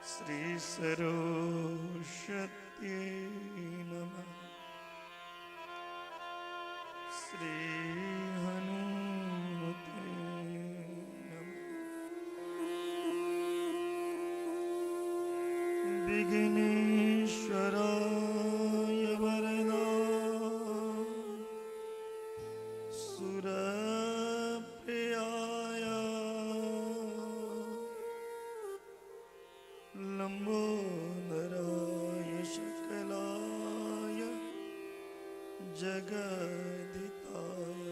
श्री सरस्वती नमः। श्री हनुमते नमः। विघ्नेश्वराय वरदा सुरप्रियाय लंबोदराय शकलाय जगदिताय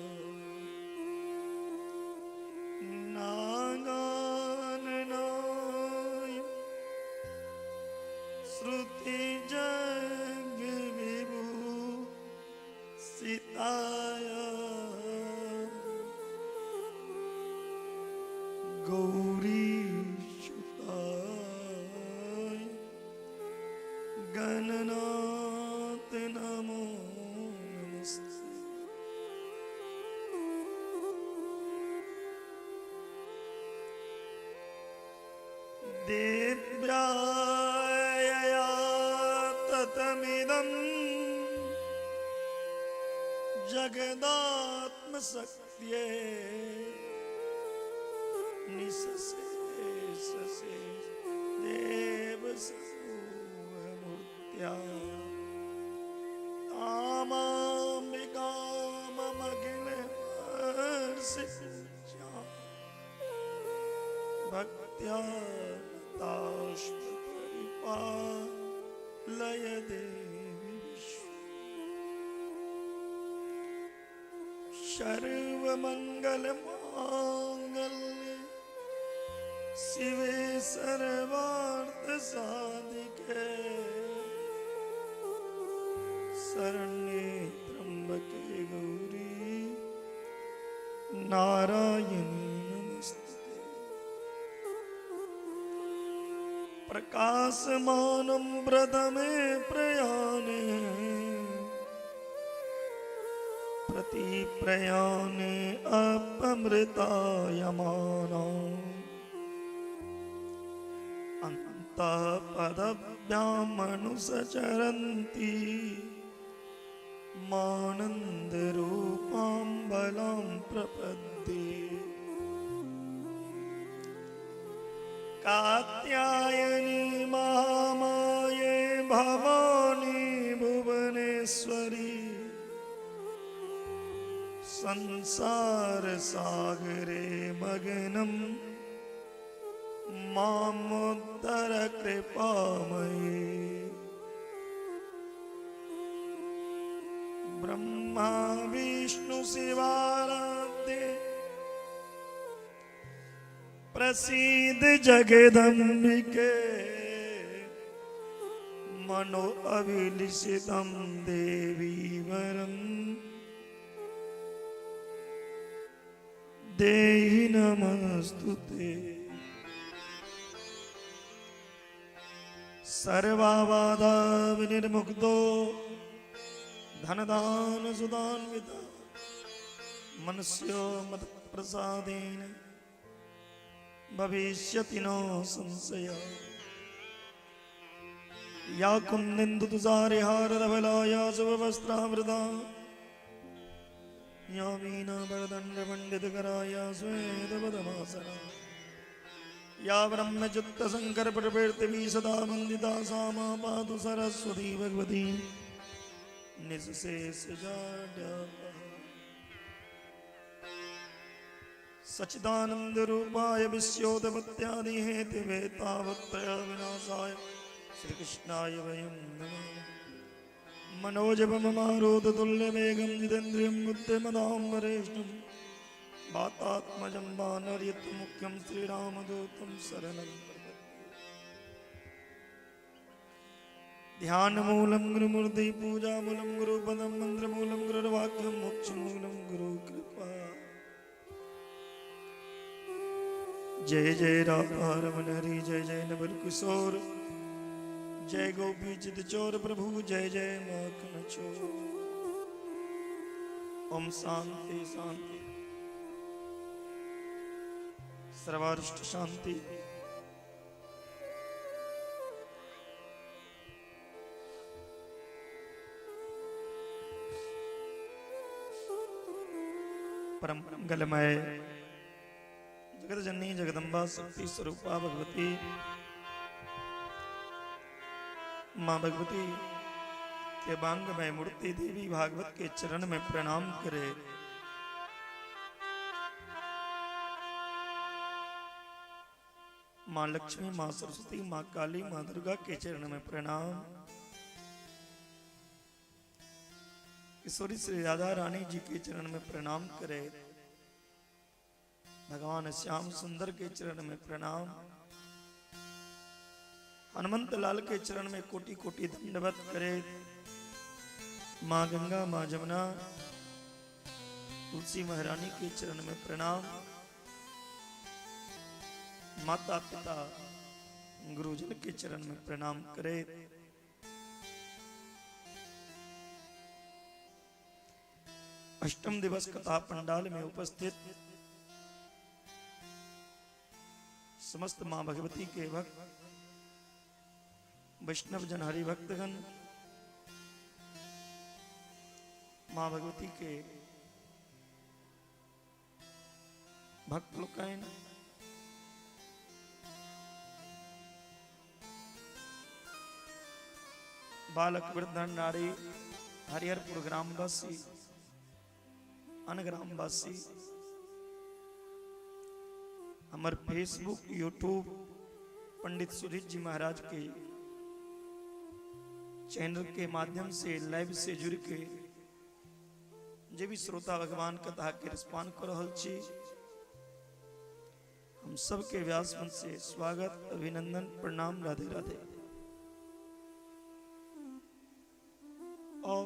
नागाननाय श्रुति जग विभू सीताय गौरी सुताय गणनाथ नमो नमस्ते। देव्याय ततमिदं जगदात्मशक्त्ये निससे देव समूहमूर्त्या तामाम्बिकाममखिलहर्षिच्या भक्त्या नताश्वपरिपालय देवी विश्व। सर्वमंगल मांगल्ये शिवे सर्वार्थ साधिके शरण्ये त्र्यंबके गौरी नारायणी नमस्ते। प्रकाशमानं प्रथमे प्रयाणे प्रति प्रयाणे अपमृतायमाना अन्तःपदभ्यामनुसचरन्ति मानन्दरूपां बलां प्रपद्ये। कात्यायनी महामाये भवानी भुवनेश्वरी संसार सागरे मग्नं मामुद्धर कृपामयी। ब्रह्मा विष्णु शिवाराध्य प्रसिद्ध जगदम्बिके मनो अभिलषितं देवी वरं देहि नमस्तुते। सर्वाबाधा विनिर्मुक्तो धनदान सुदान्विता मनुष्यो मत प्रसादेन भविष्यति नो संशय। या कुन्दिन्दु तुषारिहारधवलाया शुभवस्त्रावृता या वीणा वरदण्डमण्डितकराया श्वेतपद्मासना या ब्रह्मचित्तशङ्करप्रभृतिभिः सदा वन्दिता सा मा पातु सरस्वती भगवती निःशेषजाड्यापहा। सच्चिदानंद रूपाय विश्वोत्पत्त्यादि हेतवे तावत्रय विनाशाय श्री कृष्णाय वयं नमः। मनोजवममारोदतुल्यवेगं जितेन्द्रियं बुद्धिमदां वरेष्ठं वातात्मजं वानरयत्मुख्यं श्रीरामदूतं शरणं प्रपद्ये। ध्यानमूलं गुरुमूर्ति पूजामूलं गुरुपदं मन्त्रमूलं गुरुर्वाक्यं मोक्षमूलं गुरुकृपा। जय जय राधा रमन हरि जय जय नवल किशोर जय गोपी चित चोर प्रभु जय जय माखन चोर। ओम शांति शांति सर्वारिष्ट शांति। परम मंगलमय जगत जननी जगदम्बा शक्ति स्वरूपा भगवती माँ भगवती के बांगमय मूर्ति देवी भागवत के चरण में प्रणाम करे। माँ लक्ष्मी, माँ सरस्वती, माँ काली, माँ दुर्गा के चरण में प्रणाम। किशोरी श्री राधा रानी जी के चरण में प्रणाम करे। भगवान श्याम सुंदर के चरण में प्रणाम। हनुमंत लाल के चरण में कोटि कोटि दंडवत करे। माँ गंगा, माँ जमुना, तुलसी महारानी के चरण में प्रणाम। माता पिता गुरुजन के चरण में प्रणाम करे। अष्टम दिवस कथा पंडाल में उपस्थित समस्त माँ भगवती के भक्त, वैष्णव जन, हरि भक्तगण, माँ भगवती के भक्त लोग, बालक वृद्ध नारी, हरिहरपुर ग्रामवासी, अन्य ग्रामवासी, हमारे फेसबुक यूट्यूब पंडित सुधीर जी महाराज के चैनल के माध्यम से लाइव से जुड़ के जे भी श्रोता भगवान कथा के रिस्पॉन्ड कर रहल छी, हम सबके व्यास मंच से स्वागत, अभिनंदन, प्रणाम, राधे राधे। और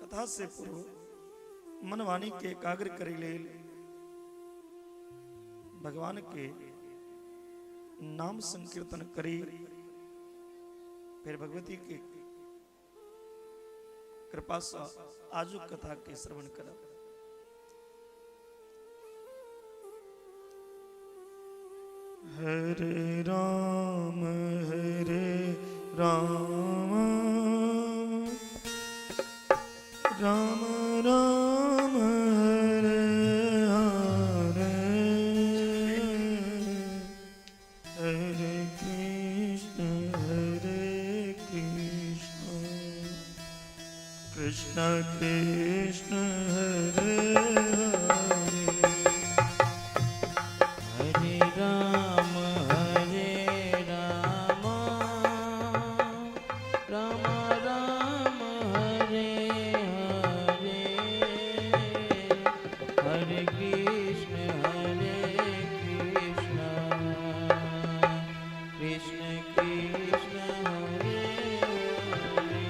कथा से पूर्व मनवाणी के एकाग्र करे लेल भगवान के नाम संकीर्तन करी, फिर भगवती के कृपा से आजु कथा के श्रवण करब। हरे राम हरे राम राम राम हरे हरे, हरे कृष्ण हरे कृष्ण कृष्ण कृष्ण हरे हरे। हरे राम हरे राम राम राम हरे हरे, हरे कृष्ण हरे कृष्ण कृष्ण कृष्ण हरे हरे।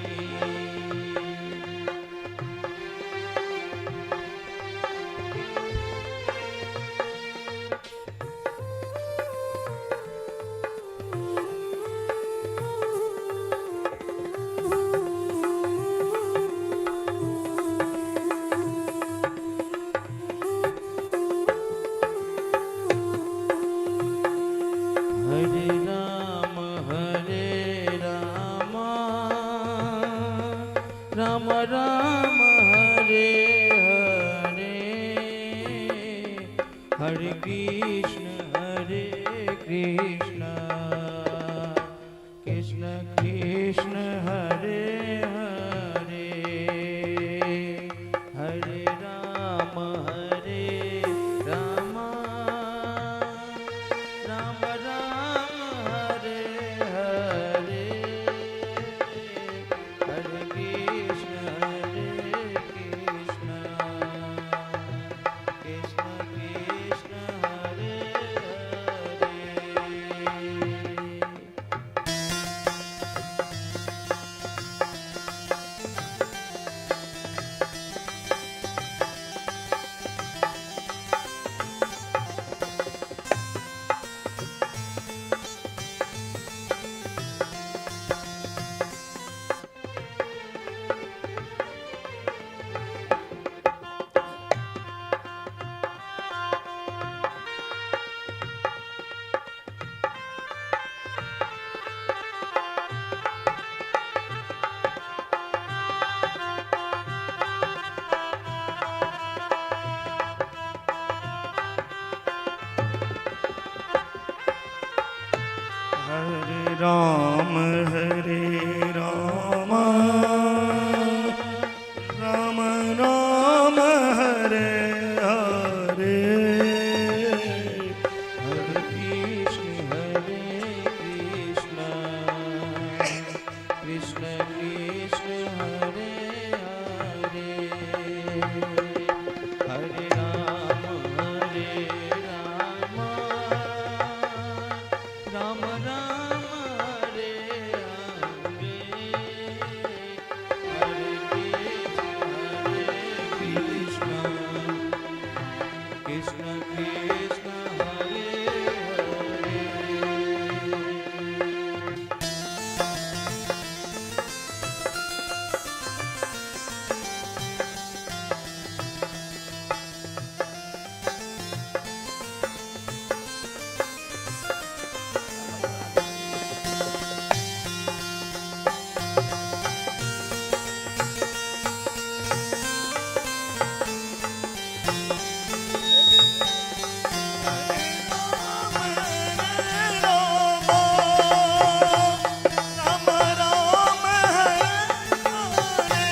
हरे राम हरे राम राम राम हरे हरे, हरे कृष्ण हरे कृष्ण कृष्ण कृष्ण हरे हरे, हरे राम हरे राम राम राम हरे हरे, हरे कृष्ण हरे कृष्ण कृष्ण कृष्ण हरे हरे। हरे राम हरे राम राम राम हरे हरे। हरे कृष्ण हरे कृष्ण कृष्ण कृष्ण हरे हरे। हरे राम हरे राम राम राम हरे हरे। हरे कृष्ण हरे कृष्ण कृष्ण कृष्ण हरे हरे। राम राम हरे हरे।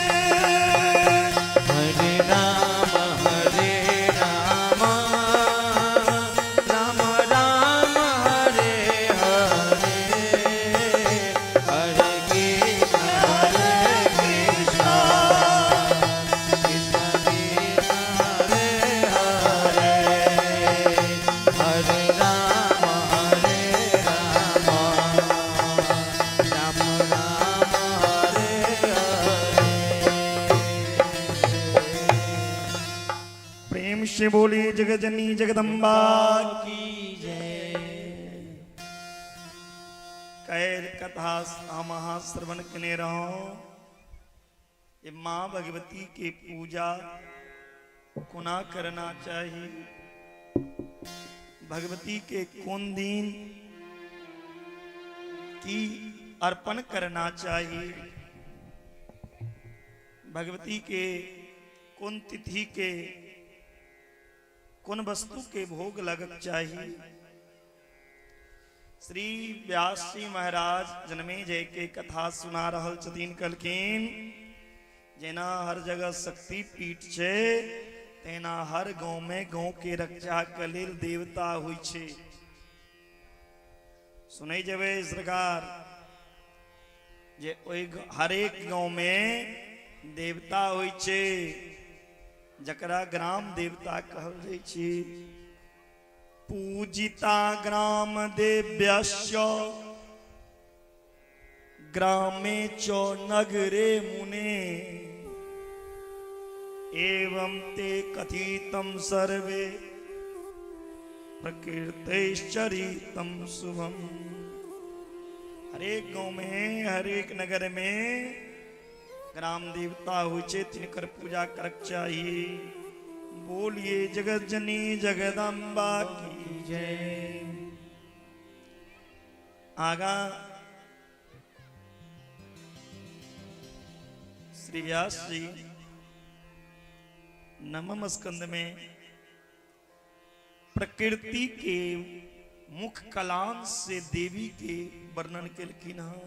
हरे राम हरे राम राम राम हरे हरे। हरे कृष्ण हरे कृष्ण कृष्ण कृष्ण हरे हरे। हरे राम हरे राम राम राम हरे हरे। प्रेम से बोले जगजनी जगदम्बा की जय। कैल कथा हम अहाँ श्रवण केने रहो जे माँ भगवती के पूजा कोना करना चाही, भगवती के कोन दिन की अर्पण करना चाही, भगवती के कोन तिथि के कोन वस्तु के भोग लगक चाही। श्री व्यास जी महाराज जनमेजय के कथा सुना रहल छथिन। कहलखिन जेना हर जगह शक्ति पीठ छै तेना हर गांव में गांव के रक्षा के लेल देवता होइ छै। सुनै जेबै सरकार जे ओहि हरेक गांव में देवता होइ छै जकरा ग्राम देवता कहल जाइ छै। पूजिता ग्राम देव्यस्य ग्रामे च नगरे मुने एवं ते कथितं सर्वे प्रकृतैश्चरितं शुभम। हरेक गांव में हरेक नगर में ग्राम देवता होइ छै, तिनकर पूजा करक चाही। बोलिए जगत जननी जगदम्बा की जय। आगा श्री व्यास जी नवम स्कंद में प्रकृति के मुख कलांश से देवी के वर्णन केलखिन हँ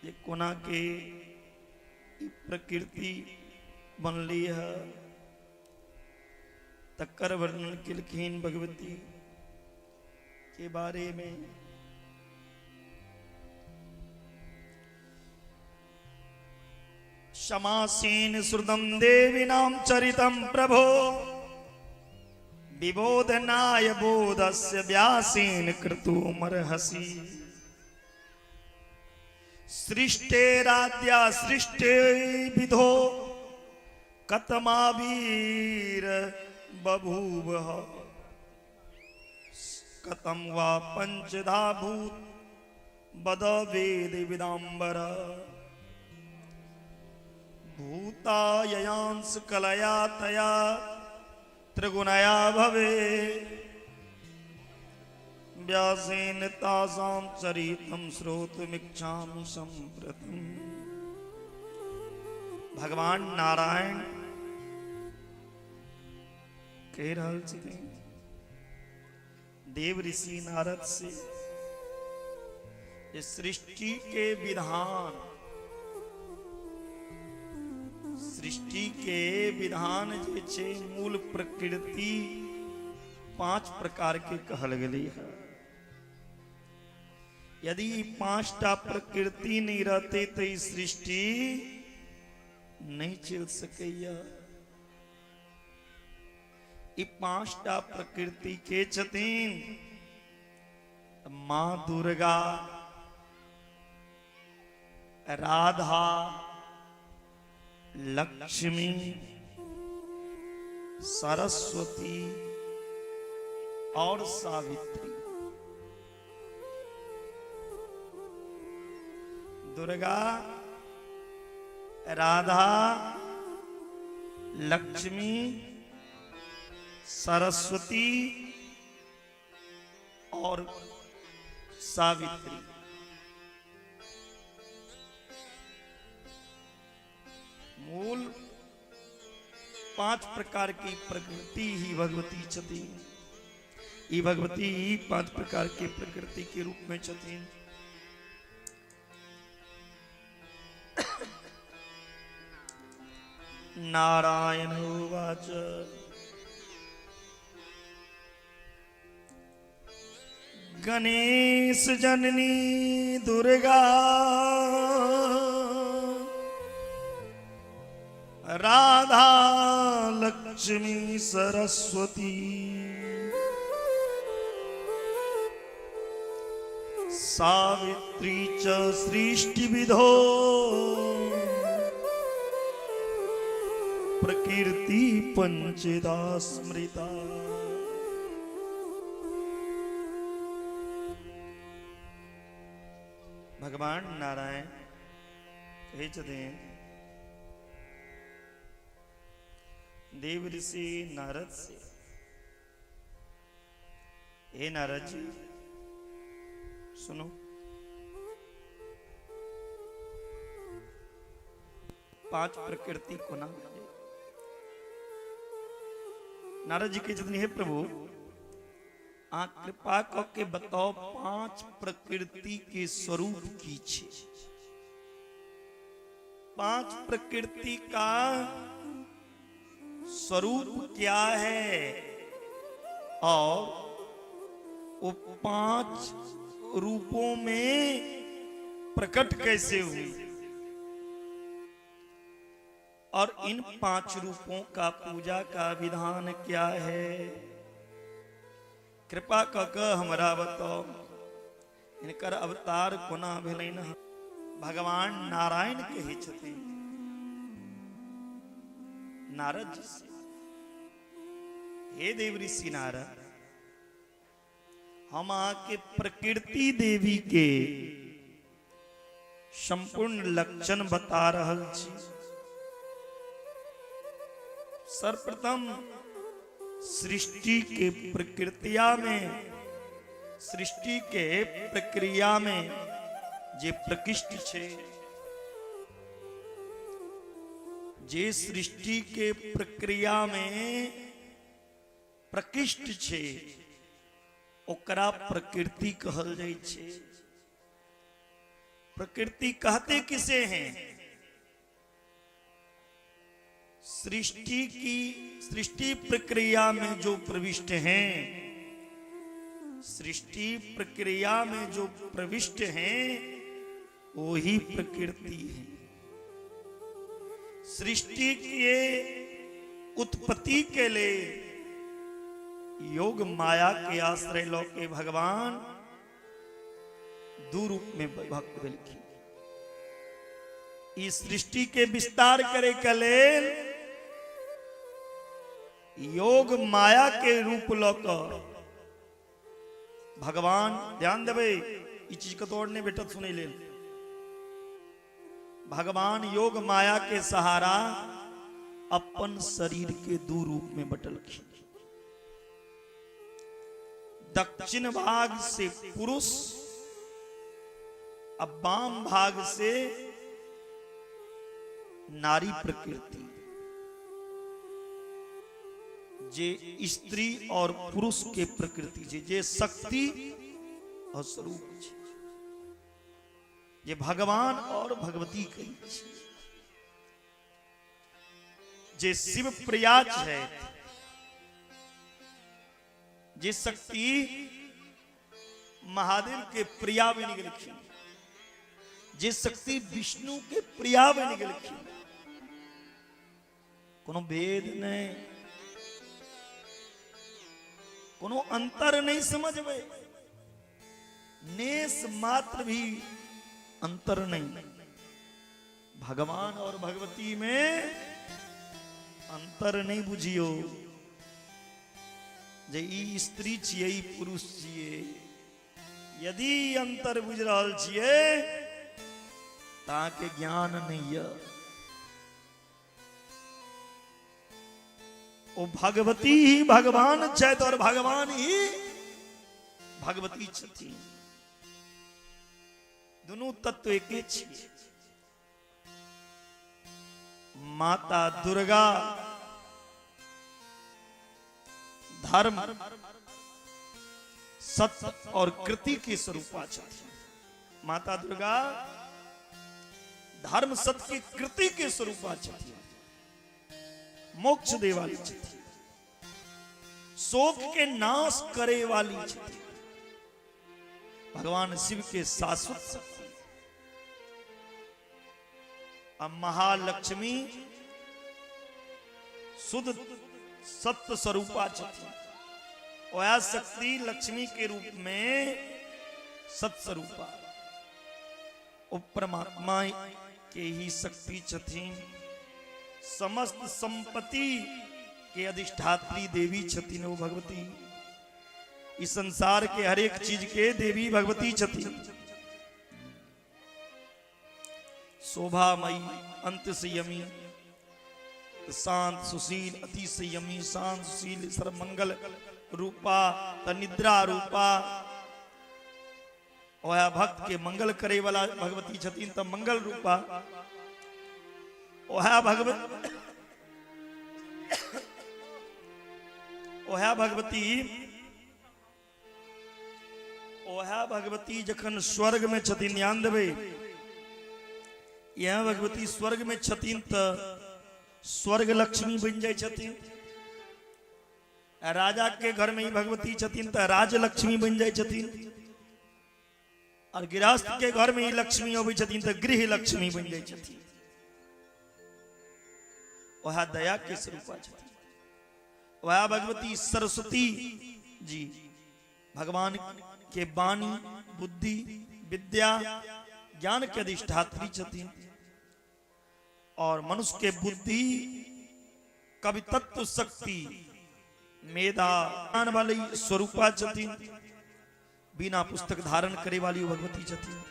जे कोना के ई प्रकृति बनली है, तकर वर्णन केलखिन भगवती के बारे में। समासेन श्रुतं देवीनां चरितं प्रभो विबोधनाय बोधस्य व्यासेन कर्तुमर्हसि। सृष्टेराद्या सृष्टे विधो कतमावीर बभूव कतम वा पंचधा भूत बद वेद विदाम्बर। भूता ययांस कलया तया त्रिगुणया भवे व्यासेन तासां चरितं श्रोतुमिच्छामि सम्प्रतम्। भगवान नारायण कहि रहल छथिन देव ऋषि नारद से जे सृष्टि के विधान, सृष्टि के विधान जे छै मूल प्रकृति 5 प्रकार के कहल गेलै है। यदि ई 5टा प्रकृति नहीं रहते तो ई सृष्टि नहीं चल सकैया। ई 5टा प्रकृति के छथिन माँ दुर्गा, राधा, लक्ष्मी, सरस्वती और सावित्री। दुर्गा, राधा, लक्ष्मी, सरस्वती और सावित्री। मूल 5 प्रकार की प्रकृति ही भगवती छथिन। ई भगवती ही 5 प्रकार के प्रकृति के रूप में छथिन। नारायण उवाच गणेश जननी दुर्गा राधा लक्ष्मी सरस्वती सावित्री च सृष्टि विधो प्रकृति पंचदा स्मृता। भगवान नारायण कहै छथिन देव ऋषि नारद से, हे नारद जी सुनो, 5 प्रकृति कोना भेलै। नारद जी कहै छथिन हे प्रभु आ कृपा क के बताओ 5 प्रकृति के स्वरूप की छे। 5 प्रकृति का स्वरूप क्या है और वो 5 रूपों में प्रकट कैसे हुई और इन 5 रूपों का पूजा का विधान क्या है, कृपा क के हमरा बताओ इनकर अवतार कोना भेलनि। भगवान नारायण कहै छथिन नारद जी से, हे देव ऋषि नारद, हम अहाँके प्रकृति देवी के संपूर्ण लक्षण बता रहल छी। सर्वप्रथम सृष्टि के प्रक्रिया में, सृष्टि के प्रक्रिया में जे प्रकृष्ट छे, जे सृष्टि के प्रक्रिया में प्रकृष्ट छे ओकरा प्रकृति कहल जाइ छे। प्रकृति कहते किसे हैं? सृष्टि की सृष्टि प्रक्रिया में जो प्रविष्ट हैं, सृष्टि प्रक्रिया में जो प्रविष्ट हैं वही प्रकृति है। सृष्टि के उत्पत्ति के लिए योग माया के आश्रय लो के भगवान दू रूप में विभक्त भेलखिन। इस सृष्टि के विस्तार करे के लेल योग माया के रूप ल क भगवान, ध्यान देबै ई चीज कतौ और नहीं भेटत सुनै लेल, भगवान योग माया के सहारा अपन शरीर के दू रूप में बटलखिन। दक्षिण भाग से पुरुष अब वाम भाग से नारी प्रकृति। जे स्त्री और पुरुष के प्रकृति छै, जे शक्ति और स्वरूप छै, जे भगवान और भगवती कहै छै, जे शिव प्रिया छथि, जे शक्ति महादेव के प्रिया बनि गेलखिन, जे शक्ति विष्णु के प्रिया बनि गेलखिन, कोनो भेद नहि, कोनो अंतर नहि समझबै, नेस मात्र भी अंतर नहीं। भगवान और भगवती में अंतर नहीं बुझियो जे ई स्त्री छियै, ई पुरुष छियै। यदि अंतर बुझि रहल छियै तऽ अहाँके ज्ञान नहि यऽ। ओ भगवती ही भगवान छथि और भगवान ही भगवती छथिन। दुनू तत्व एके छियै। माता दुर्गा धर्म, सत्य और कृति के स्वरूपा छथिन। माता दुर्गा धर्म, सत्य के कृति के स्वरूपा छथिन, मोक्ष दे वाली छथिन, शोक के नाश करे वाली छथिन, भगवान शिव के शाश्वत शक्ति। आ महालक्ष्मी शुद्ध सत्य स्वरूपा छथिन। वह शक्ति लक्ष्मी के रूप में सत्स्वरूपा, ओ परमात्मा के ही शक्ति छथिन। समस्त संपत्ति के अधिष्ठात्री देवी छथिन ओ भगवती। इस संसार के हर एक चीज के देवी भगवती छथिन। शोभामयी, अंत संयमी, शांत सुशील, अति संयमी, शांत सुशील, सर्वमंगल रूपा, त निद्रा रूपा, वह भक्त के मंगल करे वाला भगवती छथिन त मंगल रूपा। वह भगवत वह भगवती वह भगवती जखन स्वर्ग में छथिन, ध्यान देबै, यह भगवती स्वर्ग में छथिन त स्वर्ग लक्ष्मी बनि जाइ छथिन। राजा के घर में ही भगवती छथिन त राजलक्ष्मी बनि जाइ छथिन। और गृहस्थ के घर में ही लक्ष्मी अबै छथिन त गृह लक्ष्मी बनि जाइ छथिन। वह दया के स्वरूपा छथिन। वह भगवती सरस्वती जी भगवान के वाणी, बुद्धि, विद्या, ज्ञान के अधिष्ठात्री छथिन और मनुष्य के बुद्धि, कवितत्व शक्ति, मेधा, ज्ञान वाली स्वरूपा छथिन। बिना पुस्तक धारण करे वाली भगवती छथिन।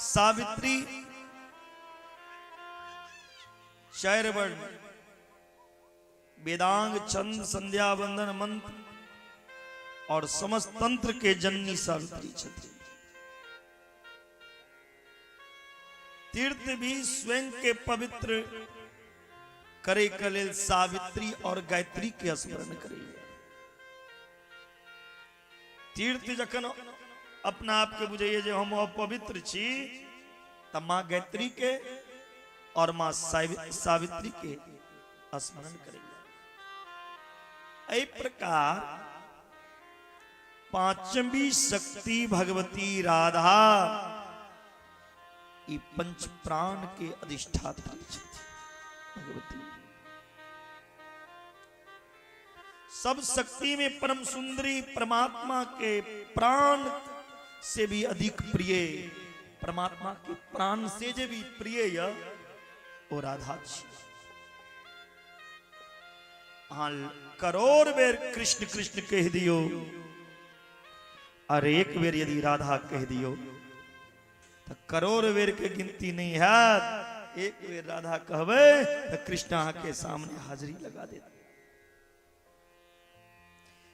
सावित्री चार वर्ण, वेदांग, छंद, संध्या वंदन, मंत्र और समस्त तंत्र के जननी सावित्री छथिन। तीर्थ भी स्वयं के पवित्र करे के लेल सावित्री और गायत्री के स्मरण करे। तीर्थ जखन अपना आप के बुझैए जे हम अपवित्र छी त माँ गायत्री के और माँ सावित्री के स्मरण करे। एहि प्रकार पांचवी शक्ति भगवती राधा ई पंच प्राण के अधिष्ठात्री छथि भगवती। सब शक्ति में परम सुंदरी, परमात्मा के प्राण से भी अधिक प्रिय, परमात्मा के प्राण से जे भी प्रिय य ओ राधा छी। अहाँ करोड़ बेर कृष्ण कृष्ण कहि दियो और एक बेर यदि राधा कहि दियो तऽ करोड़ बेर के गिनती नहीं हैत। एक बेर राधा कहबै तऽ कृष्ण अहाँके सामने हाजिरी लगा देत।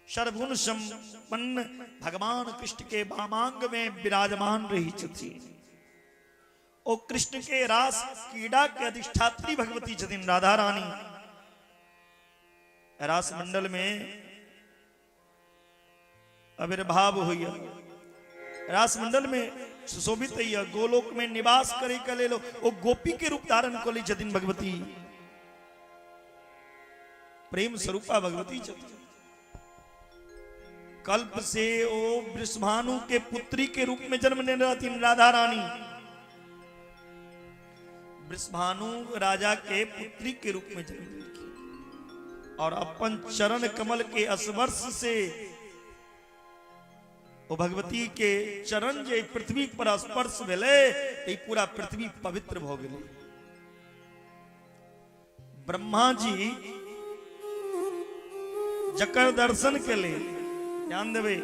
सर्वगुण संपन्न भगवान कृष्ण के वामांग में विराजमान रही छथिन। ओ कृष्ण के रास क्रीड़ा के अधिष्ठात्री भगवती छथिन राधा रानी। रासमंडल में आविर्भाव होइए, रासमंडल में सुशोभित होइए, गोलोक में निवास करे के लेल ओ गोपी के रूप धारण कऽ लै छथिन भगवती, प्रेम स्वरूपा भगवती छथिन। कल्प से ओ वृषभानु के पुत्री के रूप में जन्म लेने रहथिन राधा रानी, वृषभानु राजा के पुत्री के रूप में जन्म लेलखिन और अपन चरण कमल के स्पर्श से ओ भगवती के चरण जे पृथ्वी पर स्पर्श भेलै तऽ पूरा पृथ्वी पवित्र भऽ गेलै। ब्रह्मा जी जकर दर्शन के लेल, ध्यान देबै,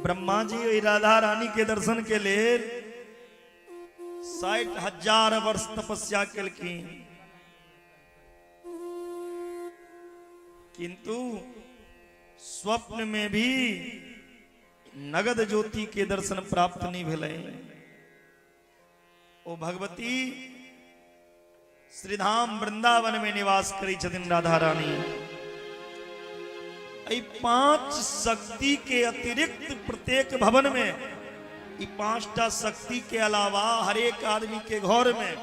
ब्रह्मा जी ओहि राधा रानी के दर्शन के लेल 60,000 वर्ष तपस्या केलखिन, किंतु स्वप्न में भी नगद ज्योति के दर्शन प्राप्त नहीं भेलै। ओ भगवती श्रीधाम वृंदावन में निवास करै छथिन राधा रानी। एहि 5 शक्ति के अतिरिक्त प्रत्येक भवन में ई 5टा शक्ति के अलावा हरेक आदमी के घर में,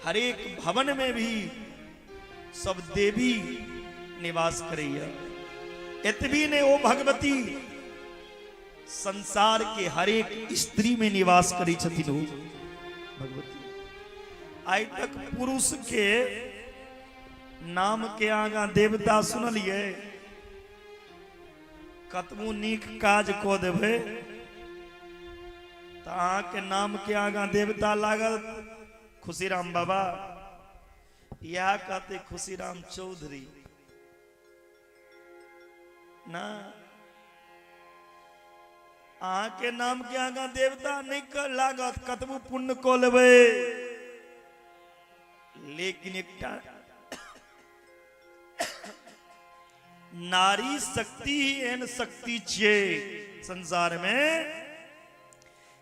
हरेक भवन में भी सब देवी निवास करैया। एतबी ने ओ भगवती संसार के हरेक स्त्री में निवास करै छथिन ओ भगवती। आइ तक पुरुष के नाम के आगा देवता सुनलिए? कतबो नीक काज कऽ देबै तऽ अहाँके नाम के आगा देवता लागत। खुशीराम बाबा इएह कहते खुशीराम चौधरी ना, अहाँके नाम के आगा देवता नहीं लागत, कतबो पुण्य कऽ लेबै। लेकिन एकटा नारी शक्ति ही एहन शक्ति छियै संसार में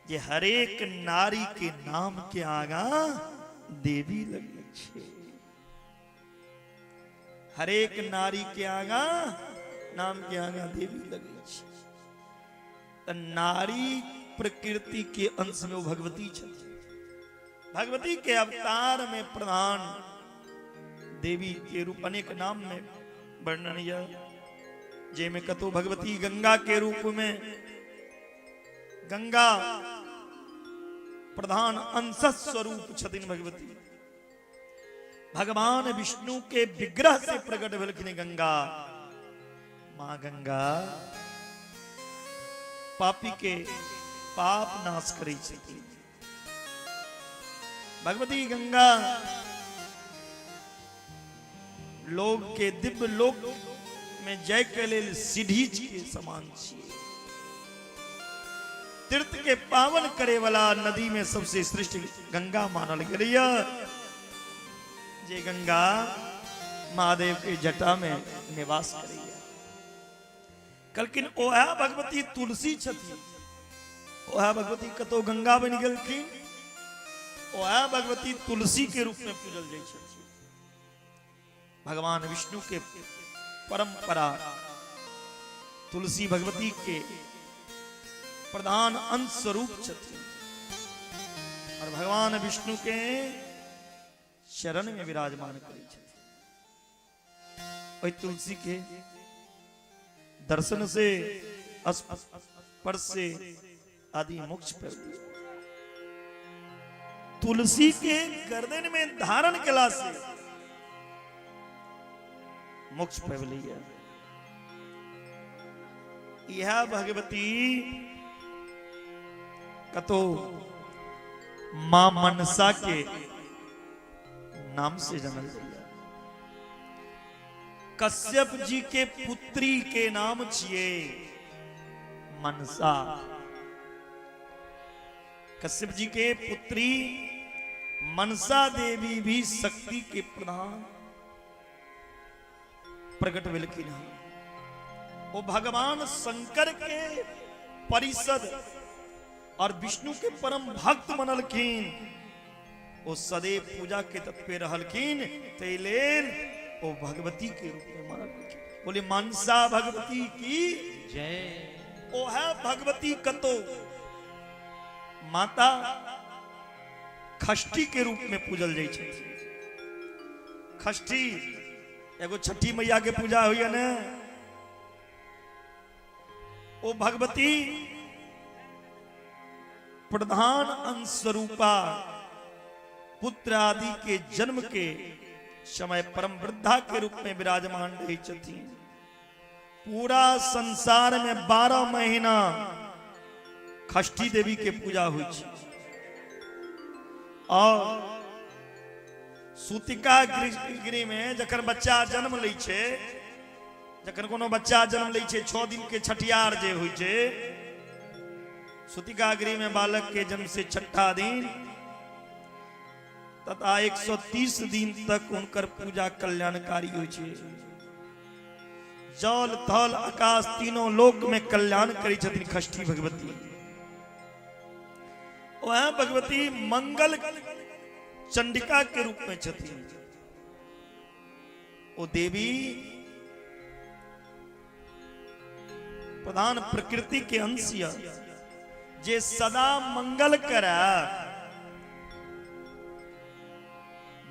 जे हरेक नारी के नाम के आगा देवी लगै छै। हरेक नारी के आगा नाम के आगा देवी लगै छै। तऽ नारी प्रकृति के अंश में ओ भगवती छथिन। भगवती के अवतार में प्रधान देवी के रूप अनेक नाम में वर्णन यह, जाहिमे कतौ भगवती गंगा के रूप में गंगा प्रधान अंश स्वरूप छथिन भगवती। भगवान विष्णु के विग्रह से प्रकट भेलखिन गंगा। मां गंगा पापी के पाप नाश करै छथिन। भगवती गंगा लोग के दिव्य लोक में जय के लेल सीढ़ी के समान छियै। तीर्थ के पावन करे वाला नदी में सबसे श्रेष्ठ गंगा मानल गेलैया, जे गंगा महादेव के जटा में निवास करैया। कहलखिन ओएह भगवती तुलसी छथिन, ओएह भगवती कतौ गंगा बनि गेलखिन, ओएह भगवती तुलसी के रूप में पूजल जाइ छथिन। भगवान विष्णु के परंपरा तुलसी भगवती के प्रधान अंश स्वरूप छथिन और भगवान विष्णु के चरण में विराजमान करै छथिन। ओहि तुलसी के दर्शन से स्पर्श से आदि मोक्ष प्राप्ति। तुलसी के गर्दन में धारण केला से मोक्ष पाबि लैया। इएह भगवती कतौ मां मनसा के नाम से जानल जाइए। कश्यप जी के पुत्री के नाम छिए मनसा। कश्यप जी के पुत्री मनसा देवी भी शक्ति के प्रधान प्रकट भेलखिन हन। ओ भगवान शंकर के परिषद और विष्णु के परम भक्त बनलखिन। ओ सदैव पूजा के तत्व रहलखिन, ताहि लेल ओ भगवती के रूप में मानल गेलखिन। बोले मनसा भगवती की जय। ओ है भगवती कतो माता खष्टी के रूप में पूजल जाइ छै। खष्टी एगो छठी मैया के पूजा होइए ने, ओ भगवती प्रधान अंश स्वरूपा पुत्र आदि के जन्म के समय परम वृद्धा के रूप में विराजमान रही छथिन। पूरा संसार में 12 महीना षष्ठी देवी के पूजा होइ छै। और सूतिका गृह में जखन बच्चा जन्म लै छै, जखन कोनो बच्चा जन्म लै छै, 6 दिन के छठियार जे होइ छै, सूतिका गृह में बालक के जन्म से छठा दिन तथा 130 दिन तक हुनकर पूजा कल्याणकारी होइ छै। जल थल आकाश तीनों लोक में कल्याण करै छथिन षष्ठी भगवती। वह भगवती मंगल चंडिका के रूप में छथिन। ओ देवी प्रधान प्रकृति के अंश य जे सदा मंगल करे,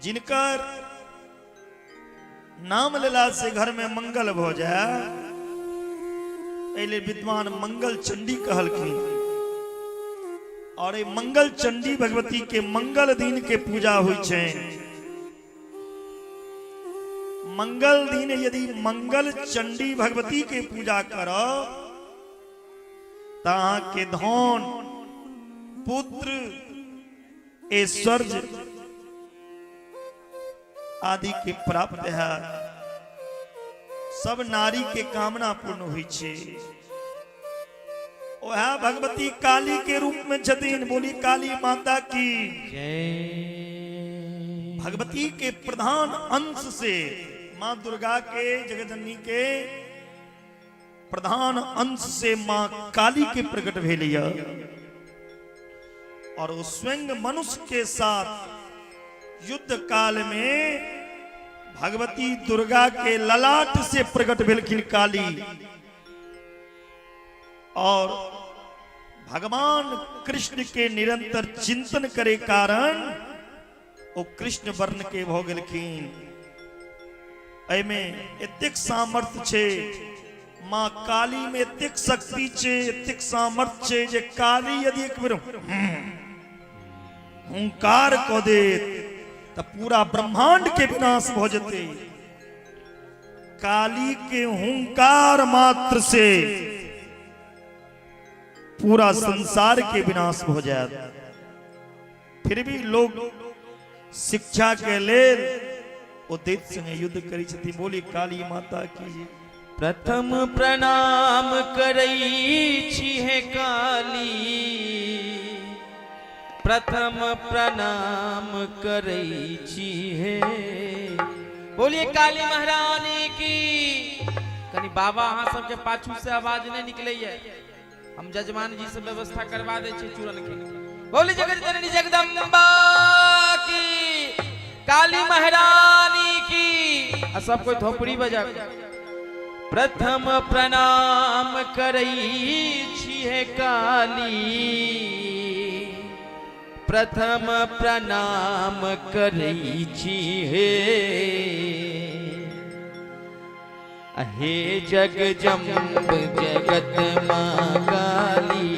जिनकर नाम लेला से घर में मंगल भ जाए, एहि विद्वान मंगल चंडी कहलखिन। और एहि मंगल चंडी भगवती के मंगल दिन के पूजा होइ छै। मंगल दिन यदि मंगल चंडी भगवती के पूजा करब त अहाँके धन पुत्र ऐश्वर्य आदि के प्राप्त है, सब नारी के कामना पूर्ण होइ छै। वह भगवती काली के रूप में छथिन। बोली काली माता की जय। भगवती के प्रधान अंश से मां दुर्गा के जगजननी के प्रधान अंश से मां काली के प्रकट भेलिय और वो स्वयं मनुष्य के साथ युद्ध काल में भगवती दुर्गा के ललाट से प्रकट भेलखिन काली। और भगवान कृष्ण के निरंतर चिंतन करे कारण ओ कृष्ण वर्ण के भ गेलखिन। एहिमे एतेक सामर्थ्य छै, माँ काली में एतेक शक्ति छै, एतेक सामर्थ्य छै जे काली यदि एक बेर हुंकार कऽ देत तऽ पूरा ब्रह्मांड के विनाश भऽ जेतै। काली के हुंकार मात्र से पूरा संसार के विनाश हो जाए, फिर भी लोग शिक्षा के लेल ओ दैत्य संगे युद्ध करै छथिन। बोली काली माता की जय। प्रथम प्रणाम करै छी हे काली, प्रथम प्रणाम करै छी हे। बोलिए काली महारानी की। कनी बाबा अहाँ सबके पाछू से आवाज नहीं निकलैया, हम जजमान जी से व्यवस्था करवा दै छी चूरन के। बोली जगत जननी जगदम्बा की, काली महारानी की। आ सब कोई थोपड़ी बजा। प्रथम प्रणाम करै छी हे काली, प्रथम प्रणाम करै छी हे। हे जगजम्ब जगत माँ काली,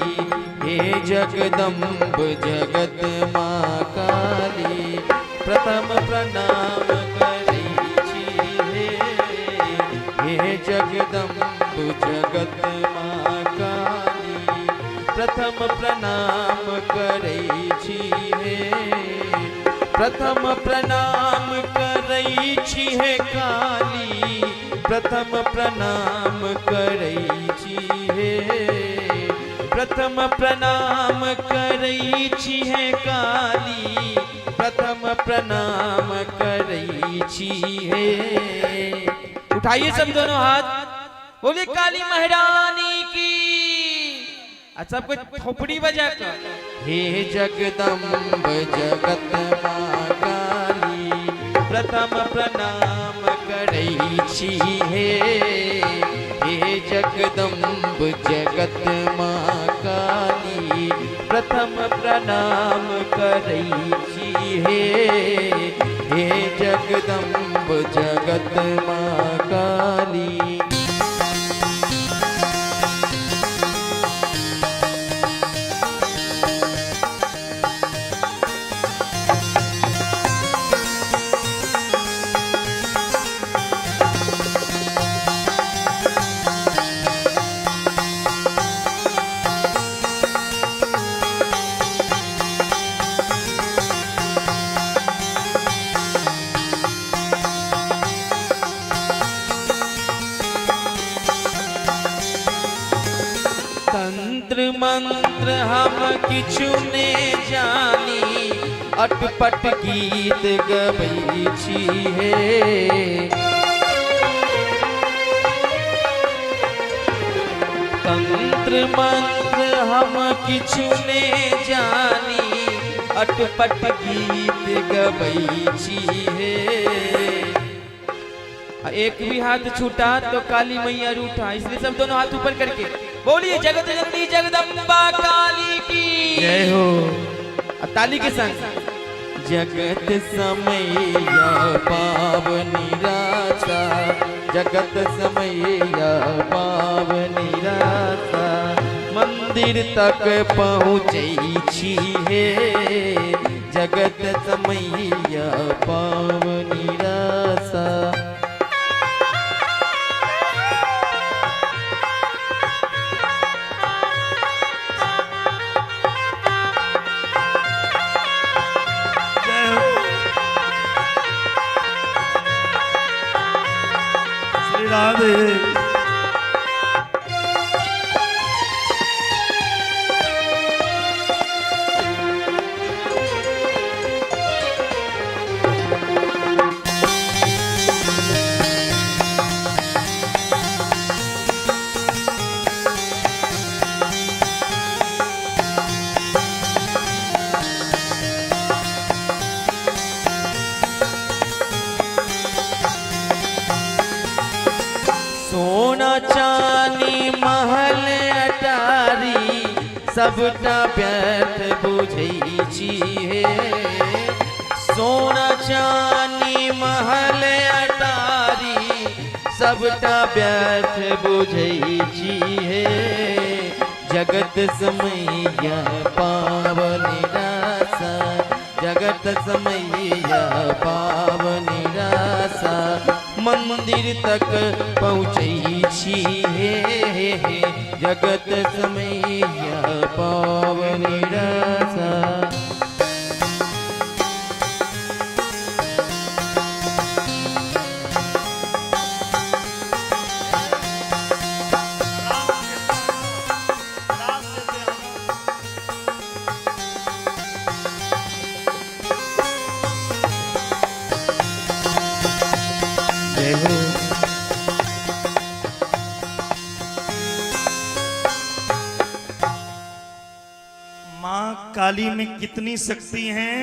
हे जगदम्ब जगत माँ काली, प्रथम प्रणाम करै छी हे। हे जगदम्ब जगत माँ काली, प्रथम प्रणाम करै छी हे। प्रथम प्रणाम करै छी हे काली, प्रथम प्रणाम करै छी हे। प्रथम प्रणाम करै छी हे काली, प्रथम प्रणाम करै छी हे। उठाइए सब दोनों हाथ, बोलिए काली महारानी की। आ सबको थोपड़ी बजा कर। हे जगदम्ब जगत माँ काली, प्रथम प्रणाम करै छी हे, हे जगदम्ब जगत माँ काली, प्रथम प्रणाम करै छी हे, हे जगदम्ब जगत माँ काली। तंत्र मंत्र हम किछु ने जानी, अटपट गीत गबै छी हे। तंत्र मंत्र हम किछु ने जानी, अटपट गीत गबै छी हे। एक भी हाथ छूटा तो काली मैया रूठा, इसलिए सब दोनों हाथ ऊपर करके बोलिए जगत जननी जगदम्बा काली की जय हो। और ताली के संग। जगत समैया पावनी रासा, जगत समैया पावनी रासा, मंदिर तक पहुँचै छी हे, जगत समैया पावनी रासा। जय हो। श्री राधे। सोना चानी महल अटारी सबटा व्यर्थ बुझै छी हे, सोना चानी महल अटारी सबटा व्यर्थ बुझै छी हे, जगत समैया पावनी रासा, जगत समैया पावनी रासा, मंदिर तक पहुँचै छी हे, हे हे जगत समैया पावनी रासा। जय हो। माँ काली में कितनी शक्ति है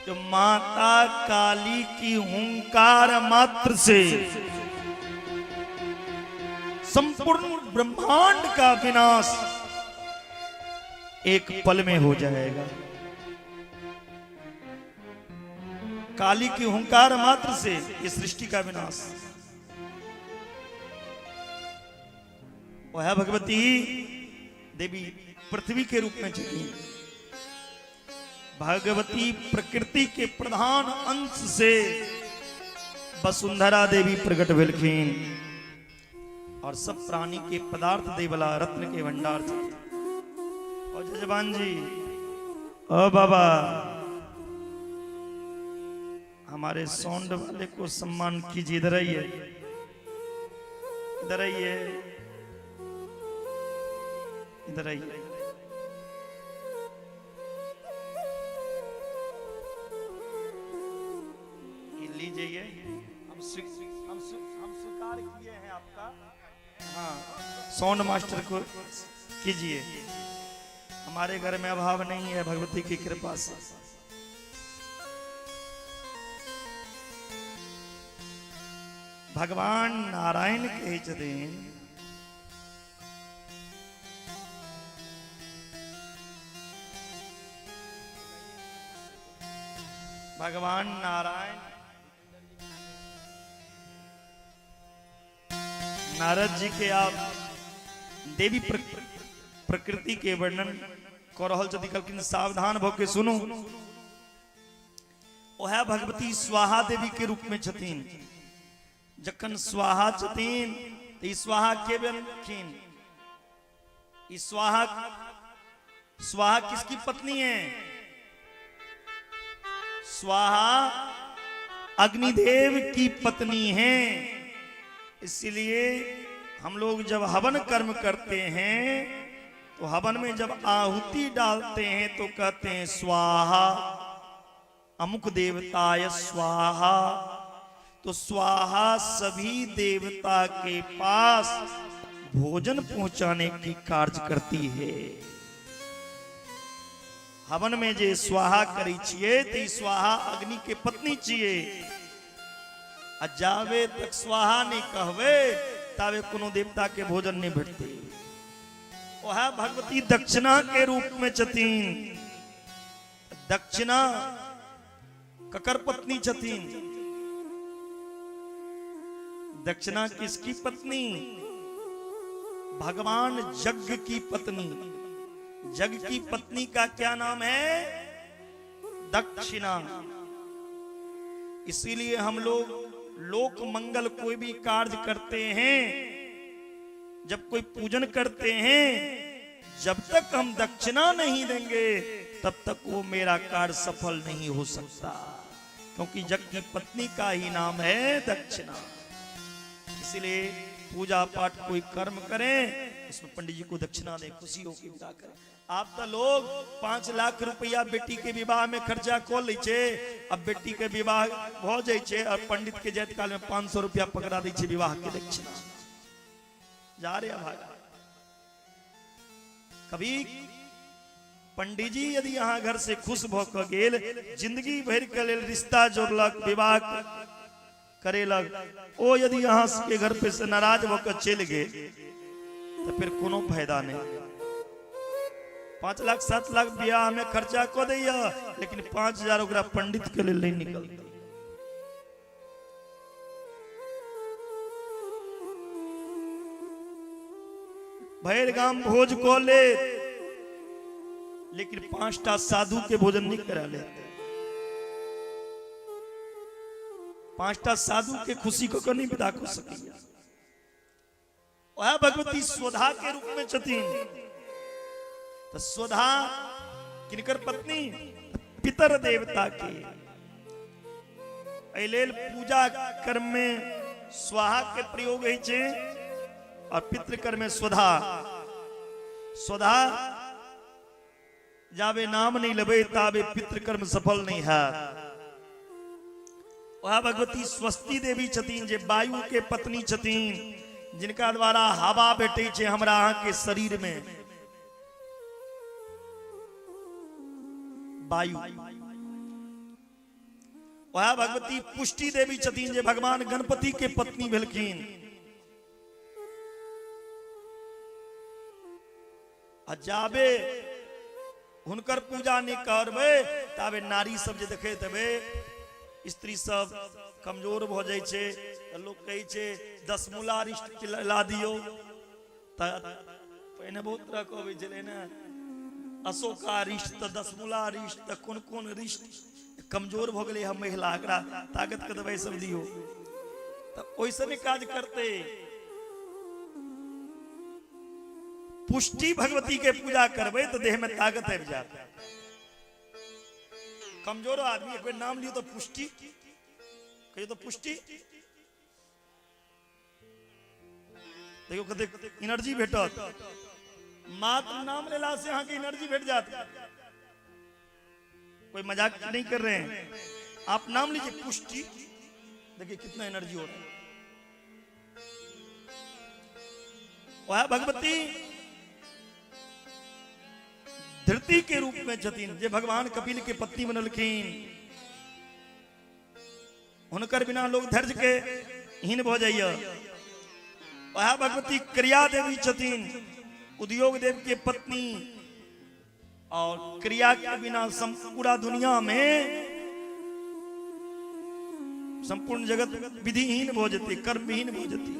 जो माता काली की हुंकार मात्र से संपूर्ण ब्रह्मांड का विनाश एक पल में हो जाएगा। काली की हुंकार मात्र से इस सृष्टि का विनाश। वह भगवती देवी पृथ्वी के रूप में चली। भगवती प्रकृति के प्रधान अंश से वसुंधरा देवी प्रकट भेलखिन और सब प्राणी के पदार्थ देवला रत्न के भंडार छथिन। और जजमान जी, ओ बाबा, हमारे साउंड वाले को सम्मान कीजिए। इधर आइए, इधर आइए, इधर आइए। ये लीजिए, हम स्वीकार किए हैं आपका। हाँ, साउंड मास्टर को कीजिए। हमारे घर में अभाव नहीं है भगवती की कृपा से। भगवान नारायण कहै छथिन, भगवान नारायण नारद जी के आप देवी प्रकृति के वर्णन कऽ रहल छथि। कहलखिन सावधान भऽ के सुनू। वएह भगवती स्वाहा देवी के रूप में छथिन। जखन स्वाहा छथिन तऽ ई स्वाहा के बनखिन? ई स्वाहा, स्वाहा किसकी पत्नी है? स्वाहा अग्निदेव की पत्नी है। इसलिए हम लोग जब हवन कर्म करते हैं तो हवन में जब आहुति डालते हैं तो कहते हैं स्वाहा अमुक देवताय स्वाहा। तो स्वाहा सभी देवता के पास भोजन पहुंचाने की कार्य करती है। हवन में जे स्वाहा करै छियै तऽ ई स्वाहा अग्नि के पत्नी छियै। आ जाबे तक स्वाहा नहि कहबै ताबे कोनो देवता के भोजन नहि भेटतै। वएह भगवती दक्षिणा के रूप में छथिन। दक्षिणा ककर पत्नी छथिन? दक्षिणा किसकी पत्नी? भगवान यज्ञ की पत्नी। यज्ञ की पत्नी का क्या नाम है? दक्षिणा। इसीलिए हम लोग लोक मंगल कोई भी कार्य करते हैं, जब कोई पूजन करते हैं, जब तक हम दक्षिणा नहीं देंगे तब तक वो मेरा कार्य सफल नहीं हो सकता, क्योंकि यज्ञ की पत्नी का ही नाम है दक्षिणा। इसलिए पूजा पाठ कोई कर्म करें उसमें पंडित जी को दक्षिणा दें, खुशी होकर विदा करें। आप तो लोग 5 लाख रुपया बेटी के विवाह में खर्चा कऽ लै छै, अब बेटी के विवाह भऽ जाइ छै और पंडित के जाइत काल में 500 रुपया पकड़ा दै छै विवाह के दक्षिणा। जा रे भागा। कभी पंडित जी यदि अहाँ घर से खुश भऽ कऽ गेल, जिंदगी भरि के लेल रिश्ता जोड़लक, विवाह करेलक, ओ यदि अहाँ के घर पे से नाराज भऽ कऽ चलि गेल तऽ फिर कोनो फायदा नहीं। 5 लाख 7 लाख बियाह में खर्चा कऽ दैया, लेकिन 5000 ओकरा पंडित के लेल नहीं निकलतै। भरि गाम भोज कऽ ले, लेकिन 5टा साधु के भोजन नहीं करा ले। 5टा साधु के खुशी कऽ के नहीं विदा कऽ सकैया। वएह भगवती स्वधा के रूप में छथिन। तऽ स्वधा किनकर पत्नी? पितर देवता के। एहि लेल पूजा कर्म में स्वाहा के प्रयोग होइ छै और पितृकर्म में स्वधा। स्वधा जाबे नाम नहीं लेबै ताबे पितृकर्म सफल नहीं हैत। वएह भगवती स्वस्ति देवी छथिन जे वायु के पत्नी छथिन, जिनका द्वारा हवा भेटै छै हमरा अहाँ के शरीर में। वायु। वएह भगवती पुष्टि देवी छथिन जे भगवान गणपति के पत्नी भेलखिन। आ जाबे हुनकर पूजा नहि करबै ताबे नारी सब जे देखैत हेबै, स्त्री सब कमजोर भऽ जाइ छै तऽ लोक कहै छै दशमूला रिष्ट ला दियौ। तऽ पहिने बहुत तरहके अबै छलै ने, अशोका रिष्ट तऽ दशमूला रिष्ट तऽ कोन कोन रिष्ट। कमजोर भऽ गेलै हम महिला, एकरा ताकत के दवाइ सब दियौ। तऽ ओहिसँ नहि काज करतै। पुष्टि भगवती के पूजा करबै तऽ देह में ताकत आबि जायत। कमजोरो आदमी एक बेर नाम लियौ तऽ पुष्टि कहियौ तऽ पुष्टि, देखियौ कतेक एनर्जी भेटत। मात्र नाम लेला से अहाँके एनर्जी भेट जायत। कोई मजाक नहीं कर रहे हैं, आप नाम लीजिए पुष्टि, देखिए कितना एनर्जी हो रहा है। वह भगवती धृति के रूप में छथिन जे भगवान कपिल के पत्नी बनलखिन। हुनकर बिना लोग धैर्य के हीन भऽ जाइए। वएह भगवती क्रिया देवी छथिन, उद्योग देव के पत्नी, और क्रिया के बिना पूरा दुनिया में संपूर्ण जगत विधिहीन भऽ जेतै, कर्मविहीन भऽ जेतै।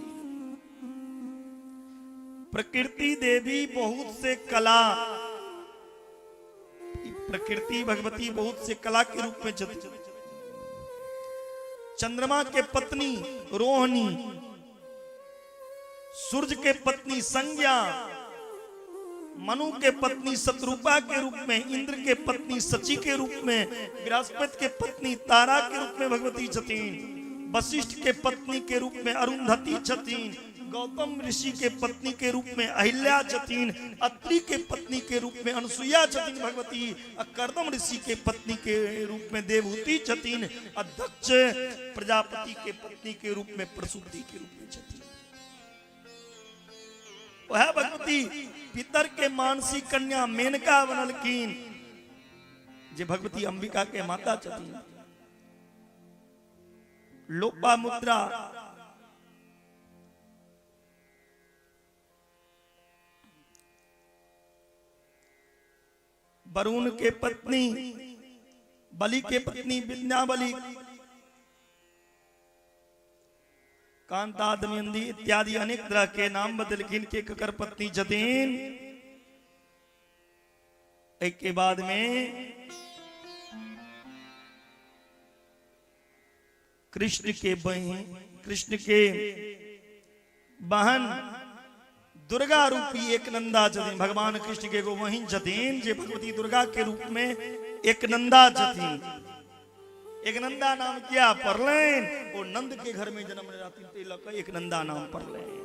प्रकृति देवी बहुत से कला, प्रकृति भगवती बहुत से कला के रूप में छथिन। चंद्रमा के पत्नी रोहिणी, सूर्य के पत्नी संज्ञा, मनु के पत्नी शत्रुपा के रूप में, इंद्र के पत्नी सची के रूप में, बृहस्पति के पत्नी तारा के रूप में भगवती छथिन, वशिष्ठ के पत्नी के रूप में अरुंधति छथिन, गौतम ऋषि के पत्नी के रूप में अहिल्या छथिन, अत्रि के पत्नी के रूप में अनुसुईया छथिन भगवती, आ कर्दम ऋषि के पत्नी के रूप में देवहूति छथिन, आ दक्ष प्रजापति के पत्नी के रूप में प्रसूति के रूप में छथिन। वह भगवती पितर के मानसी कन्या मेनका बनलखिन, जे भगवती अंबिका के माता छथिन। लोपा मुद्रा वरुण के पत्नी, बलि के पत्नी विद्याबलि, कांता दमयंती इत्यादि अनेक तरह के नाम बदलखिन के ककर पत्नी छथिन। एक के बाद में कृष्ण के बहन, कृष्ण के बहन दुर्गा रूपी एक नंदा छथिन। भगवान कृष्ण के एगो बहिन छथिन जे भगवती दुर्गा के रूप में एक नंदा छथिन। एक नंदा नाम किया पड़लनि? ओ नंद के घर में जन्म रहथिन, ताहि लऽ कऽ एक नंदा नाम पड़लनि।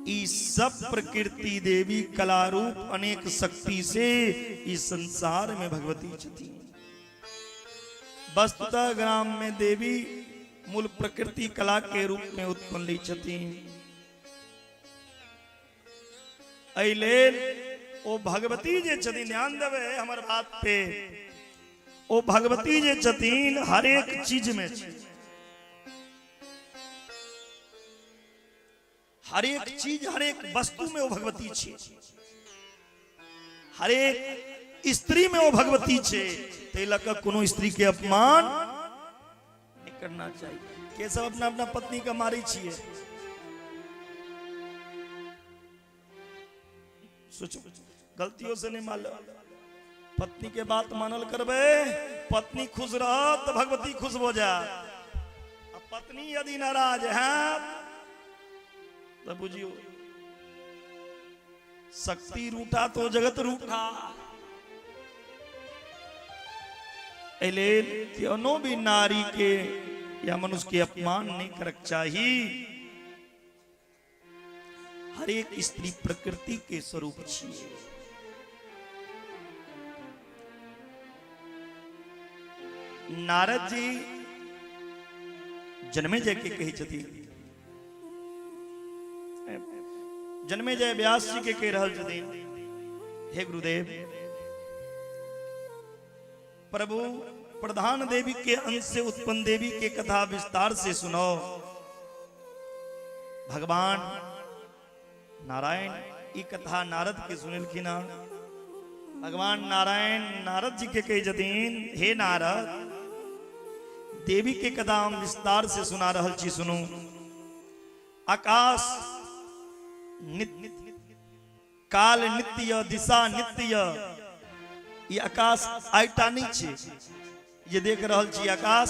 ई सब प्रकृति देवी कला रूप अनेक शक्ति से इस संसार में भगवती छथिन। वस्तुतः ग्राम में देवी मूल प्रकृति कला के रूप में उत्पन्न ली छथिन। एहि लेल ओ भगवती जे छथिन, ध्यान देबै हमर बात पे, ओ भगवती जे छथिन हरेक चीज में छै, हरेक चीज हरेक वस्तु में ओ भगवती छै, हरेक स्त्री में ओ भगवती छै। ताहि लऽ कऽ कोनो स्त्री के अपमान नहि करना चाही। के सब अपना अपना पत्नी के मारै छियै? सोचो, गलतियों से नहीं मारल। पत्नी के बात मानल करबै, पत्नी खुश रहत तऽ भगवती खुश भऽ जायत। आ पत्नी यदि नाराज हैत तऽ बुझियौ शक्ति रूठा तो जगत रूठा। एहि लेल कोनो भी नारी के या मनुष्य के अपमान नहीं करक चाही। हरेक स्त्री प्रकृति के स्वरूप छियै। नारद जी जन्मे जय के कहै छथिन, जन्मे जय व्यास जी के कहि रहल छथिन, हे गुरुदेव प्रभु, प्रधान देवी के अंश से उत्पन्न देवी के कथा विस्तार से सुनो। भगवान नारायण ई कथा नारद के सुनेलखिन। भगवान नारायण नारद जी के कहे छथिन, हे नारद, देवी के कथा हम विस्तार से सुना रहल छी, सुनू। आकाश नित्य, काल नित्य, दिशा नित्य। ई आकाश आइटा नहि छै जे देख रहल छी, आकाश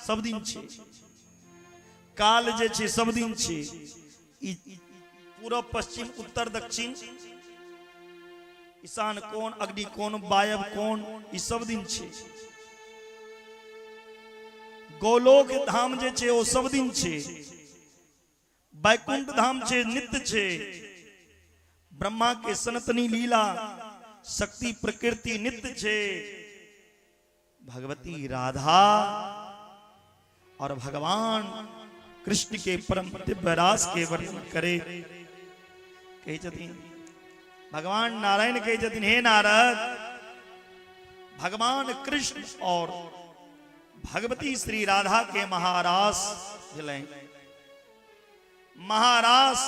सब दिन छै, काल जे छै सब दिन छै। ई पूरब पश्चिम उत्तर दक्षिण ईशान कोण अग्नि कोण वायव कोण ई सब दिन छै। गोलोक धाम जे छै ओ सब दिन छै। वैकुंठ धाम छै नित्य छै। ब्रह्मा के सनातनी लीला शक्ति प्रकृति नित्य छै। भगवती राधा और भगवान कृष्ण के परम दिव्य रास के वर्णन करे कहै छथिन। भगवान नारायण कहै छथिन, हे नारद, भगवान कृष्ण और भगवती श्री राधा के महारास भेलनि। महारास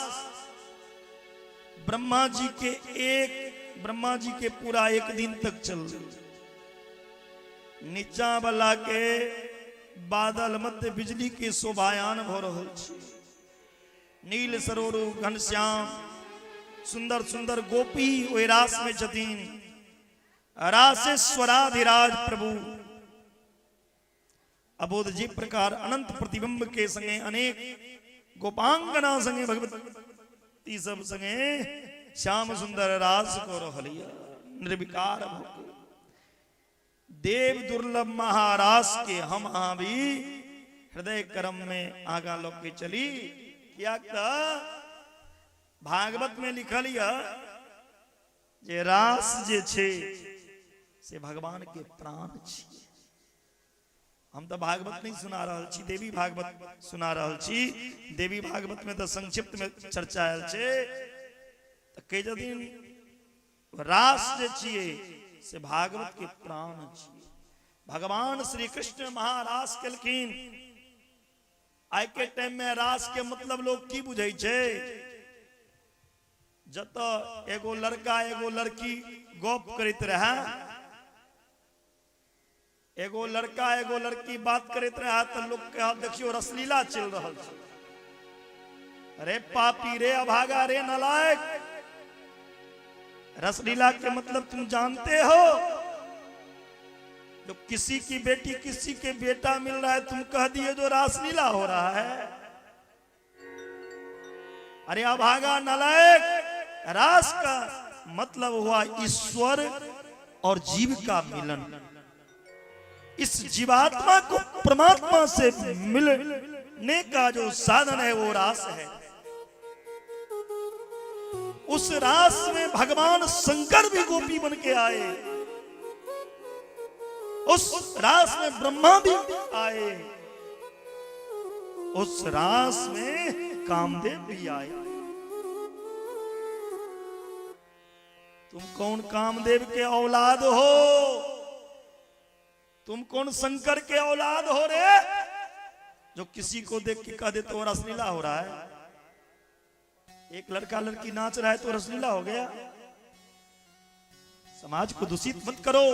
ब्रह्मा जी के एक ब्रह्मा जी के पूरा एक दिन तक चल। नीचा वाला के बादल मध्य बिजली के शोभायान भ रहल छै। नील सरोरु घनश्याम सुंदर सुंदर गोपी ओहि रास में छथिन। रासेश्वराधिराज प्रभु अबोध जी प्रकार अनंत प्रतिबिंब के संगे अनेक गोपांगना संगे भगवती सब संगे श्याम सुंदर रास को रहल निर्विकार भऽ देव दुर्लभ महारास के हम अहाँ भी हृदय क्रम में आगा लऽ के चली। किया तऽ भागवत में लिखल यऽ जे रास जे छै से भगवान के प्राण छी। हम तऽ भागवत नहीं सुना रहल छी, देवी भागवत सुना रहल छी। देवी भागवत में तऽ संक्षिप्त में चर्चा आयल छै। तऽ कहै छथिन रास जे छियै से भागवत के प्राण छियै। भगवान श्री कृष्ण महारास केलखिन। आइ के टाइम में रास के मतलब लोग की बुझै छै? जतऽ एगो लड़का एगो लड़की गप करैत रहै, एगो लड़का एगो लड़की बात करैत रहे तऽ लोग कह देखियो रसलीला चलि रहल छै। अरे पापी रे अभागा रे नालायक, रसलीला के मतलब तुम जानते हो? जो किसी की बेटी किसी के बेटा मिल रहा है, तुम कह दिए जो रासलीला हो रहा है। अरे अभागा नालायक, रास का मतलब हुआ ईश्वर और जीव का मिलन। इस जीवात्मा को परमात्मा से मिलने का जो साधन है वो रास है। उस रास में भगवान शंकर भी गोपी बन के आए, उस रास में ब्रह्मा भी आए, उस रास में कामदेव भी आए। तुम कौन कामदेव के औलाद हो? तुम कौन शंकर के औलाद हो रे जो किसी को देख के कह दे तो रसलीला हो रहा है? एक लड़का लड़की नाच रहा है तो रसलीला हो गया। समाज को दूषित मत करो,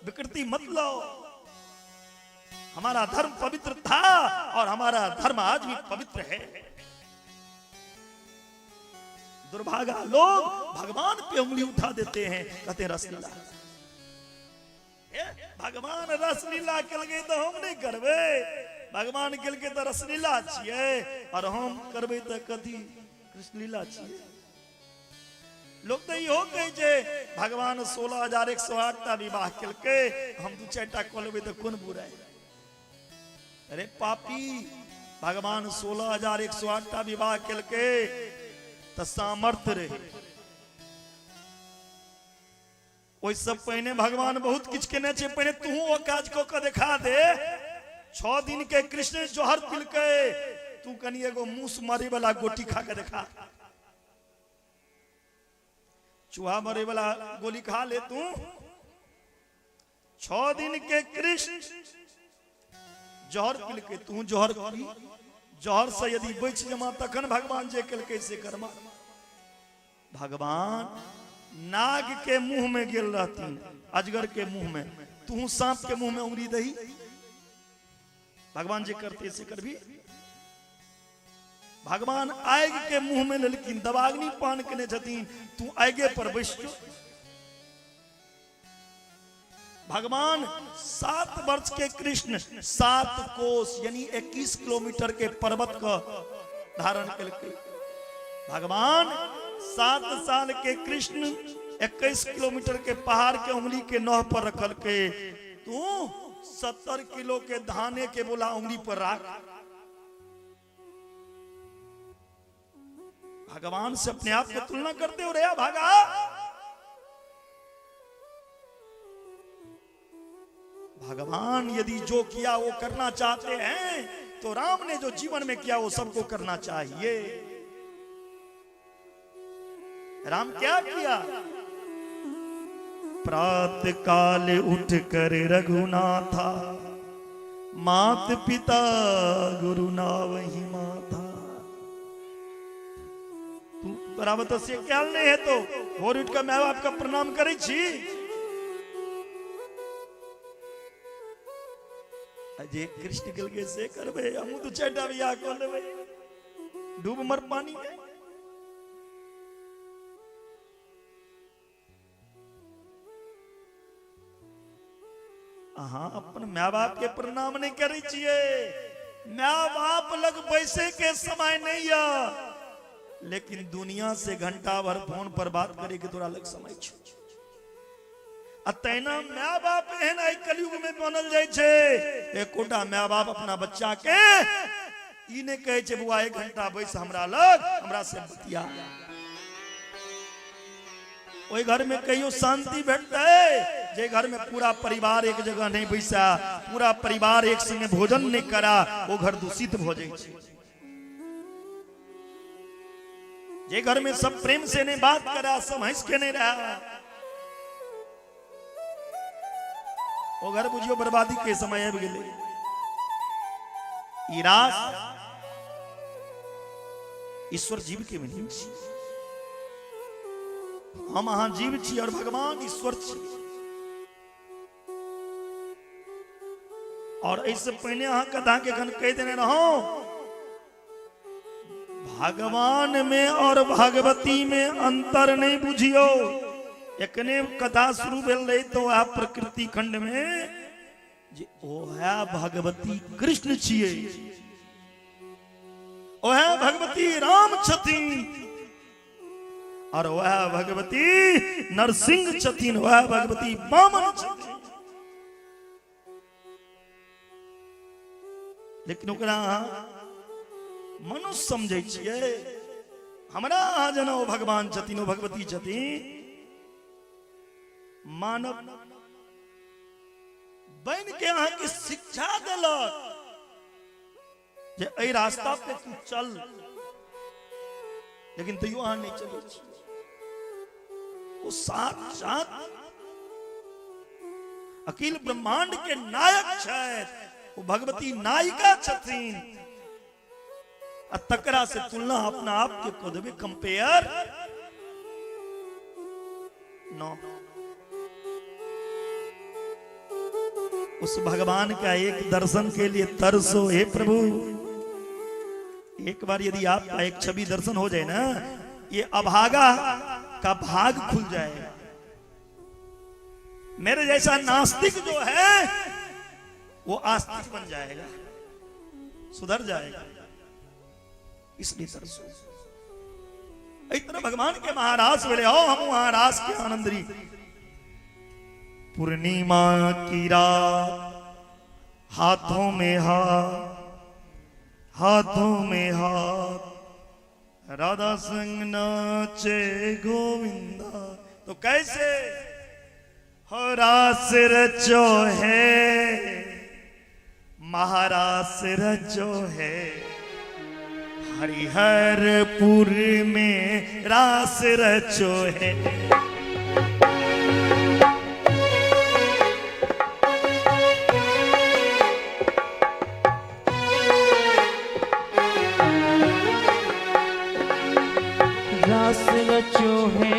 विकृति मत लाओ। हमारा धर्म पवित्र था और हमारा धर्म आज भी पवित्र है। दुर्भागा लोग भगवान पे उंगली उठा देते हैं, कहते हैं रसलीला। भगवान रसलीला केलकै तऽ हम नहि करबै? भगवान केलकै तऽ रसलीला छियै और हम करबै तऽ कथी कृष्णलीला छियै? लोक तऽ इहो कहै छै भगवान 16,108 टा विवाह केलकै, हम दू चारि टा कऽ लेबै तऽ कोन बुराइ? अरे पापी, भगवान 16,108 टा विवाह केलकै तऽ सामर्थ्य रहै। ओहिसँ पहिने भगवान बहुत किछु केने छै, पहिने तू ओ काज कऽ के देखा दे। 6 दिन के कृष्ण जहर पिलकै, तू कनि एगो मूस मारे वाला गोटी खा के देखा, चूहा मरे वाला गोली खा ले तू। 6 दिन के कृष्ण जहर पिलकै, तू जहर पी, जहर से यदि बचि जमा तखन भगवान जे केलकै से कर्मा। भगवान नाग के मुंह में गेल रहथिन, अजगर के मुंह में, तू सांप के मुंह में उंगली दही? भगवान जे करते से करबी? भगवान आग के मुंह में लेलखिन, दवाग्नि पान केने छथिन, तू आगे पर बैस जो। भगवान 7 वर्ष के कृष्ण 7 कोस यानी 21 किलोमीटर के पर्वत का धारण केलकै। भगवान 7 साल के कृष्ण 21 किलोमीटर के पहाड़ के उंगली के नह पर रखलकै, तू 70 किलो के धाने के बोला उंगली पर राख। भगवान से अपने आप को तुलना करते हो रे भागा। भगवान यदि जो किया वो करना चाहते हैं तो राम ने जो जीवन में किया वो सबको करना चाहिए। राम क्या किया? प्रात काल उठ कर रघुनाथा मात पिता गुरु नावहि माथा। तू तोरा तऽ से कयल नहि हेतौ। भोर उठि कऽ माय बाप के प्रणाम करै छी? आ जे कृष्ण केलकै से करबै? हमहूँ दू चारिटा बियाह कऽ लेबै, डूब मर पानी मे। अहाँ अपन माय बाप के प्रणाम नहि करै छियै, माय बाप लग बैसे के समय नहीं यऽ, लेकिन दुनिया से घंटा भर फोन पर बात करे के तोरा लग समय छौ। आ तहिना माय बाप एहन आइ कलयुग में बनल जाइ छै, एकोटा माय बाप अपना बच्चा के ई नहि कहै छै, बौआ, एक घंटा बैस हमरा लग, हमरा से बतिया। ओहि घर में कहियो शांति भेटतै जे घर में पूरा परिवार एक जगह नहीं बैसा, पूरा परिवार एक संगे भोजन नहीं करा? वो घर दूषित भऽ जाइ छै। जे घर में सब प्रेम से नहीं बात करा, सब हंस के नहीं रहा, वो घर बुझियो बर्बादी के समय आबि गेलै। ई रास ईश्वर जीव के मिली छी। हम अहाँ जीव छी और भगवान ईश्वर छी। और एहिसँ पहिने अहाँ कथा के एखन कहि देने रहौं, भगवान में और भगवती में अंतर नहीं बुझियो। एखने कथा शुरू भेल रही तो वह प्रकृति खंड में जे ओह भगवती कृष्ण छियै, ओह भगवती राम छथिन और वह भगवती नरसिंह छथिन, वह भगवती वामन छथिन। लेकिन ओकरा अहाँ मनुष्य समझै छियै। हमरा अहाँ जेना ओ भगवान छथिन, ओ भगवती छथिन। मानव बनि के अहाँके शिक्षा देलक जे एहि रास्ता पे तू चल, लेकिन तैयो अहाँ नहि चलै छी। ओ साक्षात अखिल ब्रह्मांड के नायक छथि, ओ भगवती नायिका छथिन, आ तकरा से तुलना अपना आप के कऽ देबै, कंपेयर नो। उस भगवान का एक दर्शन के लिए तरसो। हे प्रभु, एक बार यदि आपका एक छवि दर्शन हो जाए ना, ये अभागा का भाग खुल जाए। मेरे जैसा नास्तिक जो है वो आस्तिक बन जाएगा, सुधर जाएगा। इसलिए तरसो। इतना भगवान के महारास बोले आओ, हम वहां रास के आनंद री। पूर्णिमा की रात, हाथों में हाथ, हाथों में हाथ, राधा संग नाचे गोविंदा। तो कैसे हो? रास रचो है, महारास रचो है, हरिहरपुर में रास रचो है। रास रचो है,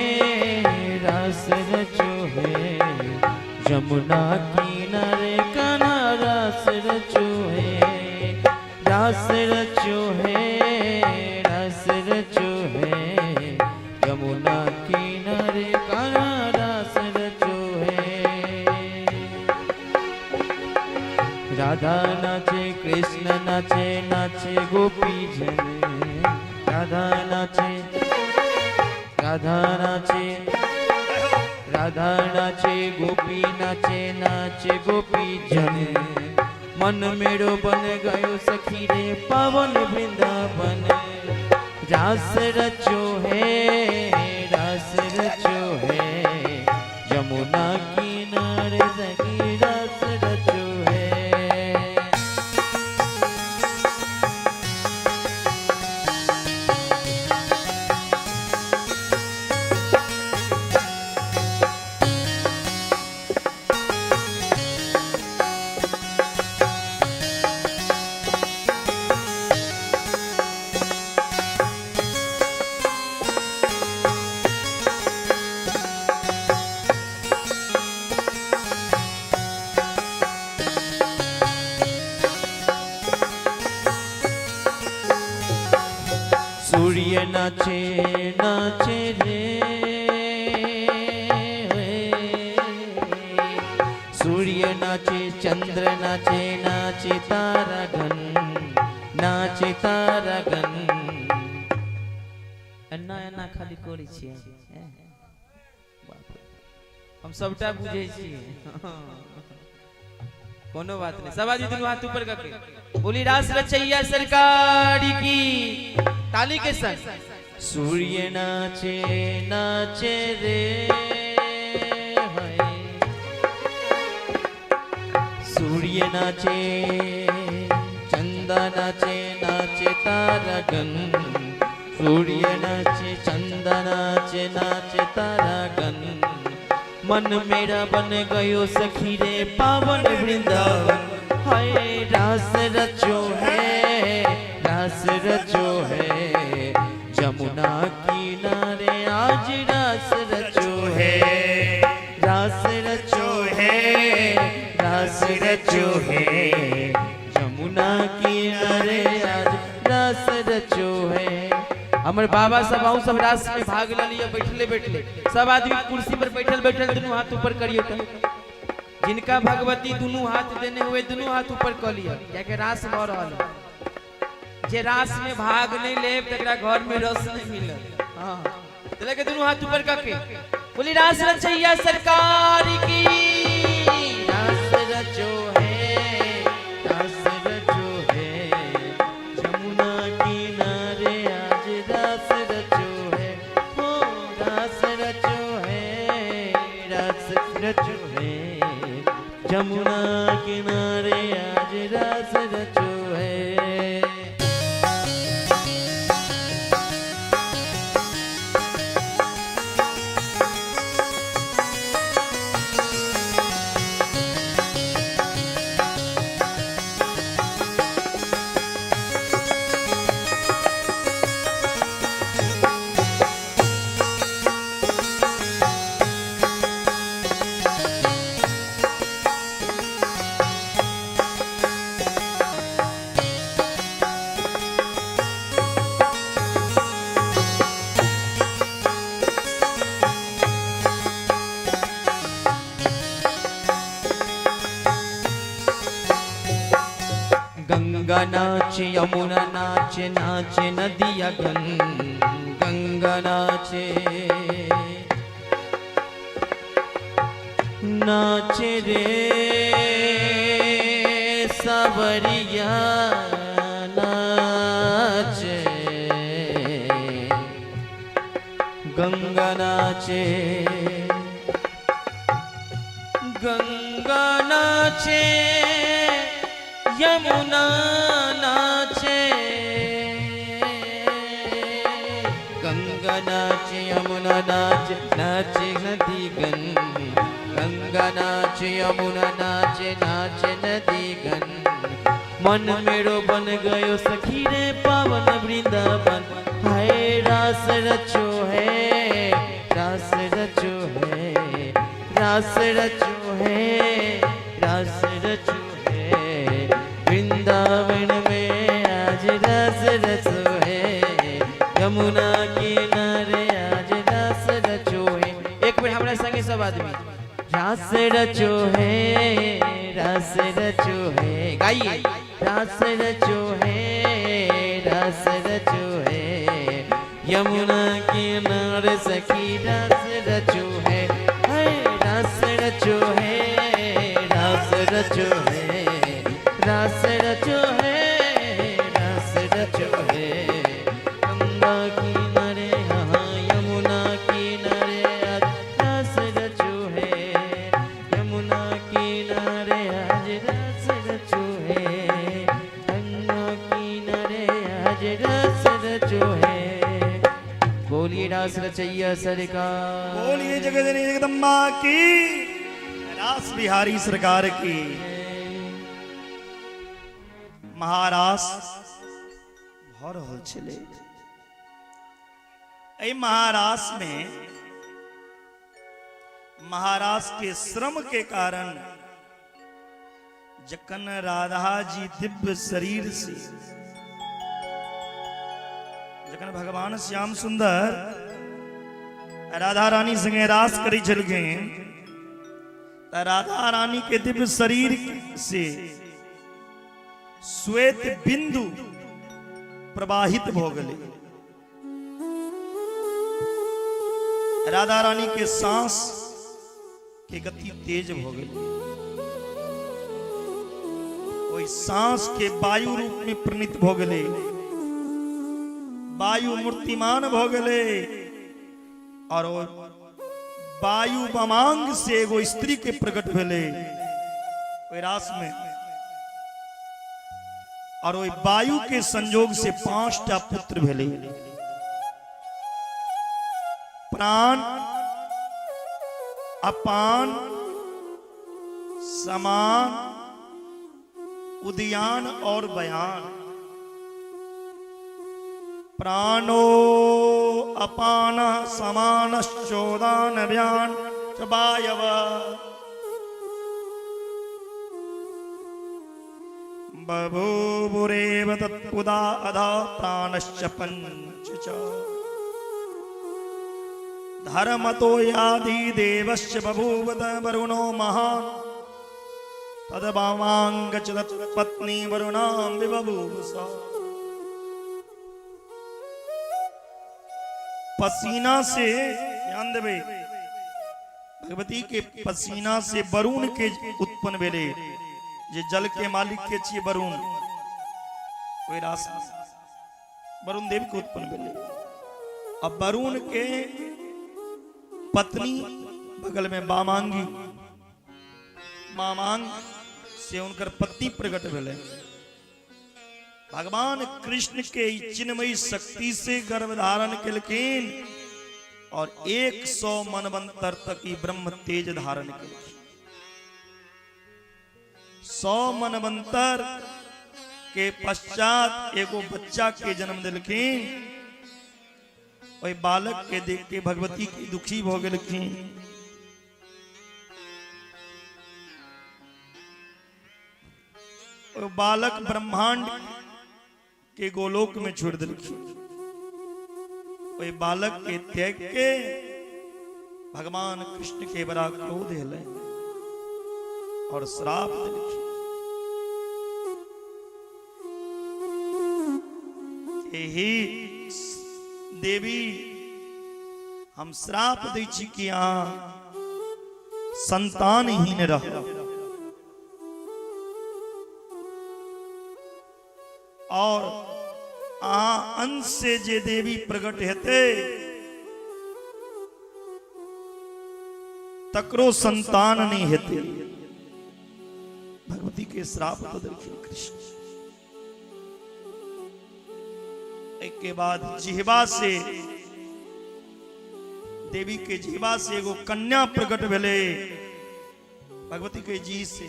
रास रचो है, जमुना किनारे कान्हा रास रचो है। रास रचो है, रास रचो है, जमुना किनारे कान्हा रास रचो है। राधा नाचे, कृष्ण नाचे, नाचे गोपी जन। राधा नाचे, राधा नाचे, राधा नाचे, गोपी नाचे, नाचे गोपी जन। मन मेरो बन गयो सखी रे पावन वृंदावन। रास रचो है, रास रचो है, जमुना किनारे सखी रास रचो है। सूर्य नाचे नाचे रे, सूर्य नाचे चंद्र नाचे नाचे तारागण, नाचे तारागण। एना एना खाली करै छियै, हम सबटा बुझै छियै, कोनो बात नहीं। सब आदमी दुनू हाथ ऊपर करके बोली रास रचैया सरकार की ताली के संग। सूर्य नाचे नाचे रे, सूर्य नाचे चंदा नाचे नाचे तारागण, सूर्य नाचे चंदा नाचे नाचे तारागण। मन मेरा बन गयो सखी रे पावन वृंदावन, हाय रास रचो है, रास रचो है, जमुना किनारे आज रास रचो है, रास रचो है, रास रचो है, जमुना किनारे आज रास रचो है। हमर बाबा सब अहूँ सब रास में भाग लिया, बैठले बैठले सब आदमी कुर्सी पर बैठल बैठल दुनू हाथ ऊपर करियो। तो जिनका भगवती दुनू हाथ देने हुए दुनू हाथ ऊपर क लिया, कियाकि रास भ रहल है। जे रास में भाग नहीं लेब तकरा घर में रस नहीं मिलत। हाँ, तो लेके दुनू हाथ ऊपर करके बोली रास रचैया सरकार की। रास रचो है, रास रचो है, जमुना किनारे आज रास रचो है, हो रास रचो है, रास रचो है, जमुना किनारे आज रास रचो है। गंगा नाचे यमुना नाचे नाचे नदिया गन, गंगा नाचे नाचे रे सावरिया नाचे, गंगा नाचे, गंगा नाचे यमुना नाचे, गंगा नाचे यमुना नाचे नाचे नदी गन, गंगा नाचे यमुना नाचे नाचे नदी गन। मन मेरो बन गयो सखी रे पावन वृंदावन, हाय रास रचो है, रास रचो है, रास रचो है, रास रचो है, वृंदावन में आज रास रचो है, यमुना किनारे आज रास रचो है। एक बेर हमरा संगे सब आदमी रास रचो है, रास रचो है, गाइए रास रचो है, रास रचो है, यमुना किनारे सखी रास रचो है, रास रचो है, रास रचो है, रास रचो है, रास रचो है, गंगा किनारे हाँ यमुना किनारे आज रास रचो है, यमुना किनारे आज रास रचो है, गंगा किनारे आज रास रचो है। बोलिए रास रचैया सरकार, बोलिए जगदनी जगदम्बा की, रास बिहारी सरकार की। महारास भऽ रहल छलै। एहि महारास में महारास के श्रम के कारण जखन राधा जी दिव्य शरीर से जखन भगवान श्याम सुंदर राधा रानी संगे रास करै छलखिन तऽ राधा रानी के दिव्य शरीर से श्वेत बिंदु प्रवाहित भऽ गेलै। राधा रानी के सांस के गति तेज भऽ गेलै। ओहि सांस के वायु रूप में परिणत भऽ गेलै, वायु मूर्तिमान भऽ गेलै और ओ वायु बमांग से एगो स्त्री के प्रकट भेलै ओहि रास में और ओहि वायु के संयोग से 5टा पुत्र भेलै। प्राण, अपान, समान, उदयान और बयान। प्राणो अपान समानश्चोदान व्यान च वायव। बभूवुरेव तत्पुदा अधा प्राणश्च पंच च। धर्मतो यादि देवश्च बभूव वरुणो महान तदवामांग च तत्पत्नी वरुणां विबभूव सा। पसीना से ध्यान देबै, भगवती के पसीना से वरुण के उत्पन्न भेलै, जे जल के मालिक के छियै वरुण, ओहि रास वरुण देव के उत्पन्न भेलै। अब वरुण के पत्नी बगल में बामांगी, बामांग से उनकर पत्नी प्रकट भेलै। भगवान कृष्ण के चिन्मयी शक्ति से गर्भ धारण केलखिन और 100 मनवंतर तक ई ब्रह्म तेज धारण केलखिन। 100 मनवंतर के पश्चात एगो बच्चा के जन्म देलखिन। ओहि बालक के देख के भगवती के दुखी भ गेलखिन। ओ बालक ब्रह्मांड के गोलोक में छोड़ देलखिन। ओहि बालक के त्याग के भगवान कृष्ण के बड़ा क्रोध एलै और श्राप देलखिन। एही देवी हम श्राप दै छी कि अहाँ संतानहीन रह और अहाँ अंश से जे देवी प्रकट हेतै तकरो संतान नहीं हेतै। भगवती के श्राप दऽ देलखिन कृष्ण। एक के बाद जिहवा से देवी के जिहवा से एगो कन्या प्रकट भेलै भगवती के जी से।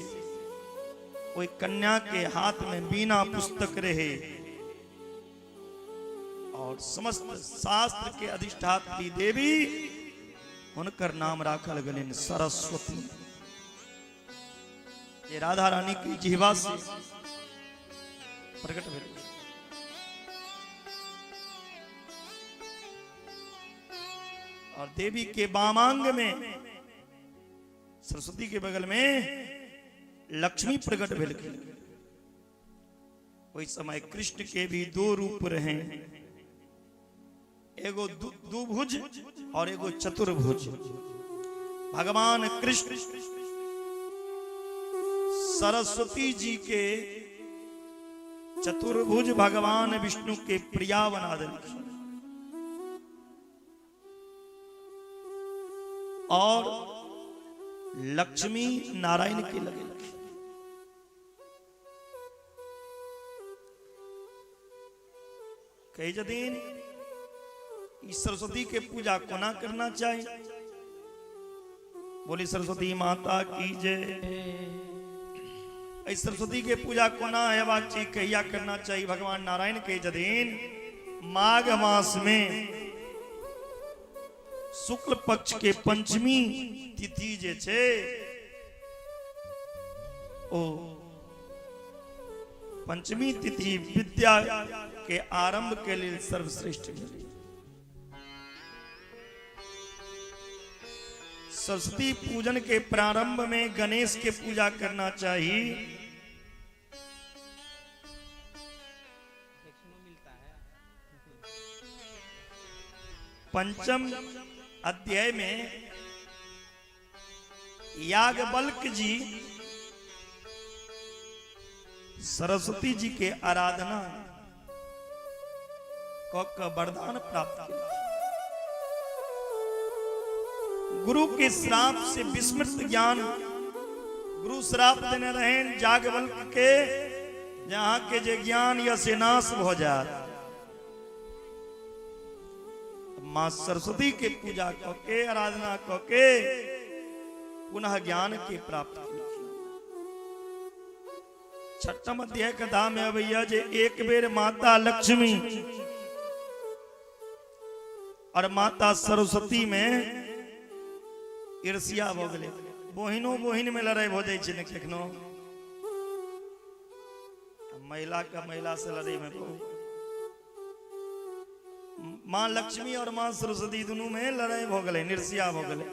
ओहि कन्या के हाथ में बीना पुस्तक रहे और समस्त शास्त्र के अधिष्ठात्री देवी, हुनकर नाम राखल गेलनि सरस्वती। ये राधा रानी की जिह्वा से प्रकट भेल। और देवी के वामांग में सरस्वती के बगल में लक्ष्मी प्रकट भेलखिन। ओहि समय कृष्ण के भी दो रूप रहे, एगो दुभुज और एगो चतुर्भुज। भगवान कृष्ण सरस्वती जी के चतुर्भुज भगवान विष्णु के प्रिया बना देलखिन और लक्ष्मी नारायण के लगेलखिन। कहै छथिन ई सरस्वती के पूजा कोना करना चाही? बोली सरस्वती माता की जय। एहि सरस्वती के पूजा कोना हेबाक चाही, कहिया करना चाही? भगवान नारायण कहै छथिन माघ मास में शुक्ल पक्ष के पंचमी तिथि जे छै ओ पंचमी तिथि विद्या के आरंभ के लिए सर्वश्रेष्ठ भेलै। सरस्वती पूजन के प्रारंभ में गणेश के पूजा करना चाहिए। पंचम अध्याय में याज्ञवल्क्य जी सरस्वती जी के आराधना क वरदान प्राप्त किया। गुरु के श्राप से विस्मृत ज्ञान, गुरु श्राप देने रहे याज्ञवल्क्य के, जहां के जे ज्ञान या से नाश भ जात। मां सरस्वती के पूजा क के, आराधना क के पुनः ज्ञान के प्राप्त केलखिन। छठम अध्याय कथा में अबैया जे एक बेर माता लक्ष्मी और माता सरस्वती में ईर्ष्या भ गेलै। बहिनो बहिन में लड़ाई भ जाइ छै ने कखनो, महिला का महिला से लड़ाई में बहुत। माँ लक्ष्मी और माँ सरस्वती दुनू में लड़ाई भ गेलै, ईर्ष्या भ गेलै।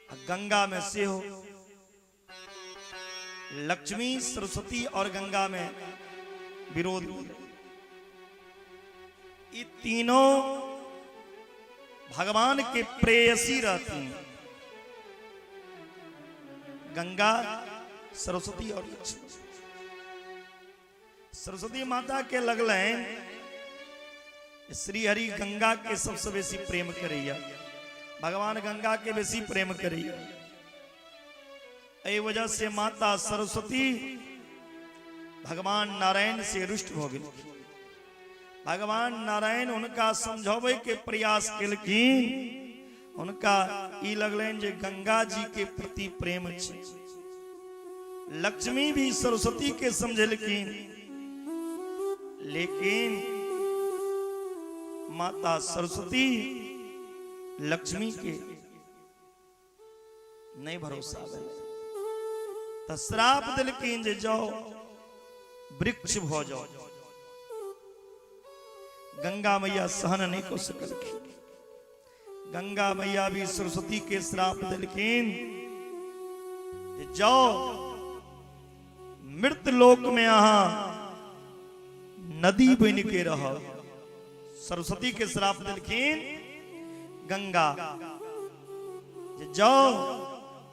आ गंगा में सेहो लक्ष्मी सरस्वती और गंगा में विरोध भेलै। ई तीनों भगवान के प्रेयसी रहती हैं, गंगा सरस्वती और लक्ष्मी। सरस्वती माता के लगलनि श्री हरि गंगा के सबसे बेसी प्रेम करैया, भगवान गंगा के बेसी प्रेम करैया। एहि वजह से माता सरस्वती भगवान नारायण से रुष्ट भ गेलखिन। भगवान नारायण हुनका समझाबै के प्रयास केलखिन। हुनका ई लगलनि जे गंगा जी के प्रति प्रेम छै। लक्ष्मी भी सरस्वती के समझेलखिन, लेकिन माता सरस्वती लक्ष्मी के नहीं भरोसा भेलै, तऽ श्राप देलखिन जे जाओ वृक्ष भ जाओ। गंगा मैया सहन नहीं कऽ सकलखिन। गंगा मैया भी सरस्वती के श्राप देलखिन जे जाओ मृत लोक में अहाँ नदी बन के रहब। सरस्वती के श्राप देलखिन गंगा जे जाओ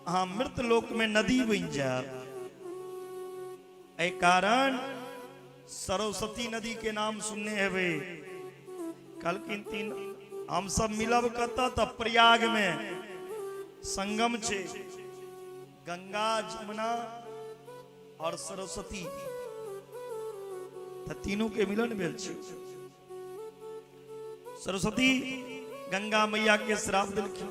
अहाँ मृत लोक में नदी बन जायब। एहि कारण सरस्वती नदी के नाम सुनने हेबै। कहलखिन तीन हम सब मिलब कतऽ? तऽ प्रयाग में संगम छै, गंगा जमुना और सरस्वती, तऽ तीनू के मिलन भेल छै। सरस्वती गंगा मैया के श्राप देलखिन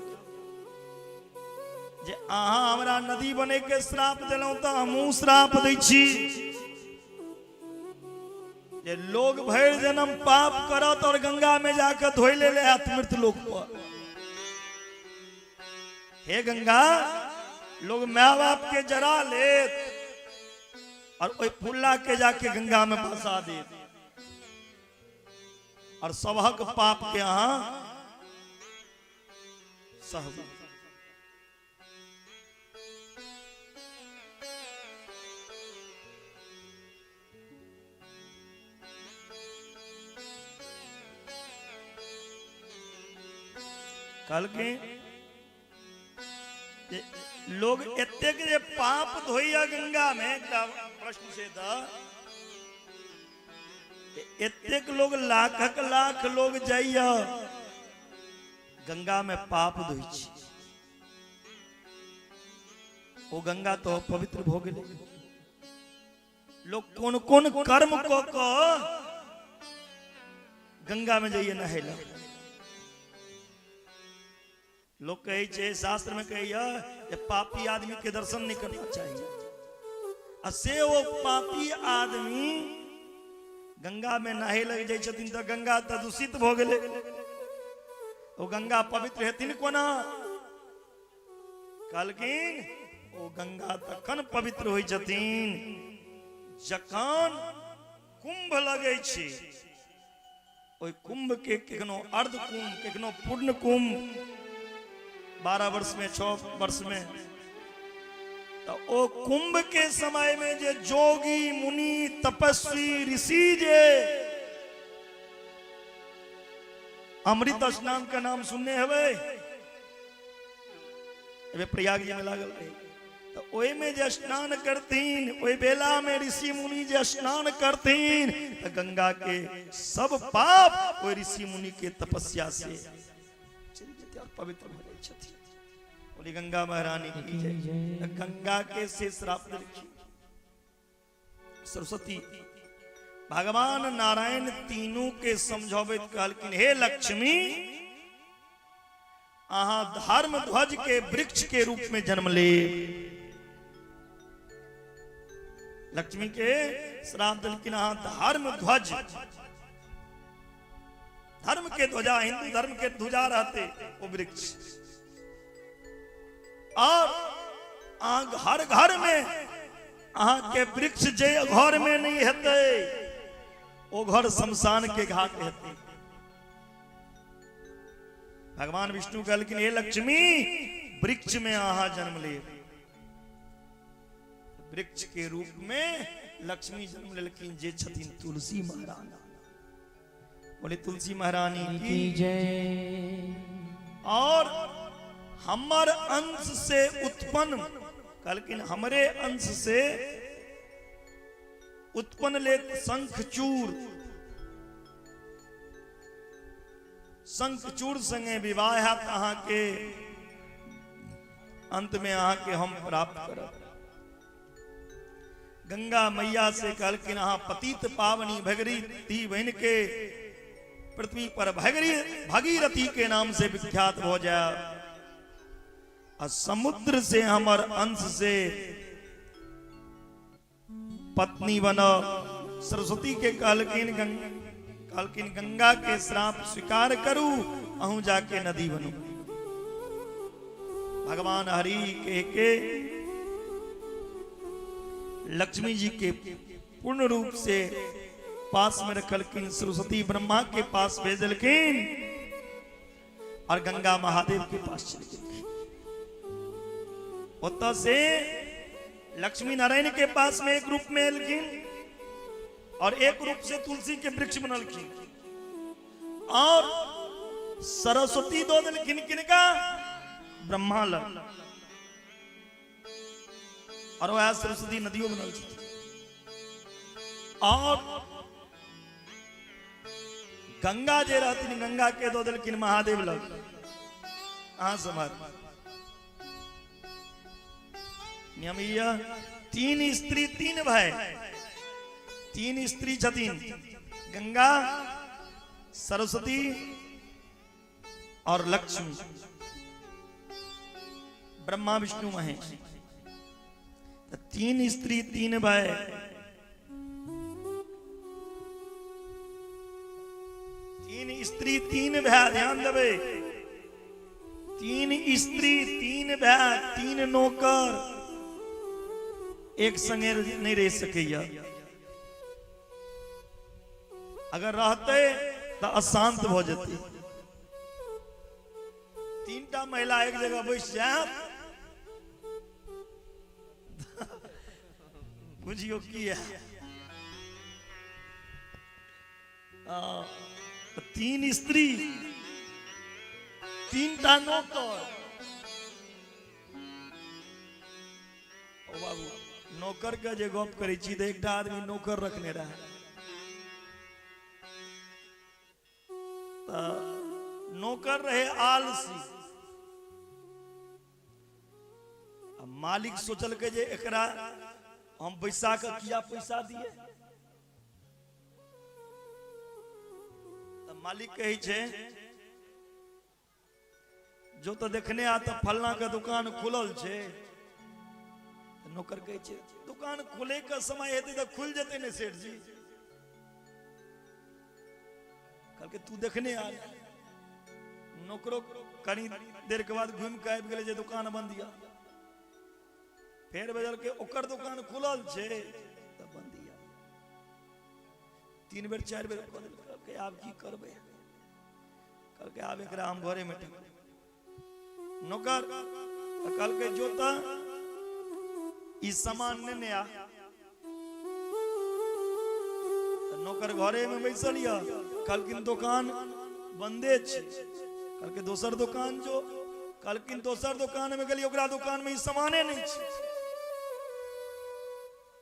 जे अहाँ हमरा नदी बने के श्राप देलहुं तऽ हमहूँ श्राप दै छी जे लोग भरि जन्म पाप करत और गंगा में जाकर धोइ ले ले आयत मृत लोक पर। हे गंगा, लोग my बाप के जरा लेत और ओहि फुल्ला के जाके गंगा में फंसा देत और सबहक पाप के अहाँ सहबू। कहलखिन जे लोग एतेक जे पाप धोइया गंगा में, एकटा प्रश्न छै तऽ एतेक लोग लाखक लाख लोग जाइया गंगा में पाप धोइ छी, ओ गंगा तो पवित्र भ गेलै। लोग कोन कोन कर्म क कऽ गंगा में जाइए नहाय लए। लोग कहै छै, शास्त्र में कहैया जे पापी आदमी के दर्शन नहीं करना चाहिए, आ से ओ पापी आदमी गंगा में नहाय लग जाइ छथिन तऽ गंगा तऽ दूषित भऽ गेलै, ओ गंगा पवित्र हेथिन कोना? कहलखिन ओ गंगा तखन पवित्र होइ छथिन जखन कुंभ लगै छै। ओहि कुंभ के केखनो अर्ध कुंभ, केखनो पूर्ण कुंभ, 12 वर्ष में, 6 वर्ष में, तो ओ कुंभ के समय में जे जोगी मुनि तपस्वी ऋषि जे अमृत स्नान के नाम सुनने हेबै, एबे प्रयाग जी में लागल रहे, तो ओहिमे जे स्नान करथिन, ओहि बेला में ऋषि मुनि जे स्नान करथिन, तो गंगा के सब पाप ओहि ऋषि मुनि के तपस्या से चलि जेतै और पवित्र भऽ जाइ छथिन। बोली गंगा महारानी की जय। तऽ गंगा के से श्राप देलखिन सरस्वती। भगवान नारायण तीनू के समझाबैत कहलखिन, हे लक्ष्मी, अहाँ धर्म ध्वज के वृक्ष के रूप में जन्म ले। लक्ष्मी के श्राप देलखिन, अहाँ धर्म ध्वज, धर्म के ध्वजा, हिंदू धर्म के ध्वजा रहते वो वृक्ष, और अहाँ हर घर में अहाँ के वृक्ष जे घर में नहीं हेतै ओ घर शमशान के घाट हेतै। भगवान विष्णु कहलखिन, हे लक्ष्मी, वृक्ष में अहाँ जन्म ले। वृक्ष के रूप में लक्ष्मी जन्म लेलखिन, जे छथिन तुलसी महारानी। बोले तुलसी महारानी की जय। और हमर अंश से उत्पन्न, कहलखिन हमरे अंश से उत्पन्न ले शंखचूर, शंखचूर संगे विवाह हैत अहाँके, अंत में अहाँके हम प्राप्त करब। गंगा मैया से कहलखिन, अहाँ पतित पावनी भगीरथी बन के पृथ्वी पर भगीरथी के नाम से विख्यात हो जाए, आ समुद्र से हमर अंश से पत्नी बन। सरस्वती के कहलखिन, कहलखिन गंगा के श्राप स्वीकार करू, अहूं जाके नदी बनू। भगवान हरि के लक्ष्मी जी के पूर्ण रूप से पास में रखलखिन, सरस्वती ब्रह्मा के पास भेजलखिन और गंगा महादेव के पास चली गेलखिन। ओतऽ से लक्ष्मी नारायण के पास में एक रूप में एलखिन और एक रूप से तुलसी के वृक्ष बनलखिन, और सरस्वती दो देलखिन किनका? ब्रह्मा लग, और वह सरस्वती नदियों बनल छथिन। और गंगा जे रहथिन, गंगा के दो देलखिन महादेव लग। अहाँ समझ नियम यह, तीन स्त्री तीन भाई, तीन स्त्री छथिन, गंगा, सरस्वती और लक्ष्मी, ब्रह्मा विष्णु महेश। तो तीन स्त्री तीन भाई, तीन स्त्री तीन भाई, ध्यान देबै, तीन स्त्री तीन भाई तीन नौकर एक संगे नहीं रह सकैया। अगर रहते तो अशांत भ जेतै। तीनटा महिला एक जगह बैस जायत, बुझियो की है। तीन स्त्री तीनटा नौकर। ओ बाबू, नौकर के जे गप करै छी तऽ एकटा आदमी नौकर रखने रहे, तऽ नौकर रहे आलसी। आ मालिक सोचलकै जे एकरा हम बैसा कऽ किया पैसा दिए। तऽ मालिक कहै छै, जो तऽ देखने आ तऽ फलना के दुकान खुलल छै। तऽ नौकर कहै छै, दुकान खुले के समय हेतै तऽ खुलि जेतै ने सेठ जी। कहलकै, तू देखने आ। नौकरो कनी देर के बाद घूमि के आबि गेलै जे दुकान बंद यऽ। फेर भेजलकै ओकर दोकान खुलल छै तऽ बन्द यऽ। 3 बेर 4 बेर कऽ देलकै। कहलकै आब की करबै? कहलकै आब एकरा हम घरेमे ठकबै। नौकर तऽ कहलकै जो तऽ ई सामान नेने आ। तऽ नौकर घरे में बैसल यऽ। कहलखिन दोकान बंदे छै। कहलकै दोसर दोकान जो। कहलखिन दोसर दोकान में गेलियै, ओकरा दोकान में ई सामाने नहि छै।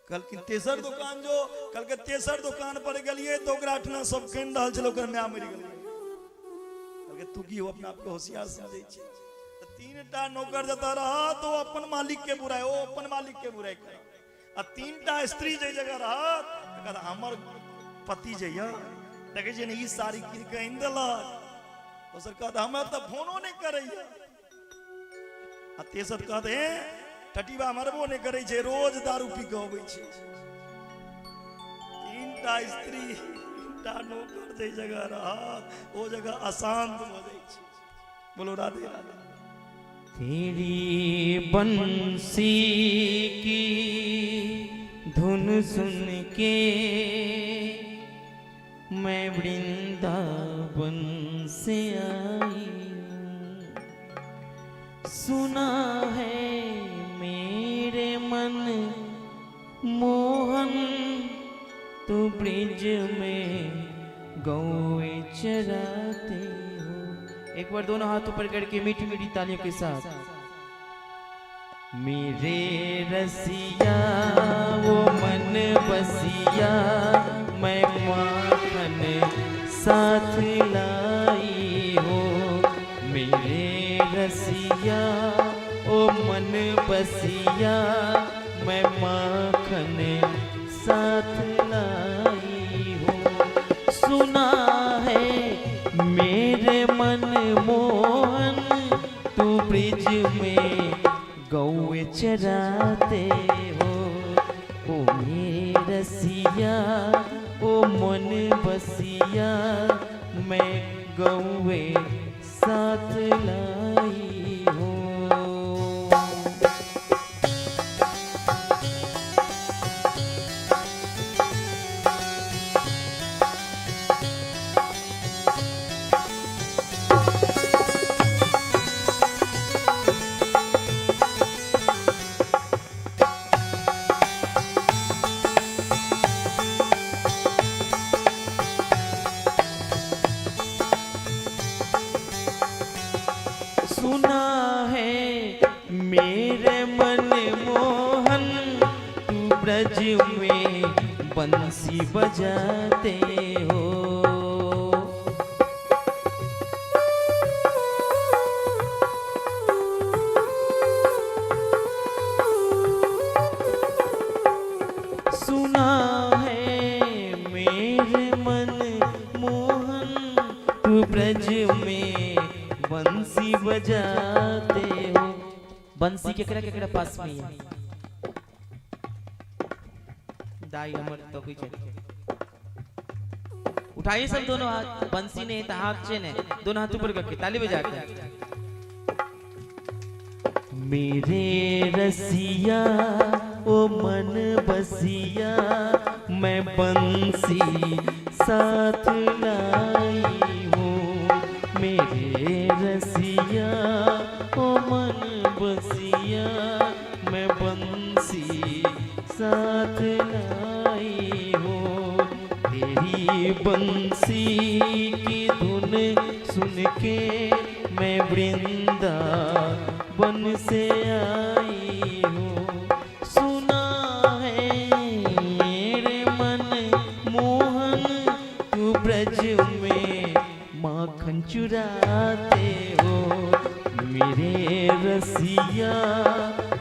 कहलखिन तेसर दोकान जो। कहलकै तेसर दोकान पर गेलियै तऽ ओकरा अठना सब कानि रहल छलै, ओकर माय मरि गेलै। कहलकै तू की अपना आपके होशियार समझै छै? तऽ 3टा नौकर जतऽ रहत ओ अपन मालिक के बुराइ, ओ अपन मालिक के बुराइ करत। आ 3टा स्त्री जे जगह रहत तऽ कहत हमर पति जे यऽ देखै छियै ने ई साड़ी कीन कऽ आनि देलक। दोसर कहत हमरा तऽ फोनो नहि करैया। आ तेसर कहत हे टटीबा मरबो नहि करै छै, रोज दारू पी कऽ अबै छै। 3टा स्त्री 3टा नौकर जे जगह रहत ओ जगह अशांत भऽ जाइ छै। बोलो राधे राधे। तेरी बंसी की धुन सुन के मैं वृंदावन से आई हूँ। सुना है मेरे मन मोहन तू ब्रिज में गौए चराते हो। एक बार दोनों हाथ ऊपर करके मीठी मीठी तालियों के साथ। मेरे रसिया वो मन बसिया मैं माखन साथ लाई हो। मेरे रसिया ओ मन बसिया मैं माखन साथ लाई हो। सुना है मेरे मन मोहन तू ब्रिज में गौए चराते हो। ओ मेरे रसिया ओ मन बसिया मैं गौए साथ लाई हो। सुना है मेरे मन मोहन तू ब्रज में बंसी बजाते हो। सुना है मेरे मन मोहन तू ब्रज में बंसी बजाते हो। बंसी केकरा केकरा पास में है? दाई हमर तो कोई छै। उठाइए सब दोनों हाथ। बंसी नहीं तो हाथ से नहीं, दोनों हाथ ऊपर करके ताली बजा के। मेरे रसिया ओ मन बसिया मैं बंसी साथ लाई हूँ। मेरे रसिया ओ मन बसिया मैं बंसी साथ लाई हूँ। तेरी बंसी की धुन सुन के मैं वृंदावन से आई हूँ। सुना है मेरे मन मोहन तू ब्रज में माखन चुराते हो। मेरे रसिया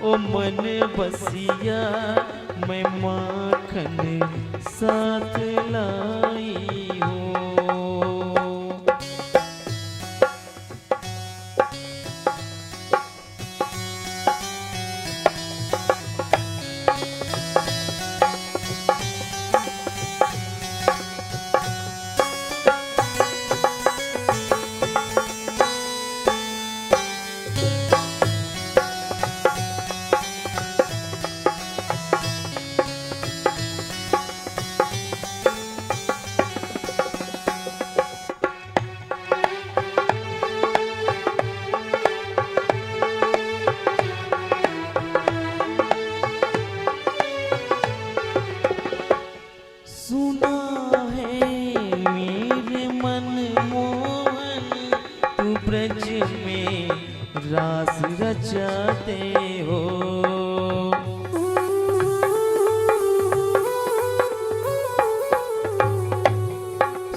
ओ मन बसिया मैं माखन साथ लाई हूँ। रचाते हो।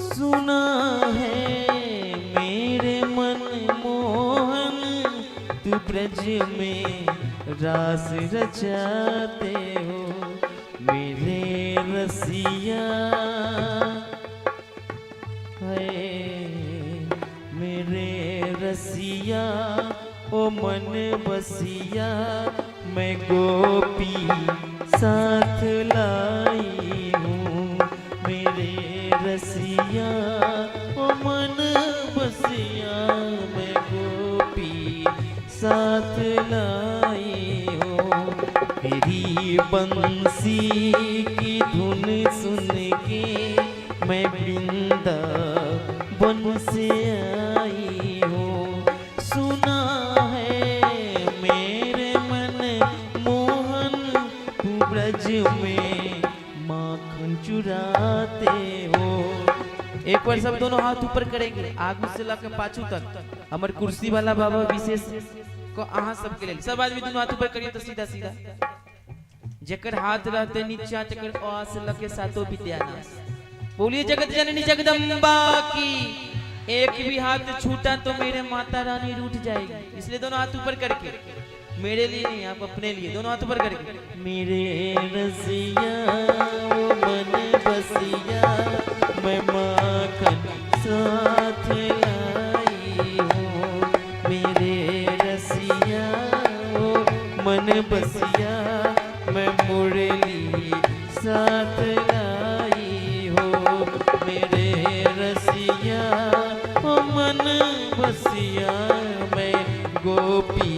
सुना है मेरे मन मोहन, तू ब्रज में रास रचाते हो। मेरे रसिया है, मेरे रसिया ओ मन बसिया, मैं गोपी साथ लाई हूँ। मेरे रसिया ओ मन बसिया, मैं गोपी साथ लाई हूँ। तेरी बंसी की धुन सुन के मैं वृंदावन से आई हूँ। सुना है मेरे मन मोहन, तू ब्रज में माखन चुराते हो। एक बार सब दोनों हाथ ऊपर करेंगे, आगू से लके पाछू तक। हमर कुर्सी वाला बाबा विशेष को अहाँ सबके लेल सब आदमी दोनों हाथ ऊपर करिए तो सीधा सीधा। जेकर हाथ रहते नीचा तेकर अ से लके सातो विद्यानाश। बोलिए जगत जननी जगदम्बा की। एक भी हाथ छूटा तो मेरे माता रानी रूठ जाएगी, इसलिए दोनों हाथ ऊपर करके, मेरे लिए नहीं, आप अपने लिए दोनों हाथ ऊपर करके। मेरे रसिया ओ मन बसिया, मैं माखन साथ लाई हूँ। मेरे रसिया ओ मन बसिया, मैं मुरली साथ लाई हूँ। मेरे रसिया ओ मन बसिया, मैं गोपी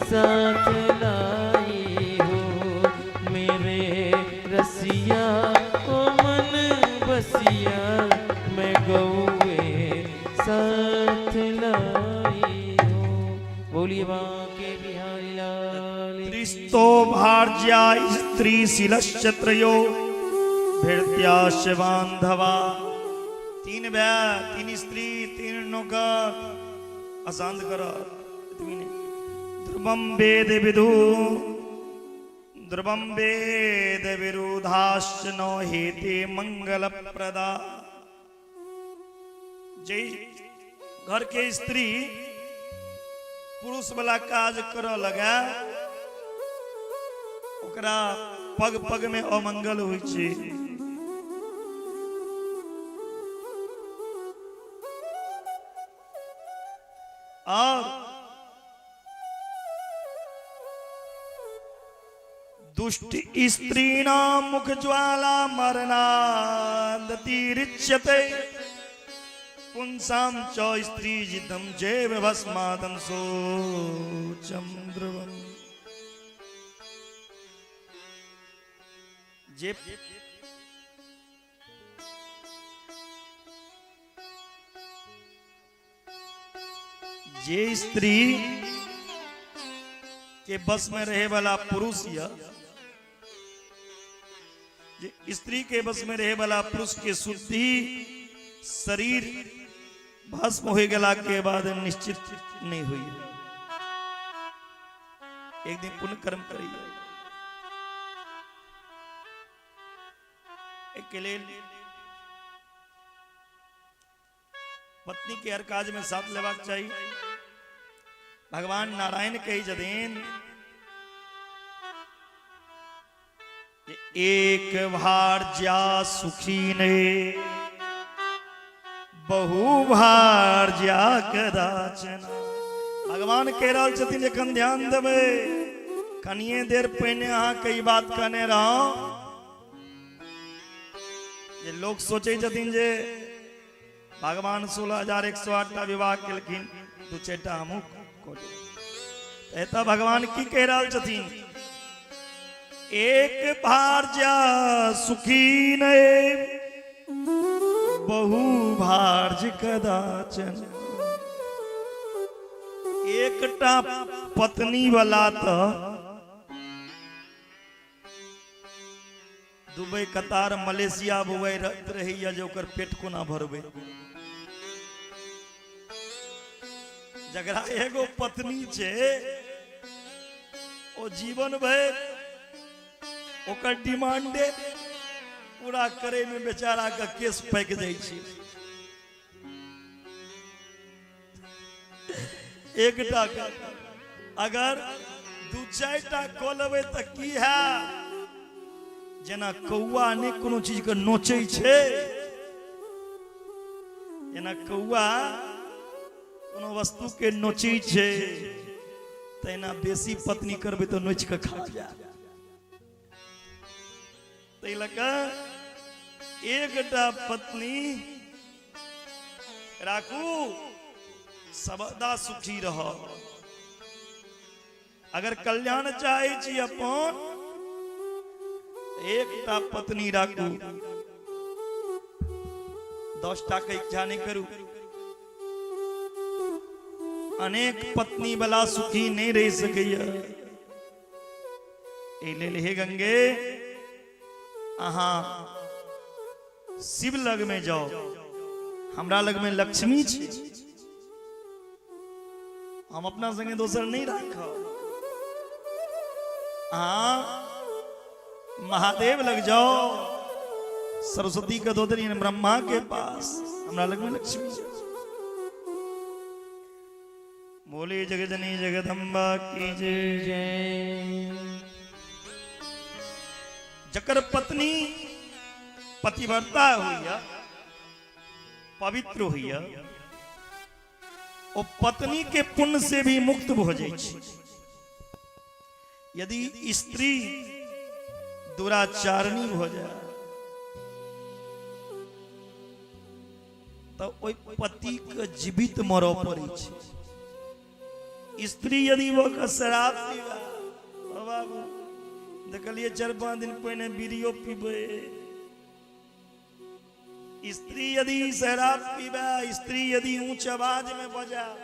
साथ लाई हूँ। मेरे रसिया ओ मन बसिया, मैं गौए साथ लाई हूँ। बोलिए बांके बिहारी लाल की। त्रिस्तो भार्या स्त्री शिलश्च त्रयो भृत्याश्च बांधवा। तीन भाय, तीन स्त्री, तीन नौकर, अशांत कर। ध्रुवम वेद विदु ध्रुवम वेद विरोधाश्च नो हेते मंगल प्रदा। जे घर के स्त्री पुरुष वाला काज करऽ लगा, ओकरा पग पग में अमंगल होइ छै। और दुष्ट स्त्रीणाम मुख ज्वाला मरणादतिरिच्यते पुंसाम च स्त्री जितम जैव भस्मादम शोचम ध्रुवम। जे जे स्त्री के बस में रहे वाला पुरुष या जे स्त्री के बस में रहे वाला पुरुष के शुद्धि शरीर भस्म हो गला के बाद निश्चित नहीं हुई। एक दिन पुण्य कर्म करिए। एक के लेल पत्नी के हर काज में साथ लेबाक चाहिए। भगवान नारायण कही जदीन एक भार्या सुखी ने बहु भार्या कदाचन। भगवान कह रहल छथिन एखन ध्यान देबै, कनिए देर पहिने अहाँ के ई बात कहने रहौ जे लोग सोचै छथिन जे भगवान 16,108 टा विवाह केलखिन, दू चारि टा हमहूँ कऽ लेब। एतऽ भगवान की कहि रहल छथिन, एक भार्या सुखी ने बहु भार्य कदाचन। एकटा पत्नी वाला तऽ दुबई, कतार, मलेशिया बौआइ रहैया जे ओकर पेट कोना भरबै। जकरा एगो पत्नी छै ओ जीवन भरि ओकर डिमांडे पूरा करे में बेचारा के केस पाकि जाइ छै। एकटा के अगर दू चारि टा कऽ लेबै तऽ की है, जेना कौआ नहि कोनो चीज के नोचै छै, जेना कौआ कोनो वस्तु के नोचै छै, तहिना बेसी पत्नी करबै तऽ नोचि कऽ खा जाय। ताहि लऽ कऽ एकटा पत्नी राखू, सबदा सुखी रह। अगर कल्याण चाहै छी अपन, एकटा पत्नी राखू, 10टा के इच्छा नहीं करू। अनेक पत्नी वाला सुखी नहीं रह सकैया। एहि लेल हे गंगे, अहाँ शिव लग में जाओ, हमरा लग में लक्ष्मी छी, हम अपना संगे दोसर नहीं राखब। अहाँ महादेव लग जाओ, सरस्वती के दो देलियनि ब्रह्मा के पास, हमरा लग में लक्ष्मी छै। बोले जगजनी जगदम्बा की जय। जय। जकर पत्नी पतिव्रता होइया, पवित्र होइया, ओ पत्नी के पुण्य से भी मुक्त भऽ जाइ छै। यदि स्त्री दुराचारिणी भऽ जाय तऽ ओहि पति के जीवित मरऽ पड़ै छै। स्त्री यदि भऽ कऽ शराब पीबै, ओ बाबू देखलियै 4-5 दिन पहिने बीड़ियो पीबै। स्त्री यदि शराब पीबै, स्त्री यदि ऊंच आवाज में बजाय,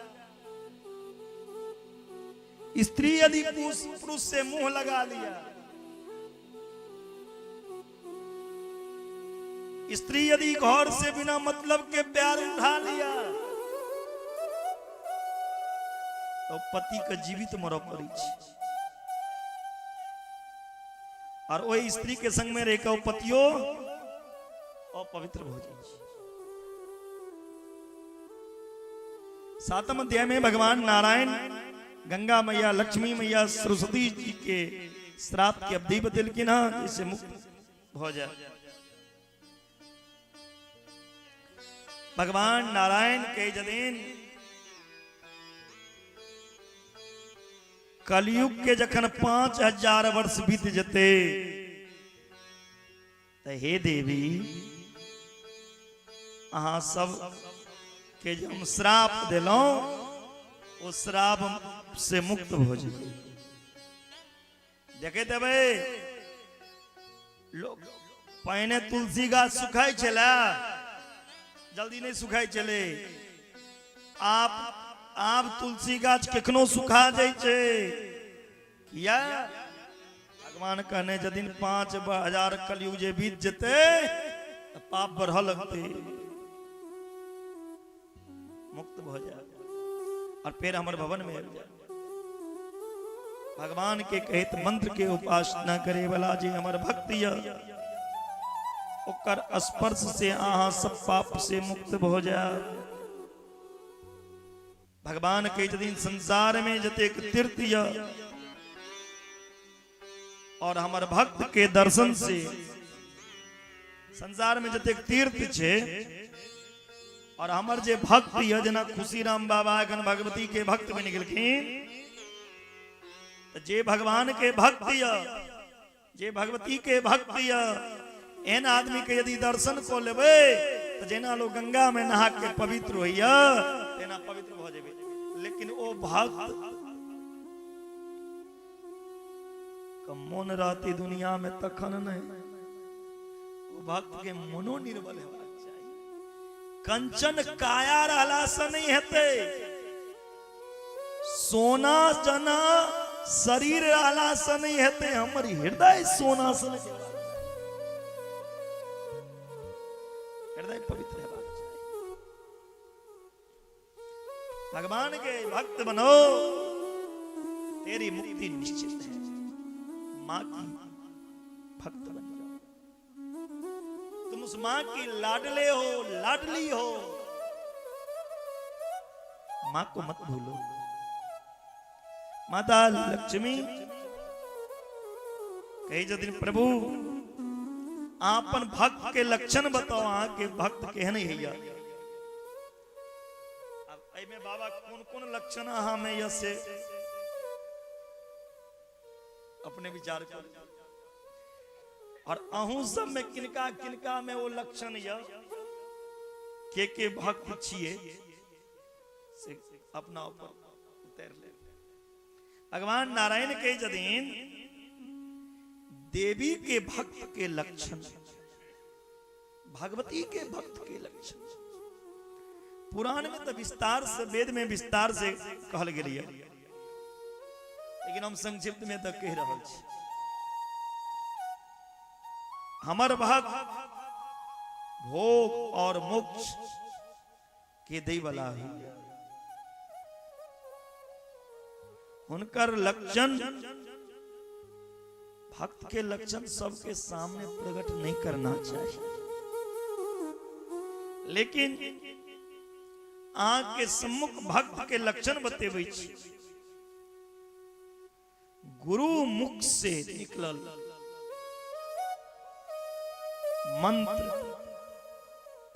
स्त्री यदि पुरुष से मुंह लगा लिया, स्त्री यदि घर से बिना मतलब के प्यार उठा लिया, तो पति के जीवित मरऽ पड़ै छै। और ओहि स्त्री के संग में रह के पतियो अपवित्र भऽ जाइ छै। सातम अध्याय में भगवान नारायण गंगा मैया, लक्ष्मी मैया, सरस्वती जी के श्राप के अवधि बतेलखिन हँ, जिससे मुक्त भऽ जाय। भगवान नारायण के जदिन कलयुग के जखन 5000 वर्ष बीत जते, तऽ हे देवी, अहाँ सब के जे हम श्राप देलहुं, ओ श्राप से मुक्त भऽ जेबै। देखे देबै लोग पहिने तुलसी गाछ सुखाइ छलै, जल्दी नहि सुखाइ छलै। आब तुलसी गाछ कखनो सुखा जाइ छै। किया? भगवान कहने जदिन 5000 कलयुग जे बीत जेतै तऽ पाप बढ़ऽ लगतै, मुक्त भऽ जाय और फेर हमर भवन में आबि जाय। भगवान के कहैत मंत्र के उपासना करे वाला जे हमर भक्त यऽ, ओकर स्पर्श से अहाँ सब पाप से मुक्त भऽ जायब। भगवान कहै छथिन संसार में जतेक तीर्थ यऽ और हमर भक्त के दर्शन से, संसार में जतेक तीर्थ छै और हमर जे भक्त यऽ, जेना खुशीराम बाबा एखन भगवती के भक्त बनि गेलखिन, तऽ जे भगवान के भक्त यऽ, जे भगवती के भक्त यऽ, एहन आदमी के यदि दर्शन कऽ लेबै तऽ जेना लोग गंगा में नहा के पवित्र होइया तेना पवित्र भऽ जेबै। लेकिन ओ भक्त के मोन रहती दुनिया में तखन नहीं, ओ भक्त के मनो निर्बल हेबाक चाही। कंचन काया रहला से नहीं हेतै, सोना जना शरीर रहला से नहीं हेतै, हमर हृदय सोना से नहीं हेबाक चाही। हृदय पवित्र हेबाक चाही। भगवान के भक्त बनो। तेरी मुक्ति निश्चित है। माँ की भक्त बन जाओ, तुम उस माँ की लाडले हो, लाडली हो। माँ को मत भूलो। माता लक्ष्मी कही छथिन, प्रभु आपन भक्त के लक्षण बताओ, अहाँ के भक्त केहन होइया। अब एहिमे बाबा कोन कोन लक्षण अहाँ में यऽ से अपने विचार करू। और अहूँ सब में किनका किनका में ओ लक्षण यऽ, के भक्त छियै से अपना ऊपर उतारि लेब। भगवान नारायण कहै छथिन देवी के भक्त के लक्षण, भगवती के भक्त के लक्षण पुराण में तो विस्तार से, वेद में विस्तार से कहल गेल ये, लेकिन हम संक्षिप्त में तो कह रहल छी। हमर भक्त भोग और मोक्ष के दै वाला है। हुनकर लक्षण, भक्त के लक्षण सबके सामने प्रकट नहीं करना चाहिए, लेकिन अहाँ के सम्मुख भक्त के लक्षण बतेबै छी। गुरु मुख से निकलल मंत्र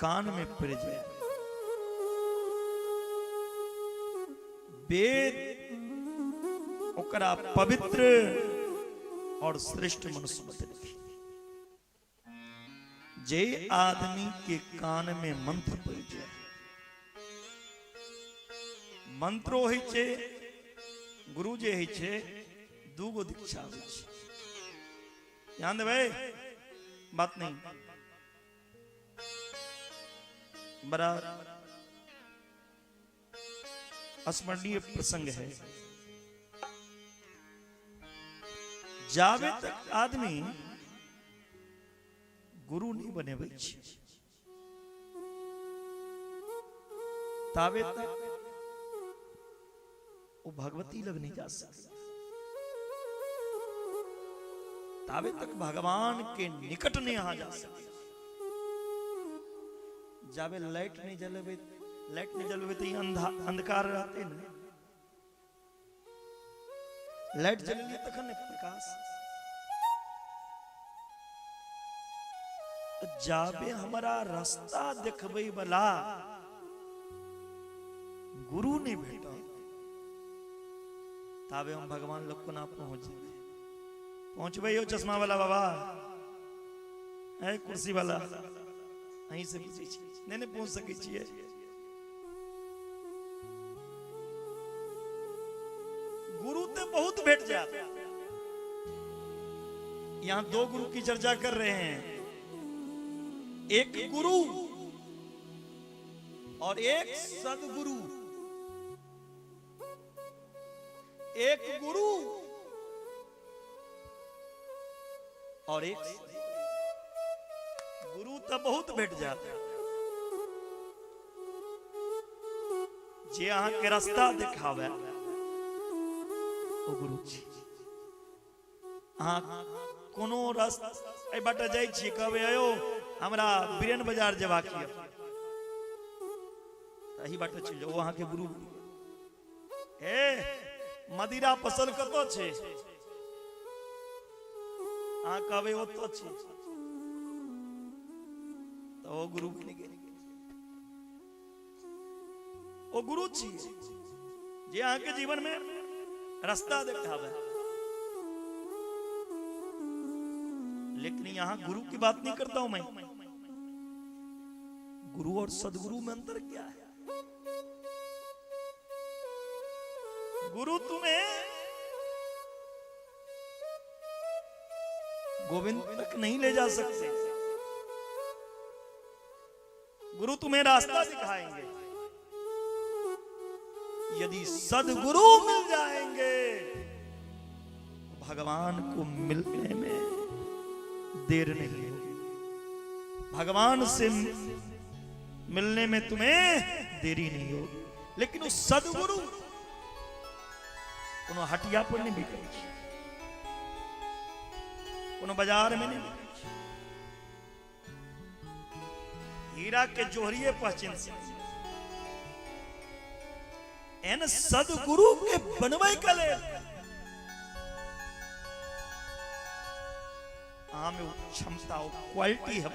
कान में पड़ जाए, वेद ओकरा पवित्र और श्रेष्ठ मनुष्य बतेलखिन। जे आदमी के कान में मंत्र पड़ जाए, मंत्रो होइ छै, गुरु जे होइ छै, दूगो दीक्षा होइ छै। ध्यान देबै बात नहीं, बड़ा स्मरणीय प्रसंग है। जाबे तक आदमी गुरु नहीं बनेबै छै ताबे तक वो भगवती लग नहीं जा सके, ताबे तक भगवान के निकट नहीं आ जा सके। जाबे लाइट नहीं जलेबे, लाइट नहीं जलेबे तो अंधकार रहते ना, लाइट जलेली तखन ने प्रकाश। जाबे हमारा रास्ता देखबै वाला गुरु नहीं भेटल ताबे हम भगवान लग कोना पहुंच जेबै। पहुंचबै यौ चश्मा वाला बाबा, है कुर्सी वाला, अहीं से पूछै छी, नहीं नहीं पहुंच सकै छियै। गुरु तो बहुत भेट जात। यहां दो गुरु की चर्चा कर रहे हैं, एक गुरु और एक सदगुरु। एक गुरु और एक गुरु तो बहुत भेट जात, जे अहाँ के रास्ता दिखावे ओ गुरु छी। अहाँ कोनो रास्ता एहि बाटे जाइ छी, कहबै अयो हमरा बीरेन बाजार जेबाक यऽ, एहि बाटे चलि जाउ, ओ अहाँके गुरु। हे मदिरा फसल कतऽ छै? अहाँ कहबै ओतऽ छै, तऽ ओ गुरु बनि गेल। ओ गुरु छी जे अहाँके जीवन में रास्ता देखावे। लेकिन यहां गुरु की बात नहीं करता हूं मैं। गुरु और सदगुरु में अंतर क्या है? गुरु तुम्हें गोविंद तक नहीं ले जा सकते, गुरु तुम्हें रास्ता दिखाएंगे। यदि सदगुरु मिल जाएंगे भगवान को मिलने में देर नहीं होगी, भगवान से मिलने में तुम्हें देरी नहीं होगी। लेकिन उस सदगुरु कोनो हटिया पर नहि बिकै छै, कोनो बाजार में नहीं बिकै छै। हीरा के जोहरिये पहचान सकै। एहन सदगुरु के बनबै के लेल अहाँ में ओ क्षमता, ओ क्वालिटी है।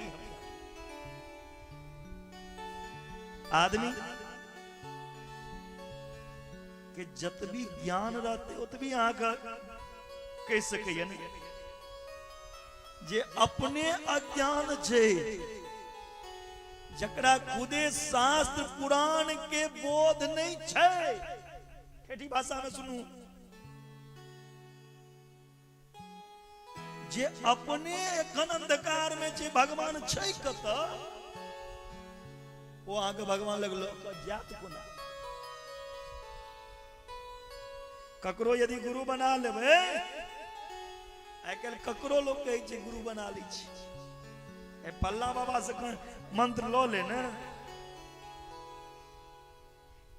आदमी के जतबी ज्ञान रहते ओतबी अहाँके कहि सकैया ने। जे अपने अज्ञान छै, जकरा खुदे शास्त्र पुराण के बोध नहीं छै, ठेठी भाषा में सुनू, जे अपने एखन अंधकार में छै, भगवान छै कतऽ, ओ अहाँके भगवान लग लऽ कऽ जायत कोना? ककरो यदि गुरु बना लेबै, आइ काल्हि ककरो लोक कहै छै गुरु बना लै छै, ए फल्ला बाबा से मंत्र लऽ ले ने।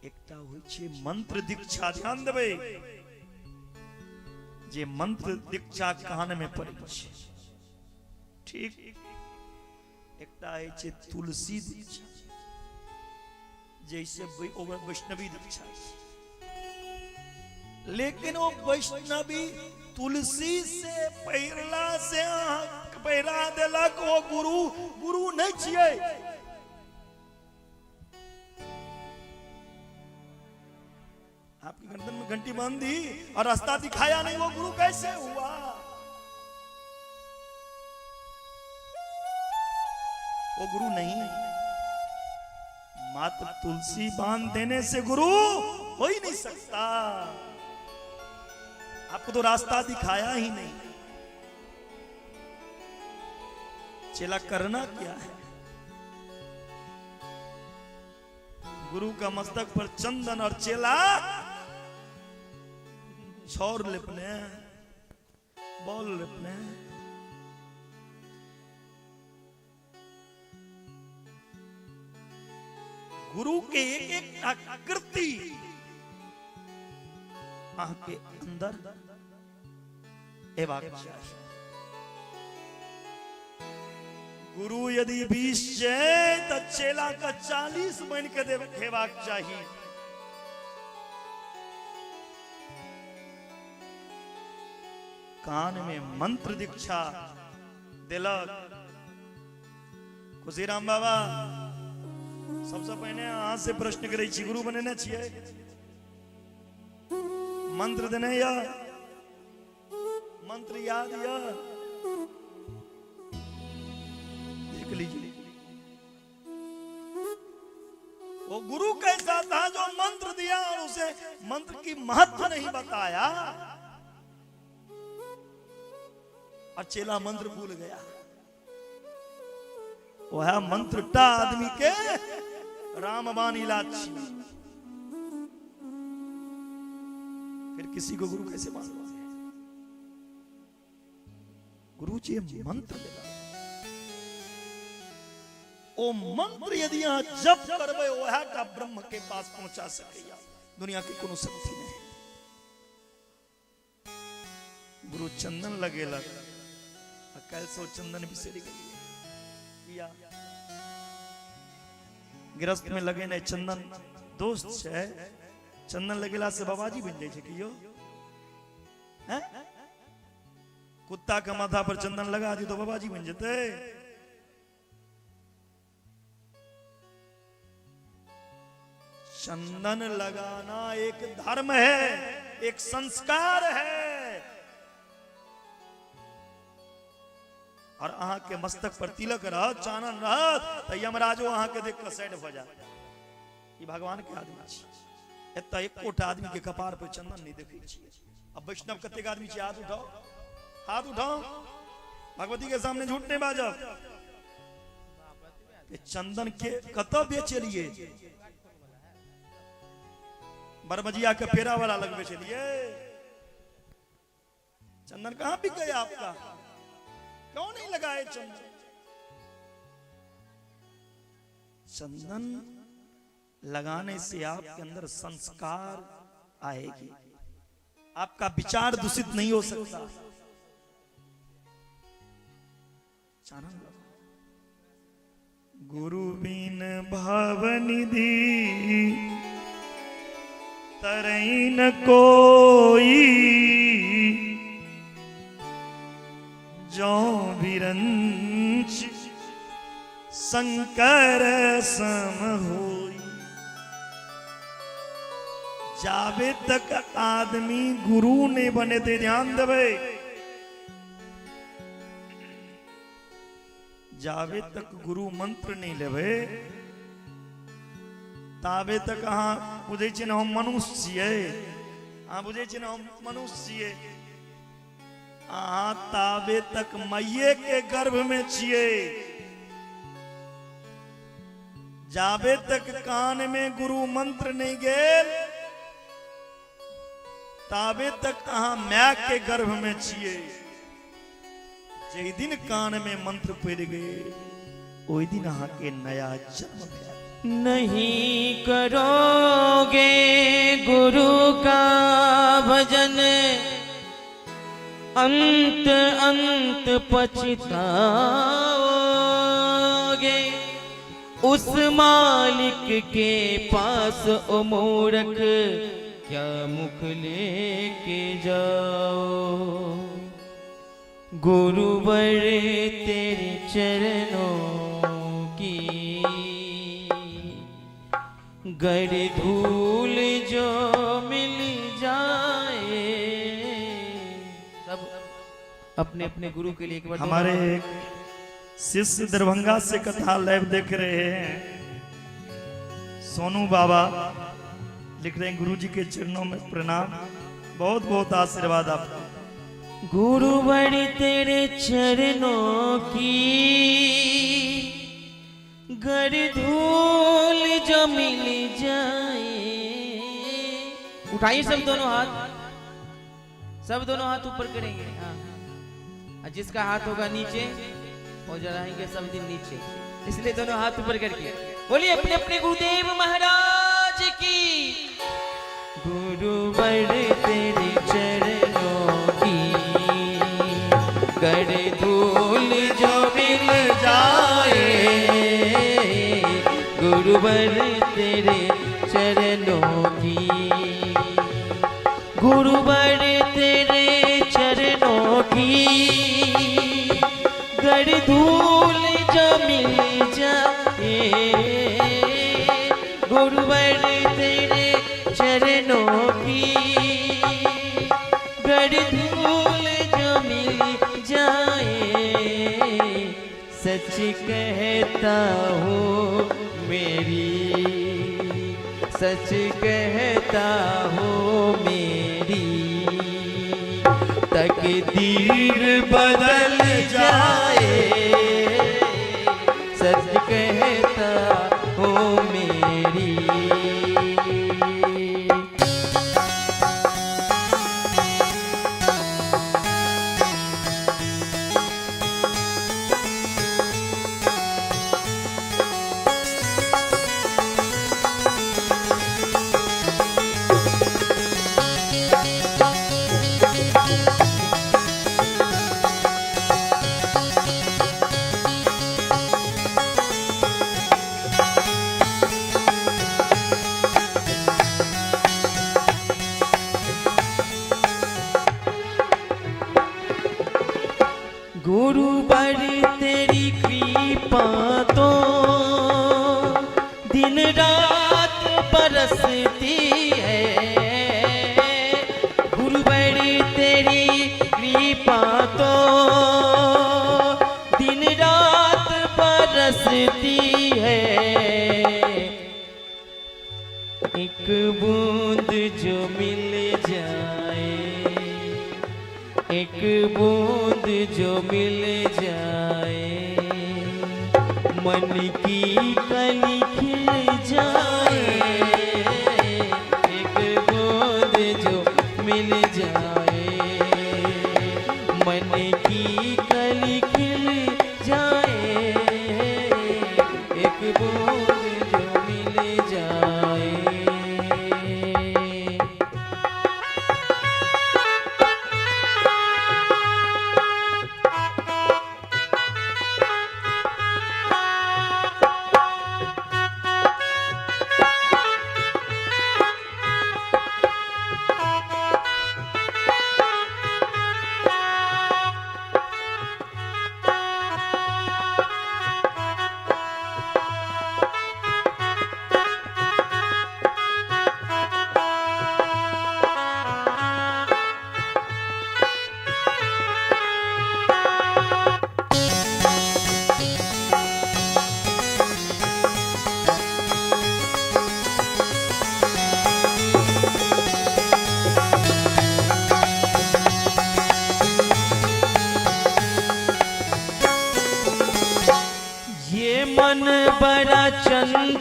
एकटा होइ छै मंत्र दीक्षा, ध्यान देबै, जे मंत्र दीक्षा कान में पड़ै छै, ठीक। एकटा होइ छै तुलसी दीक्षा, जैसे ओ वैष्णवी दीक्षा छै, लेकिन ओ वैष्णवी तुलसी से पहिरला से अहाँ पहिरा देलक, ओ गुरु गुरु नहीं छियै। आपकी गर्दन में घंटी बांध दी और रास्ता दिखाया नहीं, वो गुरु कैसे हुआ? वो गुरु नहीं। मात्र तुलसी बांध देने से गुरु हो ही नहीं सकता। आपको तो रास्ता दिखाया ही नहीं। चेला करना क्या है? गुरु का मस्तक पर चंदन और चेला छौर लेपने, बॉल लेपने। गुरु के एक एक आकृति अहाँ के अंदर एबाक चाही। गुरु यदि 20 छै तऽ चेला के 40 बनि के हेबाक चाही। कान में मंत्र दीक्षा देलक खुशीराम बाबा। सबसे पहिने अहाँ से प्रश्न करै छी, गुरु बनेने छियै? मंत्र देने या मंत्र याद या? देख लीजिए, वो गुरु कैसा था जो मंत्र दिया और उसे मंत्र की महत्व नहीं बताया और चेला मंत्र भूल गया। वह मंत्र टा आदमी के रामबाण इलाज छी। फिर किसी को गुरु कैसे मान? गुरु जी मंत्र देला, ओ मंत्र यदि अहाँ जप करबै, वएह टा ब्रह्म के पास पहुंचा सकैया, दुनिया के कोनो शक्ति नहीं। गुरु चंदन लगेलक आ काल्हि से ओ चंदन बिसरि गेलियै। किया? गृहस्थ में लगेनाइ चंदन दोस्त छै? चंदन लगेला से बाबाजी बनि जाइ छै कियो? हैं? कुत्ता के माथा पर चंदन लगा दियौ तो बाबाजी बनि जेतै? चंदन लगाना एक धर्म है, एक संस्कार है। और अहाँ के मस्तक पर तिलक रहत, चानन रहत, तऽ यमराजो अहाँ के देख कऽ साइड भऽ जायत, ई भगवान के आदमी छी। एतऽ एकोटा आदमी के कपार पर चंदन नहीं देखै छियै। अब वैष्णव कतेक आदमी छै? हाथ उठाओ, हाथ उठाओ, भगवती के सामने झूठ नहीं बाजब। चंदन के कतऽ बेचलिए? बरमजिया के पेड़ा वाला लग बेचलिए? चंदन कहां बिक गया आपका? क्यों नहीं लगाए चंदन? चंदन लगाने से आपके अंदर संस्कार आएगी। आपका विचार दूषित नहीं हो सकता। चानन गुरु बिन भवनिधि तरई न कोई, जो बिरंच शंकर सम होई। जाबे तक आदमी गुरु नहीं बने ते ध्यान देवे, जाबे तक गुरु मंत्र नहीं लेवे ताबे तक अहाँ बुझै छियै ने हम मनुष्य छियै, अहाँ बुझै छियै ने हम मनुष्य छियै, अहाँ ताबे तक माइये के गर्भ में छियै। जाबे तक कान में गुरु मंत्र नहीं गेल ताबे तक अहाँ my के गर्भ में छियै। जै दिन कान में मंत्र पड़ि गेल ओहि दिन अहाँ के नया जन्म भेल। नहीं करोगे गुरु का भजन अंत अंत पछताओगे, उस मालिक के पास ओ मूर्ख क्या मुख लेके जाओ। गुरुवर तेरे चरणों की गर धूल जो मिल जाए। सब अपने अपने गुरु के लिए एक बार। हमारे एक शिष्य दरभंगा से कथा लाइव देख रहे हैं, सोनू बाबा लिख रहे हैं गुरु जी के चरणों में प्रणाम, बहुत बहुत आशीर्वाद आपको। गुरुवर तेरे चरणों की गर धूल जो मिल जाए। उठाइए सब दोनों हाथ, सब दोनों हाथ ऊपर करेंगे। हाँ, और जिसका हाथ होगा नीचे वो जलाएंगे सब दिन नीचे, इसलिए दोनों हाथ ऊपर करके बोलिए अपने अपने गुरुदेव महाराज की। गुरुवर तेरे चरणों की गर धूल जो मिल जाए, गुरुवर तेरे चरणों की, गुरुवर तेरे चरणों की गर धूल जो मिल जाए, गुरुवर तेरे चरणों की गर धूल जो मिल जाए। सच कहता हूँ मेरी, सच कहता हूँ मेरी तकदीर बदल जाए, सच कहता हूँ मेरी। गुरुवर तेरी कृपा तो दिन रात बरसती है, गुरुवर तेरी कृपा तो दिन रात बरसती है। एक बूंद जो मिल जाए, एक बूंद जो मिल जाए, मन की कली खिल जाए, एक बूंद जो मिल जाए, मन की कली खिल जाए, एक बूंद जो मिल जाए।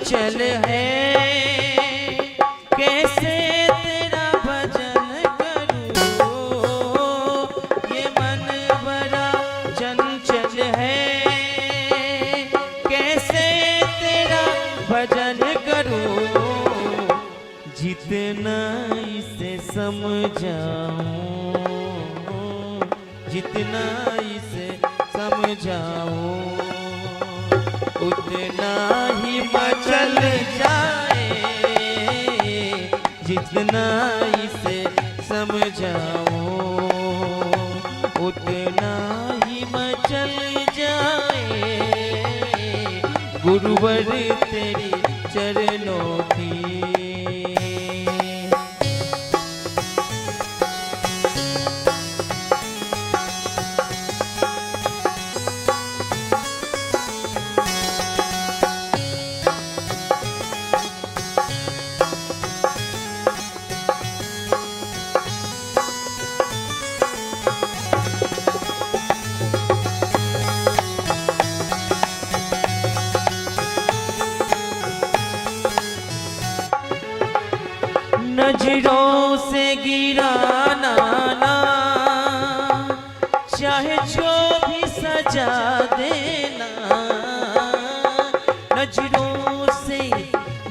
चंचल है, कैसे तेरा भजन करूं। ये मन बड़ा चंचल है, कैसे तेरा भजन करूं। जितना इसे समझाऊं, जितना इसे समझाऊं, उतना ही मचल जाए। जितना इसे समझाऊं, उतना ही मचल जाए। गुरुवर तेरी चरणों की। नजरों से गिराना ना, चाहे जो भी सजा देना। नजरों से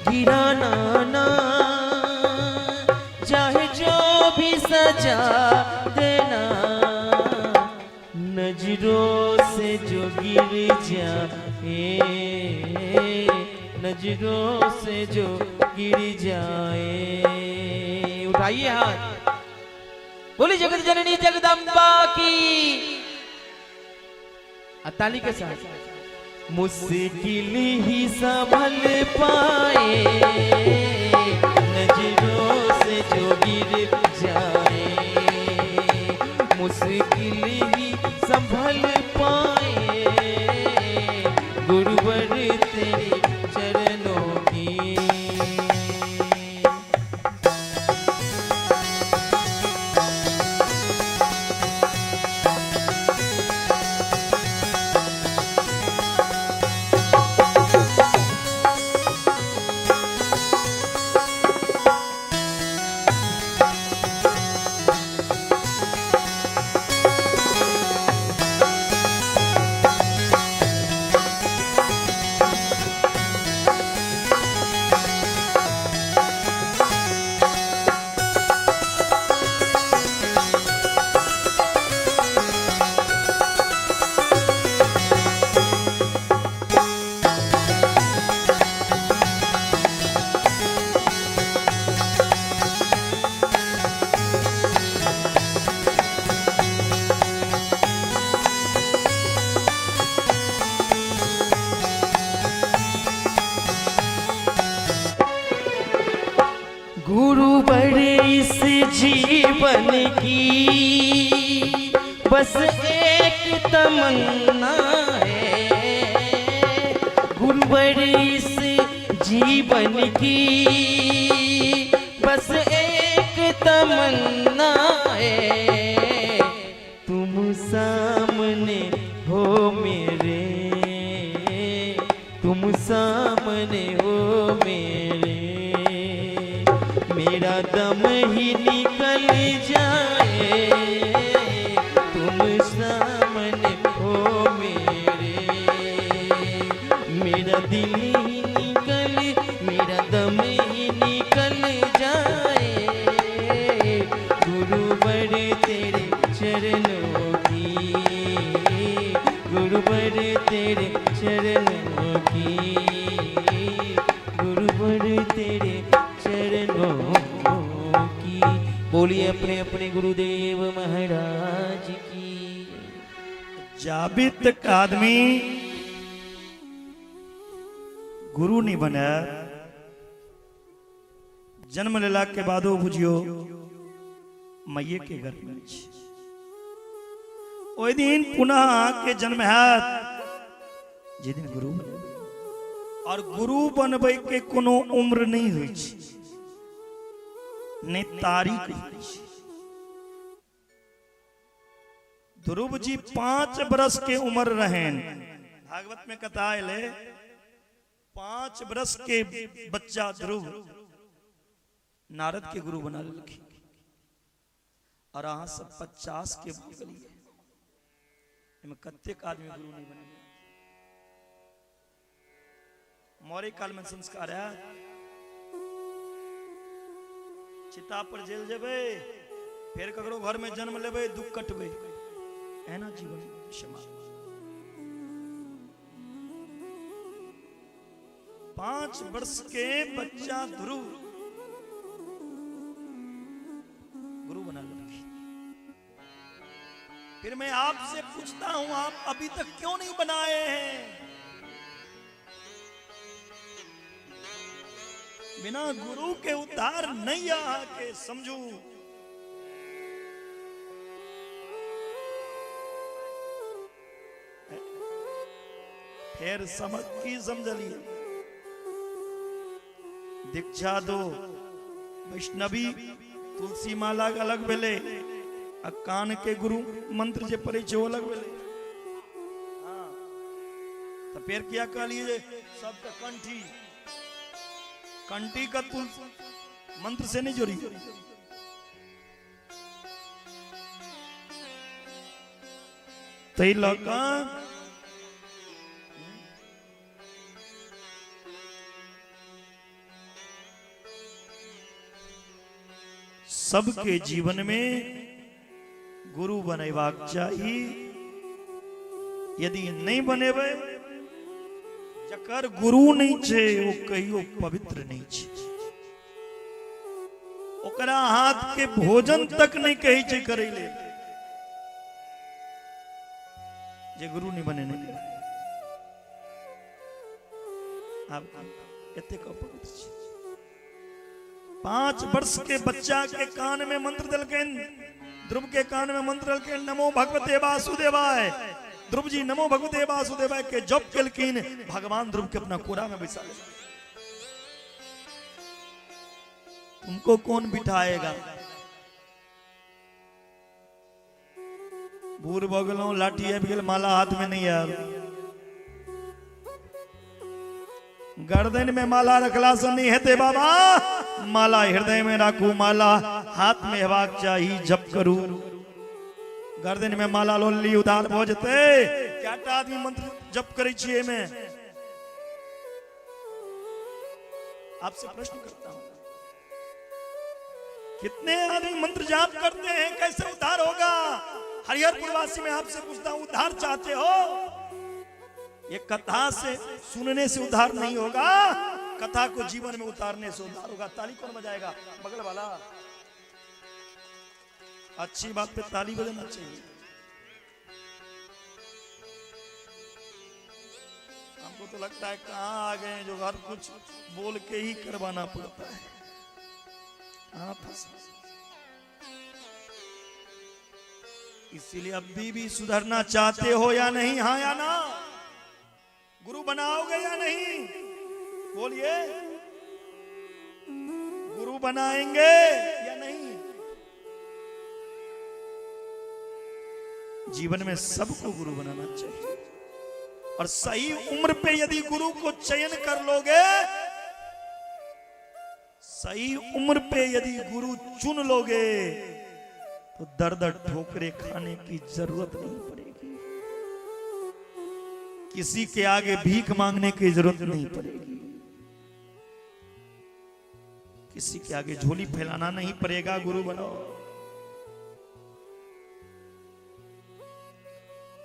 गिराना ना, चाहे जो भी सजा देना। नजरों से जो गिर जाए, नजरों से जो गिर जाए। उठाइए हाथ, बोली जगत जननी जगदम्बा की। आ, ताली के साथ। मुश्किल ही संभल पाए, नजरों से जो गिर जाए। मुश्किल ही संभल पाए, गुरुवर तेरे चरणों की। गुरुवर इस जीवन की बस एक तमन्ना है। गुरुवर इस जीवन की बस एक तमन्ना है। तुम सामने हो मेरे, तुम सामने हो मेरे, मेरा दम ही निकल जाए। तुम सामने हो मेरे, मेरा दिल ही निकल, मेरा दम ही निकल जाए। गुरुवर तेरे चरणों की, गुरुवर तेरे चरणों की, गुरुवर तेरे चरणों की। बोलिए अपने अपने गुरुदेव महाराज की। जाबे तक आदमी गुरु नहीं बने, जन्म लेला के बादो बुझियो माइये के गर्भ में छै। ओहि दिन पुनः अहाँके जन्म हैत जे दिन गुरु बनेबै। और गुरु बनबै के कोनो उम्र नहीं होइ छै, नहि तारीख होइ छै। ध्रुव जी 5 बरस के उम्र रहेन। भागवत में कथा एलै 5 वर्ष के बच्चा ध्रुव नारद के गुरु बना लेलखिन और अहाँ सब 50 के भऽ गेलियै। एहिमे कतेक आदमी गुरु नहीं बनेलै। मरे काल में संस्कार है, चिता पर जेल जेबै, फेर ककरो घर में जन्म लेबै, दुख कटबै, एना जीवन समाप्त। 5 वर्ष के बच्चा ध्रुव गुरु बना लेलखिन। फिर मैं आपसे पूछता हूं, आप अभी तक क्यों नहीं बनाए हैं? बिना गुरु के उद्धार नहीं आ के समझू। फिर समझ की समझलिए, दीक्षा दो वैष्णवी तुलसी माला के अलग भेलै आ कान के गुरु मंत्र जे पढ़ै छै ओ अलग भेलै। हाँ, तऽ फेर किया कहलिए जे सबके कंठी, कंठी का तुलसी मंत्र से नहीं जोड़ी। ताहि लऽ कऽ सबके जीवन में गुरु बनेबाक चाही। यदि नहीं बनेबै, जकर गुरु नहीं छै ओ कहियो पवित्र नहीं छै। ओकरा हाथ के भोजन तक नहीं कहै छै करै लेल, जे गुरु नहीं बनेने। आब एतेक अपवित्र छै। 5 वर्ष के बच्चा के कान में मंत्र देलखिन, ध्रुव के कान में मंत्र देलखिन, नमो भगवते वासुदेवाय। ध्रुव जी नमो भगवते वासुदेवाय के जप केलखिन, भगवान ध्रुव के अपना कोरा में बैसा लेलखिन। तुमको कौन बिठाएगा? बूढ़ भऽ गेलहुँ, लाठी आबि गेल, माला हाथ में नहीं आयल। गर्दन में माला रखला से नहीं हेतै बाबा, माला हृदय में राखू, माला हाथ में हेबाक चाही, जप करू। गर्दन में माला लो ली, उधार भऽ जेतै। कएटा आदमी मंत्र जप करै छियै एहिमे? आपसे प्रश्न करता हूं, कितने आदमी मंत्र जाप करते हैं? कैसे उद्धार होगा? हरिहरपुरवासी में आपसे पूछता हूं, उद्धार चाहते हो? ये कथा से सुनने से उद्धार नहीं होगा, कथा को जीवन में उतारने से उद्धार होगा। ताली कौन बजाएगा? बगल वाला। अच्छी बात पे ताली बजाना चाहिए। हमको तो लगता है कहां आ गए जो हर कुछ बोल के ही करवाना पड़ता है। कहां फंसा? इसीलिए अभी भी सुधरना चाहते हो या नहीं? हाँ या ना? गुरु बनाओगे या नहीं? बोलिए, गुरु बनाएंगे या नहीं? जीवन में सबको गुरु बनाना चाहिए और सही उम्र पे यदि गुरु को चयन कर लोगे, सही उम्र पे यदि गुरु चुन लोगे तो दर दर ठोकरे खाने की जरूरत नहीं पड़ेगी, किसी के आगे भीख मांगने की जरूरत नहीं पड़ेगी, किसी के आगे झोली फैलाना नहीं पड़ेगा। गुरु बनो।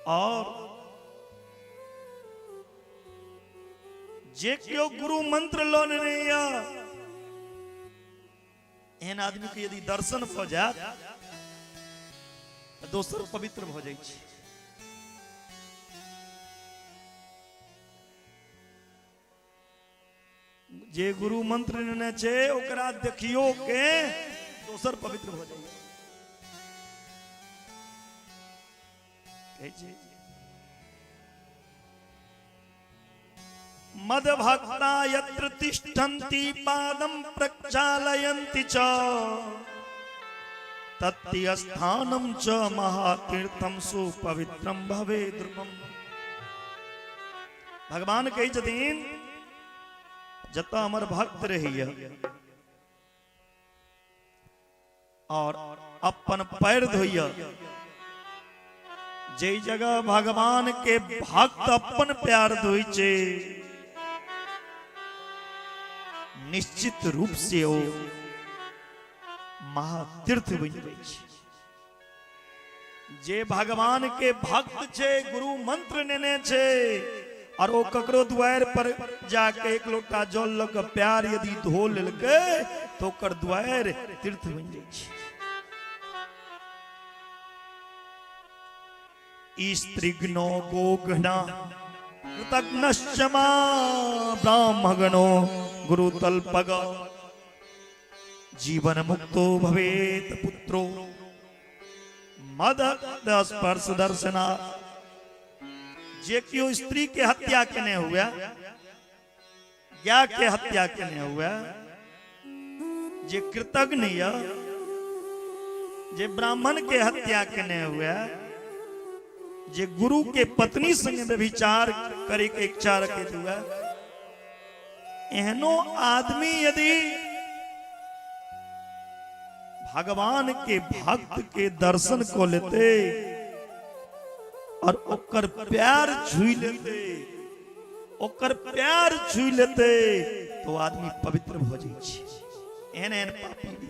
और जे क्यों गुरु मंत्र लो नहीं, एहन आदमी के यदि दर्शन भ जात तऽ दोसर पवित्र भ जाइ छै। जे गुरु मंत्र लेने छै ओकरा देखियो के दोसर पवित्र भ जाइ छै। मदभक्ता यत्र तिष्ठन्ति पादं प्रक्षालयन्ति च तत्ति स्थानं च महातीर्थं सुपवित्रं भवे ध्रुवम्। भगवान कहै छथिन जतऽ हमर भक्त रहैया और अपन पैर धोइया, जे जगह भगवान के भक्त अपन प्यार धोइ छै, निश्चित रूप से ओ महातीर्थ बनि जाइ छै। जे भगवान के भक्त छै, गुरु मंत्र नेने छै, और ओ ककरो दुआरि पर जाके एक लोटा जल लऽ के प्यार यदि धो लेलकै तो ओकर दुआरि तीर्थ बनि जाइ छै। स्त्रीघ्नो गोघ्ना कृतघ्नश्च मा ब्राह्मगणो गुरुतल्पग जीवन मुक्तो भवेत पुत्रो मद स्पर्श दर्शना। जे केओ स्त्री के हत्या केने हुए, गाय के हत्या केने हुए, जे कृतघ्न य, जे ब्राह्मण के हत्या केने हुए, जे गुरु के पत्नी संग व्यभिचार करे के इच्छा रखैत हुए, एहनो आदमी यदि भगवान के भक्त के दर्शन को लेते और ओकर प्यार छुई लेते, ओकर प्यार छुई लेते, तो आदमी पवित्र भ जाइ छै। एहन एहन पापी भी।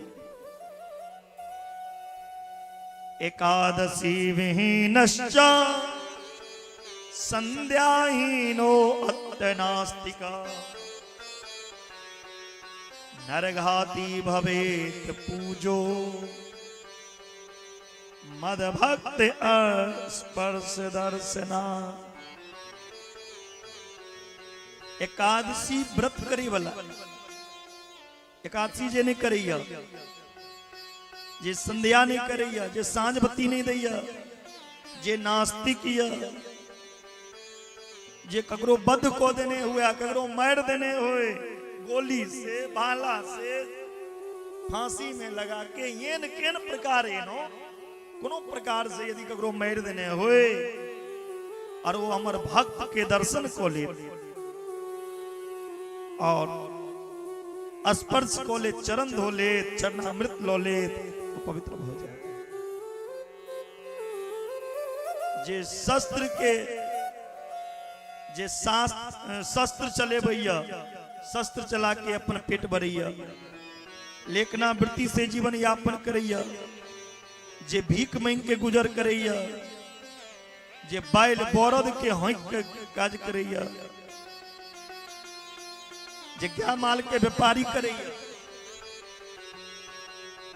एकादशी विहीनश्च संध्याहीनो अत्यनास्तिक नरघाती भवेत पूजो मदभक्त स्पर्श दर्शना। एकादशी व्रत करे वाला, एकादशी जे नहीं करैया, जे संध्या नहीं करैया, जे साँझ बत्ती नहीं दैया, जे नास्तिक या, जे ककरो बध कऽ देने हुए, ककरो मारि देने हुए गोली से, भाला से, फांसी में लगा के, येन केन प्रकार एनो कोनो प्रकार से यदि ककरो मारि देने हुए और वो हमर भक्त के दर्शन को ले और स्पर्श को ले, चरण धो ले, चरणामृत लो ले, तो पवित्र हो जाए। जे शस्त्र के, जे शस्त्र चलेबैया, शस्त्र चला के अपन पेट भरैया, लेखना वृत्ति से जीवन यापन करैया, जे भीख मांग के गुजर करैया, जे बैल बरद के हौंक के काज करैया, जे गाय माल के व्यापारी करैया,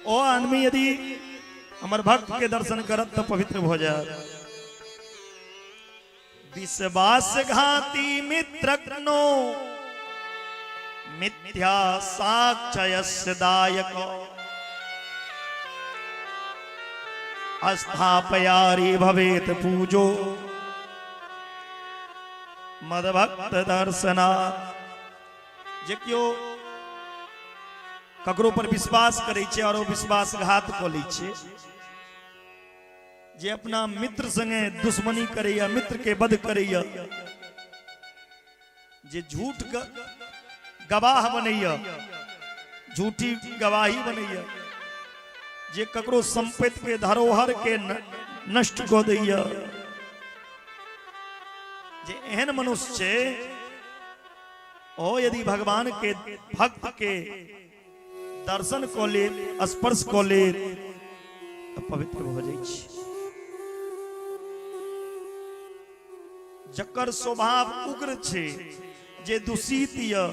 ओ आदमी यदि हमर भक्त के दर्शन करत तो पवित्र हो जाए। विश्वासघाती मित्रघ्नो मिथ्या साक्षयस्य दायक अस्थापयारी भवेत पूजो मदभक्त दर्शना। जे केओ ककरो पर विश्वास करै छै और ओ विश्वासघात कऽ लै छै, जे अपना मित्र संगे दुश्मनी करैया, मित्र के वध करैया, जे झूठ गवाह बनैया, झूठी गवाही बनैया, जे ककरो संपत्ति के धरोहर के नष्ट कऽ दैया, जे एहन मनुष्य छै, ओ यदि भगवान के भक्त के दर्शन कऽ लेत, स्पर्श कऽ लेत, तऽ पवित्र भऽ जाइ छै। जकर स्वभाव उग्र छै, जे दूषित यऽ,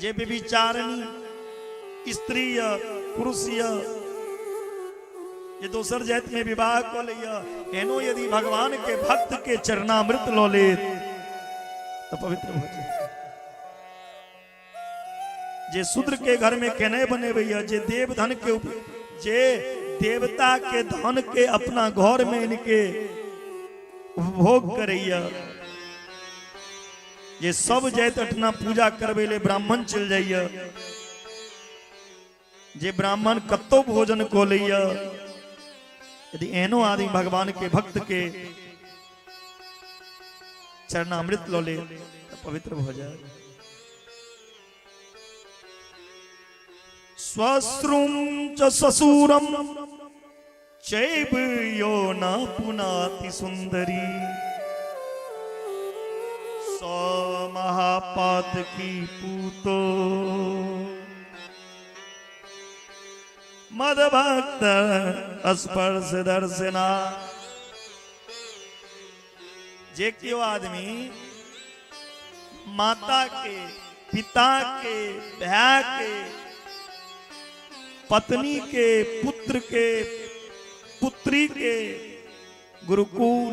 जे व्यभिचारिणी स्त्री यऽ, पुरुष यऽ, जे दोसर जाति में विवाह कऽ लैया, एहनो यदि भगवान के भक्त के चरणामृत लऽ लेत तऽ पवित्र भऽ जायत। जे शूद्र के घर में केने बनेबैया, जे देव धन के जे देवता के धन के अपना घर में इनके उपभोग करैया, जे सब जाइत अठना पूजा करबै ले ब्राह्मण चलि जाइया, जे ब्राह्मण कतौ भोजन कऽ लैया, यदि एहनो आदमी भगवान के भक्त के चरणामृत लऽ ले तऽ पवित्र भऽ जाय। स्वश्रुम च ससुरम चैव यो न पुनाति सुंदरी सौ महापात की पूतो मदभक्त स्पर्श दर्शना। जे केओ आदमी माता के, पिता के, भाई के, पत्नी के, पुत्र के, पुत्री के, गुरुकुल,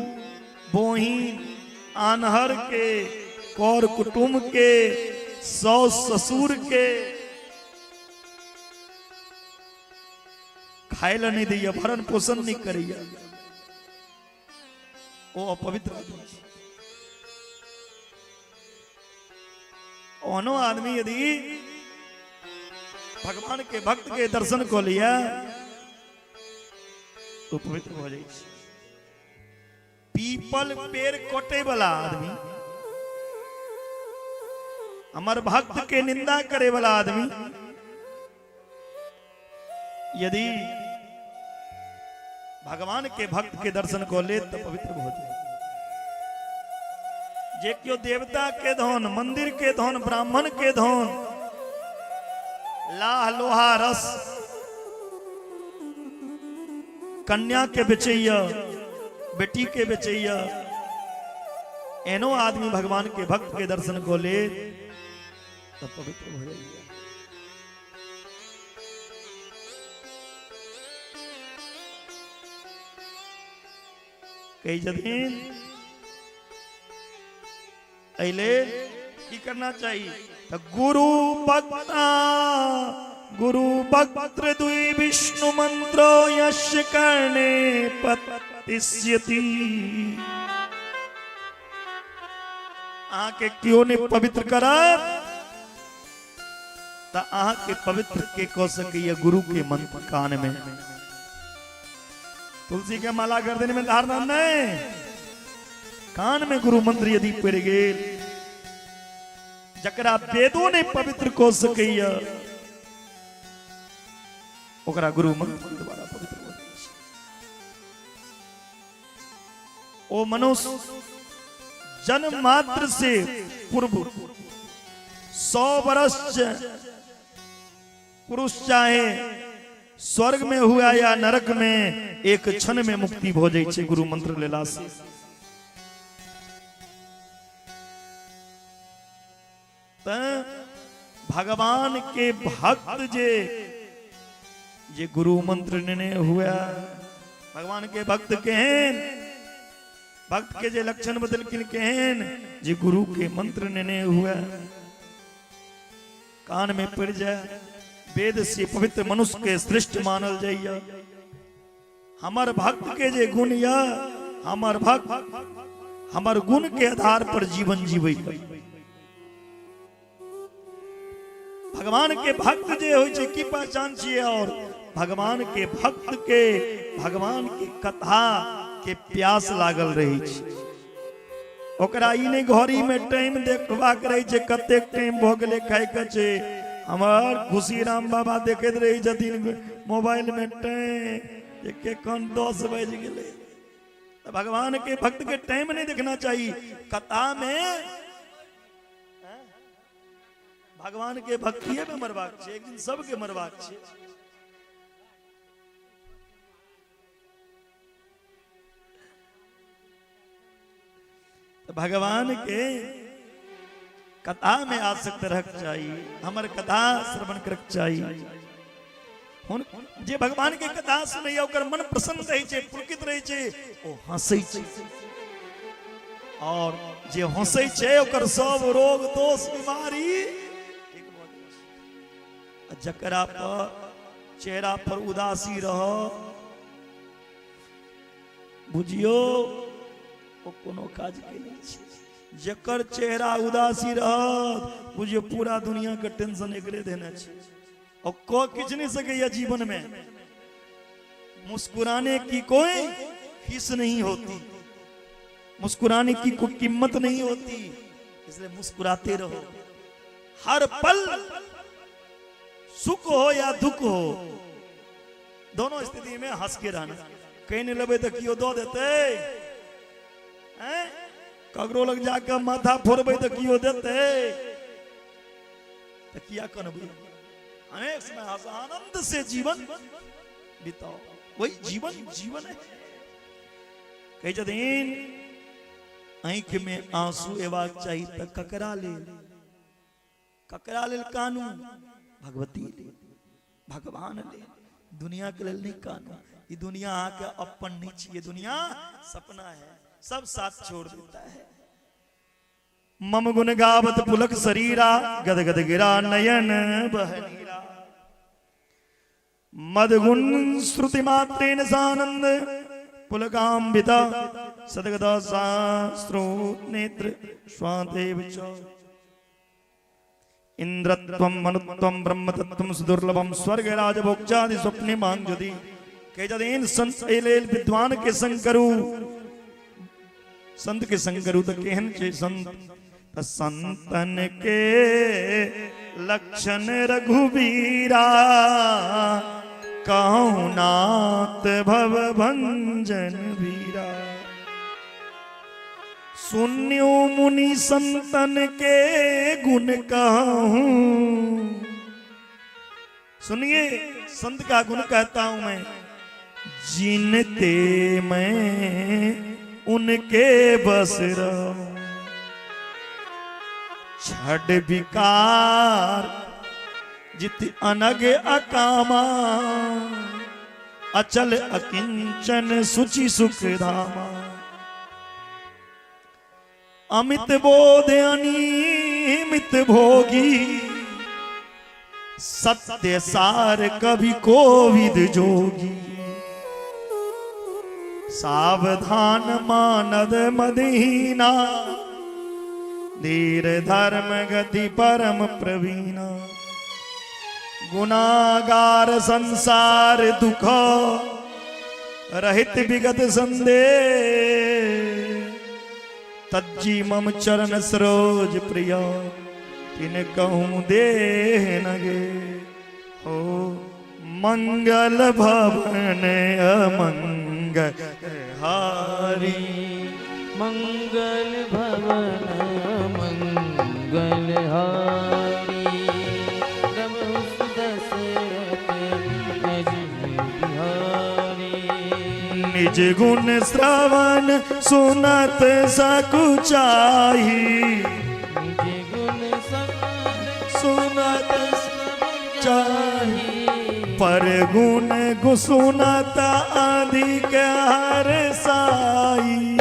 बोहिन, आनहर के, कौर कुटुंब के, सौ ससुर के खाय ला नहीं दैया, भरण पोषण नहीं करैया, ओ अपवित्र आदमी छै। ओहनो आदमी यदि भगवान के भक्त के दर्शन कऽ लिया तो पवित्र भऽ जाइ छै। पीपल पेड़ कटे वाला आदमी, हमर भक्त के निंदा करे वाला आदमी यदि भगवान के भक्त के दर्शन कऽ ले तो पवित्र भऽ जाए। जे केओ देवता के धन, मंदिर के धन, ब्राह्मण के धन, लाह लोहा रस कन्या के बेचैया, बेटी के बेचैया, एनो आदमी भगवान के भक्त के दर्शन कऽ ले तो पवित्र भऽ जाइए। कहै छथिन एहि लेल की करना चाही? तऽ गुरु वक्ता गुरु वक्त्र दुई विष्णु मंत्र यश करने पतिष्यति। अहाँके केओ नहि पवित्र करत तऽ अहाँके पवित्र के कऽ सकैया? गुरु के मंत्र कान में, तुलसी के माला गर्दन में धारना नहीं, कान में गुरु मंत्र यदि पड़ गेल, जकरा वेदो ने पवित्र कऽ सकैया, ओकरा गुरु मंत्र द्वारा पवित्र भऽ जाइ छै। ओ मनुष्य जन्म मात्र से पूर्व 100 वर्ष पुरुष चाहे स्वर्ग में हुआ या नरक में, एक क्षण में मुक्ति भऽ जाइ छै गुरु मंत्र लेला से। तैं भगवान के भक्त जे जे गुरु मंत्र नेने हुआ, भगवान के भक्त केहन, भक्त के जे लक्षण बदलखिन केहन, जे गुरु के मंत्र नेने हुआ, कान में पड़ जाए, वेद से पवित्र मनुष्य के श्रेष्ठ मानल जाइए। हमर भक्त के जे गुण या, हमर भक्त हमर गुण के आधार पर जीवन जीवे। भगवान के भक्त जे होइ छै की पहचान छियै? और भगवान के भक्त के भगवान के कथा के प्यास लागल रहै छै। ओकरा ई नहि घड़ी में टाइम देखबाक रहै छै, कतेक टाइम भऽ गेलै, खाइके छै। हमर खुशी राम बाबा देखैत रहै छथिन मोबाइल में टाइम जे केखन 10 बाजि गेलै। तऽ भगवान के भक्त के टाइम नहि देखना चाही। कथा में भगवान के भक्तिये में मरबाक छै, एक दिन सबके मरबाक छै। तऽ भगवान के कथा में आसक्त रहक चाही, हमर कथा श्रवण करक चाही। हुन जे भगवान के कथा सुनैया ओकर मन प्रसन्न रहै छै, पुलकित रहै छै, ओ हंसै छै, और जे हंसै छै ओकर सब रोग दोष बीमारी ठीक भऽ जाइ छै। आ जकरा पर चेहरा पर उदासी रह, बुझियौ ओ कोनो काज के नहि छै। जकर चेहरा उदासी रहत, बुझियौ पूरा दुनिया के टेंशन एकरे देने छै, और कऽ किछु नहीं सकैया जीवन में। मुस्कुराने की कोई फीस नहीं होती, मुस्कुराने की कोई कीमत नहीं होती, इसलिए मुस्कुराते रहो हर पल। सुख हो या दुख हो, दोनों स्थिति में हंस के रहना। कहीं नहीं लेबै तऽ केओ दऽ देतै? हैं? ककरो लग जाके माथा फोड़बै तऽ केओ देतै? तऽ किया कनबै? अनेक समय हंस, आनंद से जीवन बिताओ, वही जीवन जीवन है। कहै छथिन आँखि में आंसू एबाक चाही तऽ ककरा लेल? ककरा लेल कानू? भगवती लेल, भगवान लेल, दुनिया के लेल नहीं कानू। ये दुनिया आके अपन नहीं चाहिए, दुनिया सपना है, सब साथ छोड़ देता है। मम गुण गावत पुलक शरीरा, गद गद गिरा नयन बहनीरा। मदगुण श्रुति मात्रेण सानंद पुलकाम्बिता सदगद सास्रो नेत्र स्वादेव च। इंद्रत्वम मनुत्वम ब्रह्मतत्वम सुदुर्लभम स्वर्ग राज भोक्चादि स्वप्ने मांगजति। कह जदीन संत एलेल विद्वान के संग करू, संत के संग करू तो केहन छे संत? त संतन के लक्षण रघुबीरा, कहूँ नाथ भव भंजन वीरा। सुन्यो मुनि संतन के गुण कहूँ, सुनिए संत का गुण कहता हूं मैं, जिनते मैं उनके बस रहूं। छड़ विकार जित अनग अकामा, अचल अकिंचन सुचि सुख धामा। अमित बोध अनिमित भोगी, सत्य सार कवि कोविद जोगी। सावधान मानद मदीना, धीर धर्म गति परम प्रवीणा। गुनागार संसार दुख रहित विगत संदेह, तज्जी मम चरण सरोज प्रिय, तिन कहूँ देह नगे। हो मंगल भवन अमंगल हारी, मंगल भवन मंगल हारी, प्रभु दशरथ निज बिहारी। निज गुण श्रवण सुनत सकुचाही, निज गुण श्रवण सुनत चाही, पर गुण गुसुनत अधिक हर साई।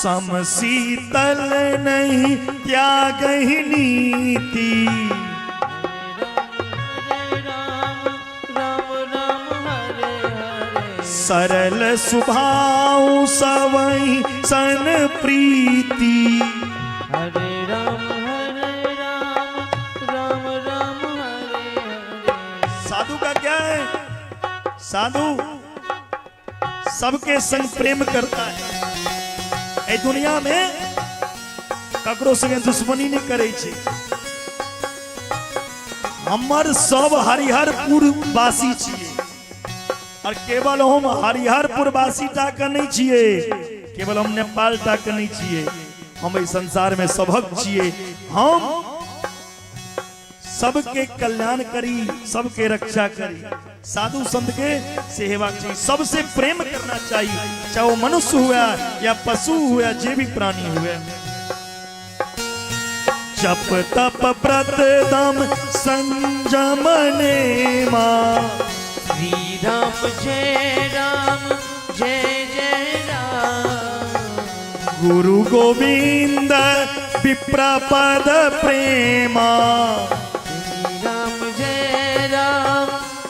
समशीतल नहीं त्याग नीति, हरे राम राम राम हरे हरे, सरल सुभाव सवई सन प्रीति। हरे राम हरे राम राम राम हरे हरे। साधु का क्या है? साधु सबके संग प्रेम करता है। ए दुनिया में ककरो संगे दुश्मनी नहीं करे छे। हमर सब हरिहरपुर वासी छिए, और केवल हम हरिहरपुर वासी टा के नहीं छिए, केवल हम नेपाल टा के नहीं छिए, हम इस संसार में सबक छिए। हम सबके कल्याण करी, सबके रक्षा करी। साधु संत के सेवा चाहिए, सबसे प्रेम करना चाहिए, चाहे वो मनुष्य हुआ या पशु हुआ, जे भी प्राणी हुआ। जप तप व्रत दम संयम नेमा, श्री राम जय राम जय जय राम, गुरु गोविंद विप्र पद प्रेमा। श्री राम जय राम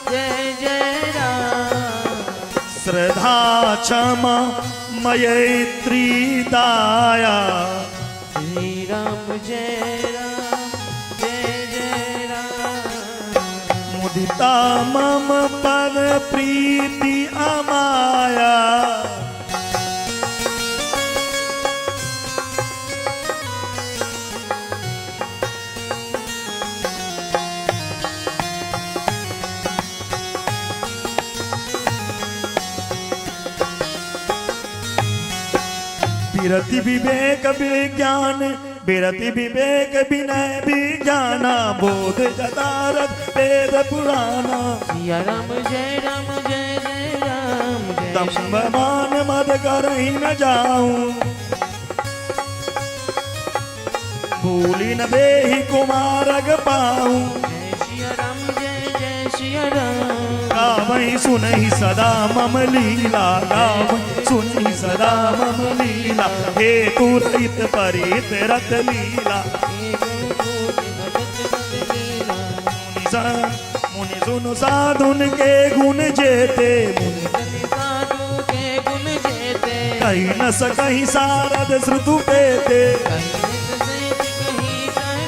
जय जय राम, श्रद्धा क्षमा मैत्री दाया, श्री राम जय राम जय जय राम। पिता मम पर प्रीति अमाया। विरति विवेक विज्ञान, विरति विवेक विनय विज्ञाना, बोध जतारथ वेद पुराना। सिया राम जय राम जय जय राम जय। दम्भ मान मद करहि न जाऊं, भूली न देहि कुमारग पाऊं। जय सिया राम जय जय सिया राम। गावहि सुनहि सदा मम लीला, गावहि सुनहि सदा मम लीला, हे तुरहित परित रत लीला। मुनि सुनु साधुन के गुण जेते, मुनि साधु के गुण जेते, कही न सकहि सारद श्रुतु पेते। कहीं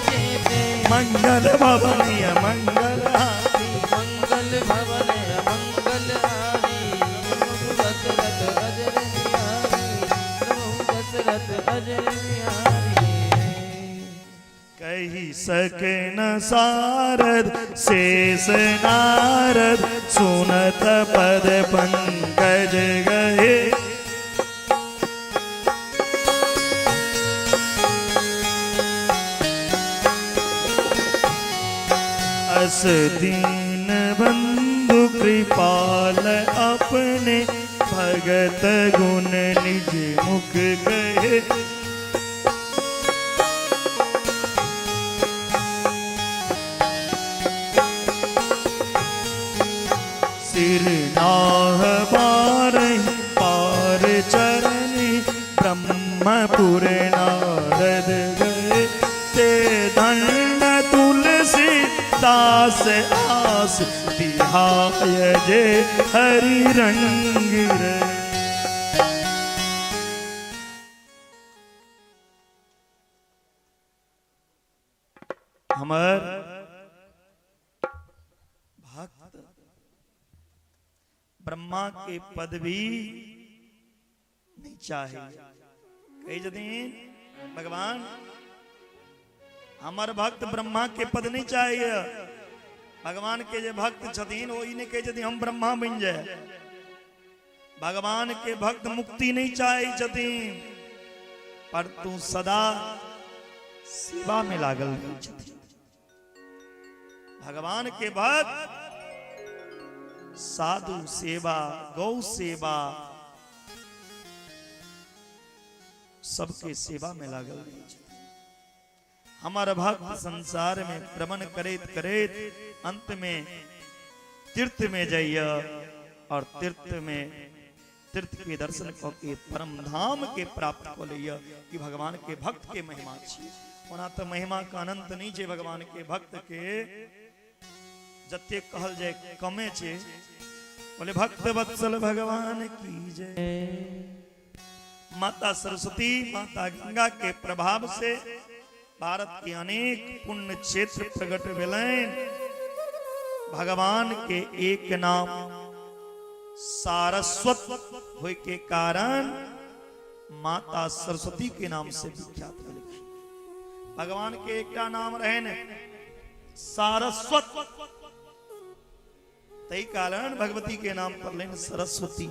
जेते। मंगल भवन मंगल हारी, मंगल भवन मंगल हारी, दशरथ अजर बिहारी, दशरथ अजर बिहारी। कही सके न सारद शेष नारद, सुनत पद पंकज गए। अस दीन बंधु कृपाल अपने, भगत गुण निज मुख कहे। सिर नाह बारहि पार चरनि, ब्रह्मपुर नारद गए। ते धन तुलसी दास आस तिहाय जे हरि रंग रे। हमर भक्त ब्रह्मा के पद भी नहीं चाहे। कही छथिन भगवान, हमर भक्त ब्रह्मा के पद नहीं चाहिए। भगवान के जे भक्त छथिन ओ ई नहीं कहै छथिन हम ब्रह्मा बनि जाए। भगवान के भक्त मुक्ति नहीं चाहे छथिन, पर तू सदा सेवा में लागल रहै छथिन। भगवान के भक्त साधु सेवा, गौ सेवा, सबके सेवा में लागल रहै छथिन। हमर भक्त संसार में भ्रमण करैत करैत अंत में तीर्थ में जाइए और तीर्थ में तीर्थ के दर्शन कऽ के परम धाम के प्राप्त कऽ लैए कि भगवान के भक्त के महिमा छी। ओना तऽ महिमा के अनंत नहीं छै, भगवान के भक्त के जते कहल जाय कमे छै। बोले भक्त वत्सल भगवान की जय। माता सरस्वती, माता गंगा के प्रभाव से भारत के अनेक पुण्य क्षेत्र प्रकट भेलनि। भगवान के एक नाम सारस्वत होय के कारण माता सरस्वती के नाम से विख्यात भेलखिन। भगवान के एकटा नाम रहनि सारस्वत, तई कारण भगवती के नाम पड़लनि सरस्वती।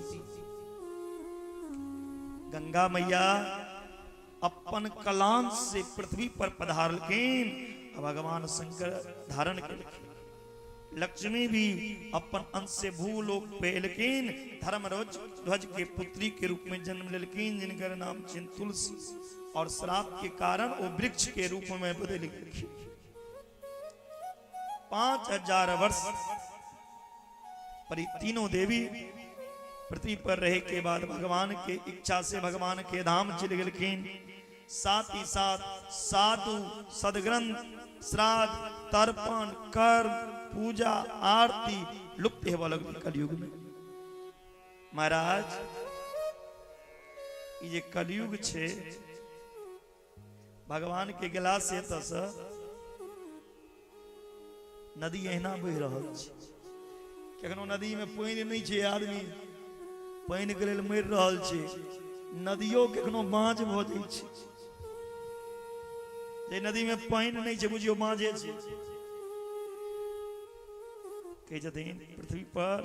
गंगा मैया अपन कलांश से पृथ्वी पर पधारलखिन आ भगवान शंकर धारण केलखिन। लक्ष्मी भी अपन अंश से भूलोक पे एलखिन, धर्मध्वज ध्वज के पुत्री के रूप में जन्म लेलखिन, जिनकर नाम छिन तुलसी, और श्राप के कारण वो वृक्ष के रूप में बदल गेलखिन। 5000 वर्ष पर ई तीनों देवी पृथ्वी पर रहे के बाद भगवान के इच्छा से भगवान के धाम चल गेलखिन। साथ ही साथ साधु, सदग्रंथ, श्राद्ध, तर्पण, कर्म, पूजा, आरती लुप्त हेबऽ लगलै कलयुग में। महाराज, ई जे कलयुग छै, भगवान के गेला से एतऽ से नदी एहिना बहि रहल छै। केखनो नदी में पानि नहि छै, आदमी पानि के लेल मरि रहल छै, नदियो केखनो बाँझ भऽ जाइ छै। जे नदी में पानि नहि छै बुझियौ बाँझे छै। कहै छथिन पृथ्वी पर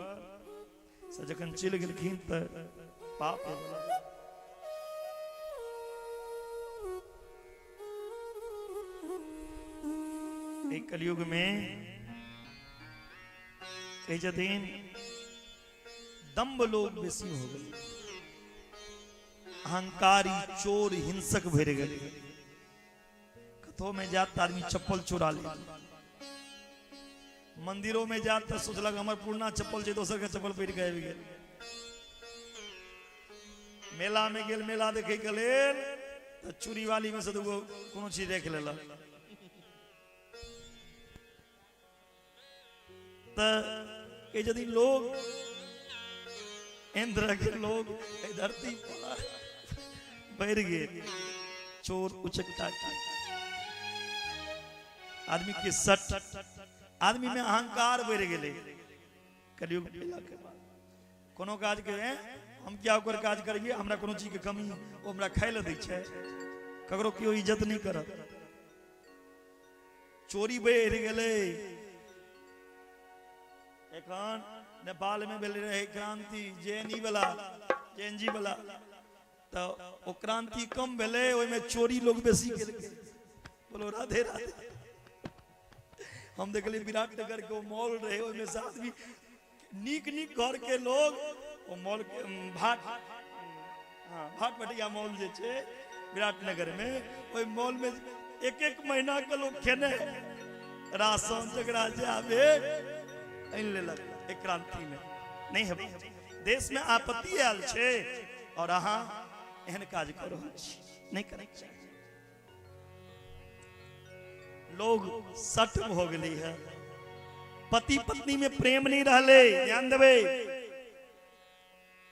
से जखन चलि गेलखिन तऽ पाप एहि कलयुग में कहै छथिन दम्भ लोग बेसी हो गेलै, अहंकारी चोर हिंसक भरि गेलै। कतहु में जात तऽ आदमी चप्पल चोरा ले, मंदिरों में जात तऽ सोचलक हमर पुरना चप्पल छै, दोसर के चप्पल पहिर के आबि गेल। मेला में गेल, मेला देखे के लेल तऽ चूड़ी वाली में से दूगो कोनो चीज देख लेलक। तऽ कहै छथिन लोग एहन तरह के लोग एहि धरती पर बढ़ि गेल, चोर उचक्का के आदमी के सट, आदमी में अहंकार बढ़ि गेलै। कलयुग भेला के बाद कोनो काज के हम क्या ओकर काज करिए, हमरा कोनो चीज के कमी, ओ हमरा खाय लए दै छै, ककरो केओ इज्जत नहि करत। चोरी बढ़ि गेलै। एखन नेपाल में भेल रहे क्रांति, जेएनई वाला, जेएनजी वाला, तऽ ओ क्रांति कम भेलै, ओहिमे चोरी लोग बेसी केलकै। बोलो राधे राधे। हम देखलियै विराटनगर के ओ मॉल रहे, ओहिमे से आदमी नीक नीक घर के लोग ओ मॉल के भाट, हाँ, भाट भटिया मॉल जे छै विराटनगर में, ओहि मॉल में एक एक महीना के लोग खेने राशन जकरा जे आबे आनि लेलक। एक क्रांति में नहीं हेबाक चाही। देश में आपत्ति आयल छै और अहाँ एहन काज कऽ रहल छी, नहीं करैके चाही। लोग सट भऽ गेलै है, पति पत्नी में प्रेम नहीं रहलै। ध्यान देबै,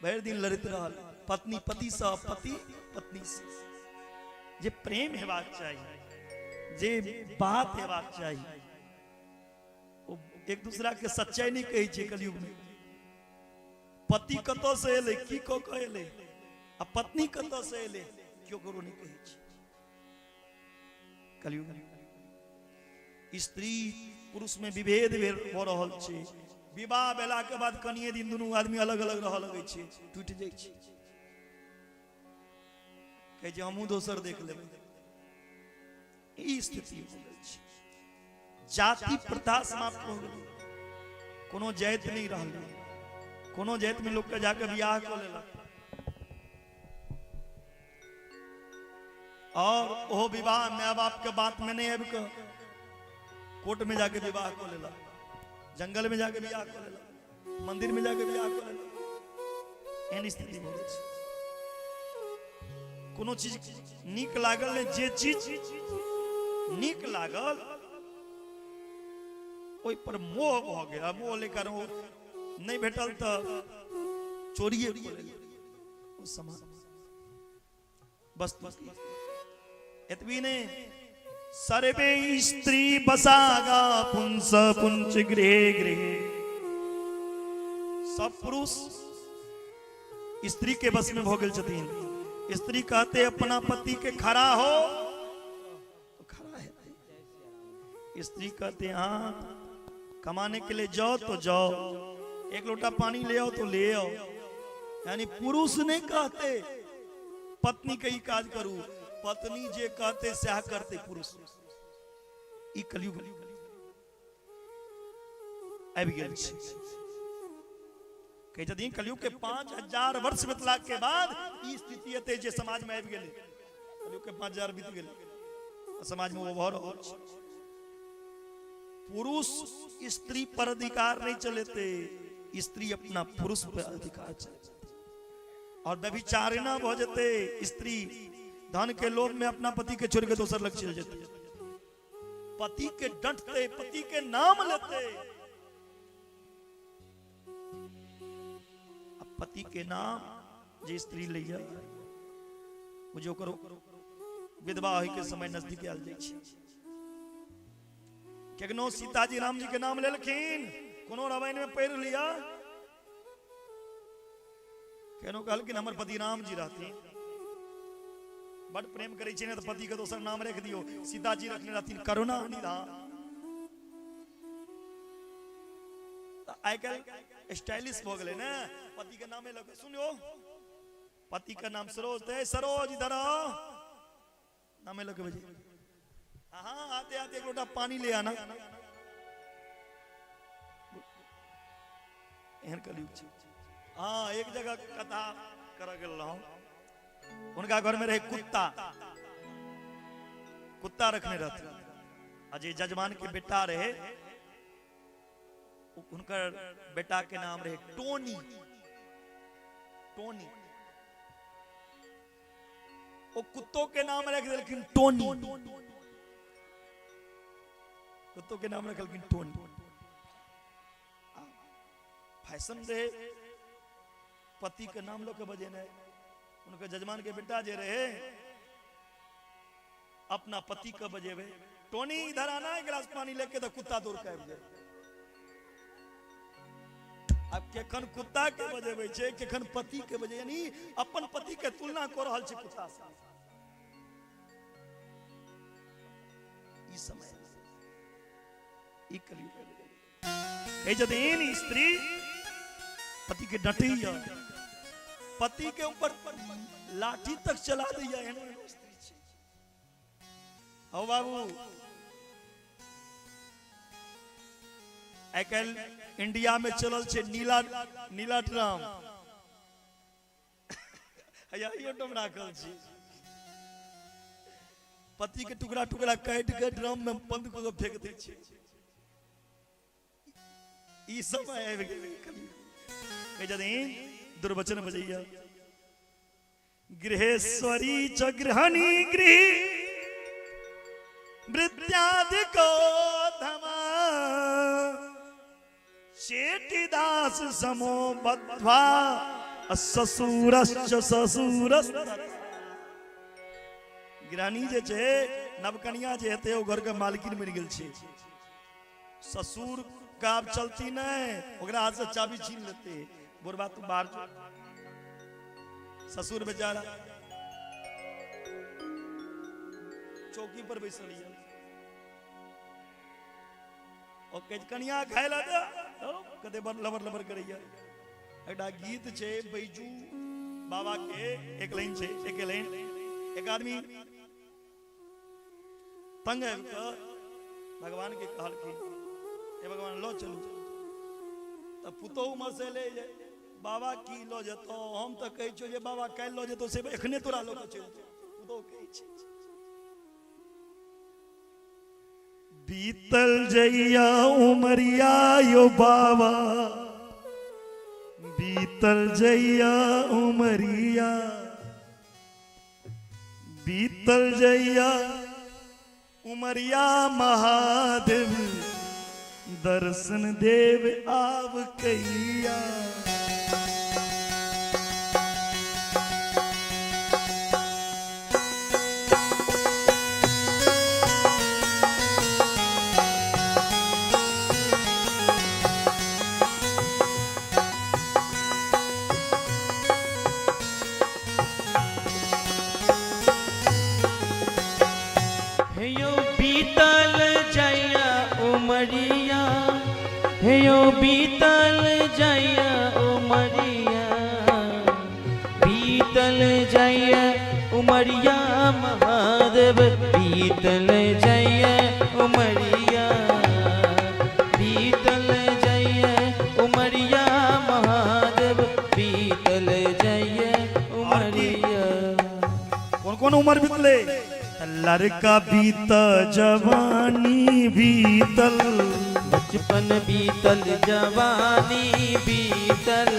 भरि दिन लड़ैत रहल पत्नी पति से, पति पत्नी से। जे प्रेम हेबाक चाही, जे बात हेबाक चाही, ओ एक दूसरा के सच्चाई नहीं कहै छै। कलयुग में पति कतऽ से एलै, की कऽ कऽ एलै, आ पत्नी कतऽ से एलै, केओ ककरो नहीं कहै छै। कलयुग स्त्री पुरुष में विभेद भऽ रहल छै। विवाह भेला के बाद कनिए दिन दुनू आदमी अलग अलग रहऽ लगै छै, टूटि जाइ छै। कहै छै हमहूँ दोसर देख लेबै। ई स्थिति भऽ गेल छै। जाति प्रथा समाप्त भऽ गेलै, कोनो जाति नहि रहलै, कोनो जाति में लोक के जाके बियाह कऽ लेलक, और ओहो विवाह माय बाप के बात में नहीं आबि कऽ कोर्ट में जाके विवाह कऽ लेलक, जंगल में जाके बियाह कऽ लेलक, मंदिर में जाके बियाह कऽ लेलक। एहन स्थिति भऽ गेल छै। कोनो चीज नीक लागल नहि, जे चीज नीक लागल ओहि पर मोह भऽ गेल, आ मोह लेकर ओ नहि भेटल तऽ चोरिए कऽ लेलक ओ सामान वस्तु। एतबी नहि, सर्वे स्त्री बसागा पुंस पुंच गृह गृह, सब पुरुष स्त्री के बस में भऽ गेल छथिन। स्त्री कहते अपना पति के खड़ा हो तो खड़ा है। स्त्री कहते हाँ कमाने के लिए जाओ तो जाओ, एक लोटा पानी ले आओ तो ले आओ। यानी पुरुष नहीं कहते पत्नी के ई काज करू, पत्नी जे कहते सएह करते पुरुष। ई कलयुग आबि गेल छै। कहै छथिन कलयुग के 5000 वर्ष बितला के बाद ई स्थिति एतै जे समाज में आबि गेलै। कलयुग के 5000 बीत गेलै, समाज में ओ भऽ रहल छै। पुरुष स्त्री पर अधिकार नहीं चलेते, स्त्री अपना पुरुष पर अधिकार चलेते। और व्यभिचारिणा भऽ जेतै स्त्री, धन के लोभ में अपना पति के छोड़ के दोसर लग चलि जेतै, पति के डंटते, पति के नाम लेते। आ पति के नाम जे स्त्री लैया, बुझियौ ओकर विधवा होय के समय नजदीक आयल जाइ छै। केखनो सीताजी राम जी के नाम लेलखिन, कोनो रामायण में पढ़ि लिया। केनो कहलखिन हमर पति राम जी रहथिन, बड प्रेम करै छै ने, तऽ पति के दोसर नाम रख दियौ। सीता जी रखने रहथिन करुणा निधान। तऽ आइ काल्हि स्टाइलिश भऽ गेलै ने, पति के नामे लऽ कऽ सुनियौ, पति के नाम सरोज, तऽ सरोज इधर आओ, नामे लऽ के बजे, हाँ आते आते एक लोटा पानी ले आना। एहन कलयुग छै। हाँ, एक जगह कथा करऽ गेल रहौं, हुनका घर में रहे कुत्ता, कुत्ता रखने रहथिन। आ जे जजमान के बेटा रहे, हुनकर बेटा के नाम रहे टोनी। टोनी, ओ कुत्तो के नाम रख देलखिन टोनी, कुत्तो के नाम रखलखिन टोनी। फैशन रहे पति के नाम लऽ के बजेनाइ। उनके जजमान के बेटा जे रहे, अपना पति के बजेबे, टोनी इधर आना, एक गिलास पानी लेके, तो कुत्ता दौड़ के आबि जाए। आब केखन कुत्ता के बजेबै छै, केखन पति के बजे, यानी अपन पति के तुलना कऽ रहल छै कुत्ता से। ई समय, ई कलयुग आबि गेलै। कहै छथिन स्त्री पति के डटैया, पति के ऊपर लाठी तक चला दैया, एहन एहन स्त्री छै। हौ बाबू, आइ काल्हि इंडिया में चलल छै नीला नीला ड्राम, हैया इहो राखल छै। पति के टुकड़ा टुकड़ा काटि के ड्रम में बंद कऽ के फेंक दै छै। ई समय आबि गेलै कलयुग। कहै छथिन दुर्वचन बजैया, गृहेश्वरी च गृहणी गृह वृत्यादिको धमा चेटिदास समो बद्ध्वा ससुरश्च ससुरस्त। गृहणी जे छै, नवकनिया जे हेतै, ओ घर के मालकिन बनि गेल छै। ससुर के आब चलती नहि, ओकरा हाथ से चाबी छीन लेते, बुढ़बा तू बाहर जो। ससुर बेचारा चौकी पर बैसल यऽ, ओ कहै छै, कनिया खाय लए दे, कते बड़ लबर लबर करैया। एकटा गीत छै बैजू बाबा के, एक लाइन छै, एक लाइन। एक आदमी तंग आबि कऽ भगवान के कहलखिन, हे भगवान लऽ चलू। तऽ पुतोहु उम्हर से एलै जे बाबा की लऽ जेतौ, हम तऽ कहै छियौ जे बाबा काल्हि लऽ जेतौ, से एखने तोरा लऽ कऽ चलि जेतौ। पुतोहु कहै छै, बीतल जइया उमरिया यो बाबा, बीतल जइया उमरिया, बीतल जइया उमरिया महादेव, दर्शन देव आब कैया। हे यौ बीतल जइया उमरिया, हे यौ बीतल जइया उमरिया, बीतल जइया उमरिया महादेव, बीतल जइया उमरिया, बीतल जइया उमरिया महादेव, बीतल जइया उमरिया। कोन कोन उम्र बीतले? लड़का बीत, जवानी बीतल, बचपन बीतल, जवानी बीतल,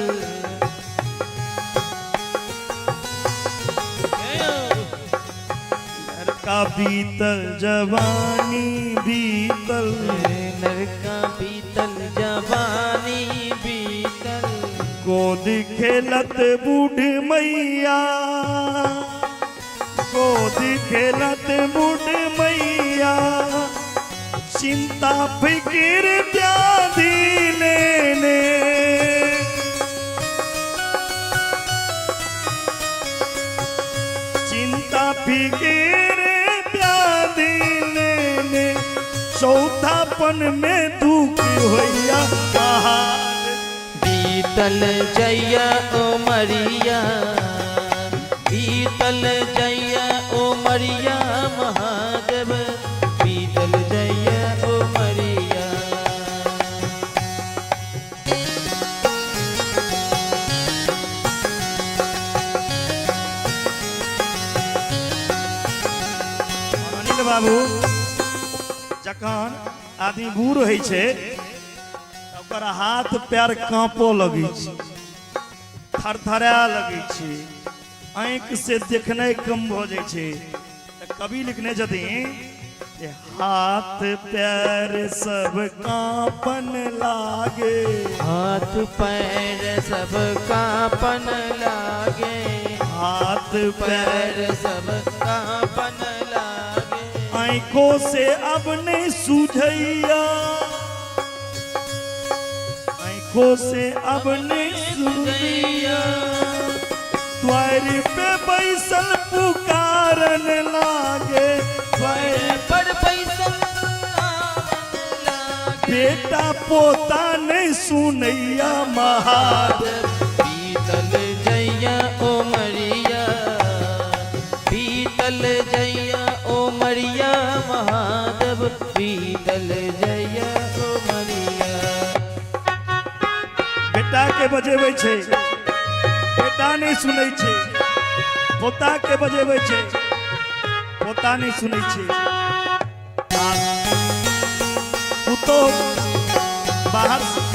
लड़का बीतल, जवानी बीतल, लड़का बीतल, जवानी बीतल, गोद खेलत बूढ़ मैया, गोद खेलत बूढ़ मैया, चिंता फिक्र व्याधि ले। मन में दुख होइया महादेव। बीतल जैया उमरिया, बीतल जैया उमरिया महादेव, बीतल जैया उमरिया। अनिल बाबू, जखन आदमी बूढ़ होइ छै तऽ ओकर हाथ पैर काँपऽ लगै छै, थरथराए लगै छै, आँखि से देखनाइ कम भऽ जाइ छै। तऽ कवि लिखने छथिन जे हाथ पैर सब काँपन लागे, हाथ पैर सब कांपन लागे, हाथ पैर पैर सब कांपन लागे, आँखों से अब नहीं सूझैया, आँखों से अब नहीं सूझैया, द्वार पे बैसल पुकारन लागे, द्वार पर पैसा लागे, बेटा पोता नहीं सुनैया महादेव। बीतल जैया उमरिया, बीतल जैया उमरिया महादेव, बीतल जैया उमरिया। बेटा के बजेबै छै, बेटा नहीं सुनै छै, पोता के बजेबै छै, पोता नहीं सुनै छै। आ पुतोह बाहर से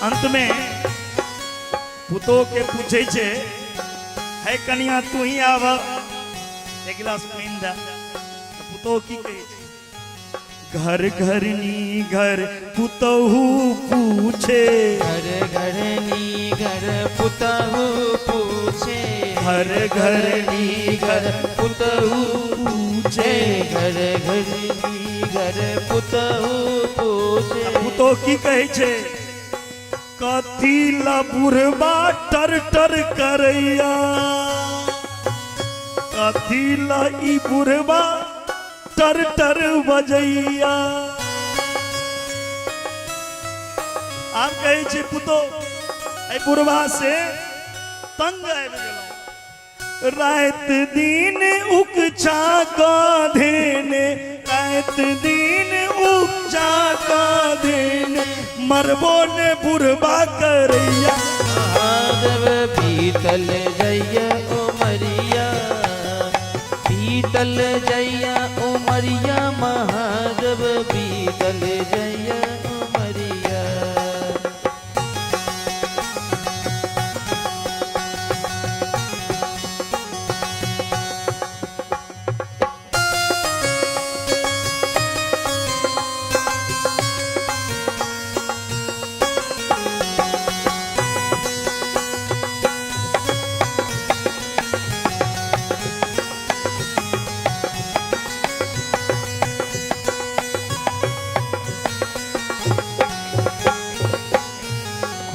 अंत में पुतोह के पूछे छे, है कनिया तू ही आव, एक गिलास पानि दे। तऽ पुतोह की कहै छै? घर घरनी घर पुतोहु पूछे, घर घरनी घर पुतहु पूछे, घर घरनी घर पुतहु पूछे, घर घरनी घर पुतहु पूछे। पुतोह की कहै छै? कथी ला बुढ़बा टर टर करैया, कथी ला ई बुढ़बा टर टर बजैया। आब कहै छै पुतोह, एहि बुढ़बा से तंग आबि गेलहुँ, राति दिन उकछा कऽ धेने, राति दिन उपजा कऽ देने, मरबो ने बुढ़बा करैया। महादेव बीतल जैया उमरिया, बीतल जैया उमरिया महादेव, बीतल जैया उमरिया।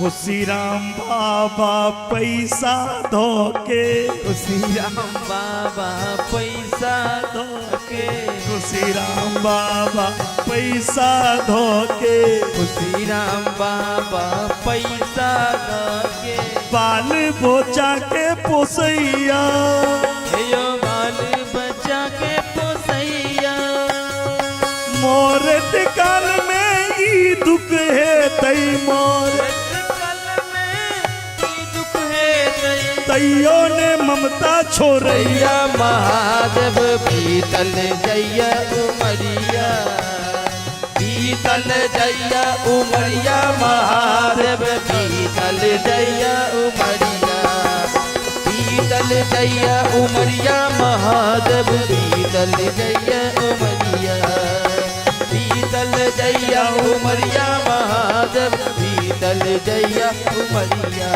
खुशी राम बाबा पैसा धोके, खुशी राम बाबा पैसा धोके, खुशी राम बाबा पैसा धोके, खुशी राम बाबा पैसा धोके, बाल बच्चा के पोसैया, हे यो बाल बच्चा के पोसैया, मोरत काल में ई दुख है तई मोर, कल में ई दुख है तई, तैयो ने ममता छोड़ैया। जैया महादेव बीतल जैया उमरिया, बीतल बीतल जइया उमरिया महादेव, बीतल जइया उमरिया, बीतल जइया उमरिया महादेव, बीतल जइया उमरिया, बीतल जइया उमरिया महादेव, बीतल जइया उमरिया,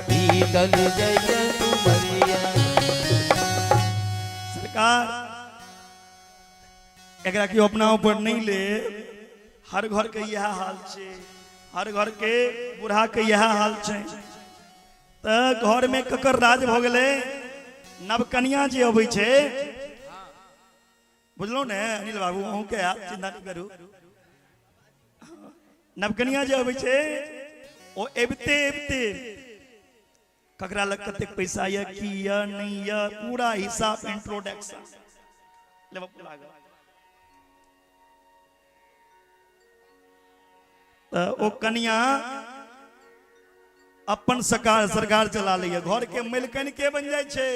बीतल जइया उमरिया। सरकार एकरा केओ अपना ऊपर नहीं ले। हर घर के इएह हाल छै, हर घर के बूढ़ा के इएह हाल छै। तऽ घर में ककर राज भऽ गेलै? नवकनिया जे अबै छै, बुझलहुँ ने अनिल बाबू, अहूँके आयत, चिन्ता नहि करू। नवकनिया जे अबै छै, ओ अबिते अबिते ककरा लग कतेक पैसा यऽ, की यऽ, नहि यऽ, पूरा हिसाब इंट्रोडक्शन लेबऽ लागल। तऽ ओ कनिया अपन सरकार सरकार चला लैया। घर के मलिकन के बन जाइ छै?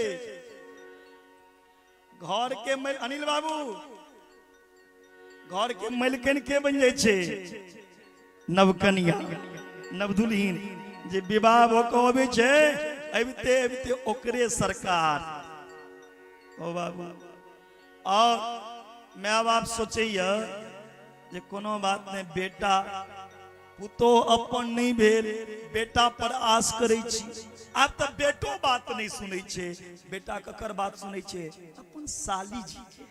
घर के मल, अनिल बाबू, घर के मलिकन के बन जाइ छै? नवकनिया, नवदुल्हिन जे विवाह भऽ कऽ अबै छै, अबिते अबिते ओकरे सरकार। ओ बाबू, और my बाप सोचैया जे कोनो बात नहि, बेटा पुतोह अपन नहि भेल, बेटा पर आस करै छी। आब तऽ बेटो बात नहि सुनै छै। बेटा ककर बात सुनै छै? अपन साली जी के।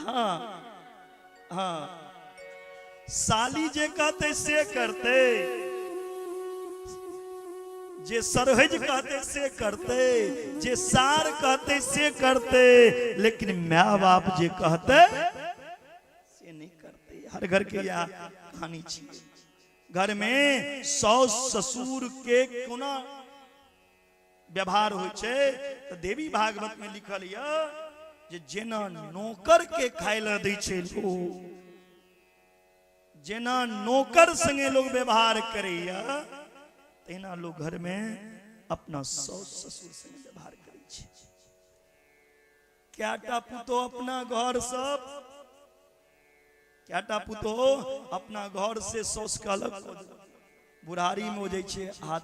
हाँ हाँ, साली जे कहते से करते, जे सरहज कहते से करते, जे सार कहते से करते, लेकिन my बाप जे कहते से नहीं करते। हर घर के यह कहानी छी। घर में सास ससुर के कोना व्यवहार होइ छै, तऽ देवी भागवत में लिखल यऽ जे जेना नौकर के खाय लए दै छै लोग, जेना नौकर संगे लोग व्यवहार करैया, तहिना लोग घर में अपना सास ससुर संगे व्यवहार करै छै। कएटा पुतोह अपना घर सब, कएटा पुतोह अपना घर से सास के अलग कऽ देलक। बुढ़ारी में हो जाइ छै हाथ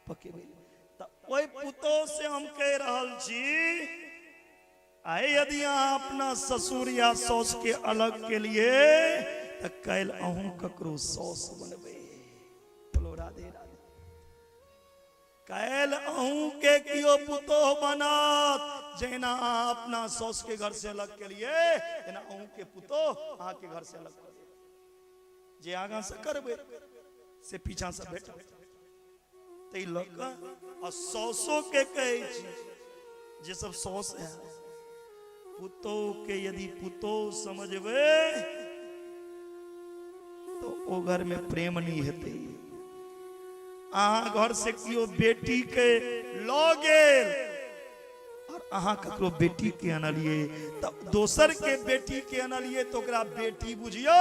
पकेबै। तऽ ओहि पुतोह से हम कहि रहल छी, आइ यदि अहाँ अपना ससुर या सास के अलग के लिए, तऽ काल्हि अहूँ ककरो सास बनबै। बोलो राधे राधे। काल्हि अहूँ के कियो पुतोह बनत। जहिना अहाँ अपना सास के घर से अलग के लिए, तेना अहूँ के पुतोह अहाँ के घर से अलग कऽ देत। जे आगाँ से करबै से पीछा से भेटत। ताहि लऽ कऽ आ सासो के कहै छी, जे सब सास है, पुतोह के यदि पुतोह समझबै तो ओ घर में प्रेम नहीं हेतै। अहाँ घर से केओ बेटी के लऽ गेल और अहाँ ककरो बेटी के अनलिए, तऽ दोसर के बेटी के अनलिए, तऽ ओकरा बेटी बुझियो,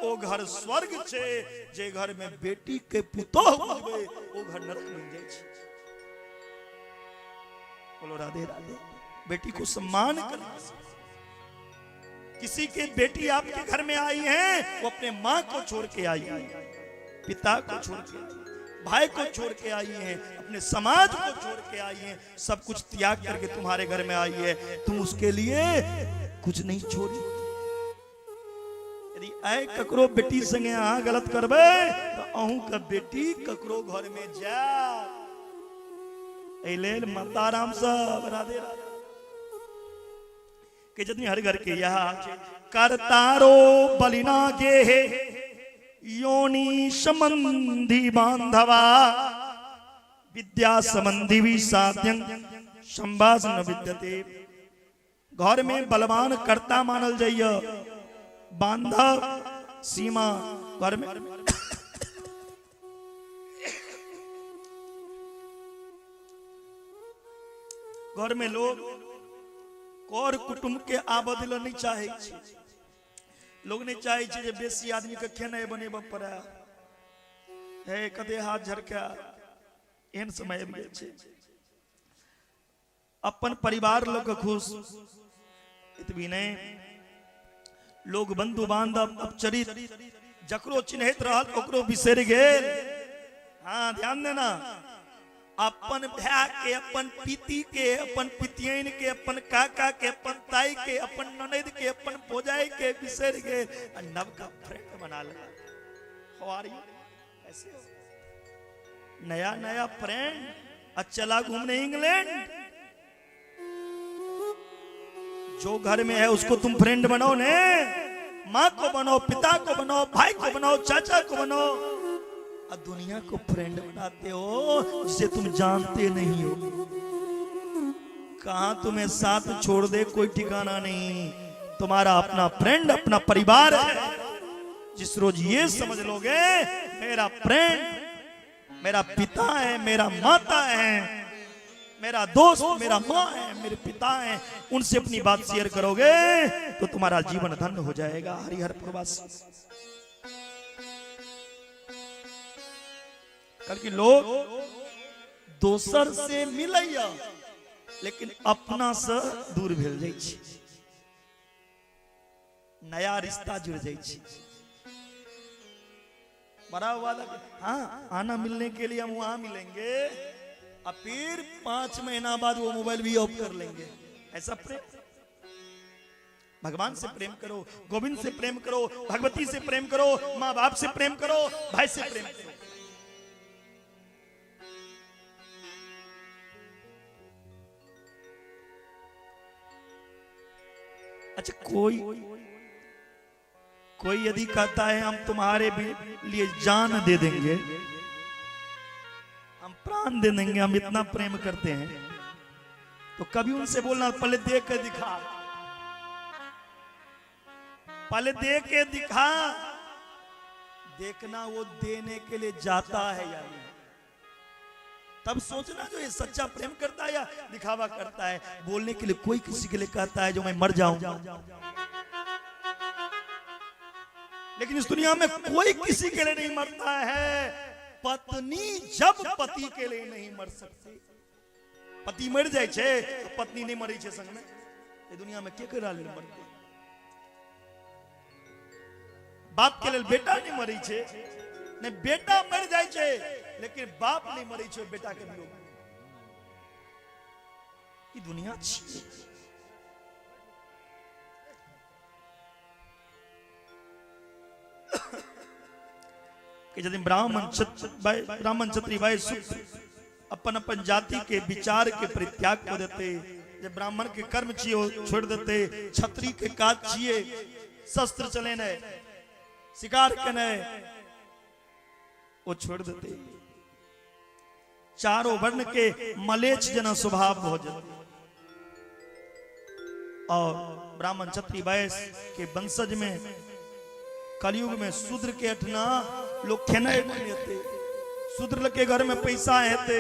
ओ घर स्वर्ग छै। जे घर में बेटी के पुतोह बुझबै, ओ घर नरक बनि जाइ छै। बोलो राधे राधे। बेटी को सम्मान करना। किसी के बेटी आपके घर में आई है, वो अपने माँ को छोड़ के आई है, पिता को छोड़ के आई है, भाई को छोड़ के आई है, अपने समाज को छोड़ के आई है, सब कुछ त्याग करके तुम्हारे घर में आई है। तुम उसके लिए कुछ नहीं छोड़ी। यदि आइ ककरो बेटी संगे अहाँ गलत करबै, तऽ अहूँके बेटी ककरो घर में जायत। एहि लेल माता राम सब राधे राधे के जतनी हर घर के यह करतारो बलिना के हे योनि संबंधी बांधवा विद्या संबंधी भी साध्यं संभाषण विद्यते। घर में बलवान कर्ता मानल जाइए, बांधव सीमा घर में घर में लोग कर कुटुंब के आबऽ दिल नहीं चाहे छै। लोग नहीं चाहे छै जे बेसी आदमी के खेनाइ बनेबऽ पड़े, हे कते हाथ झरका, एहन समय आबि गेल छै। अपन परिवार लोग के खुश एतबी नहि, लोग बंधु बांधव अपचरित जकरो चिन्हैत रहल ओकरो बिसरि गेल। हाँ ध्यान देना, अपन भाय के, अपन पिती के, अपन पितियन के, अपन काका के, अपन ताई के, अपन ननद के, अपन भौजाई के बिसरि गेल आ नवका फ्रेंड बना ले। How are you, कैसे हो, नया नया फ्रेंड, आ चला घूमने इंग्लैंड। जो घर में है उसको तुम फ्रेंड बनाओ ने, माँ को बनाओ, पिता को बनाओ, भाई को बनाओ, चाचा को बनाओ, और दुनिया को फ्रेंड बनाते हो जिसे तुम जानते नहीं हो। कहां तुम्हें साथ छोड़ दे कोई ठिकाना नहीं। तुम्हारा अपना फ्रेंड अपना परिवार है। जिस रोज ये समझ लोगे मेरा फ्रेंड मेरा पिता है, मेरा माता है, मेरा दोस्त मेरा माँ है, मेरे पिता है, उनसे अपनी बात शेयर करोगे तो तुम्हारा जीवन धन्य हो जाएगा। हरिहर प्रवासी कल की लोग दोसर से मिलैया लेकिन अपना से दूर भेल जाइ छै, नया रिश्ता जुड़ जाइ छै। बड़ा वादा, हाँ आना मिलने के लिए हम वहां मिलेंगे, और फिर 5 महीना बाद वो मोबाइल भी ऑफ कर लेंगे। ऐसा प्रेम, भगवान से प्रेम करो, गोविंद से प्रेम करो, भगवती से प्रेम करो, माँ बाप से प्रेम करो, भाई से प्रेम करो। अच्छा कोई कोई यदि कहता है हम तुम्हारे भी लिए जान दे देंगे, हम प्राण दे देंगे, हम इतना प्रेम करते हैं, तो कभी उनसे बोलना पहले दे के दिखा, पहले दे के दिखा। देखना वो देने के लिए जाता है या नहीं, तब सोचना जो ये सच्चा प्रेम करता है या दिखावा करता है। बोलने के लिए कोई किसी के लिए कहता है जो मैं मर जाऊं, लेकिन इस दुनिया में कोई किसी के लिए नहीं मरता है। पत्नी जब पति के लिए नहीं मर सकती, पति मर जाए छे तो पत्नी नहीं मरी छे संग में, ये दुनिया में केकरा लेल मरते? बाप के लेल बेटा नहीं मरी छे, नहीं बेटा मर जाए छे लेकिन बाप नहीं मरी छे बेटा के वियोग में। ई दुनिया छी। कि यदि ब्राह्मण क्षत्रिय वैश्य शूद्र अपन अपन जाति के विचार के परित्याग कर देते, जे ब्राह्मण के कर्म छिए ओ छोड़ देते, क्षत्रिय के काज छिए शस्त्र चलेने शिकार केने ओ छोड़ देते, चारों वर्ण के मलेच्छ जना स्वभाव भ जेते और ब्राह्मण क्षत्रिय वैश्य के वंशज में कलयुग में शूद्र के अठना लोग खेनाइ नहीं हेते, शूद्र के घर में पैसा हेते,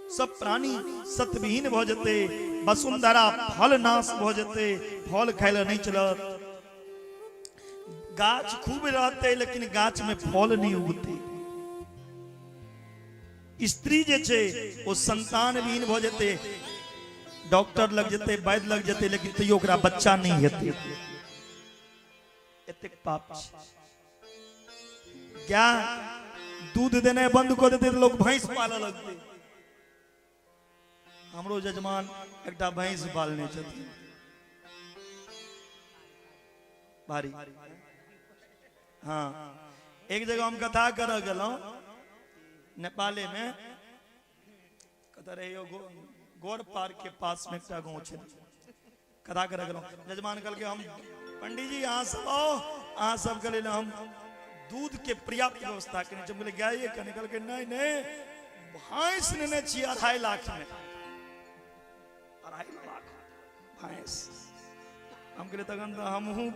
सब प्राणी सतविहीन भ जेते, वसुंधरा फल नाश भ जेते, फल खाय ले नहीं चलत, गाछ खूब रहते लेकिन गाछ में फल नहीं उगते, स्त्री जे छे वो संतान विहीन भ जेते, डॉक्टर लग जेते, वैद्य लग जेते, लेकिन तैयो ओकरा बच्चा नहीं हेते। एतेक पाप छै। गाय दूध देने बंद कऽ देते तऽ लोग भैंस पालऽ लगते। हमरो जजमान एकटा भैंस पालने छथिन भारी। हाँ एक जगह हम कथा करऽ गेलहुँ नेपाले में, कतऽ रहियो गौर पार्क के पास में एकटा गाँव छै, कथा करऽ गेलहुँ। जजमान कहलकै हम पंडीजी अहाँ सब आओ, अहाँ सबके लेल हम दूध के पर्याप्त व्यवस्था केने छी। हम कहलियै गाये के? कहलकै नहीं नहीं भैंस लेने छी 2.5 लाख में, 2.5 लाख भैंस। हम कहलियै तखन तऽ हमहूँ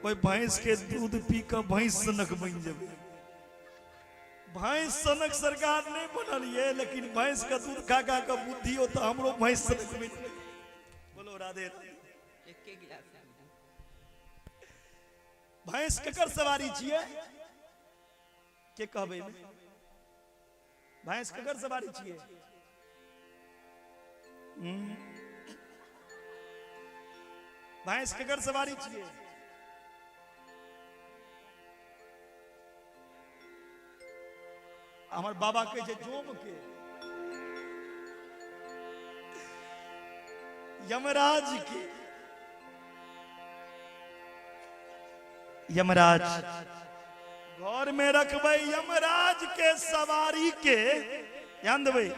ओहि भैंस के दूध पी कऽ भैंस सनक बनि जेबै। भैंस सनक सरकार नहीं बनल ये, लेकिन भैंस के दूध खा खा कऽ बुद्धि हो तऽ हमरो भैंस सनक बनि जेबै। बोलो राधे राधे। भैंस केकर सवारी छियै? के कहबै भैंस केकर सवारी छियै? भैंस केकर सवारी छियै? हमर बाबा कहै छै जोम के, यमराज के। यमराज घर में रखबै यमराज के सवारी के, ध्यान देबै,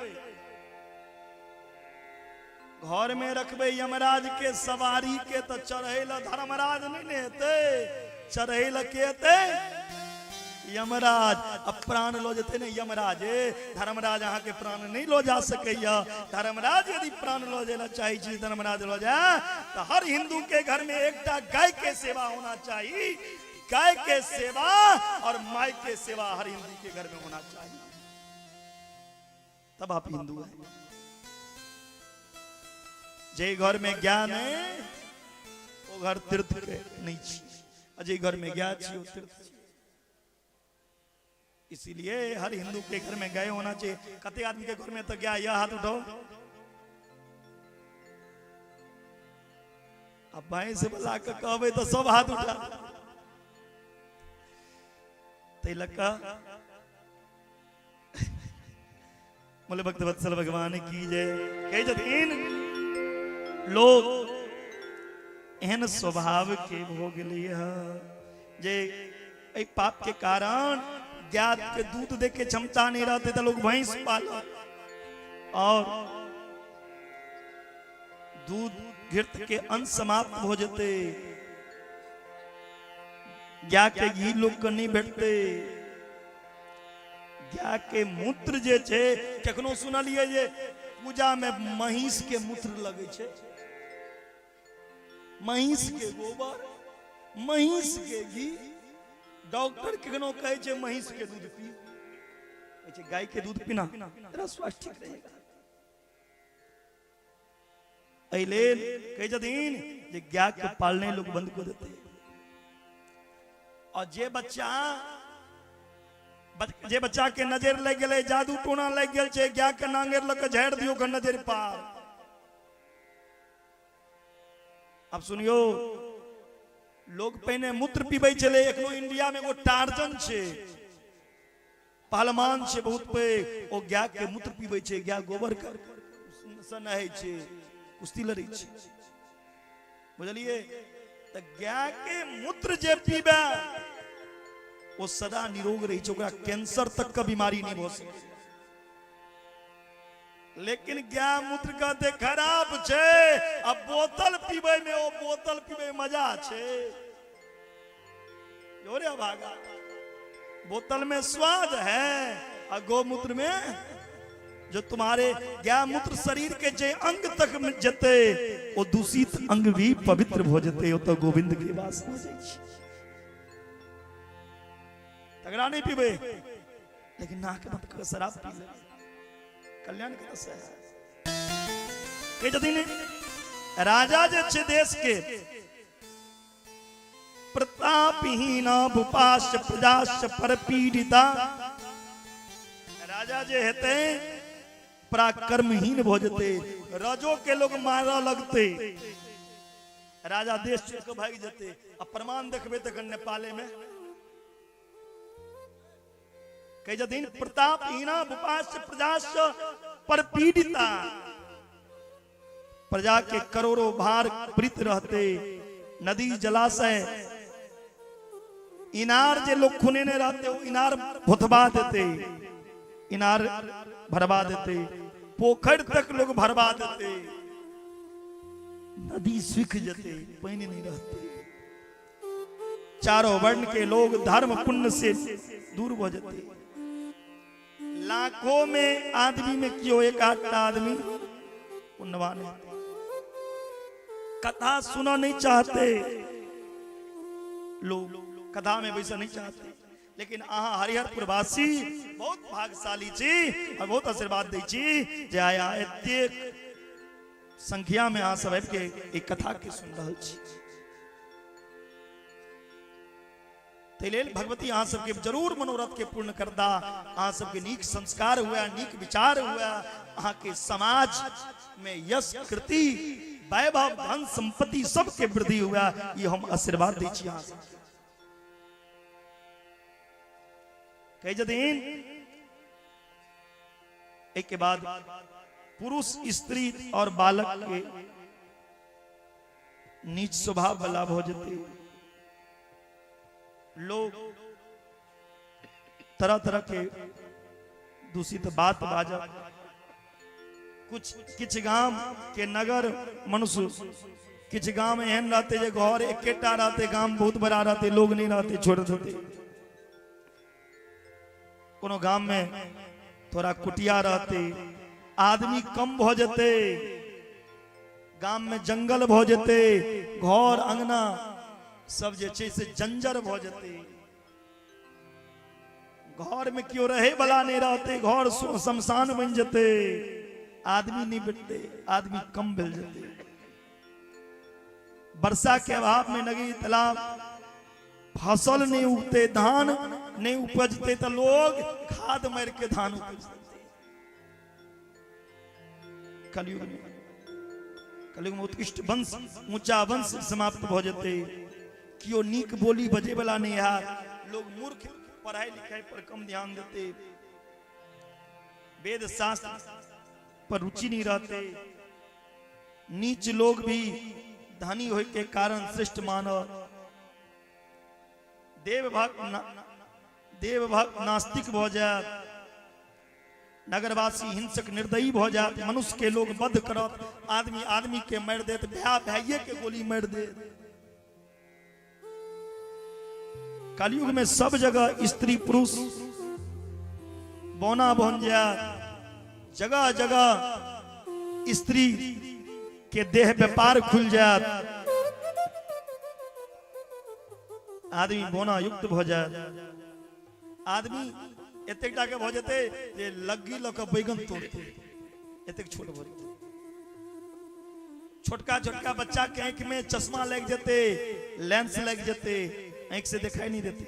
घर में रखबै यमराज के सवारी के तऽ चढ़ै लए धर्मराज नहि ने हेतै, चढ़ै लए के हेतै? यमराज। अब प्राण लऽ जेतै ने यमराज, धर्मराज अहाँके प्राण नहि लऽ जा सकैया। धर्मराज यदि प्राण लऽ जाय लए चाहै छी, धर्मराज लऽ जाय, तऽ हर हिंदू के घर में एकटा गाय के सेवा होना चाही। गाय के सेवा और माय के सेवा हर हिंदू के घर में होना चाहिए, तब आप हिंदू हैं। जे घर में ज्ञान है वो घर तीर्थ के नहीं छी, आ जे घर में ज्ञान छी वो तीर्थ छी। इसीलिए हर हिंदू के घर में गाय होना चाहिए। कते आदमी के घर में तो गाय? यह हाथ उठाओ। अब भैंस वाला के कहबै तो सब हाथ उठा। तै लऽ कऽ बोले भक्त वत्सल भगवान की जय। कहै छथिन लोग एहन स्वभाव के भो गेलै है जे एहि पाप के कारण गाय के दूध दे के क्षमता नहीं रहते तो लोग भैंस पालत और दूध घृत के अंश समाप्त हो जेते, गाय के घी लोग के नहीं भेटते। गाय के मूत्र जे छै, कखनो सुनलियै जे पूजा में महींस के मूत्र लगै छै, महींस के गोबर, महींस के घी। डॉक्टर कखनो कहै छै महींस के दूध पी, कहै छै गाय के दूध पीना तेरा स्वास्थ्य ठीक रहेगा। एहि लेल कहै छथिन जे गाय के पालने लोग बंद कऽ देते। और जे बच्चा जे बच्चा के नजर लागि गेलै, जादू टोना लागि गेल छै, गाय के नांगेर लऽ के झाड़ि दियौ ओकर नजर पार। आब सुनियौ, लोग पहिने मूत्र पीबै छलै। एखनो इंडिया में एगो टार्जन छै, पहलवान छै बहुत पैघ, ओ गाय के मूत्र पीबै छै, गाय गोबर के से नहै छै, कुश्ती लड़ै छै, बुझलियै? तऽ गाय के मूत्र जे पीबै ओ सदा निरोग रहै छै, ओकरा कैंसर तक के बीमारी नहि भऽ सकै। लेकिन गाय मूत्र कहते खराब छै, आ बोतल पीबै में ओ बोतल पीबै मजा छै। जोरे भागा, बोतल में स्वाद है और गोमूत्र में जो तुम्हारे गाय मूत्र शरीर के जे अंग तक जते वो दूषित अंग भी पवित्र हो जते, वो तो गोविंद के वास हो जाए। तगड़ा नहीं पीबे, लेकिन नाक बंद कर शराब पी ले, कल्याण के दशा है। कहै छथिन राजा जे छै देश के, प्रतापहीन भूपाश्च प्रजाश्च परपीड़िता। राजा जे हेतै पराक्रमहीन भऽ जेतै, रजो के लोग मारऽ लगतै, राजा देश छोड़ि कऽ भागि जेतै। आ प्रमाण देखबै तखन नेपाले में कहै छथिन प्रतापहीना भूपाश्च प्रजाश्च परपीड़िता। प्रजा के करोड़ों भार पीड़ित रहते, नदी जलाशय इनार जे लोग खुनेने रहते वो इनार भोथबा देते, इनार भरवा देते, पोखर तक लोग भरवा देते, नदी सूख जते, पानी नहीं रहते, चारों वर्ण के लोग धर्म पुण्य से दूर हो जाते। लाखों में आदमी में क्यों एक आध आदमी पुण्यवान है। कथा सुना नहीं चाहते लोग, कथा में वैसा नहीं चाहते। लेकिन अहाँ हरिहरपुरवासी बहुत भाग्यशाली छी और बहुत आशीर्वाद दै छी जे आया एतेक संख्या में अहाँ सब आबि के एक कथा के सुन रहल छी। ताहि लेल भगवती अहाँ सबके जरूर मनोरथ के पूर्ण करता, अहाँ सबके नीक संस्कार हुए, नीक विचार हुए, अहाँ के समाज में यश कृति वैभव धन संपत्ति सबके वृद्धि हुए, ये हम आशीर्वाद दै छी अहाँ सबके। कहै छथिन एहिके बाद पुरुष स्त्री और बालक के नीच स्वभाव वाला भऽ जेतै। लोग तरह तरह के दूषित बात बाजत। कुछ किछ गाम के नगर मनुष्य किछ गाम एहन रहते जे घर एकेटा रहते, गाम बहुत बड़ा रहते, लोग नहीं रहते, छोड़ देते। कोनो गाम में थोड़ा कुटिया रहते, आदमी कम भ जेते, गाम में जंगल भ जेते, घर अंगना सब जे छै से जंजर भ जेते, घर में केओ रहे वाला नहीं रहते, घर शमशान बन जेते, आदमी नहीं भेटते, आदमी कम भेल जेते। वर्षा के अभाव में नदी तालाब फसल नहीं उगते, धान नहीं उपजते, तो लोग खाद मार के धान उपजते। कलयुग में, कलयुग में उत्कृष्ट वंश, ऊंचा वंश समाप्त भ जेते। केओ नीक बोली बजे वाला नहीं है, लोग मूर्ख, पढ़ाई लिखाई पर कम ध्यान देते, वेद शास्त्र पर रुचि नहीं रहते। नीच लोग भी धनी होए के कारण श्रेष्ठ मानव। देवभक्त नास्तिक भ जायत, नगरवासी हिंसक निर्दयी भ जायत, मनुष्य के लोग वध करत, आदमी आदमी के मारि देत, भाय भाइये के गोली मारि देत। कलयुग में सब जगह स्त्री पुरुष बौना बन जायत, जगह जगह स्त्री के देह व्यापार खुल जायत, आदमी बोना युक्त भ जायत, आदमी एतेक टा के भ जेतै जे लग्गी लऽ कऽ बैगन तोड़तै, एतेक छोट भ जेतै। छोटका छोटका बच्चा के आंखि में चश्मा लागि जेतै, लेंस लागि जेतै, आंखि से दिखाई नहीं देते।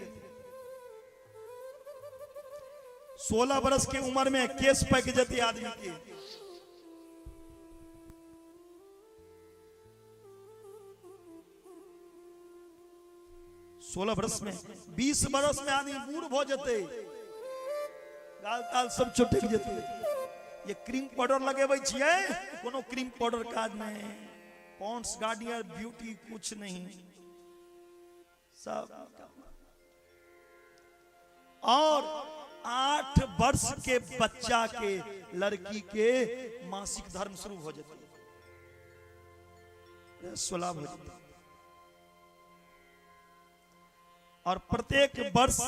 16 बरस के उम्र में केस पक जेतै आदमी के। 16 बरस में, 20 बरस में आदमी बूढ़ भ जेतै, गाल ताल सब चटक जेतै। ये क्रीम पाउडर लगेबै छियै, कोनो क्रीम पाउडर काज नहीं, पॉन्ड्स गार्नियर ब्यूटी कुछ नहीं, सब। और 8 वर्ष के बच्चा के लड़की के मासिक धर्म शुरू हो जाते, 16 हो जाते। और प्रत्येक वर्ष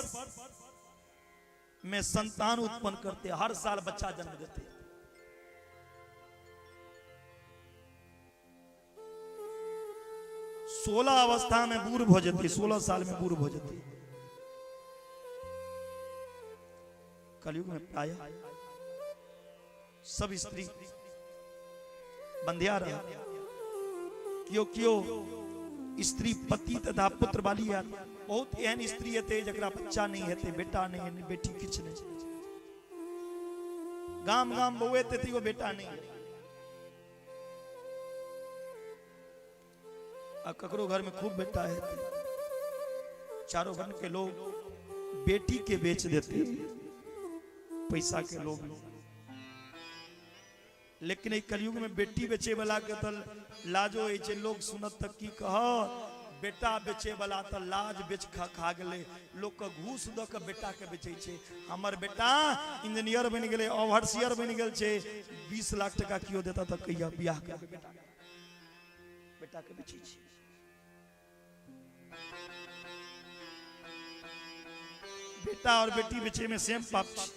में संतान उत्पन्न करते, हर साल बच्चा जन्म देते। 16 अवस्था में बूढ़ हो जाते, 16 साल में बूढ़ हो जाते। कलयुग में प्राय सब स्त्री बंधिया रहा, क्यों क्यों स्त्री पति तथा पुत्र वाली है। बहुत एहन स्त्री हेतै जकरा बच्चा नहीं हेतै, बेटा नहीं है, बेटी किछु नहीं, गाम गाम बौएते तैयो बेटा नहीं है। आ ककरो घर में खूब बेटा हेतै, चारों वर्ण के लोग बेटी के बेच देते पैसा के लोभ में। लेकिन एहि कलयुग में बेटी बेचे वाला के तो लाजो होइ छै, लोग सुनत त की कह, बेटा बेचे वाला तो लाज बेच खा खा गेलै। लोग के घूस द के बेटा के बेचै छै। हमर बेटा इंजीनियर बनि गेलै, ओवरसियर बनि गेल छै, 20 लाख टका कियो देता त कहिया बियाह करबै बेटा के, बेटा के बेचै छै। बेटा और बेटी बेचे में सेम पाप छै।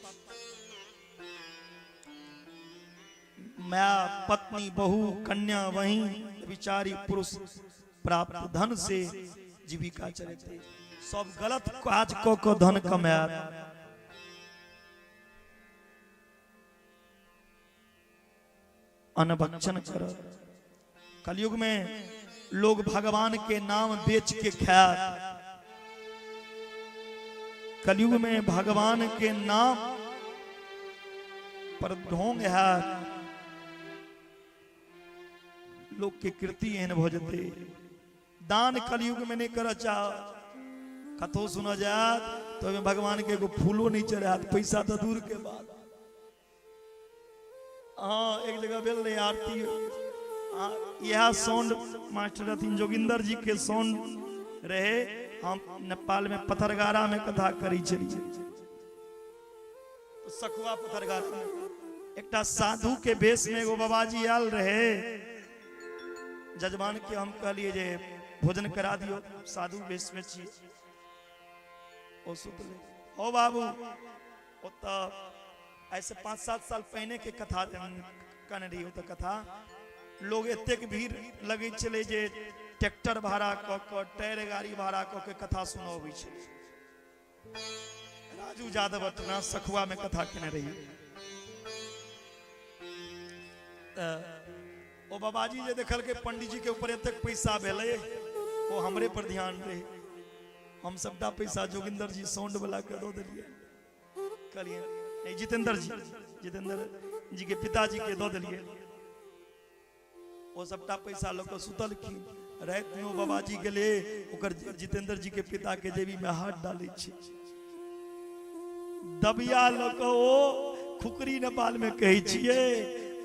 माया पत्नी बहु कन्या वही विचारी पुरुष प्राप्त धन से जीविका चलते। सब गलत काज क के धन कमायत। अनभक्षण कर। कलयुग में लोग भगवान के नाम बेच के खायत। कलयुग में भगवान के नाम पर ढोंग है। लोक के कृति एहन भऽ जेतै। दान कलयुग में नहीं करऽ चाह, कथो सुनऽ जायत तो ओहिमे भगवान के एगो फूलो नहीं चढ़ायत, पैसा तऽ दूर के बात। हाँ, एक जगह भेल रहे आरती, इएह साउंड मास्टर रहथिन, जोगिंदर जी के साउंड रहे। हम नेपाल में पथरगारा में कथा करै छलियै, सखुआ पथरगारा में एकटा साधु के वेश में एगो बाबाजी आयल रहे। जजमान के हम कहलिए जे भोजन करा दियो, साधु वेश में छी। ओ सुतले, हो बाबू, ओतऽ ऐसे 5-7 साल पहिने के कथा कहने रही। ओतऽ कथा लोग एतेक भीड़ लगै छलै जे ट्रैक्टर भाड़ा कऽ कऽ, टायर गाड़ी भाड़ा कऽ के कथा सुनऽ अबै छलै। राजू यादव अटना सखुआ में कथा केने रही। तऽ ओ बाबाजी जे देखलकै पंडीजी के ऊपर एतेक पैसा भेलै, ओ हमरे पर ध्यान रहे। हम सबटा पैसा जोगिंदर जी साउंड वाला के दऽ देलियै, कहलियै नहीं, जितेंद्र जी, जितेंद्र जी के पिताजी के दऽ देलियै। ओ सबटा पैसा लऽ कऽ सुतलखिन। राति में ओ बाबाजी गेलै, ओकर जितेंद्र जी के पिता के जेबी में हाथ डालै छै, दबिया लऽ कऽ। ओ खुकरी नेपाल में कहै छियै,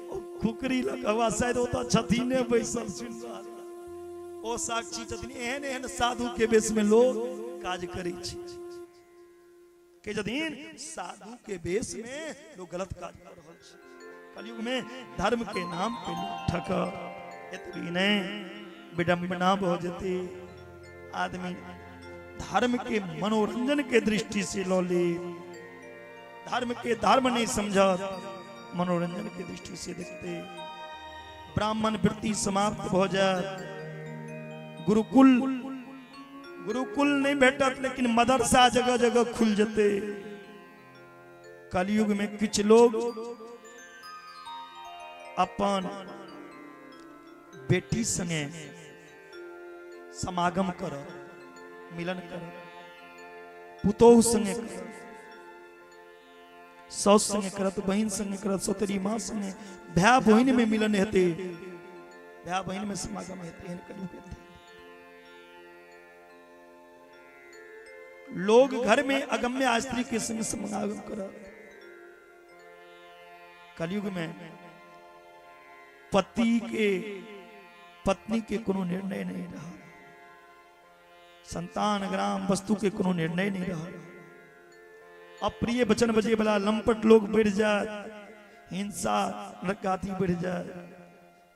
ओ खुकरी लऽ कऽ। वा शायद ओतऽ छथिन बैसल, सुनि रहल, ओ साक्षी छथिन। एहन एहन साधु के वेश में लोग काज करै छै। के छथिन साधु के वेश में लोग गलत काज कर रहल छै। कलयुग में धर्म के नाम पे लोग ठक। एतबी नहि, विडम्बना भऽ जेतै। आदमी धर्म के मनोरंजन के दृष्टि से लऽ ले, धर्म के धर्म नहीं समझत, मनोरंजन के दृष्टि से देखते। ब्राह्मण वृत्ति समाप्त भऽ जायत। गुरुकुल, गुरुकुल नहीं भेटत, लेकिन मदरसा जगह जगह खुल जेतै। कलयुग में किछु लोग अपन बेटी संगे समागम करत, मिलन करत, पुतोहु संगे करत, साउस संगे करत, बहिन संगे करत, सौतेली माँ संगे, भाय बहिन में मिलन हेतै, भाय बहिन में समागम हेतै। एहन कलयुग हेतै। लोग घर में अगम्य स्त्री के संग समागम करत। कलयुग में पति के पत्नी के कोनो निर्णय नहीं रहा, संतान ग्राम वस्तु के कोनो निर्णय नहीं रहा। अप्रिय वचन बजे वाला लंपट लोग बढ़ जाए, हिंसा नरकाती बढ़ जाए,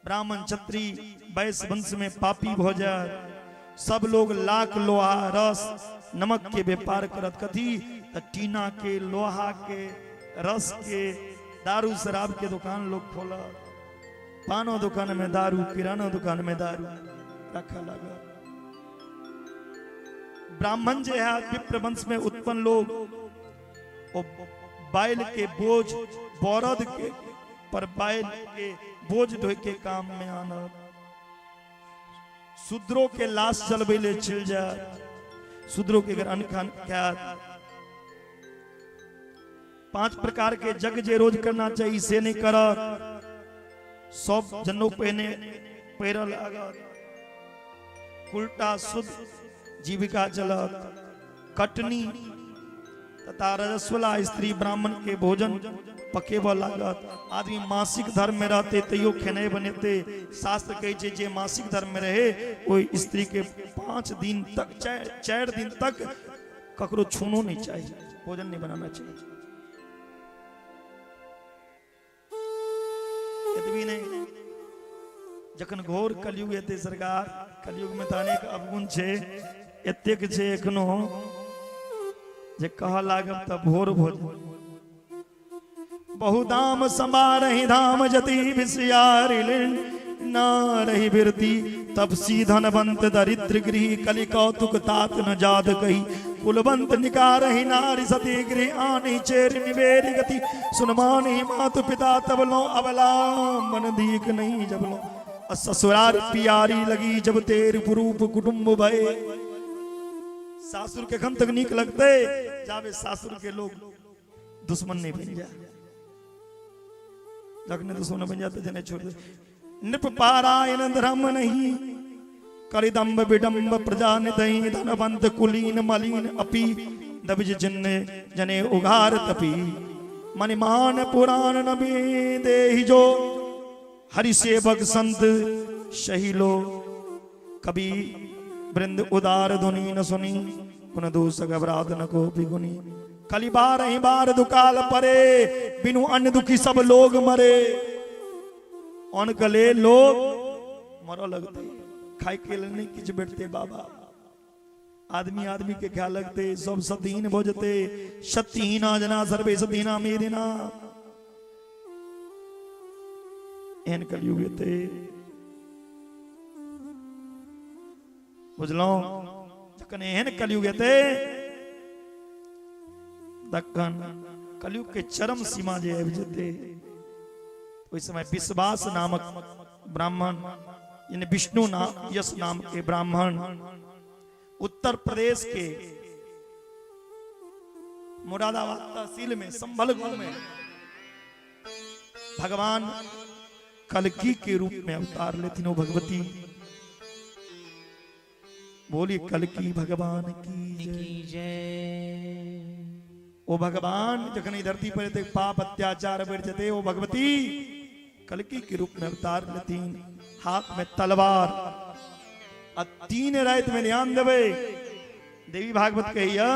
ब्राह्मण क्षत्रिय वैश्य वंश में पापी भ जाए, सब लोग लाख लोहा रस नमक के व्यापार करत। कथी त टीना के, लोहा के, रस के, दारू शराब के दुकान लोग खोलत। पानो दुकान में दारू, किराना दुकान में दारू रखा लगा। ब्राह्मण जे है विप्र वंश में उत्पन्न लोग, ओ बैल के बोझ, बरद के पर बैल के बोझ ढोए के काम में आनत। शूद्रों के लाश जलबै ले चल जाए, शूद्रों के अगर अन्न खान खायत। 5 प्रकार के जग जे रोज करना चाहिए से नहीं करत। सब जनेऊ पहने पहिरल लागत, उल्टा शुद्ध जीविका चलत। कटनी तथा रजस्वला स्त्री ब्राह्मण के भोजन पकेबऽ लागत। आदमी मासिक धर्म में रहते तैयो खेनाइ बनेते। शास्त्र कहै छै जे मासिक धर्म में रहे ओहि स्त्री के 5 दिन तक, 4 दिन तक ककरो छूनो नहीं चाहिए, भोजन नहीं बनाना चाहिए। एतबी नहीं, जखन घोर कलयुग हेतै सरकार, कलयुग में तऽ अनेक अवगुण छै, एतेक छै एखनो जे कहऽ लागब तऽ भोर भऽ जायत। बहुदाम समारहि धाम जति विषयारि ना रही बिरती तपसी धनवंत दरिद्र गृह कलि कौतुक तात न जाद कही कुलवंत निकारहि नारी सती गृह आनि चेर निवेरि गति सुनमानि मातु पिता तब लो अबला मन दीख नहीं जब लो ससुरार पियारी लगी जब तेर पुरूप कुटुंब भय। सासुर के कखन तक नीक लगते जाबे सासुर के लोग दुश्मन नहीं बन जाए। जखने दुश्मन बन जाते जने छोड़ दे। नृप पारायण धर्म नहीं, करिदम्ब विडम्ब प्रजा निदही, धनवंत कुलीन मलिन अपि, दबिज जिन्न जने उघार तपी, मणिमान पुराण नबी देहि जो, हरि सेवक संत सही लो, कवि वृंद उदार धुनी न सुनी, गुण दोष अपराध न को बिगुनी, कली बार ही बार दुकाल परे, बिनु अन्न दुखी सब लोग मरे। अन्न के लेल लोग मरऽ लगते, खाय के लेल नहीं किछु भेटते बाबा, आदमी आदमी के खाय लगते, सब सतीहीन भऽ जेतै। सतीहीना जना सर्वे सतीना मेदिना। एहन कलयुग एतै, बुझलहुँ? जखन एहन कलयुग एतै तखन कलयुग के चरम सीमा जे आबि जेतै, ओहि समय विश्वास नामक ब्राह्मण, यानी विष्णु नाम यश नाम के ब्राह्मण, उत्तर प्रदेश के मुरादाबाद तहसील में संभल गांव में भगवान कलकी के रूप में अवतार लेथिन। वो भगवती, बोली कलकी भगवान की जय। जय। ओ भगवान जखन ई धरती पर एते पाप अत्याचार बढ़ि जेतै, ओ भगवती कलकी के रूप में अवतार लेथिन, हाथ में तलवार, आ 3 राति में, ध्यान देबै, देवी भागवत कहिया,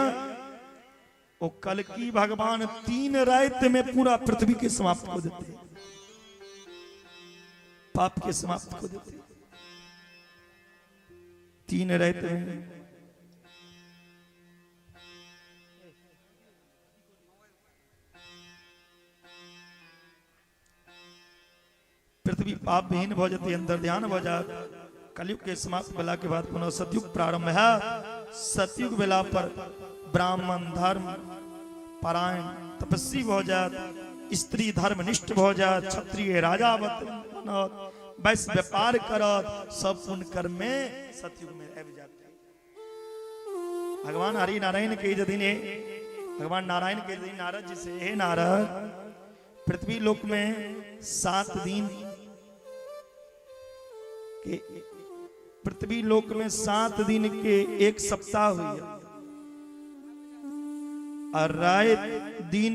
ओ कलकी भगवान 3 राति में पूरा पृथ्वी के समाप्त कर देते, पाप के समाप्त कर देते 3 राति में। पृथ्वी पाप विहीन भऽ जेतै, अंतर ध्यान भऽ जायत। कलयुग के समाप्त भेला के बाद पुनः सतयुग प्रारंभ है। सतयुग भेला पर ब्राह्मण धर्म परायण तपस्वी भऽ जायत, स्त्री धर्मनिष्ठ भऽ जायत, क्षत्रिय राजा बनत, वैश्य व्यापार करत, सब पुण्य कर्म में सतयुग में आबि जायत। भगवान हरि नारायण के यदि ने भगवान नारायण के यदि नारद जी से, हे नारद, पृथ्वी लोक में 7 दिन के, पृथ्वी लोक में 7 दिन के एक सप्ताह हुई है और रात दिन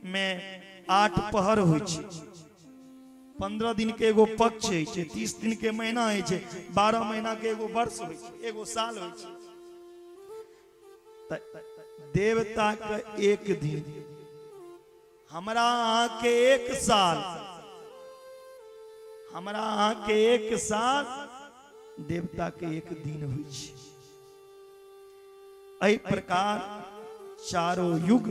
में 8 पहर होइ छै, 15 दिन के एगो पक्ष होइ छै, 30 दिन के महीना होइ छै, 12 महीना के एगो वर्ष होइ छै, एगो साल होइ छै। देवता के एक दिन, हमरा अहाँ के एक साल, हमरा अहाँ के एक साल देवता के एक दिन होइ छै। एहि प्रकार चारो युग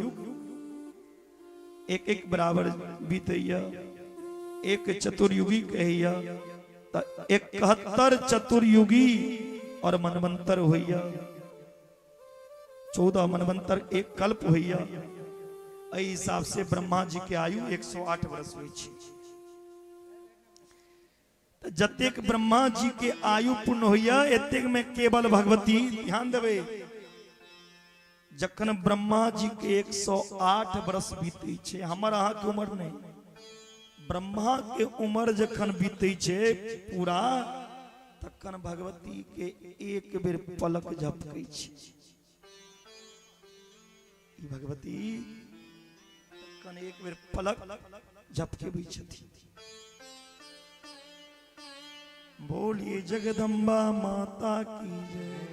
एक एक बराबर बीतैया, एक चतुर्युगी कहैया, तऽ 71 चतुर्युगी और मनवंतर होइया, 14 मनवंतर एक कल्प होइया। एहि हिसाब से ब्रह्मा जी के आयु 108 वर्ष होइ छै। तऽ जतेक ब्रह्मा जी के आयु पूर्ण होइया, एतेक में केवल भगवती, ध्यान देबै, जखन ब्रह्मा जी के 108 वर्ष बीतै छै, हमर अहाँ के उम्र नहि, ब्रह्मा के उम्र जखन बीतै छै पूरा, तखन भगवती के एक बेर पलक झपकै छै। ई भगवती तखन एक बेर पलक झपकेबै छथिन। बोलिए जगदम्बा माता की जय।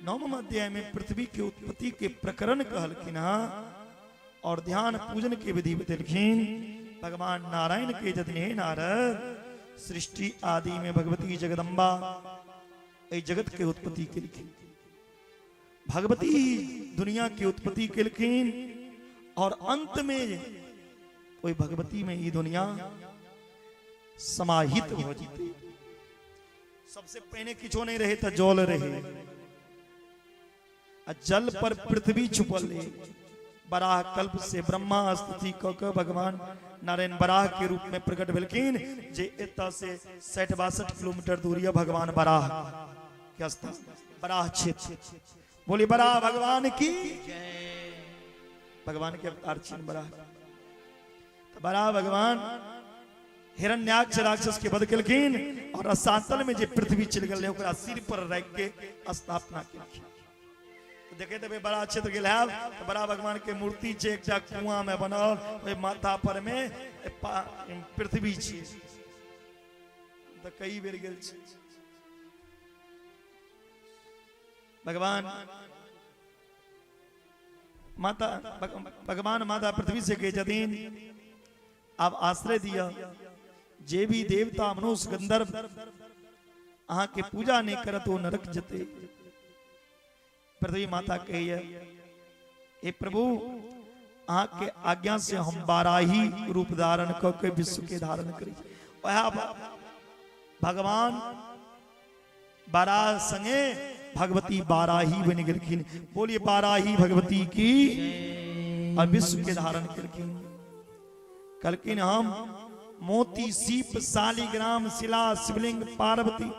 नवम अध्याय में पृथ्वी के उत्पत्ति के प्रकरण कहलखिन हँ और ध्यान पूजन के विधि बतेलखिन। भगवान नारायण के जतन, हे नारद, सृष्टि आदि में भगवती जगदम्बा एहि जगत के उत्पत्ति केलखिन, भगवती दुनिया के उत्पत्ति केलखिन और अंत में ओहि भगवती में ई दुनिया समाहित हो जेतै। सबसे पहिने किछो नहीं रहे तऽ जल रहे, आ जल पर पृथ्वी छुपल रहे। बराह कल्प से ब्रह्मा स्तुति कऽ के भगवान नारायण बराह के रूप में प्रकट भेलखिन, जे एतऽ से 60-62 किलोमीटर दूरी है भगवान बराह के स्थान, बराह क्षेत्र। बोली बराह भगवान की। भगवान के अवतार छिन बराह। तो बराह भगवान हिरण्याक्ष राक्षस के वध केलखिन और रसातल में जे पृथ्वी चलि गेल ओकरा सिर पर राखि के स्थापना केलखिन। देखे देबै बड़ा क्षेत्र गेल हैब तऽ बड़ा भगवान के मूर्ति छै एकटा कुआं में बनल, ओहि माथा पर में पृथ्वी छै। तऽ कई बेर गेल छी। भगवान माता भगवान माता पृथ्वी से कहै छथिन आब आश्रय दिअ, जे भी देवता मनुष्य गंधर्व अहाँ के पूजा नहीं करत ओ नरक जते। पृथ्वी माता कहैया हे प्रभु अहाँ के आज्ञा से हम बाराही रूप धारण क के विश्व के धारण करी। वह भगवान बाराह संगे भगवती बाराही बनि गेलखिन। बोलिए बाराही भगवती की। और विश्व के धारण केलखिन। कहलखिन हम मोती सीप शालिग्राम शिला शिवलिंग पार्वती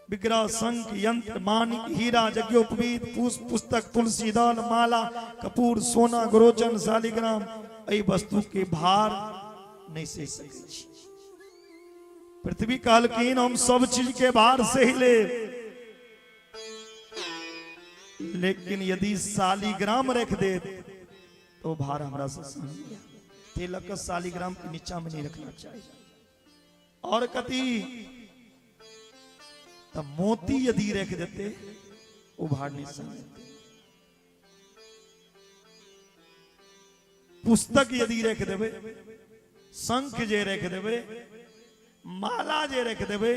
विग्रह शंख यंत्र माणिक हीरा यज्ञोपवीत पुष्प पुस्तक तुलसी दल माला कपूर सोना गोरोचन शालिग्राम एहि वस्तु के भार नहीं सहि सकै छी। पृथ्वी कहलखिन हम सब चीज के भार सहि लेब, लेकिन यदि शालिग्राम रख दे तो भार हमरा से सहन नहीं। तिलक शालिग्राम के नीचा में नहीं रखना चाहिए। और कति तो मोती यदि रख देते वो भार नहीं सहन देते। पुस्तक यदि रख देवे, शंख जे रख देवे, माला जे रख देवे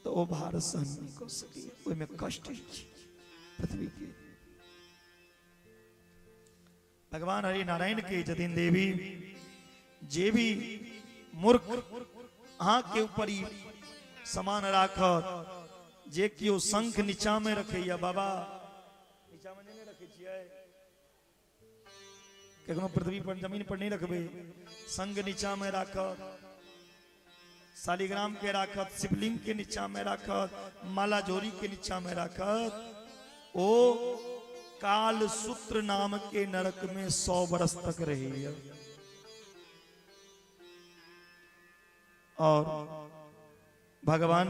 तो वो भार सहन नहीं कर सकी, ओहिमे कष्ट होइ छै पृथ्वी के। भगवान हरि नारायण के जतिन देवी जे भी मूर्ख अहाँ के ऊपर ही समान राखत, जे केओ शंख नीचा में रखैया, बाबा नीचा में नहीं रखे छियै, कखनो पृथ्वी पर जमीन पर नहीं रखबे, संग नीचा में राखत, शालिग्राम के राखत, शिवलिंग के नीचा में राखत, माला जोरी के नीचा में राखत, ओ काल सूत्र नाम के नरक में 100 वर्ष तक रही। और भगवान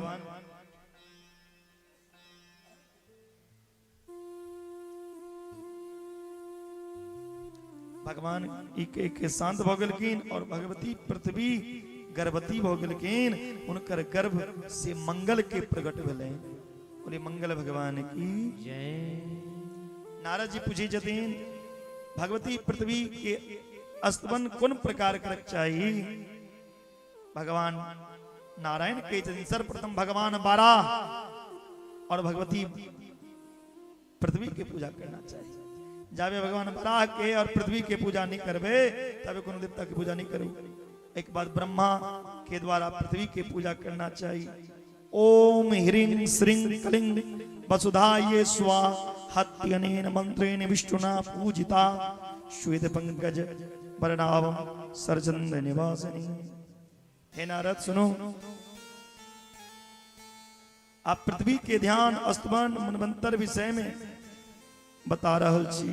भगवान ई के शांत भ गेलखिन और भगवती पृथ्वी गर्भवती भ गेलखिन। हुनकर गर्भ से मंगल के प्रकट भेलै। बोले मंगल भगवान की जय। नारद जी पूछे छथिन भगवती पृथ्वी के स्तवन कोन प्रकार करक चाही? भगवान नारायण कहै छथिन सर्वप्रथम भगवान बाराह और भगवती पृथ्वी के पूजा करना चाहिए। जाबे भगवान बाराह के और पृथ्वी के पूजा नहीं करबे तबे कोनो देवता के पूजा नहीं करू। एक बार ब्रह्मा के द्वारा पृथ्वी के पूजा करना चाहिए। ओम ह्रीं श्रीं क्लीं वसुधा ये स्वाहा मंत्रेण विष्णुना पूजिता श्वेत पंकज वर्णावम सरचंद निवासिनी। हे नारद सुनो, आप पृथ्वी के ध्यान स्तवन मनवंतर विषय में बता रहल छी।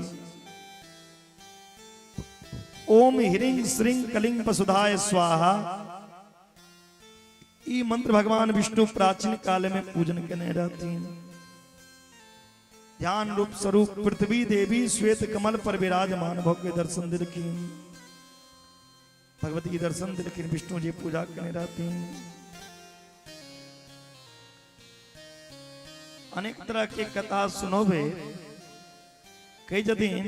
ओम ह्रीं श्रीं क्लीं वसुधाय स्वाहा ई मंत्र भगवान विष्णु प्राचीन काल में पूजन केने रहथिन। ध्यान रूप स्वरूप पृथ्वी देवी श्वेत कमल पर विराजमान भव के दर्शन दिलखिन, भगवती के दर्शन दिलखिन, विष्णु जी पूजा केने रहथिन। अनेक तरह के कथा सुनोबे कही जदिन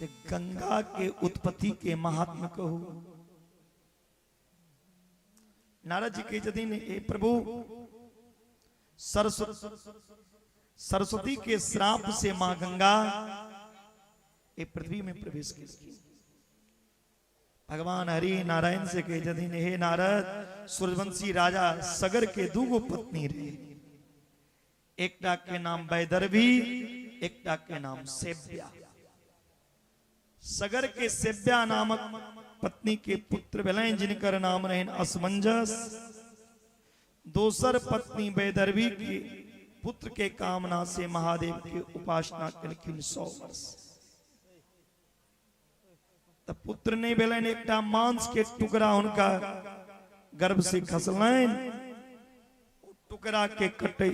जे गंगा के उत्पत्ति के महात्म्य कहू। नारद जी कहे छथिन हे प्रभु, सरस्वती के श्राप से मां गंगा ये पृथ्वी में प्रवेश केलखिन। भगवान हरि नारायण से कहे छथिन हे नारद, सूर्यवंशी राजा सगर के दूगो पत्नी रहे, एकटा के नाम वैदर्भी, एकटा के नाम सेव्या। सगर के सेव्या नामक पत्नी के पुत्र भेलनि जिनकर नाम रहनि असमंजस। दोसर पत्नी वैदर्भी के पुत्र के कामना से महादेव के उपासना केलखिन 100 वर्ष। तऽ पुत्र नहि भेलनि, एकटा मांस के टुकड़ा हुनका गर्भ से खसलनि, टुकड़ा के कटे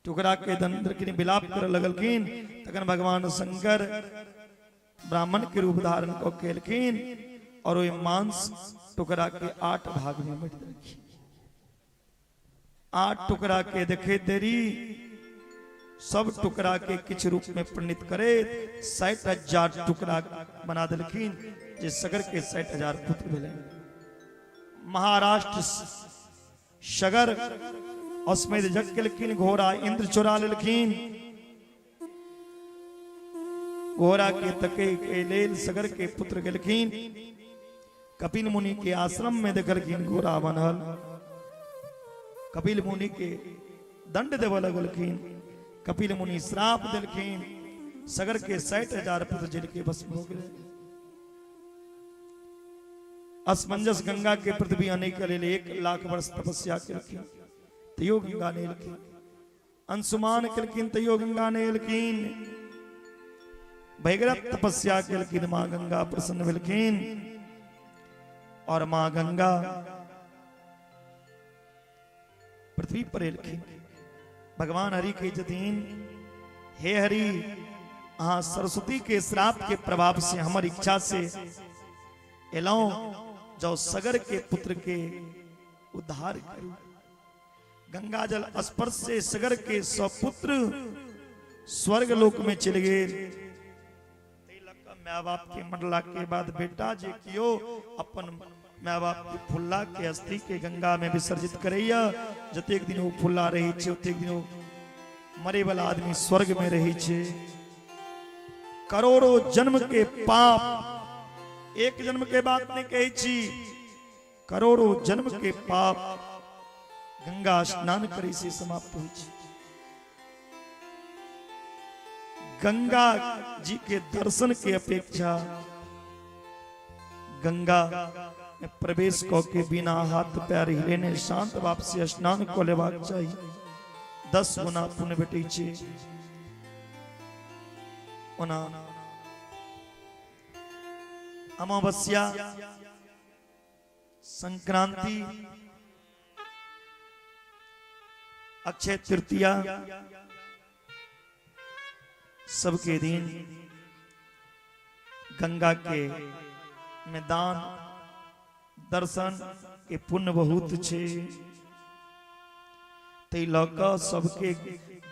टुकड़ा के दंड विलाप करे लगलखिन। तखन भगवान शंकर ब्राह्मण के रूप धारण कऽ के एलखिन और ओहि मांस टुकड़ा के 8 भाग में बांटि देलखिन। 8 टुकड़ा के देखे देरी सब टुकड़ा के किछु रूप में परिणत करे 60,000 टुकड़ा बना देलखिन, जे सगर के 60,000 पुत्र भेलै। महाराष्ट्र सगर अश्वमेध यज्ञ केलखिन, घोड़ा इंद्र चोरा लेलखिन, घोड़ा के तके के लेल सगर के पुत्र गेलखिन। कपिल मुनि के आश्रम में देखलखिन घोड़ा बनल, कपिल मुनि के दंड देवऽ लगलखिन, कपिल मुनि श्राप देलखिन, सगर के 60,000 पुत्र जल के भस्म हो गेल। असमंजस गंगा के पृथ्वी आने के लेल 1 लाख वर्ष तपस्या केलखिन, तैयो गंगा नहि एलखिन। अंशुमान केलखिन, तैयो गंगा नहि एलखिन। भैगरथ तपस्या केलखिन, माँ गंगा प्रसन्न भेलखिन और माँ गंगा पृथ्वी पर एलखिन। भगवान हरि कहै छथिन, हे हरि, अहाँ सरस्वती के श्राप के प्रभाव से हमर इच्छा से एलहुं, जो सगर के पुत्र के उद्धार करू। गंगा जल स्पर्श से सगर के सब पुत्र स्वर्ग लोक में चलि गेल। My बाप के मरला के बाद बेटा जे कियो अपन my बाप के फुल्ला के अस्थि के गंगा में विसर्जित करैया, जतेक दिन ओ फुल्ला रहै छै ओतेक दिन ओ मरे वाला आदमी स्वर्ग में रहै छै। करोड़ों जन्म के पाप, एक जन्म के बात नहीं कहै छी, करोड़ों जन्म के पाप गंगा स्नान करै से समाप्त होइ छै। गंगा जी के दर्शन के अपेक्षा गंगा में प्रवेश क के बिना हाथ पैर हिलेने शांत भाव से स्नान क लेबाक चाही, 10 गुना पुण्य भेटै छै। ओना अमावस्या, संक्रांति, अक्षय तृतीया सबके दिन गंगा के मैदान दर्शन के पुण्य बहुत छे। तै लऽ कऽ सबके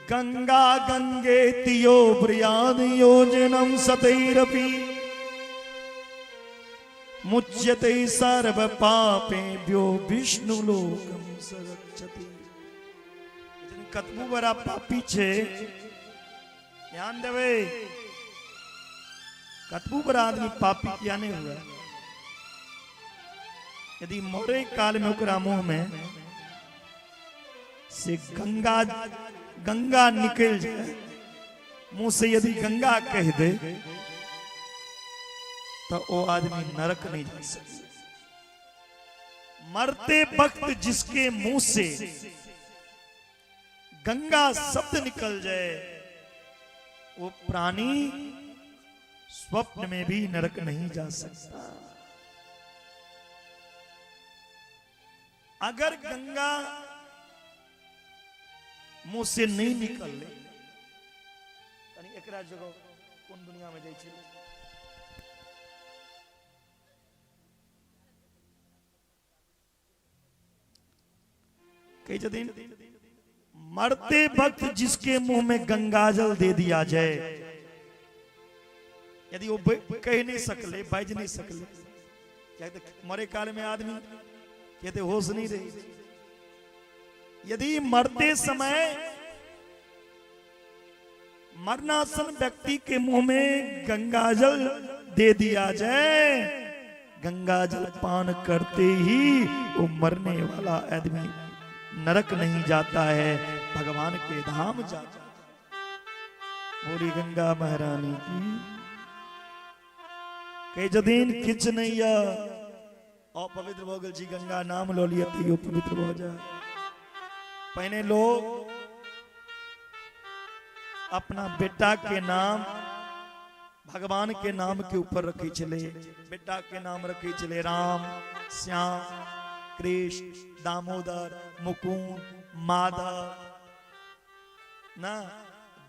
गंगा गंगे तियो ब्रियाद योजनम सतैरपि मुच्यते सर्व पापेभ्यो विष्णु लोकम सगच्छति। कतबो बड़ा पापी छे, ध्यान देवे, कतबो बड़ा आदमी पापी किया नहीं हुआ, यदि मरे काल में ओकरा मुंह में से गंगा गंगा निकल जाए, मुंह से यदि गंगा कह दे तो वो आदमी नरक नहीं जा सकता। मरते वक्त जिसके मुंह से गंगा शब्द निकल जाए वो प्राणी स्वप्न में भी नरक नहीं जा सकता। अगर गंगा मुंह से नहीं निकल ले, एकरा जगह कोन दुनिया में जाइ छै? कहै छथिन मरते वक्त जिसके मुंह में गंगा जल दे दिया जाए, यदि वो कह नहीं सकले, बाज नहीं सकले, किया तऽ मरे काल में आदमी कहते होश नहीं रही, यदि मरते समय मरणासन व्यक्ति के मुंह में गंगा जल दे दिया जाए, गंगा जल पान करते ही वो मरने वाला आदमी नरक नहीं जाता है, भगवान के धाम जाता है। बोली गंगा महारानी की। कहे जदीन किछ नहीं या अपवित्र भऽ गेल छी, गंगा नाम लऽ लिअ तैयो पवित्र भऽ जाए। पहिने लोग अपना बेटा के नाम भगवान के नाम के ऊपर रखे छलै। बेटा के नाम रखे छलै राम, श्याम, कृष्ण, दामोदर, मुकुंद, माधव ना।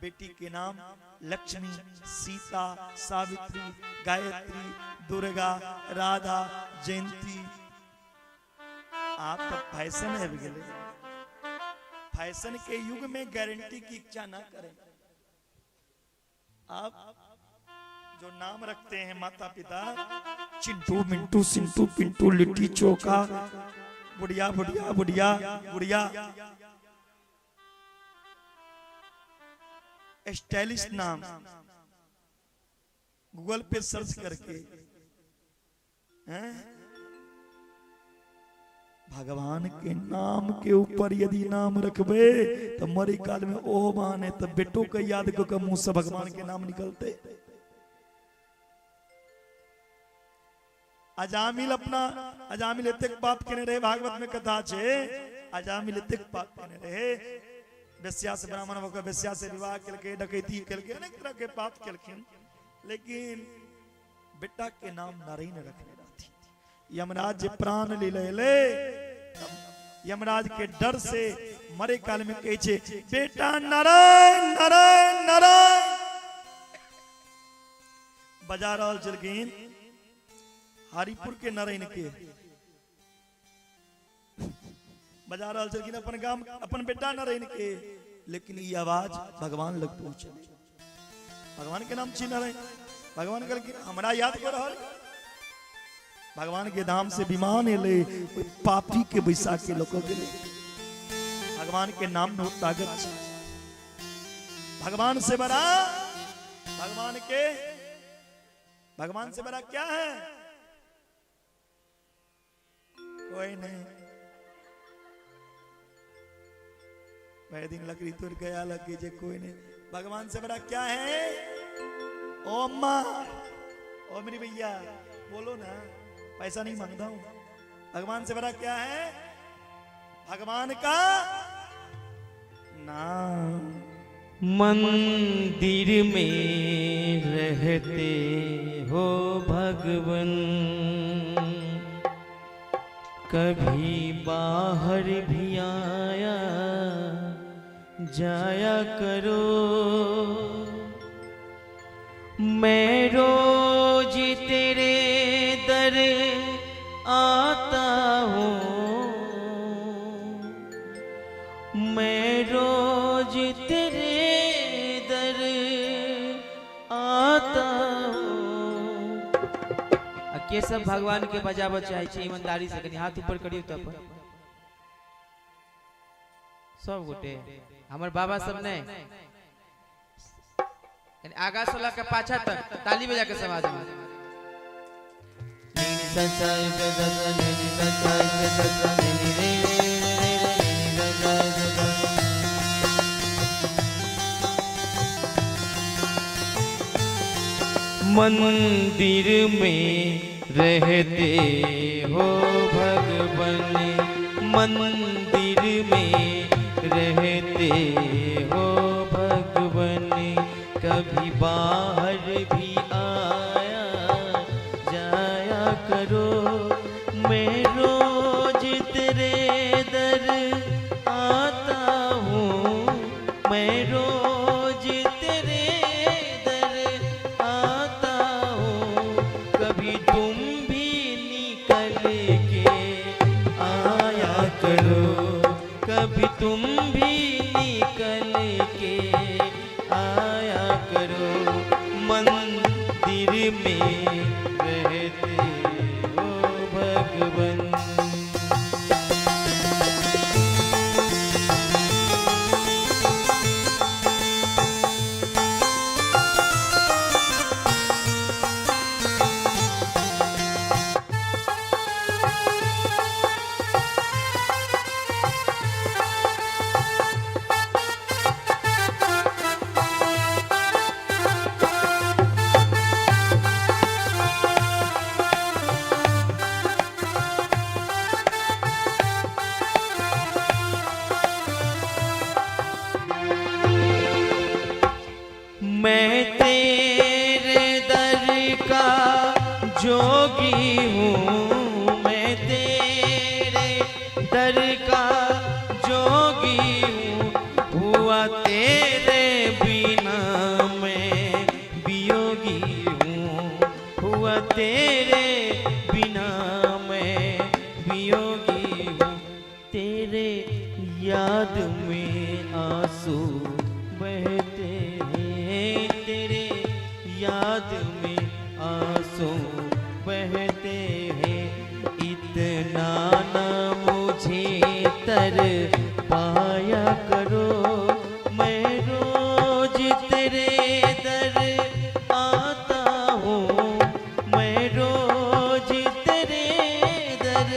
बेटी के नाम लक्ष्मी, सीता, सावित्री, गायत्री, दुर्गा, राधा, जयंती। आप तो फैशन आबि गेलै। फैशन के युग में गारंटी की इच्छा ना करें। आप जो नाम रखते हैं माता पिता, चिंटू, मिंटू, सिंटू, पिंटू, लिट्टी चोखा, बुढ़िया बुढ़िया बुढ़िया बुढ़िया, स्टाइलिश नाम गूगल पे सर्च करके हैं? भगवान के नाम के ऊपर यदि नाम रखबे तो मरे काल में ओहो बहाने तो बेटो के याद क के मुंह से भगवान के नाम निकलते। अजामिल अपना अजामिल एतेक पाप केने रहे, भागवत में कथा छे, अजामिल एतेक पाप केने रहे, वेश्या से ब्राह्मण भऽ के वेश्या से विवाह केलकै, डकैती केलकै, अनेक तरह के पाप केलखिन, लेकिन बेटा के नाम नारायण रखने रहथिन। यमराज जे प्राण ले ले, यमराज के डर से मरे काल में कहै छे बेटा नारायण नारायण नारायण। बजा रहल छलखिन हरिपुर के नारायण के, बजा रहल छलखिन अपन गाम अपन बेटा नारायण के, लेकिन ई आवाज भगवान लग पहुंचल। भगवान के नाम छी नारायण। भगवान कहलखिन हमरा याद कर रहल। भगवान के धाम से विमान एलै, ओहि पापी के बैसा के लऽ कऽ गेलै। भगवान के नाम में ओ ताकत छै। भगवान से बड़ा भगवान के, भगवान से बड़ा क्या है? कोई नहीं। भरि दिन लकड़ी तोड़ के आयल कि जे कोई नहीं। भगवान से बड़ा क्या है? ओ अम्मा, ओ मेरी भैया, बोलो ना, पैसा नहीं मांगता हूं। भगवान से बड़ा क्या है? भगवान का नाम। मंदिर में रहते हो भगवन, कभी बाहर भी आया जाया करो। मैं रोज तेरे दर आता हूँ, मैं रोज तेरे दर आता हूँ। आ के सब भगवान के बजाबऽ चाहै छी ईमानदारी से कनी हाथ ऊपर करियौ तऽ अपन सब गोटे। हमर बाबा सब नहि, कनी आगा से लऽ के पाछा तक ताली बजा के समाज में। मंदिर में रहते हो भगवान, मंदिर में रहते हो भगवान, कभी बाहर भी आया जाया करो। मैं रोज तेरे दर आता हूँ, मैं रोज तेरे दर आता हूँ, कभी तुम भी निकल के आया करो, कभी तुम भी निकल के आया करो। मंदिर में रहते हो भगवान। तेरे बिना मैं वियोगी हूँ, तेरे याद में आंसू बहते हैं, तेरे याद में आंसू बहते हैं। इतना न मुझे तर पाया करो, मैं रोज तेरे दर आता हूँ, मैं रोज तेरे दर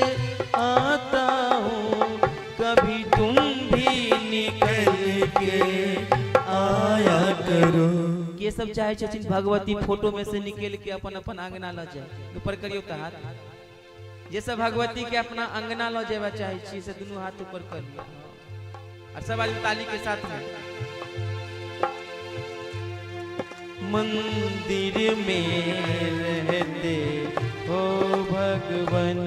आता हूँ, कभी तुम भी निकल के आया करो। के सब चाहे छथिन भगवती फोटो में से निकल के अपन अपन अंगना ल जाए, ऊपर करियो तऽ हाथ। जे सब भगवती के अपना अंगना ल जेबा चाहे छी से दुनू हाथ ऊपर कर लिअ और सब आदमी ताली के साथ में। मंदिर में रहते हो भगवन।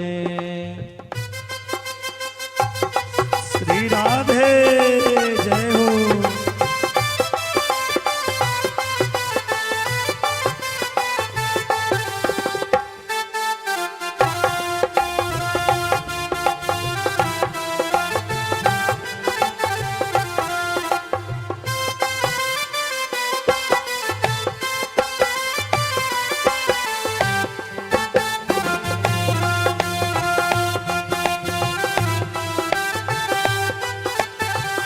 श्री राधे जय हो।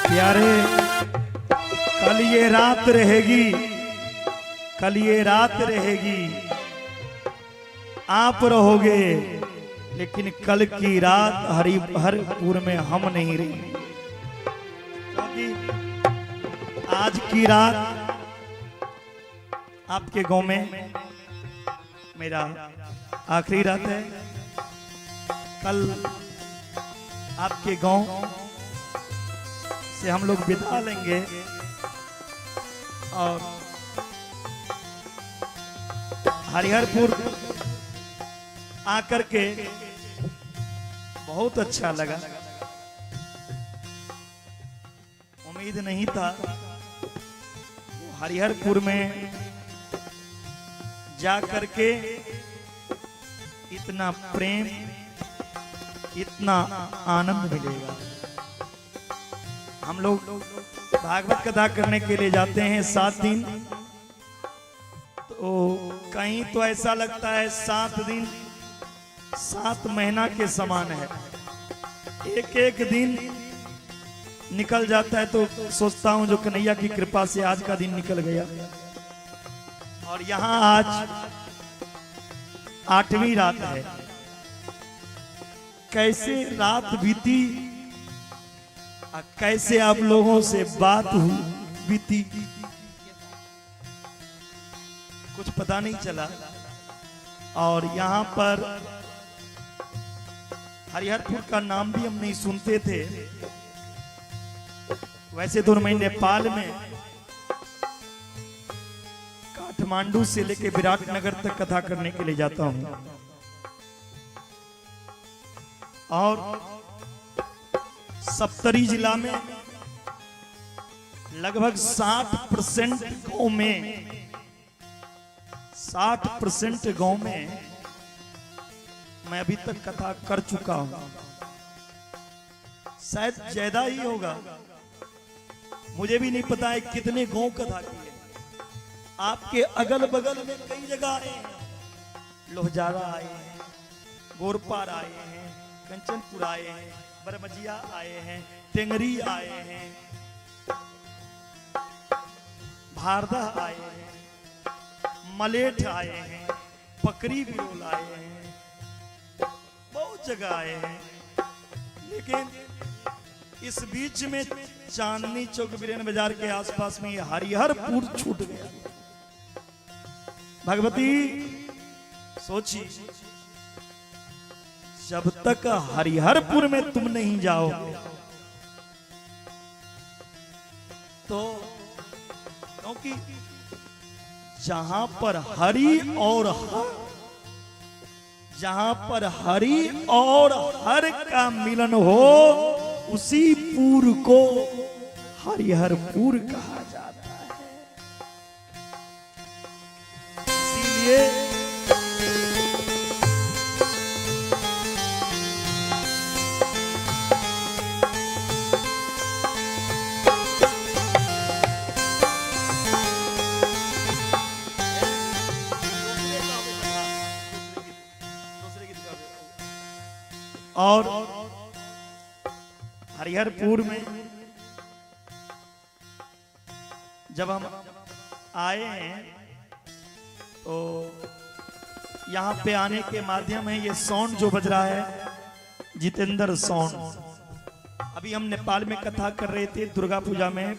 प्यारे, कल ये रात रहेगी, कल ये रात रहेगी, आप रहोगे, लेकिन कल की रात हरिहरपुर में हम नहीं रहेंगे, क्योंकि आज की रात आपके गांव में मेरा आखिरी रात है। कल आपके गांव से हम लोग विदा लेंगे और हरिहरपुर आकर के बहुत अच्छा लगा। उम्मीद नहीं था हरिहरपुर में जा करके इतना प्रेम, इतना आनंद मिलेगा। हम लोग भागवत कथा करने के लिए जाते हैं 7 दिन, तो कहीं तो ऐसा लगता है 7 दिन 7 महीना के समान है। एक एक दिन निकल जाता है तो सोचता हूं जो कन्हैया की कृपा से आज का दिन निकल गया। और यहां आज 8वीं रात है। कैसे रात बीती, कैसे आप लोगों से बात हुई बीती, कुछ पता नहीं चला। और यहाँ पर हरिहरपुर का नाम भी हम नहीं सुनते थे। वैसे तो मैं नेपाल में काठमांडू से लेके विराटनगर तक कथा करने के लिए जाता हूं और सप्तरी जिला में लगभग 60% गांव में, 60% गांव में मैं अभी तक कथा कर चुका हूं। शायद ज्यादा ही होगा, मुझे भी नहीं पता है कितने गांव कथा की है। आपके अगल बगल में कई जगह आए हैं, लोहजारा आए हैं, गोरपार आए हैं, कंचनपुर आए हैं, बरमजिया आए हैं, टेंगरी आए हैं, भारदा आए हैं, मलेठ आए हैं, पकरी बिरोल आए हैं, बहुत जगह आए हैं। लेकिन इस बीच में चांदनी चौक बीरेन बाजार के आसपास में ये हरिहरपुर छूट गया। भगवती सोची, जब तक हरिहरपुर में तुम नहीं जाओ तो, क्योंकि जहां पर हरि और हर, जहां पर हरि और हर का मिलन हो, उसी पुर को हरिहरपुर कहा जाता है। इसीलिए और हरिहरपुर में जब हम आए हैं तो यहाँ पे आने के माध्यम है ये साउंड जो बज रहा है, जितेंद्र साउंड। अभी हम नेपाल में कथा कर रहे थे दुर्गा पूजा में,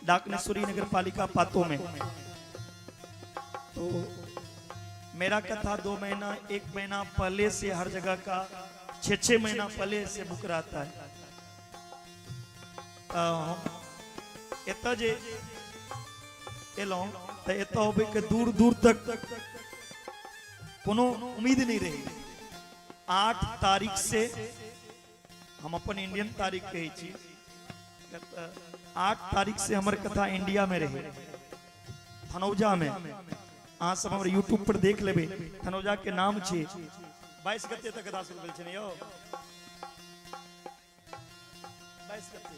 डाकनेश्वरी नगर पालिका पातो में। तो मेरा कथा 2 महीना 1 महीना पहले से हर जगह का 6-6 महीना पहले से बुक रहता है। एतऽ जे एलहुँ तऽ एतऽ अबैके दूर दूर तक कोनो उम्मीद नहीं रही। 8 तारीख से हम अपन इंडियन तारीख कहै छी, 8 तारीख से हमर कथा इंडिया में रहे, धनौजा में। अहाँ सब हमर यूट्यूब पर देख लेबै, धनौजा के नाम छै। 22 गते तक कथा शुरू भेल छै ने यौ, 22 गते,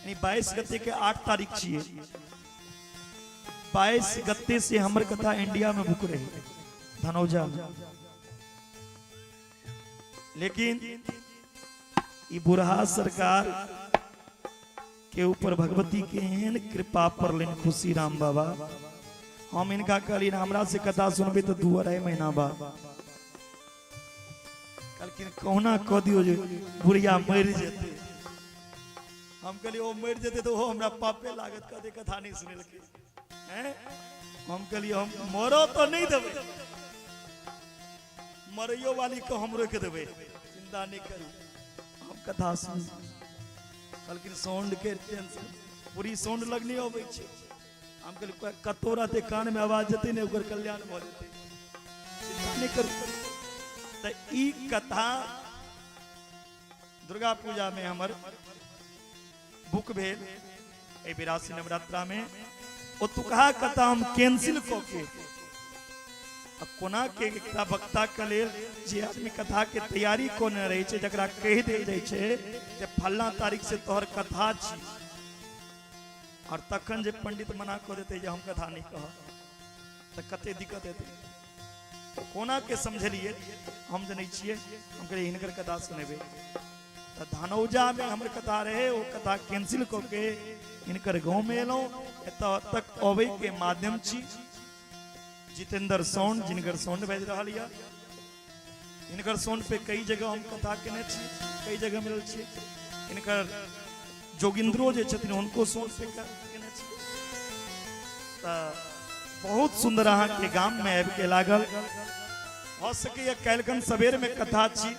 यानी 22 गते के 8 तारीख छियै। 22 गते से हमर कथा इंडिया में बुक रहे धनौजा में। लेकिन ई बुढ़ा सरकार के ऊपर भगवती के एहन कृपा पड़लनि खुशी राम बाबा। हम इनका कहलियनि हमरा से कथा सुनबे तो 2-2.5 महीना बाद। कहलखिन कहुना कह दियो जे बुढ़िया मरि जेतै। हम कहलियै ओ मरि जेतै तऽ ओहो हमरा पापे लागत, कहतै कथा नहि सुनेलकै। हैं? हम कहलियै हम मरऽ तऽ नहि देबै, मरैयो वाली के हम रोकि देबै, चिंता नहि करू, हम कथा सुन। कहलखिन साउंड के टेंशन, पूरी साउंड लग नहि अबै छै। हम कहलियै कतौ रहतै कान में आवाज जेतै ने, ओकर कल्याण भऽ जेतै, चिंता नहि करू। तऽ ई कथा दुर्गा पूजा में हमर बुक भेल एहि 82 नवरात्रा में। ओतुका कथा हम कैंसिल कऽ के आ कोना के एकटा वक्ता के लेल जे आदमी कथा के तैयारी कोने रहे छै, जकरा कहि देल जाइ छै जे फल्ला तारीख से तोहर कथा छी, और तखन जे पंडित मना कऽ देतै जे हम कथा नहीं कहब, तऽ कते दिक्कत हेतै। कोना के समझलिए हम जनै छियै। हम कहलियै हिनकर कथा सुनेबै तऽ धनौजा में हमर कथा रहे, ओ कथा कैंसिल कऽ के हिनकर गाँव में एलहुँ। एतऽ तक अबै के माध्यम छी जितेंद्र साउंड, जिनकर साउंड बाजि रहल यऽ। हिनकर साउंड पे कई जगह हम कथा केने छी, कई जगह मिलल छी। हिनकर जोगिंद्रो जे छथिन हुनको साउंड पे केने छी। तऽ बहुत सुंदर अहाँके गाम में आबि के लागल। भऽ सकैए काल्हिखन सवेर में कथा छी,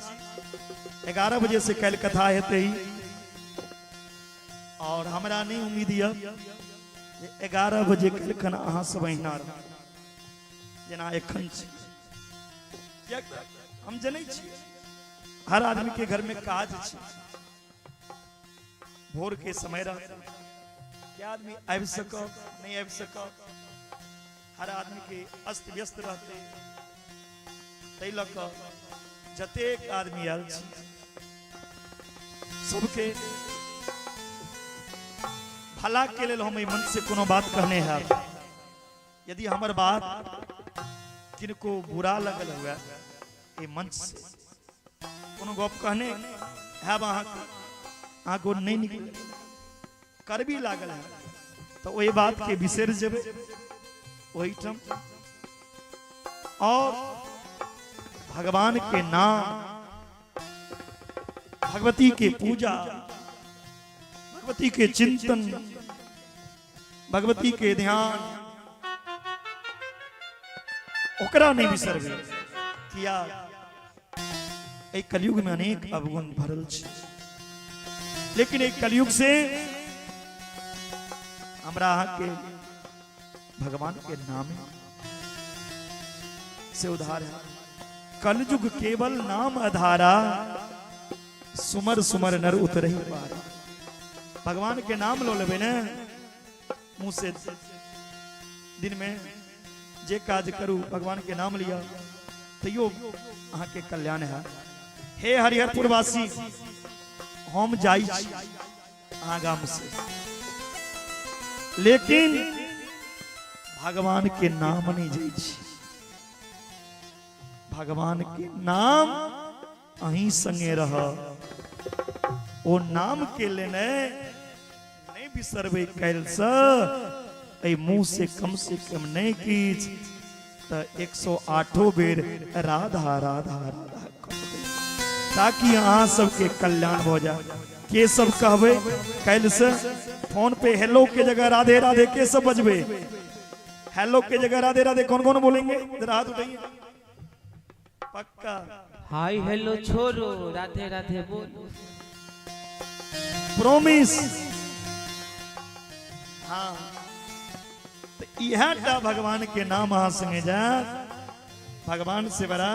11 बजे से काल्हि कथा हेतै। और हमरा नहीं उम्मीद यऽ जे 11 बजे काल्हिखन अहाँ सब अहिना रहब जेना एखन छी। किएक तऽ हम जनै छी हर आदमी के घर में काज छै, भोर के समय रहतै, क्या आदमी आबि सकब नहीं आबि सकब, हर आदमी के अस्त व्यस्त रहतै। ताहि लऽ कऽ जतेक आदमी आयल छी सबके भला के लेल हम एहि मंच से कोनो बात कहने हैब। यदि हमर बात किनको बुरा लगल हुए, एहि मंच से कोनो गप कहने हैब अहाँके, अहाँके ओ नहि नीक लगल, करबी लागल है, तऽ ओहि बात के बिसरि जेबै ओहिठाम और भगवान के नाम, भगवती के पूजा, भगवती के चिंतन, भगवती के ध्यान, ओकरा नहीं बिसरबै। किया एहि कलयुग में अनेक अवगुण भरल छै, लेकिन एहि कलयुग से हमरा अहाँके भगवान के नाम से उधार है। कलयुग केवल नाम अधारा, सुमर सुमर नर उतरही पारा। भगवान के नाम लो लेबै ने मुंह से, दिन में जे काज करू भगवान के नाम लिया, तैयो अहाँके कल्याण है। हे हरिहरपुरवासी, हम जाइ छी अहाँ गाम से, लेकिन भगवान के नाम नहीं जाइ छी। भगवान के नाम अहीं संगे रह। ओ नाम के लेने नहीं बिसरबै काल्हिसँ, एहि मुँह से कम से कम नहीं किछु तऽ 108 बेर राधा राधा राधा कहबै, ताकि अहाँ सबके कल्याण भऽ जाए। के सब कहबै काल्हिसँ फोन पे हेलो के जगह राधे राधे के सब बजबै? हेलो के जगह राधे राधे कौन कौन बोलेंगे? जरा हाथ उठाइए। पक्का? हाय हेलो छोड़ो, राधे राधे बोलो। प्रोमिस? हाँ, तो इएह टा भगवान के नाम अहाँ संगे जायत। भगवान से बड़ा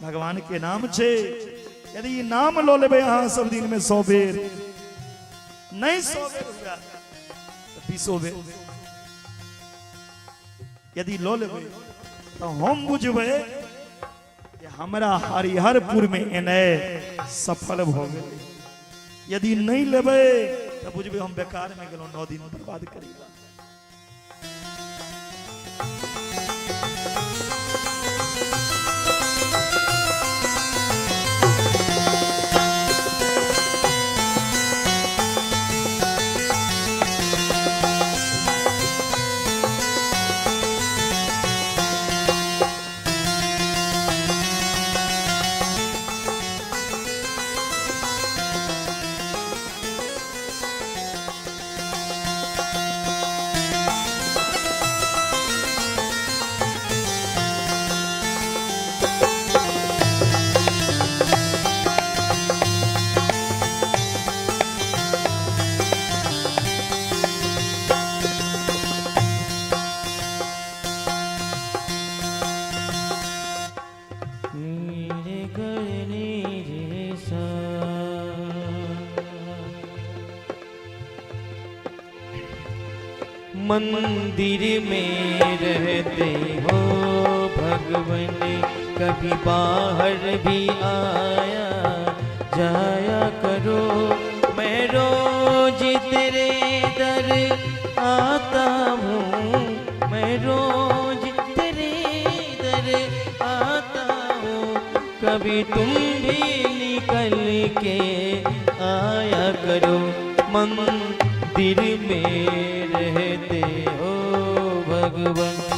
भगवान के नाम छै। यदि ई नाम लऽ लेबै अहाँ सब दिन में 100 बेर, नहीं 100 बेर हुआ तऽ 20 बेर यदि लऽ लेबै तऽ हम बुझबै जे हमरा हरिहरपुर में एनाइ सफल भऽ गेलै। यदि नहीं लेबै तऽ बुझबै हम बेकार में गेलहुँ 9 दिन बर्बाद करी। नीरे करनी रे सा। मंदिर में रहते हो भगवन, कभी बाहर भी आया जाया करो। मैं रोज तेरे दर आता हूँ, मैं रोज तेरे दर आता हूँ, कभी तुम भी निकल के आया करो। मंदिर में रहते हो भगवान।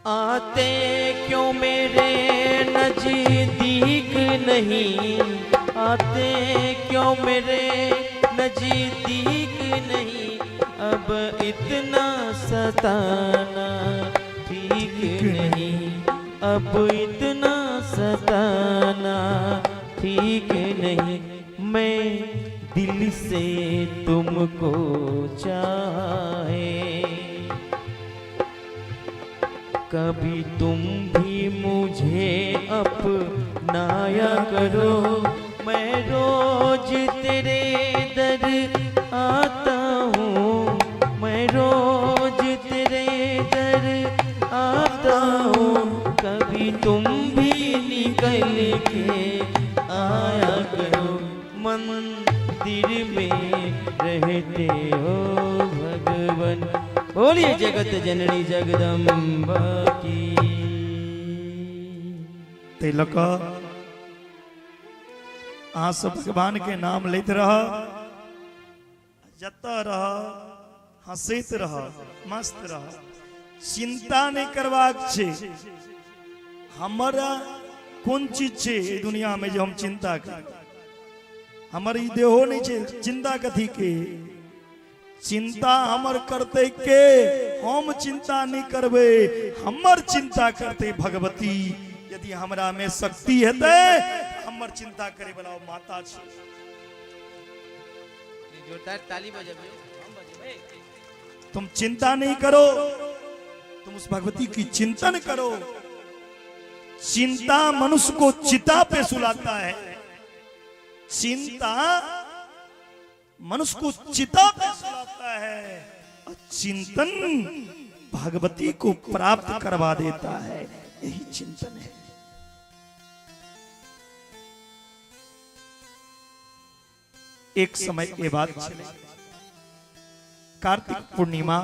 आते क्यों मेरे नजदीक नहीं, आते क्यों मेरे नजदीक नहीं, अब इतना सताना ठीक नहीं, अब इतना सताना ठीक नहीं। मैं दिल से तुमको चाहे, कभी तुम भी मुझे अपनाया करो। मैं रोज तेरे दर आता हूँ, मैं रोज तेरे दर आता हूँ, कभी तुम भी निकल के आया करो। मंदिर में रहते हो भगवान। बोलिए जगत जननी जगदम्बा की। ताहि लऽ कऽ अहाँ सब भगवान के नाम लैत रह, जतऽ रह हंसैत रह, मस्त रह, चिंता नहि करबाक छै। हमरा कोन चीज छै एहि दुनिया में जे हम चिंता करी? हमर ई देहो नहीं छै, चिंता कथी के? चिंता हमर करते के? हम चिंता नहीं करबै, हमर चिंता करते भगवती। यदि हमरा में शक्ति हेतै, हमर चिंता करे वाला ओ माता छै। जोरदार ताली बजबियौ, हम बजेबै। तुम चिंता नहीं करो, तुम उस भगवती की चिंतन करो। चिंता मनुष्य को चिता पे सुलाता है, चिंता मनुष्य को चिता पे सुलाता है और चिंतन भगवती को प्राप्त करवा देता है। यही चिंतन है। एक समय के बाद छलै, कार्तिक पूर्णिमा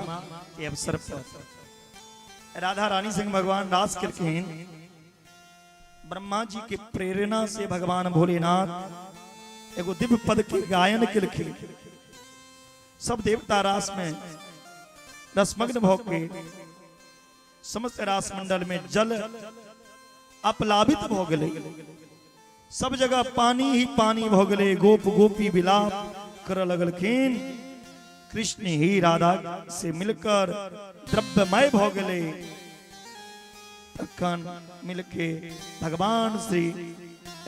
के अवसर पर राधा रानी सिंह भगवान रास केलखिन। ब्रह्मा जी के प्रेरणा से भगवान भोलेनाथ एगो दिव्य पद के गायन केलखिन। सब देवता रास में रसमग्न भ के समस्त रास मंडल में जल अपलावित भ गेलै, सब जगह पानी ही पानी भ गेलै। गोप गोपी विलाप करऽ लगलखिन। कृष्ण ही राधा से मिलकर द्रव्यमय भ गेलै। तखन मिलके भगवान श्री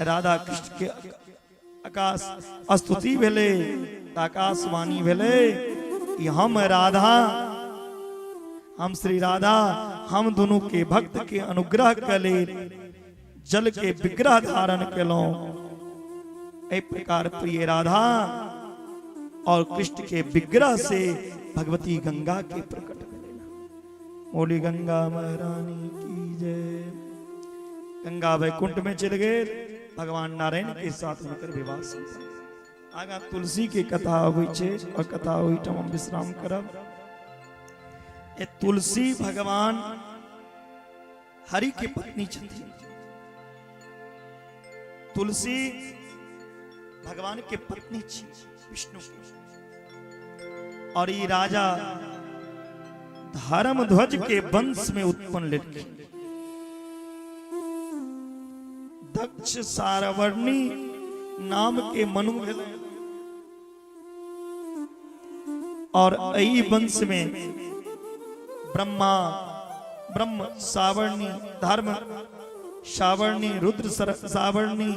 राधा कृष्ण के आकाश स्तुति भेलै, आकाशवाणी भेलै कि हम राधा, हम श्री राधा, हम दोनों के भक्त के अनुग्रह के लेल जल के विग्रह धारण केलहुं। एहि प्रकार प्रिय राधा और कृष्ण के विग्रह से भगवती गंगा के प्रकट भेलै। मोली गंगा महारानी की जय। गंगा वैकुंठ में चल गए, भगवान नारायण के साथ हुनकर विवाह संपन्न। आगा तुलसी के कथा अबै छै और कथा ओहिठाम हम विश्राम करब। ए तुलसी भगवान हरि के पत्नी छथिन। तुलसी भगवान के पत्नी छी, विष्णु के। और ई राजा धर्म ध्वज के वंश में उत्पन्न लेलखिन। दक्ष सारवर्णी नाम के मनु भेल और एहि वंश में ब्रह्मा, ब्रह्म सावर्णी, धर्म सावर्णी, रुद्र सावर्णी,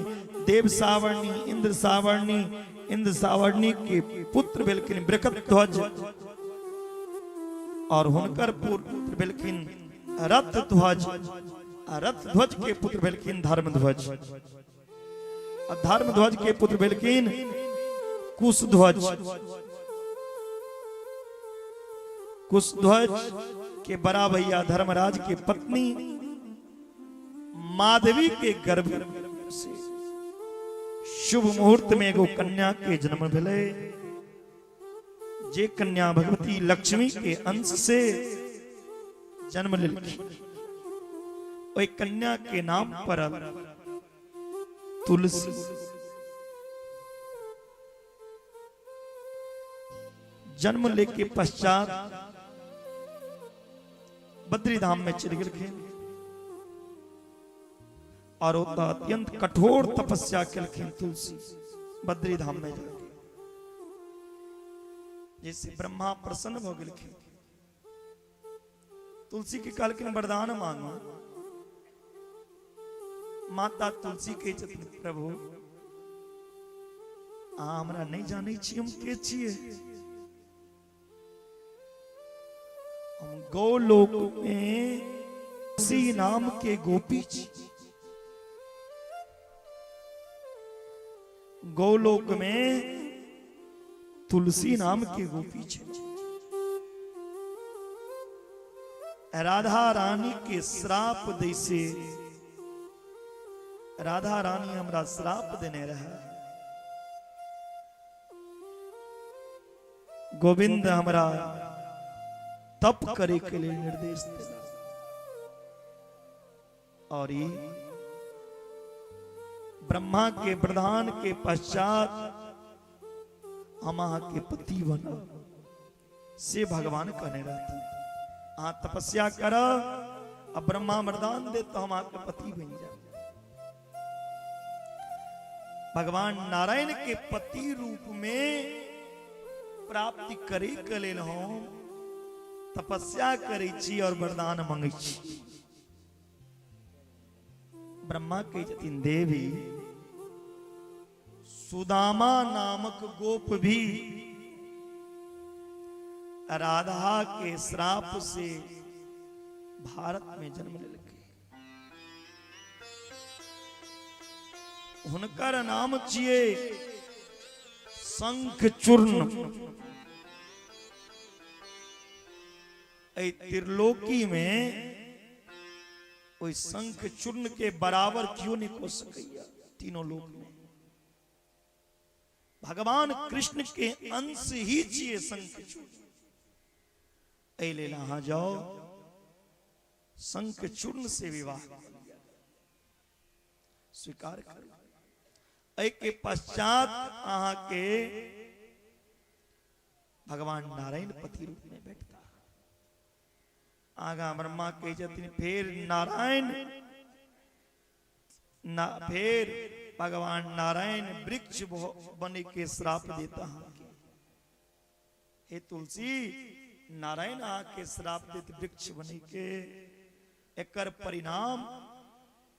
देव सावर्णी, इंद्र सावर्णी, इंद्र सावर्णी के पुत्र भेलखिन बृहध्वज और हुनकर पुत्र भेलखिन रथ ध्वज, आ रथ ध्वज के पुत्र भेलखिन धर्मध्वज, आ धर्मध्वज के पुत्र भेलखिन कुशध्वज। कुशध्वज के बड़ा भैया धर्मराज के पत्नी माधवी के गर्भ से शुभ मुहूर्त में एगो कन्या के जन्म भेलै, जे कन्या भगवती लक्ष्मी के अंश से जन्म लेलखिन। ओहि कन्या के नाम पड़ल तुलसी। जन्म लेके पश्चात बद्रीधाम में चलि गेलखिन और ओतऽ अत्यंत कठोर तपस्या केलखिन तुलसी बद्रीधाम में जाके, जैसे ब्रह्मा प्रसन्न भऽ गेलखिन। तुलसी के कहलखिन वरदान मांगो। माता तुलसी कहै छथिन, प्रभु अहाँ हमरा नहि जानै छी हम के छियै। हम गौलोक में तुलसी नाम के गोपी छी। गौलोक में तुलसी नाम के गोपी छै। राधा रानी के श्राप दै से, राधा रानी हमरा श्राप देने रहे, गोविंद हमरा तप करे के लिए निर्देश देने और ई ब्रह्मा के प्रधान के पश्चात हम अहाँ के पति बनब, से भगवान कहने रहथिन। अहाँ तपस्या करब आ ब्रह्मा वरदान दे तो हम अहाँ के पति बनि जायब। भगवान नारायण के पति रूप में प्राप्ति करे के लेल हम तपस्या करै छी और वरदान मंगै छी। ब्रह्मा कहै छथिन, देवी, सुदामा नामक गोप भी राधा के श्राप से भारत में जन्म लेलकै। हुनकर नाम छियै शंखचूर्ण। एहि त्रिलोकी में ओहि शंखचूर्ण के बराबर क्यों नहीं हो सकैया। तीनों लोक में भगवान कृष्ण के अंश ही छियै शंखचूर्ण। एहि लेल अहाँ जाओ, शंखचूर्ण से विवाह कऽ लिअ, स्वीकार करू। एहि के पश्चात अहाँ के भगवान नारायण पति रूप में भेटता। आगा ब्रह्मा कहै छथिन, फेर नारायण ना, फेर भगवान नारायण वृक्ष बने के श्राप देता अहाँके। हे तुलसी, नारायण अहाँके श्राप देत वृक्ष बने के। एकर परिणाम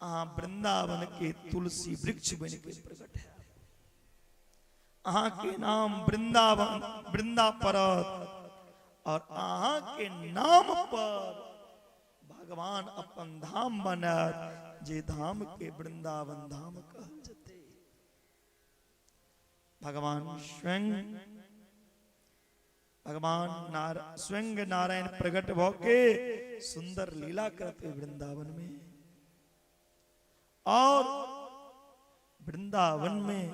अहाँ वृंदावन के तुलसी वृक्ष बन के प्रकट है। अहाँ के नाम वृंदावन वृंदा पड़त और अहाँ के नाम पर भगवान अपन धाम बनायत, जे धाम के वृंदावन धाम कहल जते। भगवान स्वयं भगवान स्वयं नारायण प्रकट भ के सुंदर लीला करते वृंदावन में और वृंदावन में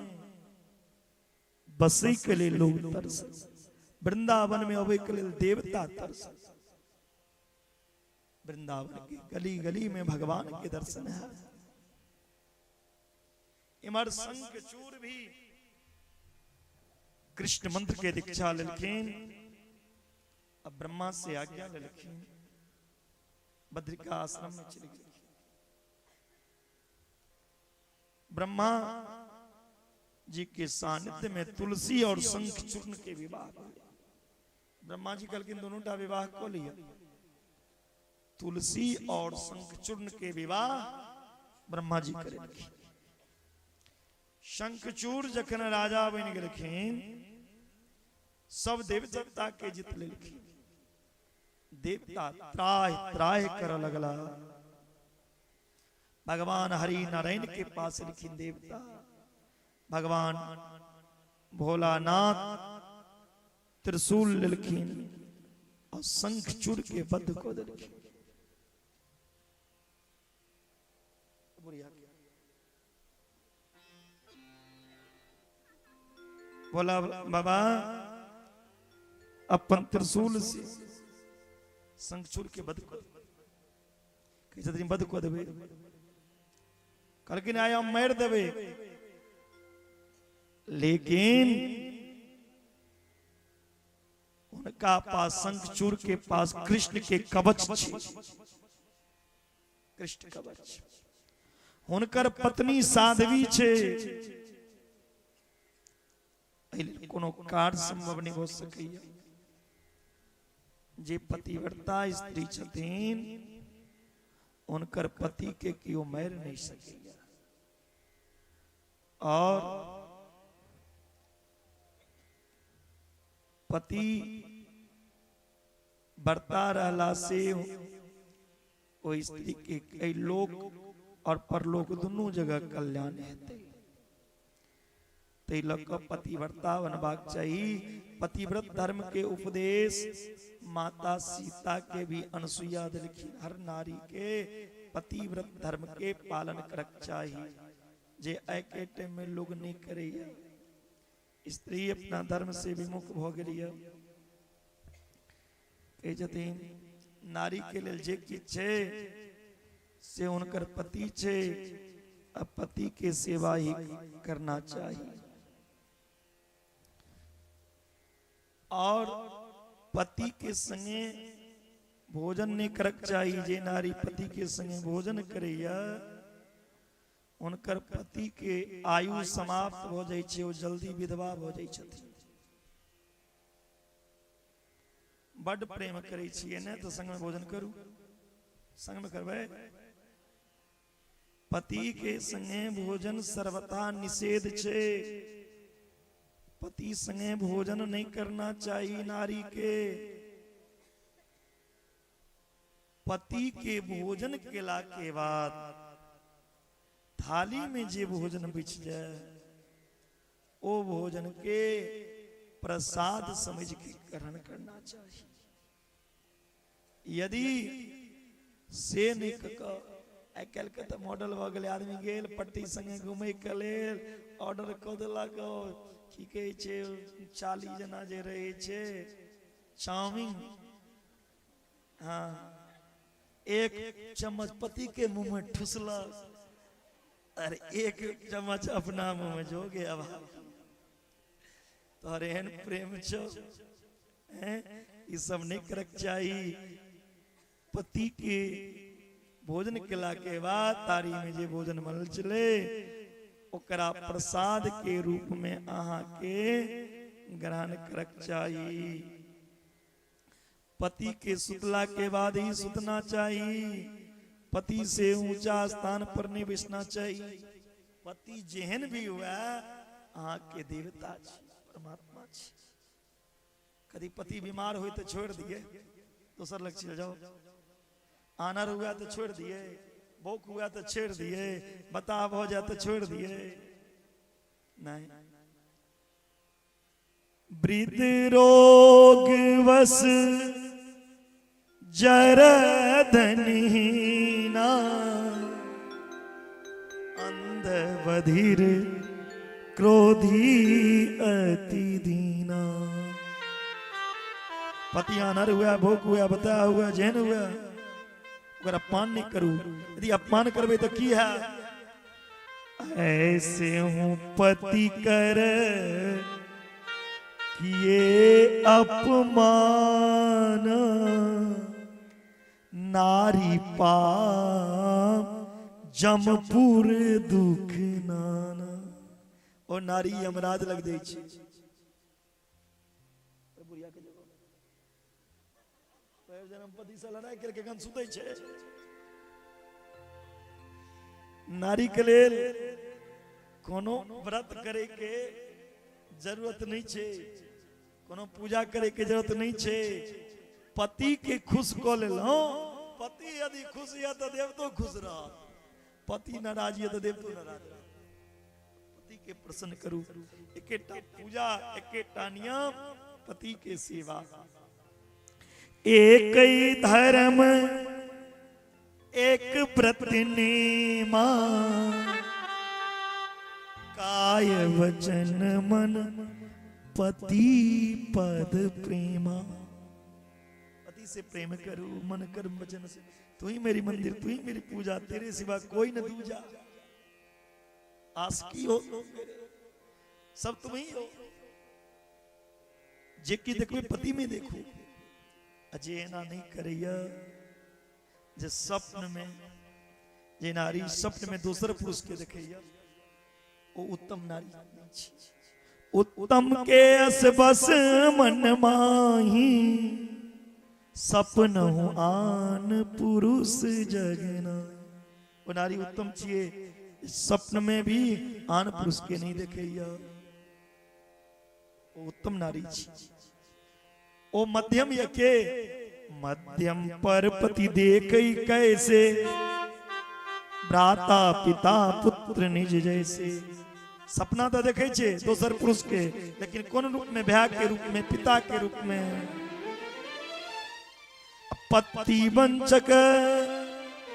बसै के लिए लोग तरस, वृंदावन में अबै के लिए देवता तरस। वृंदावन के गली गली में भगवान के दर्शन है। इमर शंखचूर भी कृष्ण मंत्र के दीक्षा लेलखिन, अब ब्रह्मा से आज्ञा लेलखिन, बद्रिका आश्रम में चले गेलखिन। ब्रह्मा जी के सानिध्य में तुलसी और शंखचूर्ण के विवाह भेलै। ब्रह्मा जी कहलखिन, दोनों टा विवाह कऽ लिअ। तुलसी और शंखचूर्ण के विवाह ब्रह्मा जी करेलखिन। शंखचूर जखन राजा बनि गेलखिन, सब देवता के जीत लेलखिन। देवता त्राह त्राह करऽ लगला। भगवान हरि नारायण के पास एलखिन देवता। भगवान भोलानाथ त्रिशूल लेलखिन और शंखचूर के वध कऽ देलखिन। भोला बाबा अपन त्रिशूल से शंखचूर के वध कऽ, कहै छथिन, वध कऽ देबै। कहलखिन, आइ हम मारि देबै, लेकिन हुनका पास, शंखचूर के पास कृष्ण के कवच छै, कृष्ण कवच। हुनकर पत्नी साध्वी छै। एहि लेल कोनो कार्य संभव नहि भऽ सकैया। जे पतिव्रता स्त्री छथिन, हुनकर पति के केओ मारि नहि सकैया। और पति व्रता रहला से ओहि स्त्री के कई लोक और परलोक दुनू जगह कल्याण हेतै। ताहि लऽ कऽ पतिव्रता बनबाक चाही। पतिव्रत धर्म के उपदेश माता सीता के भी अनसुईया देलखिन। हर नारी के पतिव्रत धर्म के पालन करक चाही, जे आइ के टाइम में लोग नहीं करैया। स्त्री अपना धर्म से विमुख भऽ गेलियै। कहै छथिन, नारी के लेल जे किछु छै से हुनकर पति छै आ पति के सेवा ही करना चाही। और पति के संगे भोजन नहीं करक चाही। जे नारी पति के संगे भोजन करैया, हुनकर पति के आयु समाप्त भऽ जाइ छै, ओ जल्दी विधवा भऽ जाइ छथिन। बड प्रेम करै छियै ने तऽ संगमे भोजन करू, संगमे करबै। पति के संगे भोजन सर्वथा निषेध छै। पति संगे भोजन नहीं करना चाहिए नारी के। पति के भोजन केला के बाद थाली में जे भोजन बच जाए ओ भोजन के प्रसाद समझ के ग्रहण करना चाहिए। यदि से नहीं कऽ आइ काल्हि के तऽ मॉडल भऽ गेलै, आदमी गेल पट्टी संगे घूमै के लेल ऑर्डर कऽ देलक, की कहै छै चाली जेना जे रहै छै चाउमीन, हाँ एक चम्मच पति के मुंह में ठुसलक और एक चम्मच अपना मुंह में जो गया। तोहर एहन प्रेम छौ, ई सब नहीं करक चाही। पति के भोजन केला के बाद थाली में जे भोजन बनल छलै ओकरा प्रसाद के रूप में अहाँ के ग्रहण करक चाही। पति के सुतला के बाद ही सुतना चाहिए। पति से ऊंचा स्थान पर नहीं बैसना चाहिए। पति जेहन भी हुआ अहाँ के देवता छी, परमात्मा छी। कभी पति बीमार हो तो छोड़ दिए, दोसर लग चल जाओ। आनर हुआ तो छोड़ दिए, बोक हुआ तो छोड़ दिए, बताह हो जाए तो छोड़ दिए। नहीं, वृद्ध रोग वश जरधनहीना, अंध बधिर क्रोधी अति दीना। पति आनर हुआ, भूख हुआ, बता हुआ, जैन हुआ, ओकर अपमान नहीं करू। यदि अपमान करबे तो की है? ऐसे हूं पति कर किए अपमान, नारी पाप जमपुर दुख नाना। ओ नारी यमराज लग जाइ छै। बुढ़िया के जगह पैर जन्म पति से लड़ाई करके कन सुतै छै। नारी के लेल कोनो व्रत करे के जरूरत नहीं छै, कोनो पूजा करे के जरूरत नहीं छै। पति के खुश कऽ लेलहुँ, पति यदि खुश यऽ तऽ देवतो खुश रहत, पति नाराज यऽ तऽ देवतो नाराज रहत। पति के प्रसन्न करू, एकेटा पूजा, एकेटा नियम, पति के सेवा। एक ही धर्म एक व्रत नेमा, काय वचन मन पति पद प्रेमा। पति से प्रेम करू मन कर्म वचन से, तू ही मेरी मंदिर, तू ही मेरी पूजा, तेरे सिवा कोई न दूजा। आस की हो सब तुम ही हो। जे की देखबे पति में देखो, अजे एना नहीं करैया जे स्वप्न में जे नारी स्वप्न में दोसर पुरुष के देखैया ओ उत्तम नारी नहीं छी। उत्तम के अस बस मन माही, सपनहु आन पुरुष जगना। ओ नारी उत्तम छिए, स्वप्न में भी आन पुरुष के नहीं देखैया, ओ उत्तम नारी छी। ओ मध्यम यके मध्यम पर पति देखई कैसे, भ्राता पिता पुत्र निज जैसे। सपना तो देखे छे दोसर पुरुष के, लेकिन कोन रूप में? भाई के रूप में, पिता के रूप में। पति वंचक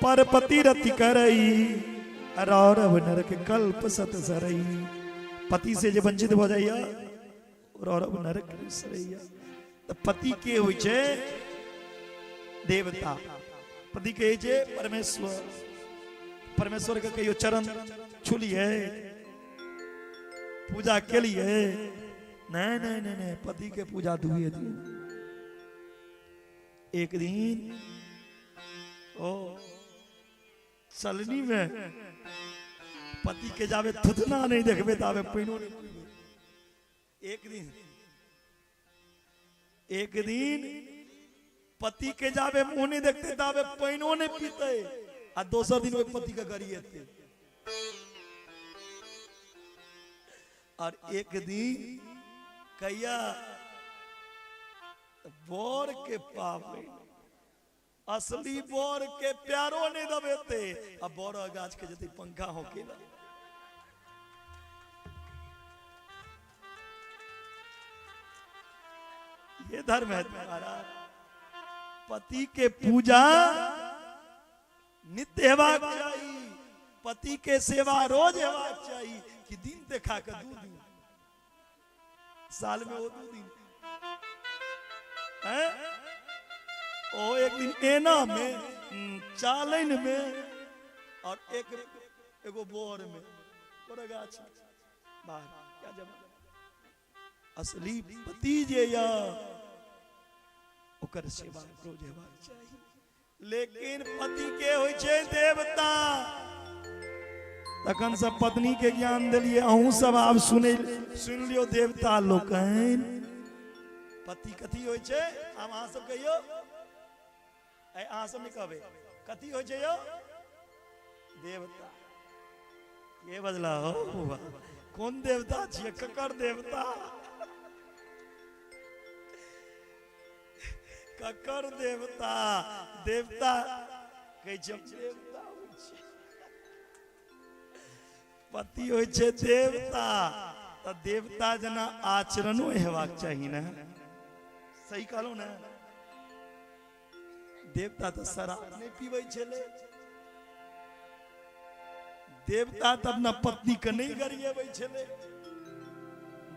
पर पति रति करई, रौरव नरक कल्प सत सरई। पति से जे वंचित भ जाइया रौरव नरक सरैया। तो पति के होइ छे देवता, पति के होइ छे परमेश्वर। परमेश्वर के कहियो चरण छुलिए, पूजा के लिए नहीं नहीं नहीं नहीं, पति के पूजा दुए दिन। एक दिन ओ सलनी में पति के जाबे थुथना नहीं देखबे ताबे पानिओ नहीं पीबे। एक दिन, एक दिन पति के जाबे मुंह नहीं देखते ताबे पानिओ नहीं पीते, आ दोसर दिन ओहि पति के गरिएते। और एक दिन कहिया बर के पावे, असली बर के प्यारो नहीं दबेते, आ बर गाछ के जते पंखा होकेला। ये धर्म है तुम्हारा। पति के पूजा नित्य हेबाक चाही, पति के सेवा रोज हेबाक चाही, कि दिन देखा के 2 दिन, साल में वो 2 दिन हैं? ओ एक दिन एना में, चालन में, और एक एगो बोर में, बोर गाछ बाहर। क्या जवाब? असली पति जे या ओकर सेवा रोज हेबाक चाही। लेकिन पति के होइ छै देवता। तखन सब पत्नी के ज्ञान देलिए, अहूँ सब आब सुन लियो देवता लोकनि। पति कथी होइ छै? आब अहाँ सब कहियो, अहाँ सब नहीं कहबै कथी होइ छै यौ? देवता। के बजला हो? कोन देवता छियै? ककर देवता? ककर देवता? देवता कहै छै देवता होइ छै, पति होइ छै देवता। तऽ देवता जेना आचरणो हेबाक चाही ने। सही कहलहुँ ने? देवता तऽ शराब नहि पीबै छलै, देवता तऽ अपना पत्नी के नहि गरियबै छलै,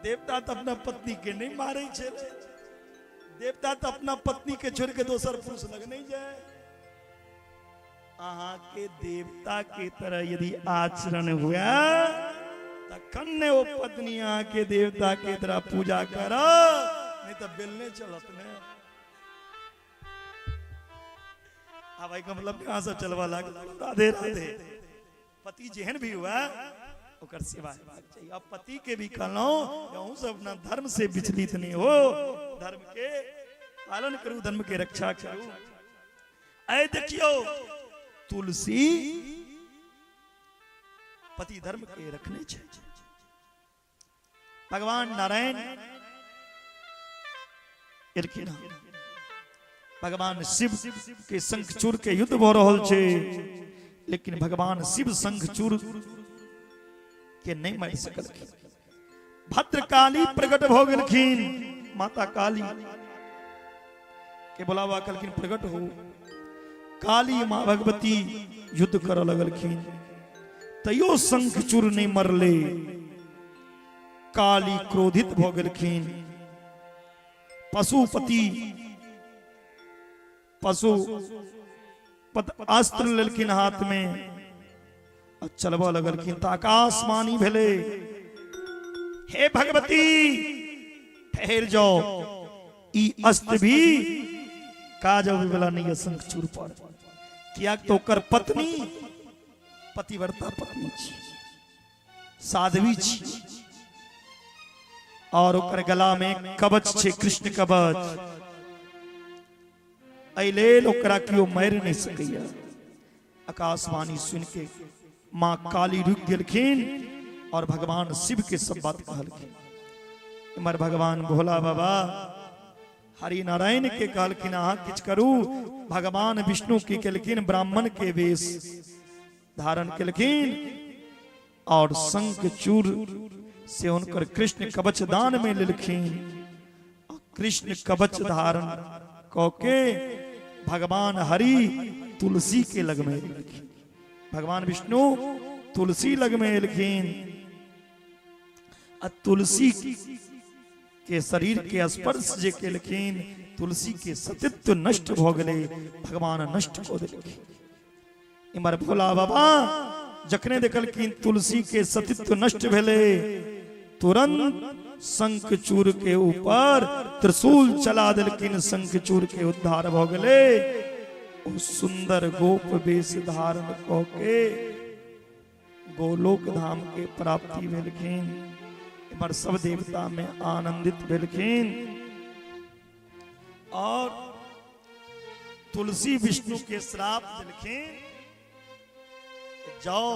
देवता तऽ अपना पत्नी के नहि मारै छलै, देवता तऽ अपना पत्नी के छोड़ के दोसर पुरुष लग नहीं जाए। अहाँ के देवता के तरह यदि आचरण हुआ तखन ने ओ पत्नी अहाँ के देवता के तरह पूजा कर, नहीं तो बेलने चलत ने। आब एहि के मतलब कहाँ सब चलबा लागल। राधे राधे। पति जेहन भी हुआ ओकर सेवा हेबाक चाही। अब पति के भी कहलहुँ अहूँ सब अपना धर्म से विचलित नहीं हो, धर्म के पालन करू, धर्म के रक्षा करू। ऐ देखियो तुलसी पति धर्म के रखने छै। भगवान नारायण एलखिन, भगवान शिव के शंखचूड़ के युद्ध भऽ रहल छै, लेकिन भगवान शिव शंखचूड़ के नहीं मारि सकलखिन। भद्रकाली प्रकट भऽ गेलखिन, माता काली के बुलावा कहलखिन प्रकट हो। काली माँ भगवती युद्ध करऽ लगलखिन, तैयो शंखचूड़ नहीं मरले। काली क्रोधित भऽ गेलखिन। पशुपति पशु अस्त्र लेलखिन हाथ में आ चलबऽ लगलखिन तऽ आकाशवाणी भेलै, हे भगवती ठहर जाओ, ई अस्त्र भी काज अबै वाला नहीं है शंखचूड़ पर, कियाक तऽ ओकर पत्नी पतिव्रता पत्नी छी, साध्वी छी, और ओकर गला में कवच छै, कृष्ण कवच। एहि लेल ओकरा केओ मारि नहि सकैया। आकाशवाणी सुन के माँ काली रुकि गेलखिन और भगवान शिव के सब बात कहलखिन। इम्हर भगवान भोला बाबा हरि नारायण के कहलखिन अहाँ किछु करू। भगवान विष्णु की केलखिन, ब्राह्मण के वेश धारण केलखिन और शंखचूड़ से हुनकर कृष्ण कवच दान में लेलखिन। कृष्ण कवच धारण कऽ के भगवान हरि तुलसी के लग में एलखिन, भगवान विष्णु तुलसी लग में एलखिन आ तुलसी के शरीर के स्पर्श जे केलखिन, तुलसी के सतीत्व नष्ट भऽ गेलै, भगवान नष्ट कऽ देलखिन। इम्हर भोला बाबा जखने देखलखिन तुलसी के सतीत्व नष्ट भेलै, तुरंत शंखचूड़ के ऊपर त्रिशूल चला देलखिन, शंखचूड़ के उद्धार भऽ गेलै। ओ सुंदर गोप वेश धारण कऽ के गोलोक धाम के प्राप्ति भेलखिन। एम्हर सब देवता में आनंदित भेलखिन और तुलसी विष्णु के श्राप देलखिन, जाओ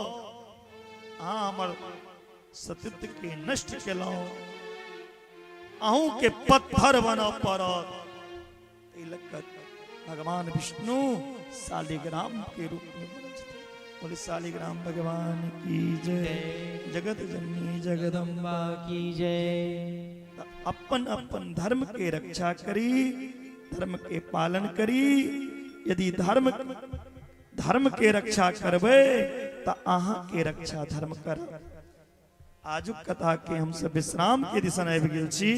अहाँ हमर सतीत्व के नष्ट केलहुं, अहूँ के पत्थर बनऽ पड़त। ताहि लऽ कऽ भगवान विष्णु शालिग्राम के रूप में बनल छथिन। बोले शालिग्राम भगवान की जय, जगत जननी जगदम्बा की जय। अपन अपन धर्म के रक्षा करी, धर्म के पालन करी। यदि धर्म धर्म के रक्षा करबै तऽ अहाँ के रक्षा धर्म करत। आजुक कथा के हम सब विश्राम के दिशा आबि गेल छी।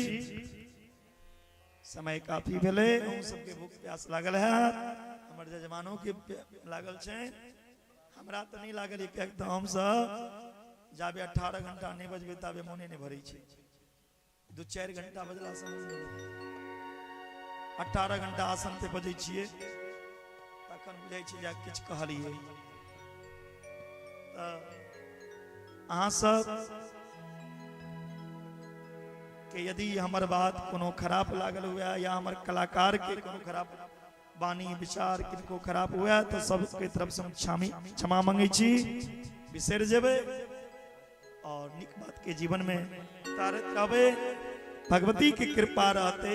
समय काफी भेलै, अहूँ सबके भूख प्यास लागल है, हमर जजमानो के लागल छै, हमरा तऽ नहि लागल, किएक तऽ हमसब जाबे 18 घंटा नहि बजबै ताबे मोने नहि भरै छै। 2-4 घंटा बजला से मोन नहि भरै। 18 घंटा आसन पे बजै छियै तखन बुझै छै जे किछु कहलियै। तऽ अहाँ सब के यदि हमर बात कोनो खराब लागल हुए या हमर कलाकार के कोनो खराब वाणी विचार किनको खराब हुए तऽ सबके तरफ से हम क्षमा मंगै छी, बिसरि जेबै और नीक बात के जीवन में उतारैत रहबै। भगवती के कृपा रहते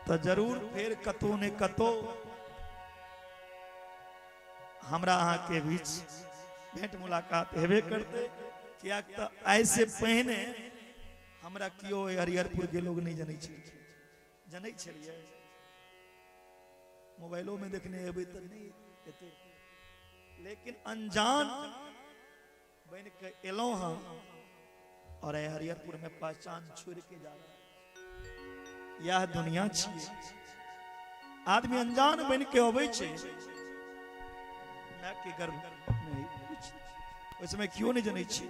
तऽ जरूर फेर कतौ ने कतौ हमरा अहाँके बीच भेंट मुलाकात हेबे करतै। किएक तऽ आइ से पहिने हमरा केओ हरिहरपुर के लोग नहि जनै छलखिन, जनै छलियै मोबाइलो में देखने हेबै तऽ नहि हेतै, लेकिन अनजान बनि के एलहुँ हँ और एहि हरिहरपुर में पहचान छोड़ के जा रहल। यह दुनिया छियै, आदमी अनजान बनि के अबै छै, माय के गर्भ में ओहि समय केओ नहि जनै छै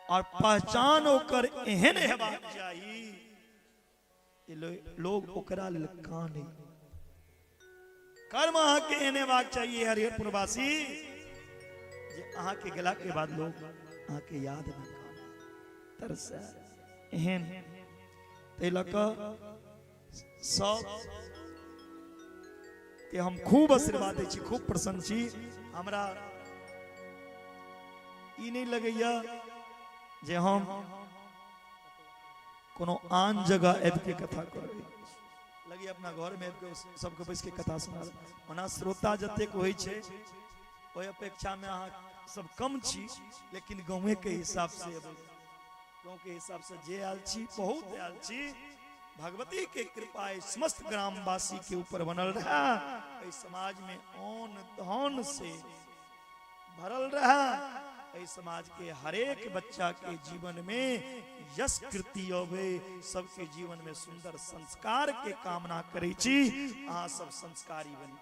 और पहचान ओकर एहन हेबाक चाही जे लोग ओकरा लेल कानै। कर्म अहाँके एहन हेबाक चाहिए हरिहरपुरवासी जे अहाँके गेला के बाद लोग अहाँके याद में कानै, तरसै। एहन ताहि लऽ कऽ सब के हम खूब आशीर्वाद दै छी, खूब प्रसन्न छी। हमरा ई नहि लगैया जे हम कोनो आन जगह आबि के कथा करबै, लगैया अपना घर में आबि के सबके बैस के कथा सुना। ओना श्रोता जतेक होइ छै ओहि अपेक्षा में अहाँ सब कम छी, लेकिन गाँवे के हिसाब से अबै, गाँव के हिसाब से जे आयल छी बहुत आयल छी। भगवती के कृपा एहि समस्त ग्रामवासी के ऊपर बनल रहे, एहि समाज में अन्न धन से भरल रहे, एहि समाज के हरेक बच्चा के जीवन में यश कृति अबे, सबके जीवन में सुंदर संस्कार के कामना करै छी। अहाँ सब संस्कारी बनी,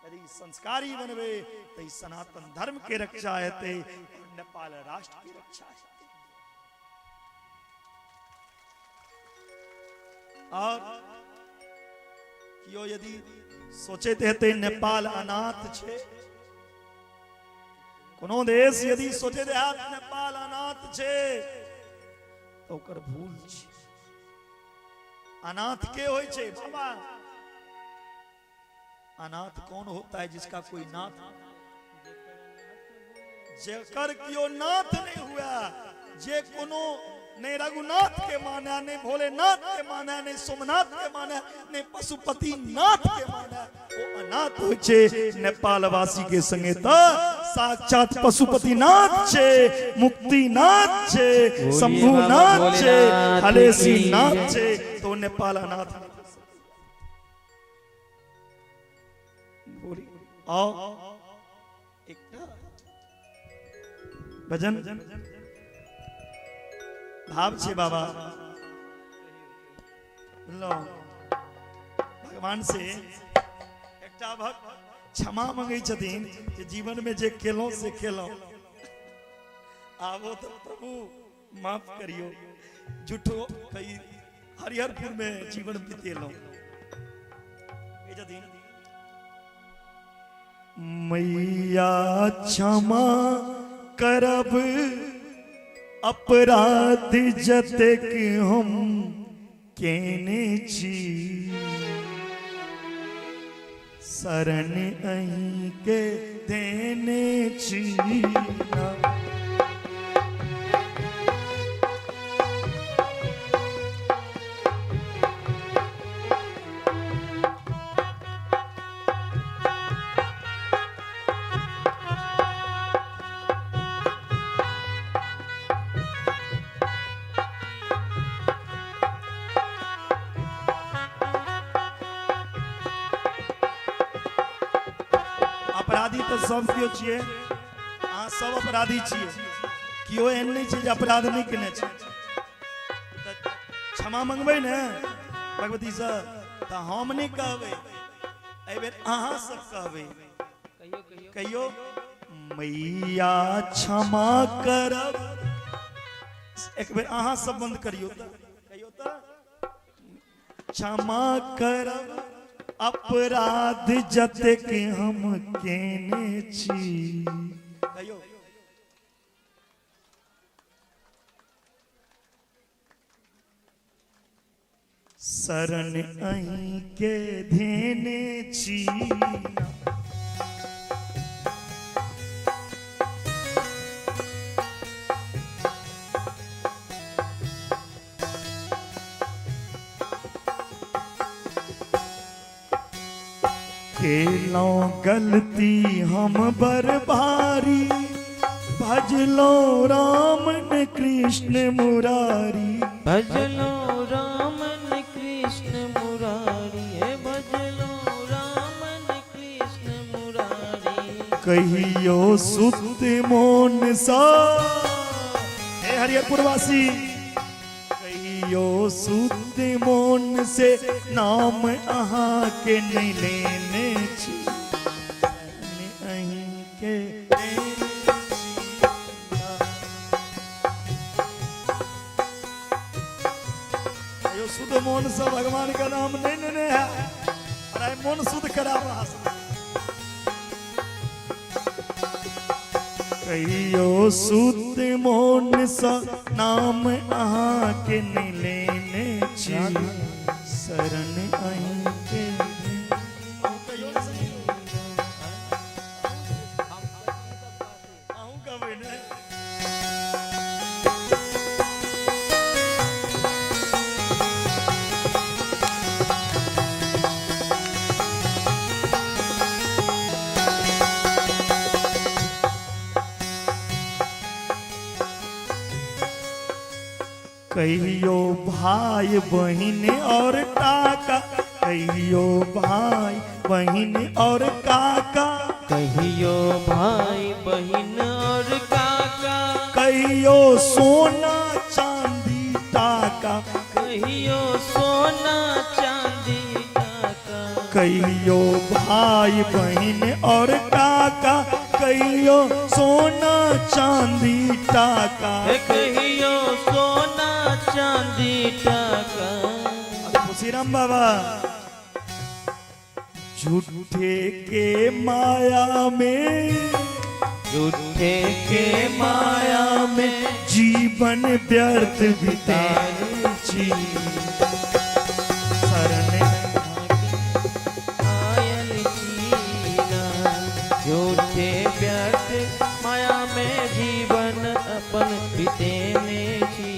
यदि संस्कारी बनबे तऽ ई सनातन धर्म के रक्षा हेतै और नेपाल राष्ट्र के रक्षा हेतै। और केओ यदि सोचैत हेतै नेपाल अनाथ छै, कोनो देश यदि सोचैत हैत नेपाल अनाथ छै तऽ ओकर भूल छै। अनाथ के होइ छै बाबा? अनाथ कौन होता है? जिसका कोई नाथ, जेकर कियो नाथ नहीं हुआ, जे कोनो नहीं रघुनाथ के माना, नहीं भोलेनाथ के माना, नहीं सोमनाथ के माना, नहीं पशुपति नाथ के माना, वो अनाथ होइ छै। नेपालवासी के संगे त साक्षात पशुपतिनाथ छै, मुक्तिनाथ छै, शंभुनाथ छै, हलेसी नाथ छै, तो नेपाल अनाथ नहीं। आओ एकटा भजन भाव छै बाबा, बुझलहुँ? भगवान से एकटा भक्त क्षमा मंगै छथिन जे जीवन में जे केलहुँ से केलहुँ, आबो तऽ प्रभु माफ करियो, झूठो कई हरिहरपुर में जीवन बितेलहुँ। कहै छथिन मैया क्षमा करब अपराध जतेक हम केने छी, शरण अहीं के देने छी। अपराधी तो सब केओ छियै, अहाँ सब अपराधी छियै, केओ एहन नहि छै जे अपराध नहि केने छै। तऽ क्षमा मंगबै ने भगवतीसँ, तऽ हम नहि कहबै, एहि बेर अहाँ सब कहबै। कहियो मैया क्षमा करब। एक बेर अहाँ सब बंद करियौ तऽ कहियो तऽ क्षमा करब अपराध जतेक हम केने छी। कहियो शरण अहीं के धेने छी। केलौं गलती हम बरबारी, भजलौं राम ने कृष्ण मुरारी। भजलो राम ने कृष्ण मुरारी, हे भजलो राम ने कृष्ण मुरारी। कहियो सुत मोन सा, हे हरिहरपुरवासी, कहियो सुत मोन से नाम अहाँ के नहीं लेने छी, अहीं के देने छी। कहियो शुद्ध मोन से भगवान का नाम नहीं लेने है, और आइ मोन शुद्ध कराब अहाँ सब। कहियो सुत मोन सँ नाम अहाँ के नहीं लेने छी, शरण अहीं के। अहूँ कहबै ने? कहियो भाई बहिन और काका, कहियो भाई बहिन और काका, कहियो भाई बहिन और काका, कहियो सोना चांदी टाका, कहियो सोना चांदी टाका, कहियो भाई बहिन और काका, कहियो सोना चांदी टाका। हे कहियो सोना चांदी टाका। खुशीराम बाबा, झूठे के माया में, झूठे के माया में जीवन व्यर्थ बिताए छी, शरण आयल चीना। झूठे व्यर्थ माया में जीवन अपन बितेने छी,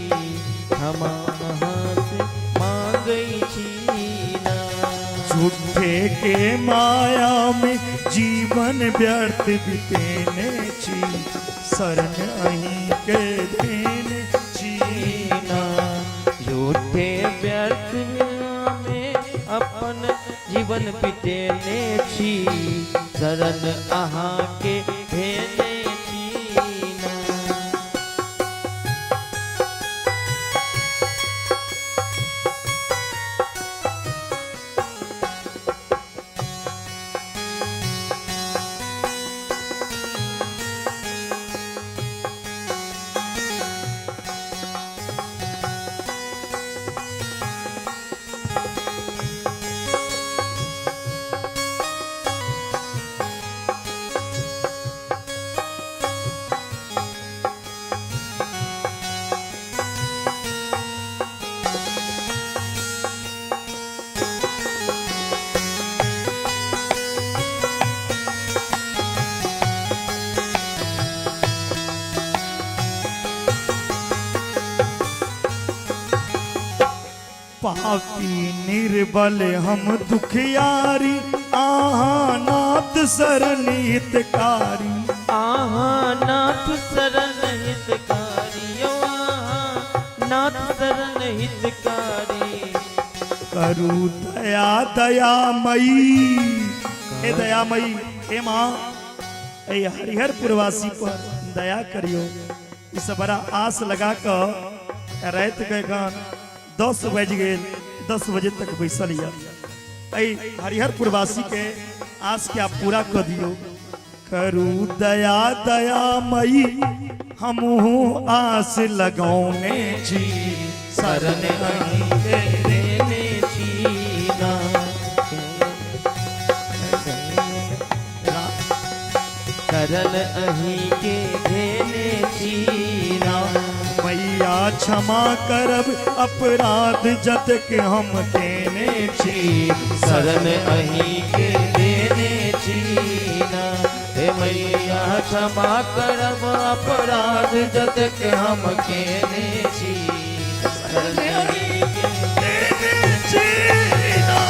हम अहाँ से मांगै छी ना। झूठे के माया में जीवन व्यर्थ बितेने छी, शरण अहीं के देने छी ना। झूठे व्यर्थ में अपन जीवन बितेने छी, शरण अहाँ के भेने छी ना। पापी निर्बल हम दुखियारी, आहा नाथ शरण हितकारी। आहा नाथ शरण हितकारी, यो आहा नाथ शरण हितकारी। करू दया दयामयी, हे दयामयी, हे माँ, ए हरिहरपुरवासी पर दया करियो। इस बड़ा आस लगा के रात के एखन 10 बज गेल, 10 बजे तक बैसल यऽ। हरिहरपुरवासी के आस के आप पूरा कर दियो। करू दया दयामयी, हमहू आस लगौने छी, शरण अहीं के देने छी ना। शरण अहीं के घेने छी ना। मैया क्षमा करब अपराध जतक हम केने छी, शरण अहीं के देने छी ना। हे मैया क्षमा करब अपराध जतक हम केने छी, शरण अहीं के देने छी ना।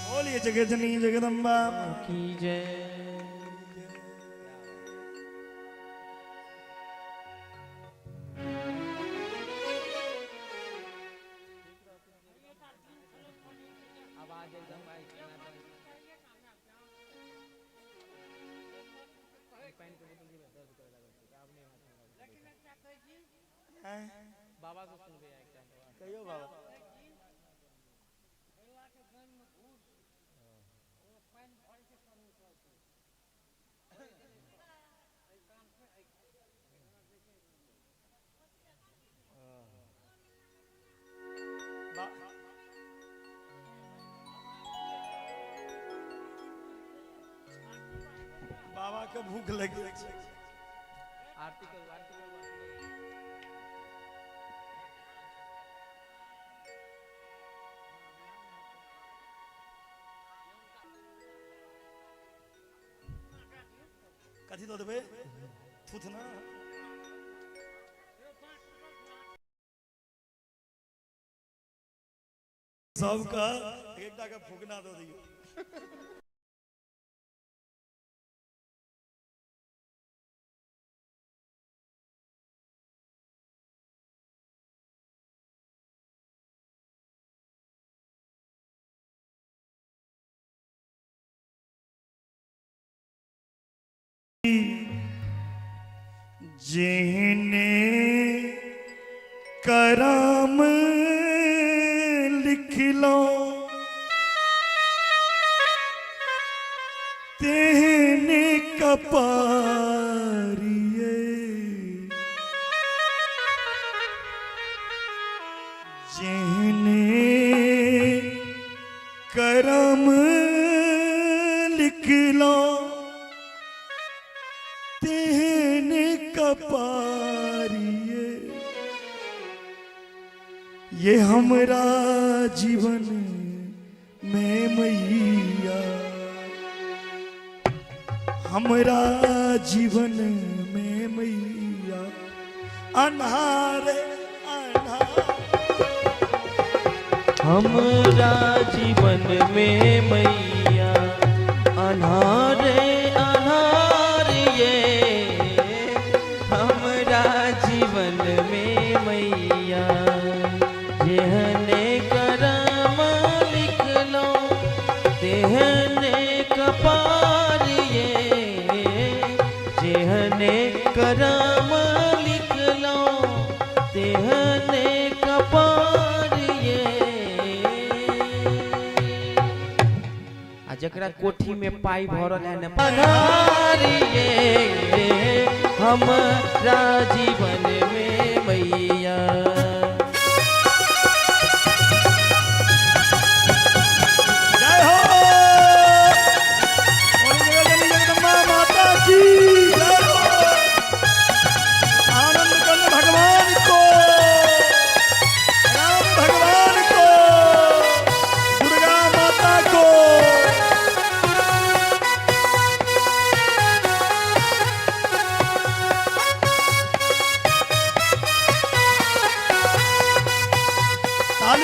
बोलिए जगजनी जगदम्बा की जय। कहियो बाबा। बाबा के भूख लगी। आरती करू, आरती करू, आरती करू। कथी दऽ देबै? थूथना। सबके एकटा के फूकना दऽ दियौ। जेहने करम लिखलो तेहने कपारिए, जेहने करम लिखलो तेहने कपारिए। ये हमरा जीवन में मैया, हमरा जीवन में मैया अन्हार अन्हार। हमरा जीवन में मैया अन्हारे अन्हार ये, हमरा जीवन में मैया जेहने करम लिखलो तेहने कपार ये, जेहने करम लिखलो तेहने कपार ये। आ जकरा कोठी में पाई भरल है न अन्हार ये, हमरा जीवन में मैया।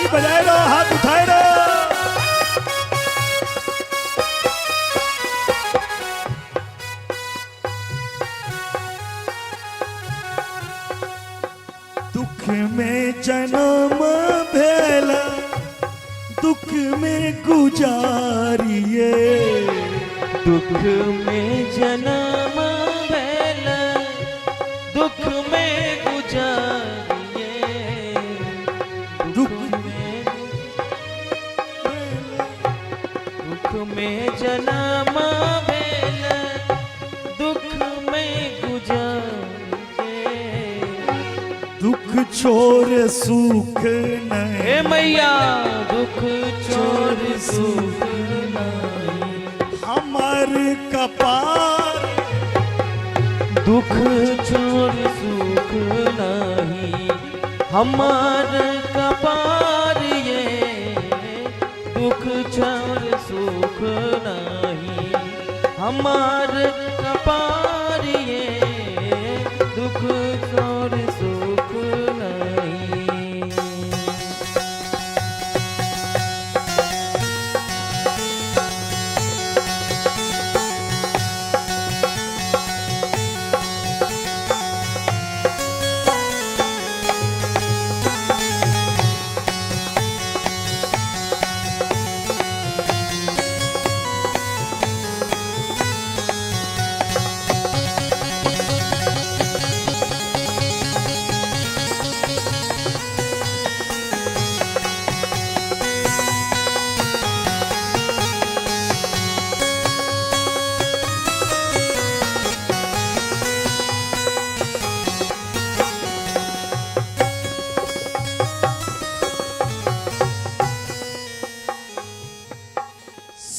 ताली बजाए रहो, हाथ उठाए रहो। दुख में जन्म भेल, दुख में गुजारिए। दुख में जन्म भेल, दुख में गुजारिए। दुख में, दुख में जन्म भेल, दुख में गुजारिए। दुख छोड़ सुख हे नहीं मैया, दुख छोड़ सुख नहीं हमर कपार। दुख छोड़ सुख नहीं हमार कपार ये। दुख छोड़ सुख नहीं हमार कपार ये। दुख छोड़ सुख नहीं।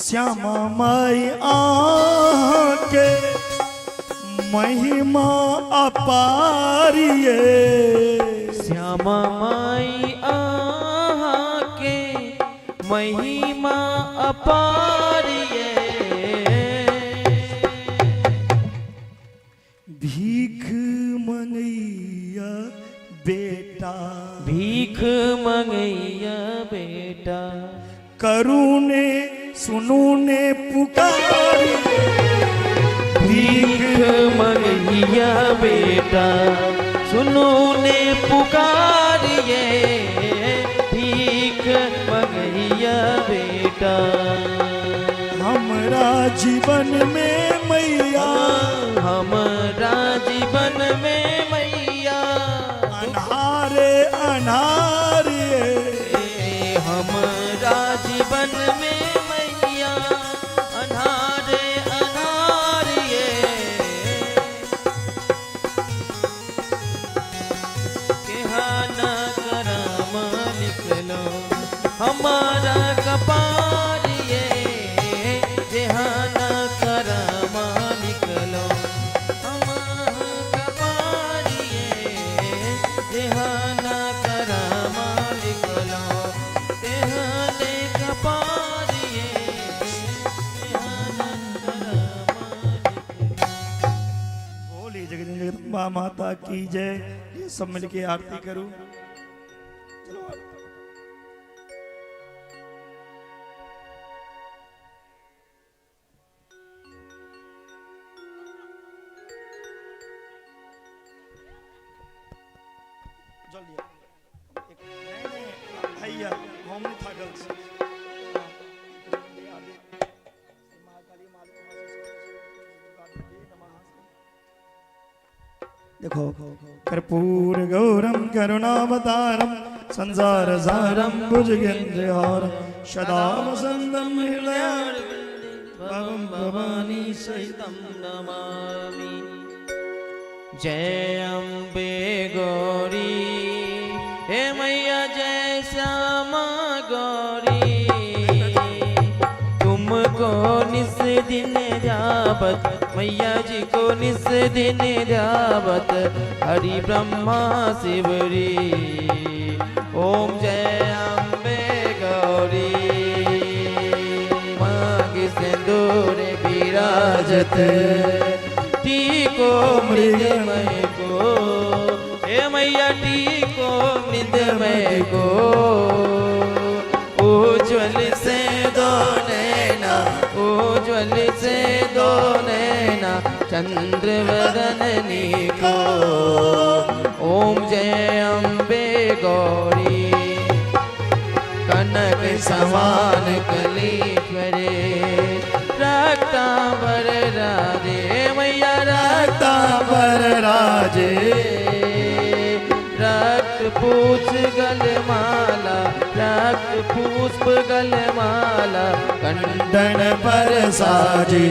श्यामा माई आके महिमा अपारिये। श्यामा माई आहा के महिमा अपार ये। भीख मंगैया बेटा, भीख मंगैया बेटा, करुणे सुनू ने पुकारी। भीख मंगैया बेटा, सुनो ने पुकारिए। भीख मंगैया बेटा, हमरा जीवन में मैया, हमारा जीवन में मैया, अन्हारे अन्हारे। हमारा जीवन में मैया, अनारे अनारिये। केहाना करम लिखलो हमारा कपारिये। जेहाना करम लिखलो हमारा कपारिये। जेहाना करम लिखलो तेहाने कपारिये। जेहाना करम लिखलो। बोली जगत जगदम्बा माता की जय। ये सब मिलके आरती करूं। चलो आरती। जल्दी आ। नहीं नहीं भैया, हम नहीं थाकल छी। देखो, कर्पूर गौरम करुणावतारम संसार सारम भुजगेन्द्रहारम सदा वसंतम हृदय भवम भवानी सहितम सहितं नमामि। जय अम्बे गौरी, हे मैया जय श्यामा गौरी। तुमको निस दिन ध्यावत, मैया जी को निस दिन ध्यावत हरि ब्रह्मा शिवरी। ओम जय अम्बे गौरी। मांग सिंदूर विराजत, टीको मृगमय को, हे मैया टीको मृगमय को। उज्ज्वल से दो नैना, उज्ज्वल से दो नैना, चंद्र वदन निको। ओम जय अम्बे गौरी, कनक समान कलेश्वरे, रक्तांबर राधे मैया, रक्तांबर राजे। रक्त पूछ गलमाला, रक्त पुष्प गलमाला, कंडन पर साजे।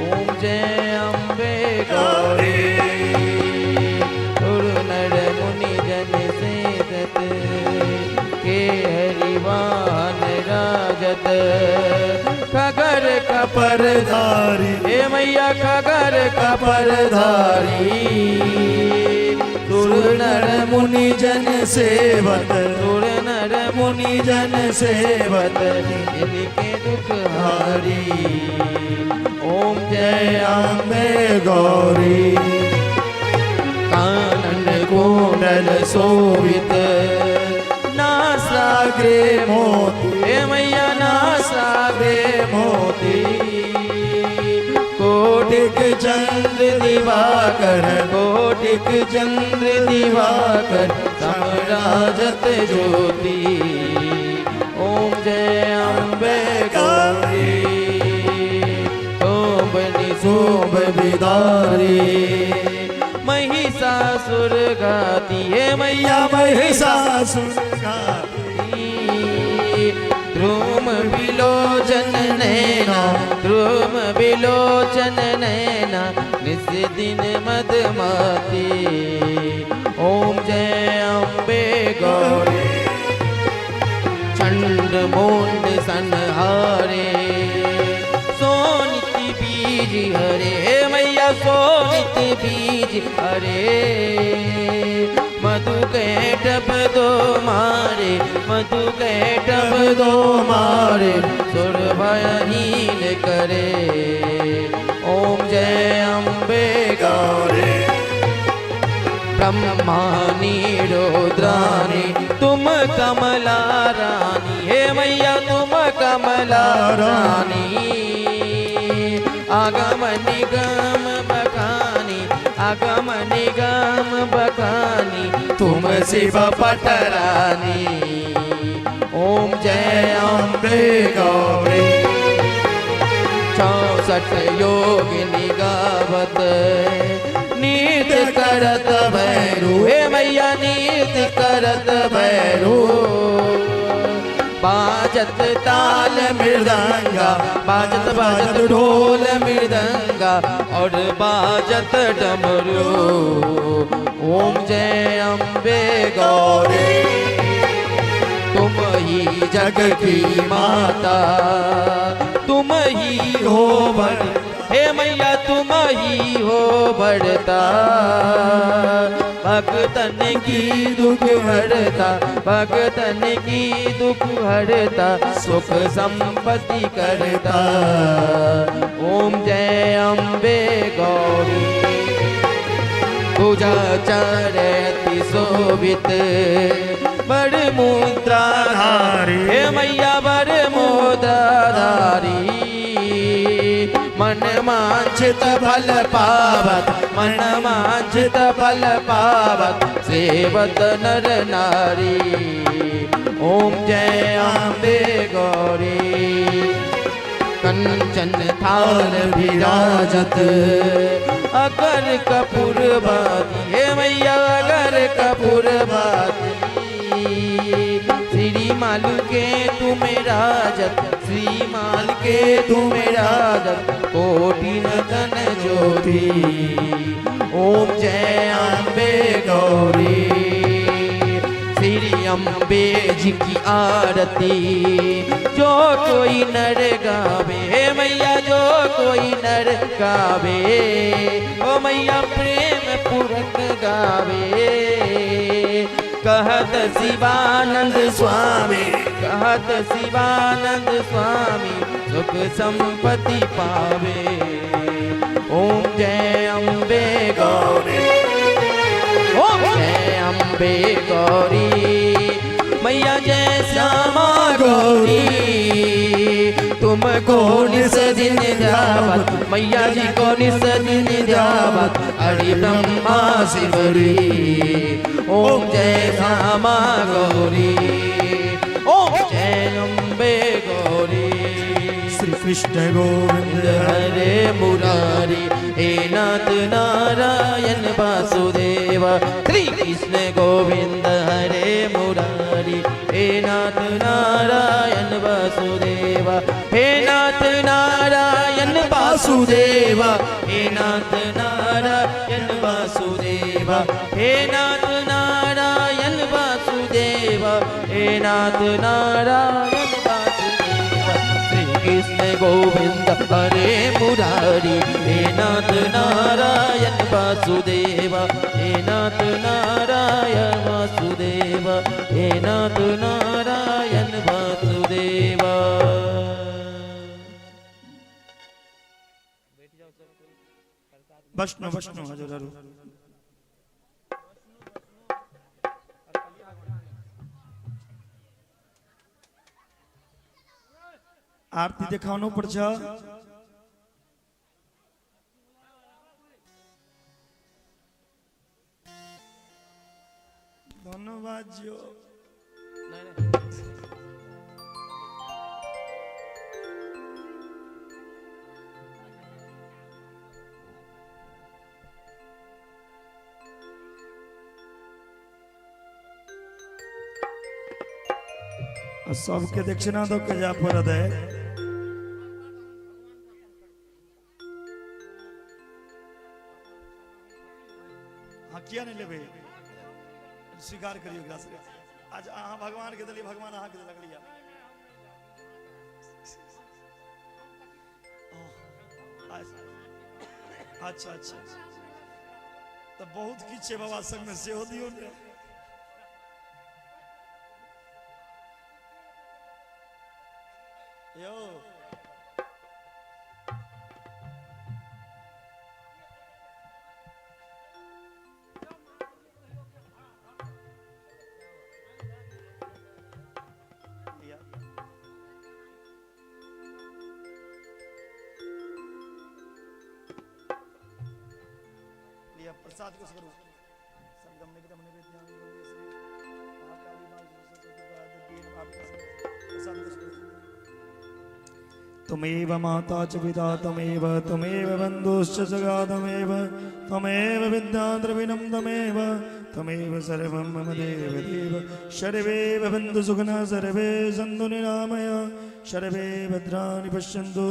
ओम जय अम्बे गौरी, गुरु नर मुनि जन सेवत, के हरिवान राजत, खगर कपर धारी, हे मैया खगर कपर धारी, सुर नर मुनि जन सेवत, सुर नर मुनि जन सेवत, इनके दुख हारी। ओम जय अम्बे गौरी, कानन कुंडल शोभित, नासाग्रे मोती, हे मैया नासाग्रे मोती, कोटिक चंद्र दिवाकर, कोटिक चंद्र दिवाकर, समराजत ज्योति। ओम जय अम्बे गौरी, ओम निशुंभ विदारी, महिषासुर गाती है मैया महिषासुर गाती, ध्रुम विलोचन नैना, ध्रुम विलोचन नैना, निस दिन मदमाती। ओम जय अम्बे गौरी, चंड मुंड संहारे, सोनित बीज हरे मैया, सोनित बीज हरे, मधु कैटभ दो मारे, मधु कैटभ दो मारे, सुर भयहीन करे। ओम जय अम्बे गौरी, ब्रह्मानी रुद्रानी, तुम कमला रानी, हे मैया तुम कमला रानी, आगम निगम बखानी, आगम निगम बखानी, तुम शिव पटरानी। ओम जय अम्बे गौरी, 64 योगिनी गावत, नीत करत भैरू, हे मैया नीत करत भैरू, बाजत ताल मृदंगा, बाजत बाजत ढोल मृदंगा, और बाजत डमरू। ओम जय अम्बे गौरी, तुम ही जग की माता, तुम ही हो बड़, हे मैया तुम ही हो बढ़ता, भगतन की दुख हरता, भगतन की दुख हरता, सुख संपत्ति करता। ओम जय अम्बे गौरी, पूजा चरति शोभित, बड़ मुद्रा धारी, हे मैया बड़ मुद्रा धारी, मन वांछित फल पावत, मन वांछित फल पावत, सेवत नर नारी। ओम जय अम्बे गौरी, कंचन थाल विराजत, अगर कपूर बाती, हे मैया अगर कपूर बाती, श्री मालू के तुम राजत, श्री माल के तुम राजत, कोटि नतन ज्योति। ओम जय अम्बे गौरी, श्री अम्बे जी की आरती, जो कोई नर गावे, हे मैया जो कोई नर गावे, ओ मैया प्रेम पूर्वक गावे, कहत शिवानंद स्वामी, कहत शिवानंद स्वामी, सुख संपत्ति पावे। ओम जय अम्बे गौरी, ओम जय अम्बे गौरी, मैया जय श्यामा तुम को निस दिन ध्यावत, मैया जी को निस दिन ध्यावत, हरि ब्रह्मा शिवरी। ओम जय श्यामा गौरी, ओम जय अम्बे गौरी। श्री कृष्ण गोविंद हरे मुरारी, हे नाथ नारायण वासुदेव। श्री कृष्ण गोविंद हरे मुरारी, हे नाथ नारायण वासुदेव। हे नाथ नारायण वासुदेव, हे नाथ नारायण वासुदेव। हे नाथ नारायण वासुदेव, हे नाथ नारायण वासुदेव। श्री कृष्ण गोविंद हरे मुरारी, हे नाथ नारायण वासुदेव। हे नाथ नारायण वासुदेव, हे नाथ नारायण वासुदेव। वैष्णव वैष्णव हजर। आरती देखावनो पर छ। धन्यवाद जो। आ सबके दक्षिणा दो के जा पड़त है। हाँ, किया नहीं लेबे, स्वीकार करियो एकरा से। आज अहाँ भगवान के दिलियै, भगवान अहाँ के देलक लिया। अच्छा अच्छा, तऽ बहुत किछु छै बाबा संग में, सेहो दियौ ने। यौ लिया। लिया प्रसाद को करू। संगम निगम निवेद्यामि वंदे श्री महाकाली मां सरस्वती देवी प्रसाद को करू। त्वमेव माता च पिता त्वमेव, त्वमेव बन्धुश्च सखा त्वमेव, त्वमेव विद्या द्रविणं त्वमेव, त्वमेव सर्वं मम देव देव। सर्वे भवन्तु सुखिनः, सर्वे सन्तु निरामया, सर्वे भद्राणि पश्यन्तु,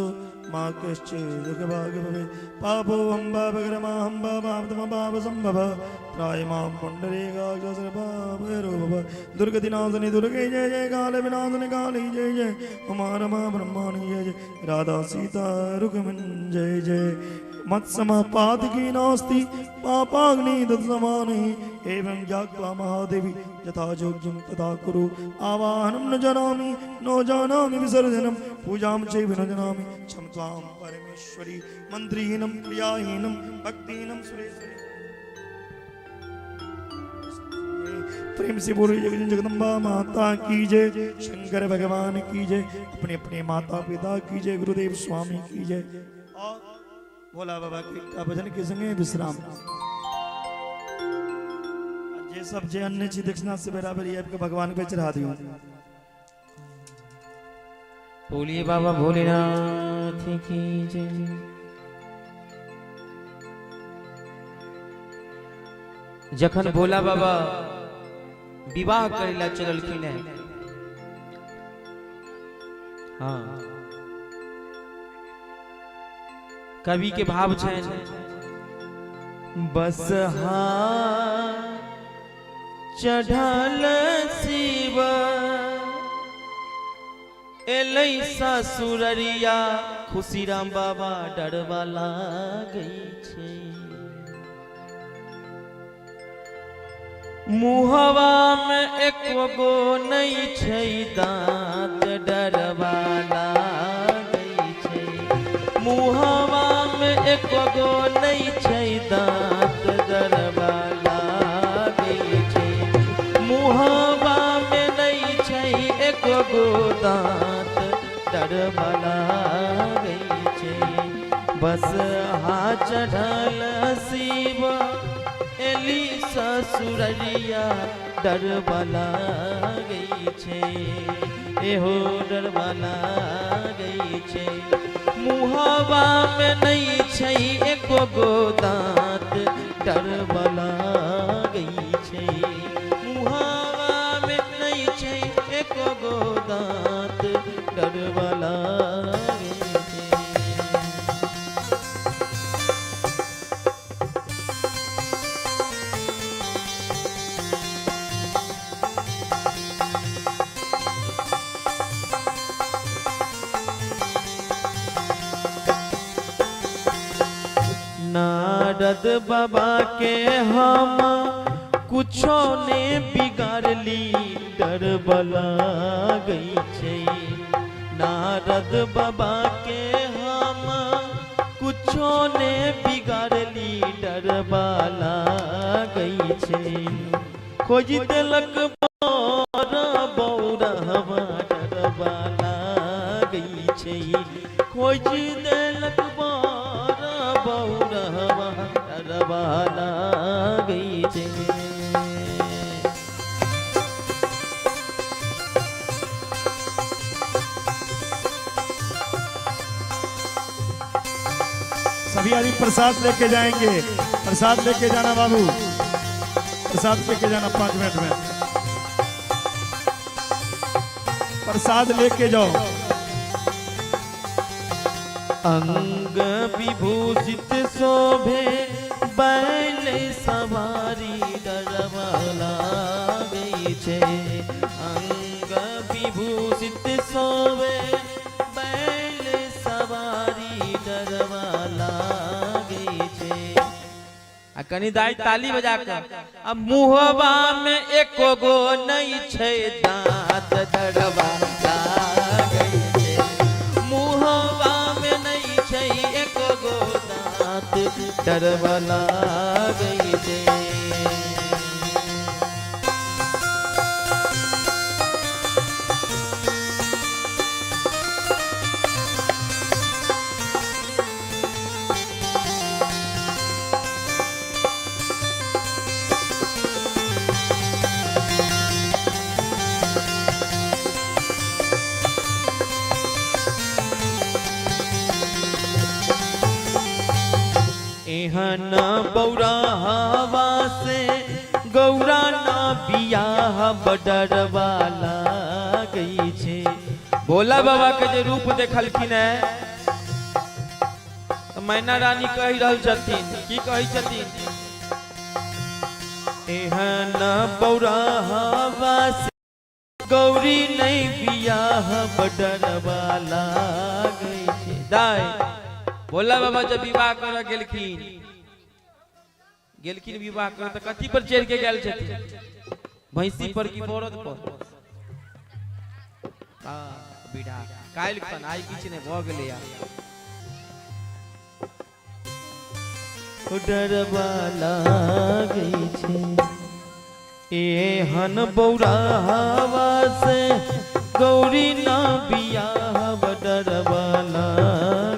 मा कश्चित् दुःखभाग् भवेत्। पापोऽहं पापकर्माहं पापात्मा पापसम्भव, त्राहि मां पुण्डरीकाक्ष सर्वपापहरो भव। दुर्गतिनाशनि दुर्गे जय जय, काल विनाशनि काली जय जय, उमा रमा ब्रह्माणि जय जय, राधा सीता रुक्मिणी जय जय। मत्समपातकी नास्ति पापाग्नि तत्समानः, एवं ज्ञात्वा महादेवी यथा योग्यं तथा कुरु। आवाहनं न जानामि न जानामि विसर्जनं, पूजां चैव न जानामि, क्षमस्वां परमेश्वरी। मन्त्रहीनं क्रियाहीनं भक्तिहीनं सुरेश्वरी। प्रेम से बोलो जगत जगदम्बा माता की जय, शंकर भगवान की जय, अपने अपने माता पिता की जय, गुरुदेव स्वामी की जय। और भोला बाबा के एकटा भजन के संगे विश्राम। जे सब जे अन्य छी दक्षिणा से बराबर आबि के भगवान पे चढ़ा दियौ। बोलिए बाबा भोलेनाथ की जय। जखन भोला बाबा विवाह करे ला चललखिन है, हाँ, कवि के भाव छनि, बस हा चढ़ल शिव एलै ससुररिया, खुशी राम बाबा डरवा लागै छै। मुहवा में एको गो नहीं छै दांत, डरवा लागै छै। मुहवा में एको गो नहीं छै दांत, डरवा लागै छै। मुहवा में नहीं छै एको गो दांत, डरवा। बस हा चढ़ल शिव एली ससुररिया डरबला गई छै, एहो डरबला गई छै। मुहवा में नहीं छै एको गो दांत, डरबला गई छै। मुहवा में नहीं छै एको गो दांत, डरबला गई छै। नारद बाबा के हम कुछो ने बिगाड़ली, डरबला गई छै। नारद बाबा के हम कुछो ने बिगाड़ली, डरबला गई छै। खोज देलक बर बौरहवा, डरबला गई छै। खोज देलक बर बौरहवा, डरबला गई छै। सभी आदमी प्रसाद लेके जाएंगे, प्रसाद लेके जाना बाबू, प्रसाद लेके जाना 5 मिनट में, प्रसाद लेके जाओ। अंग विभूषित शोभे बैल सवारी, डरबला गई छै। अंग विभूषित शोभे बैल सवारी, डरबला गई छै। आ कनी दाई ताली बजा के, आ मुहवा में एको गो नहीं छै दांत, डरबला गई छै। मुहवा में नहीं छै एको गो दांत, डरबला गई छै। एहन बौराहवा से गौरा ना बियाह, डरबला गई छै। भोला बाबा के जे रूप देखलखिन है तऽ मैना रानी कहि रहल छथिन, की कहै छथिन? एहन बौराहवा से गौरी नहीं बियाह, डरबला गई छै। दाई भोला बाबा जब विवाह करऽ गेलखिन, गेलखिन विवाह करऽ, तऽ कथी पर चढ़ि के गेल छथिन? भैंसी पर की बरद पर? बीढ़ा काल्हि खन, आइ किछु नहि भऽ गेलै यार। डरबला गई छै। एहन बौराहवा से गौरी ना बियाह, डरबला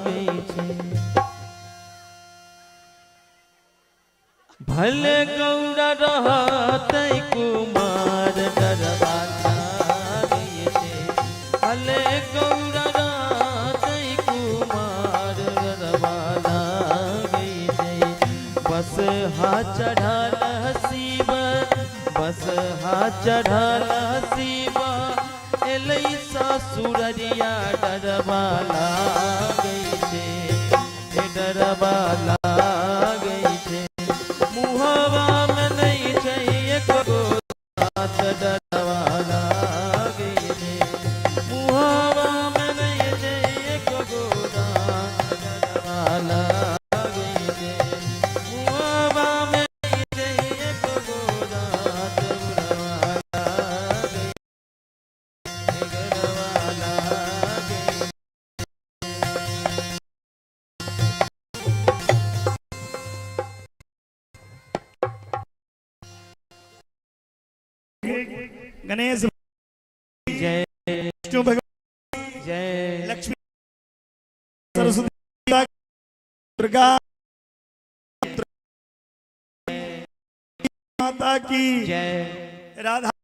गई छै। भले गौरा रहतै कुमार, डरबला गई छै। भले गौरा रहतै कुमार, डरबला गई छै। बस हा चढ़ल शिव, बस हा चढ़ल शिव एलै ससुररिया, डरबला गई छै। हे डरबला गई छै। मुहवा में नहीं छै एको गो दांत, डरबला गई छै। मुहवा में नहीं छै एको गो दांत, डरबला गई छै। मुहवा में नहीं छै एको गो दांत, डरबला गई, डरबला गई। गणेश जय विष्णु भगवान जय लक्ष्मी सरस्वती। दुर्गा माता की जय। राधा।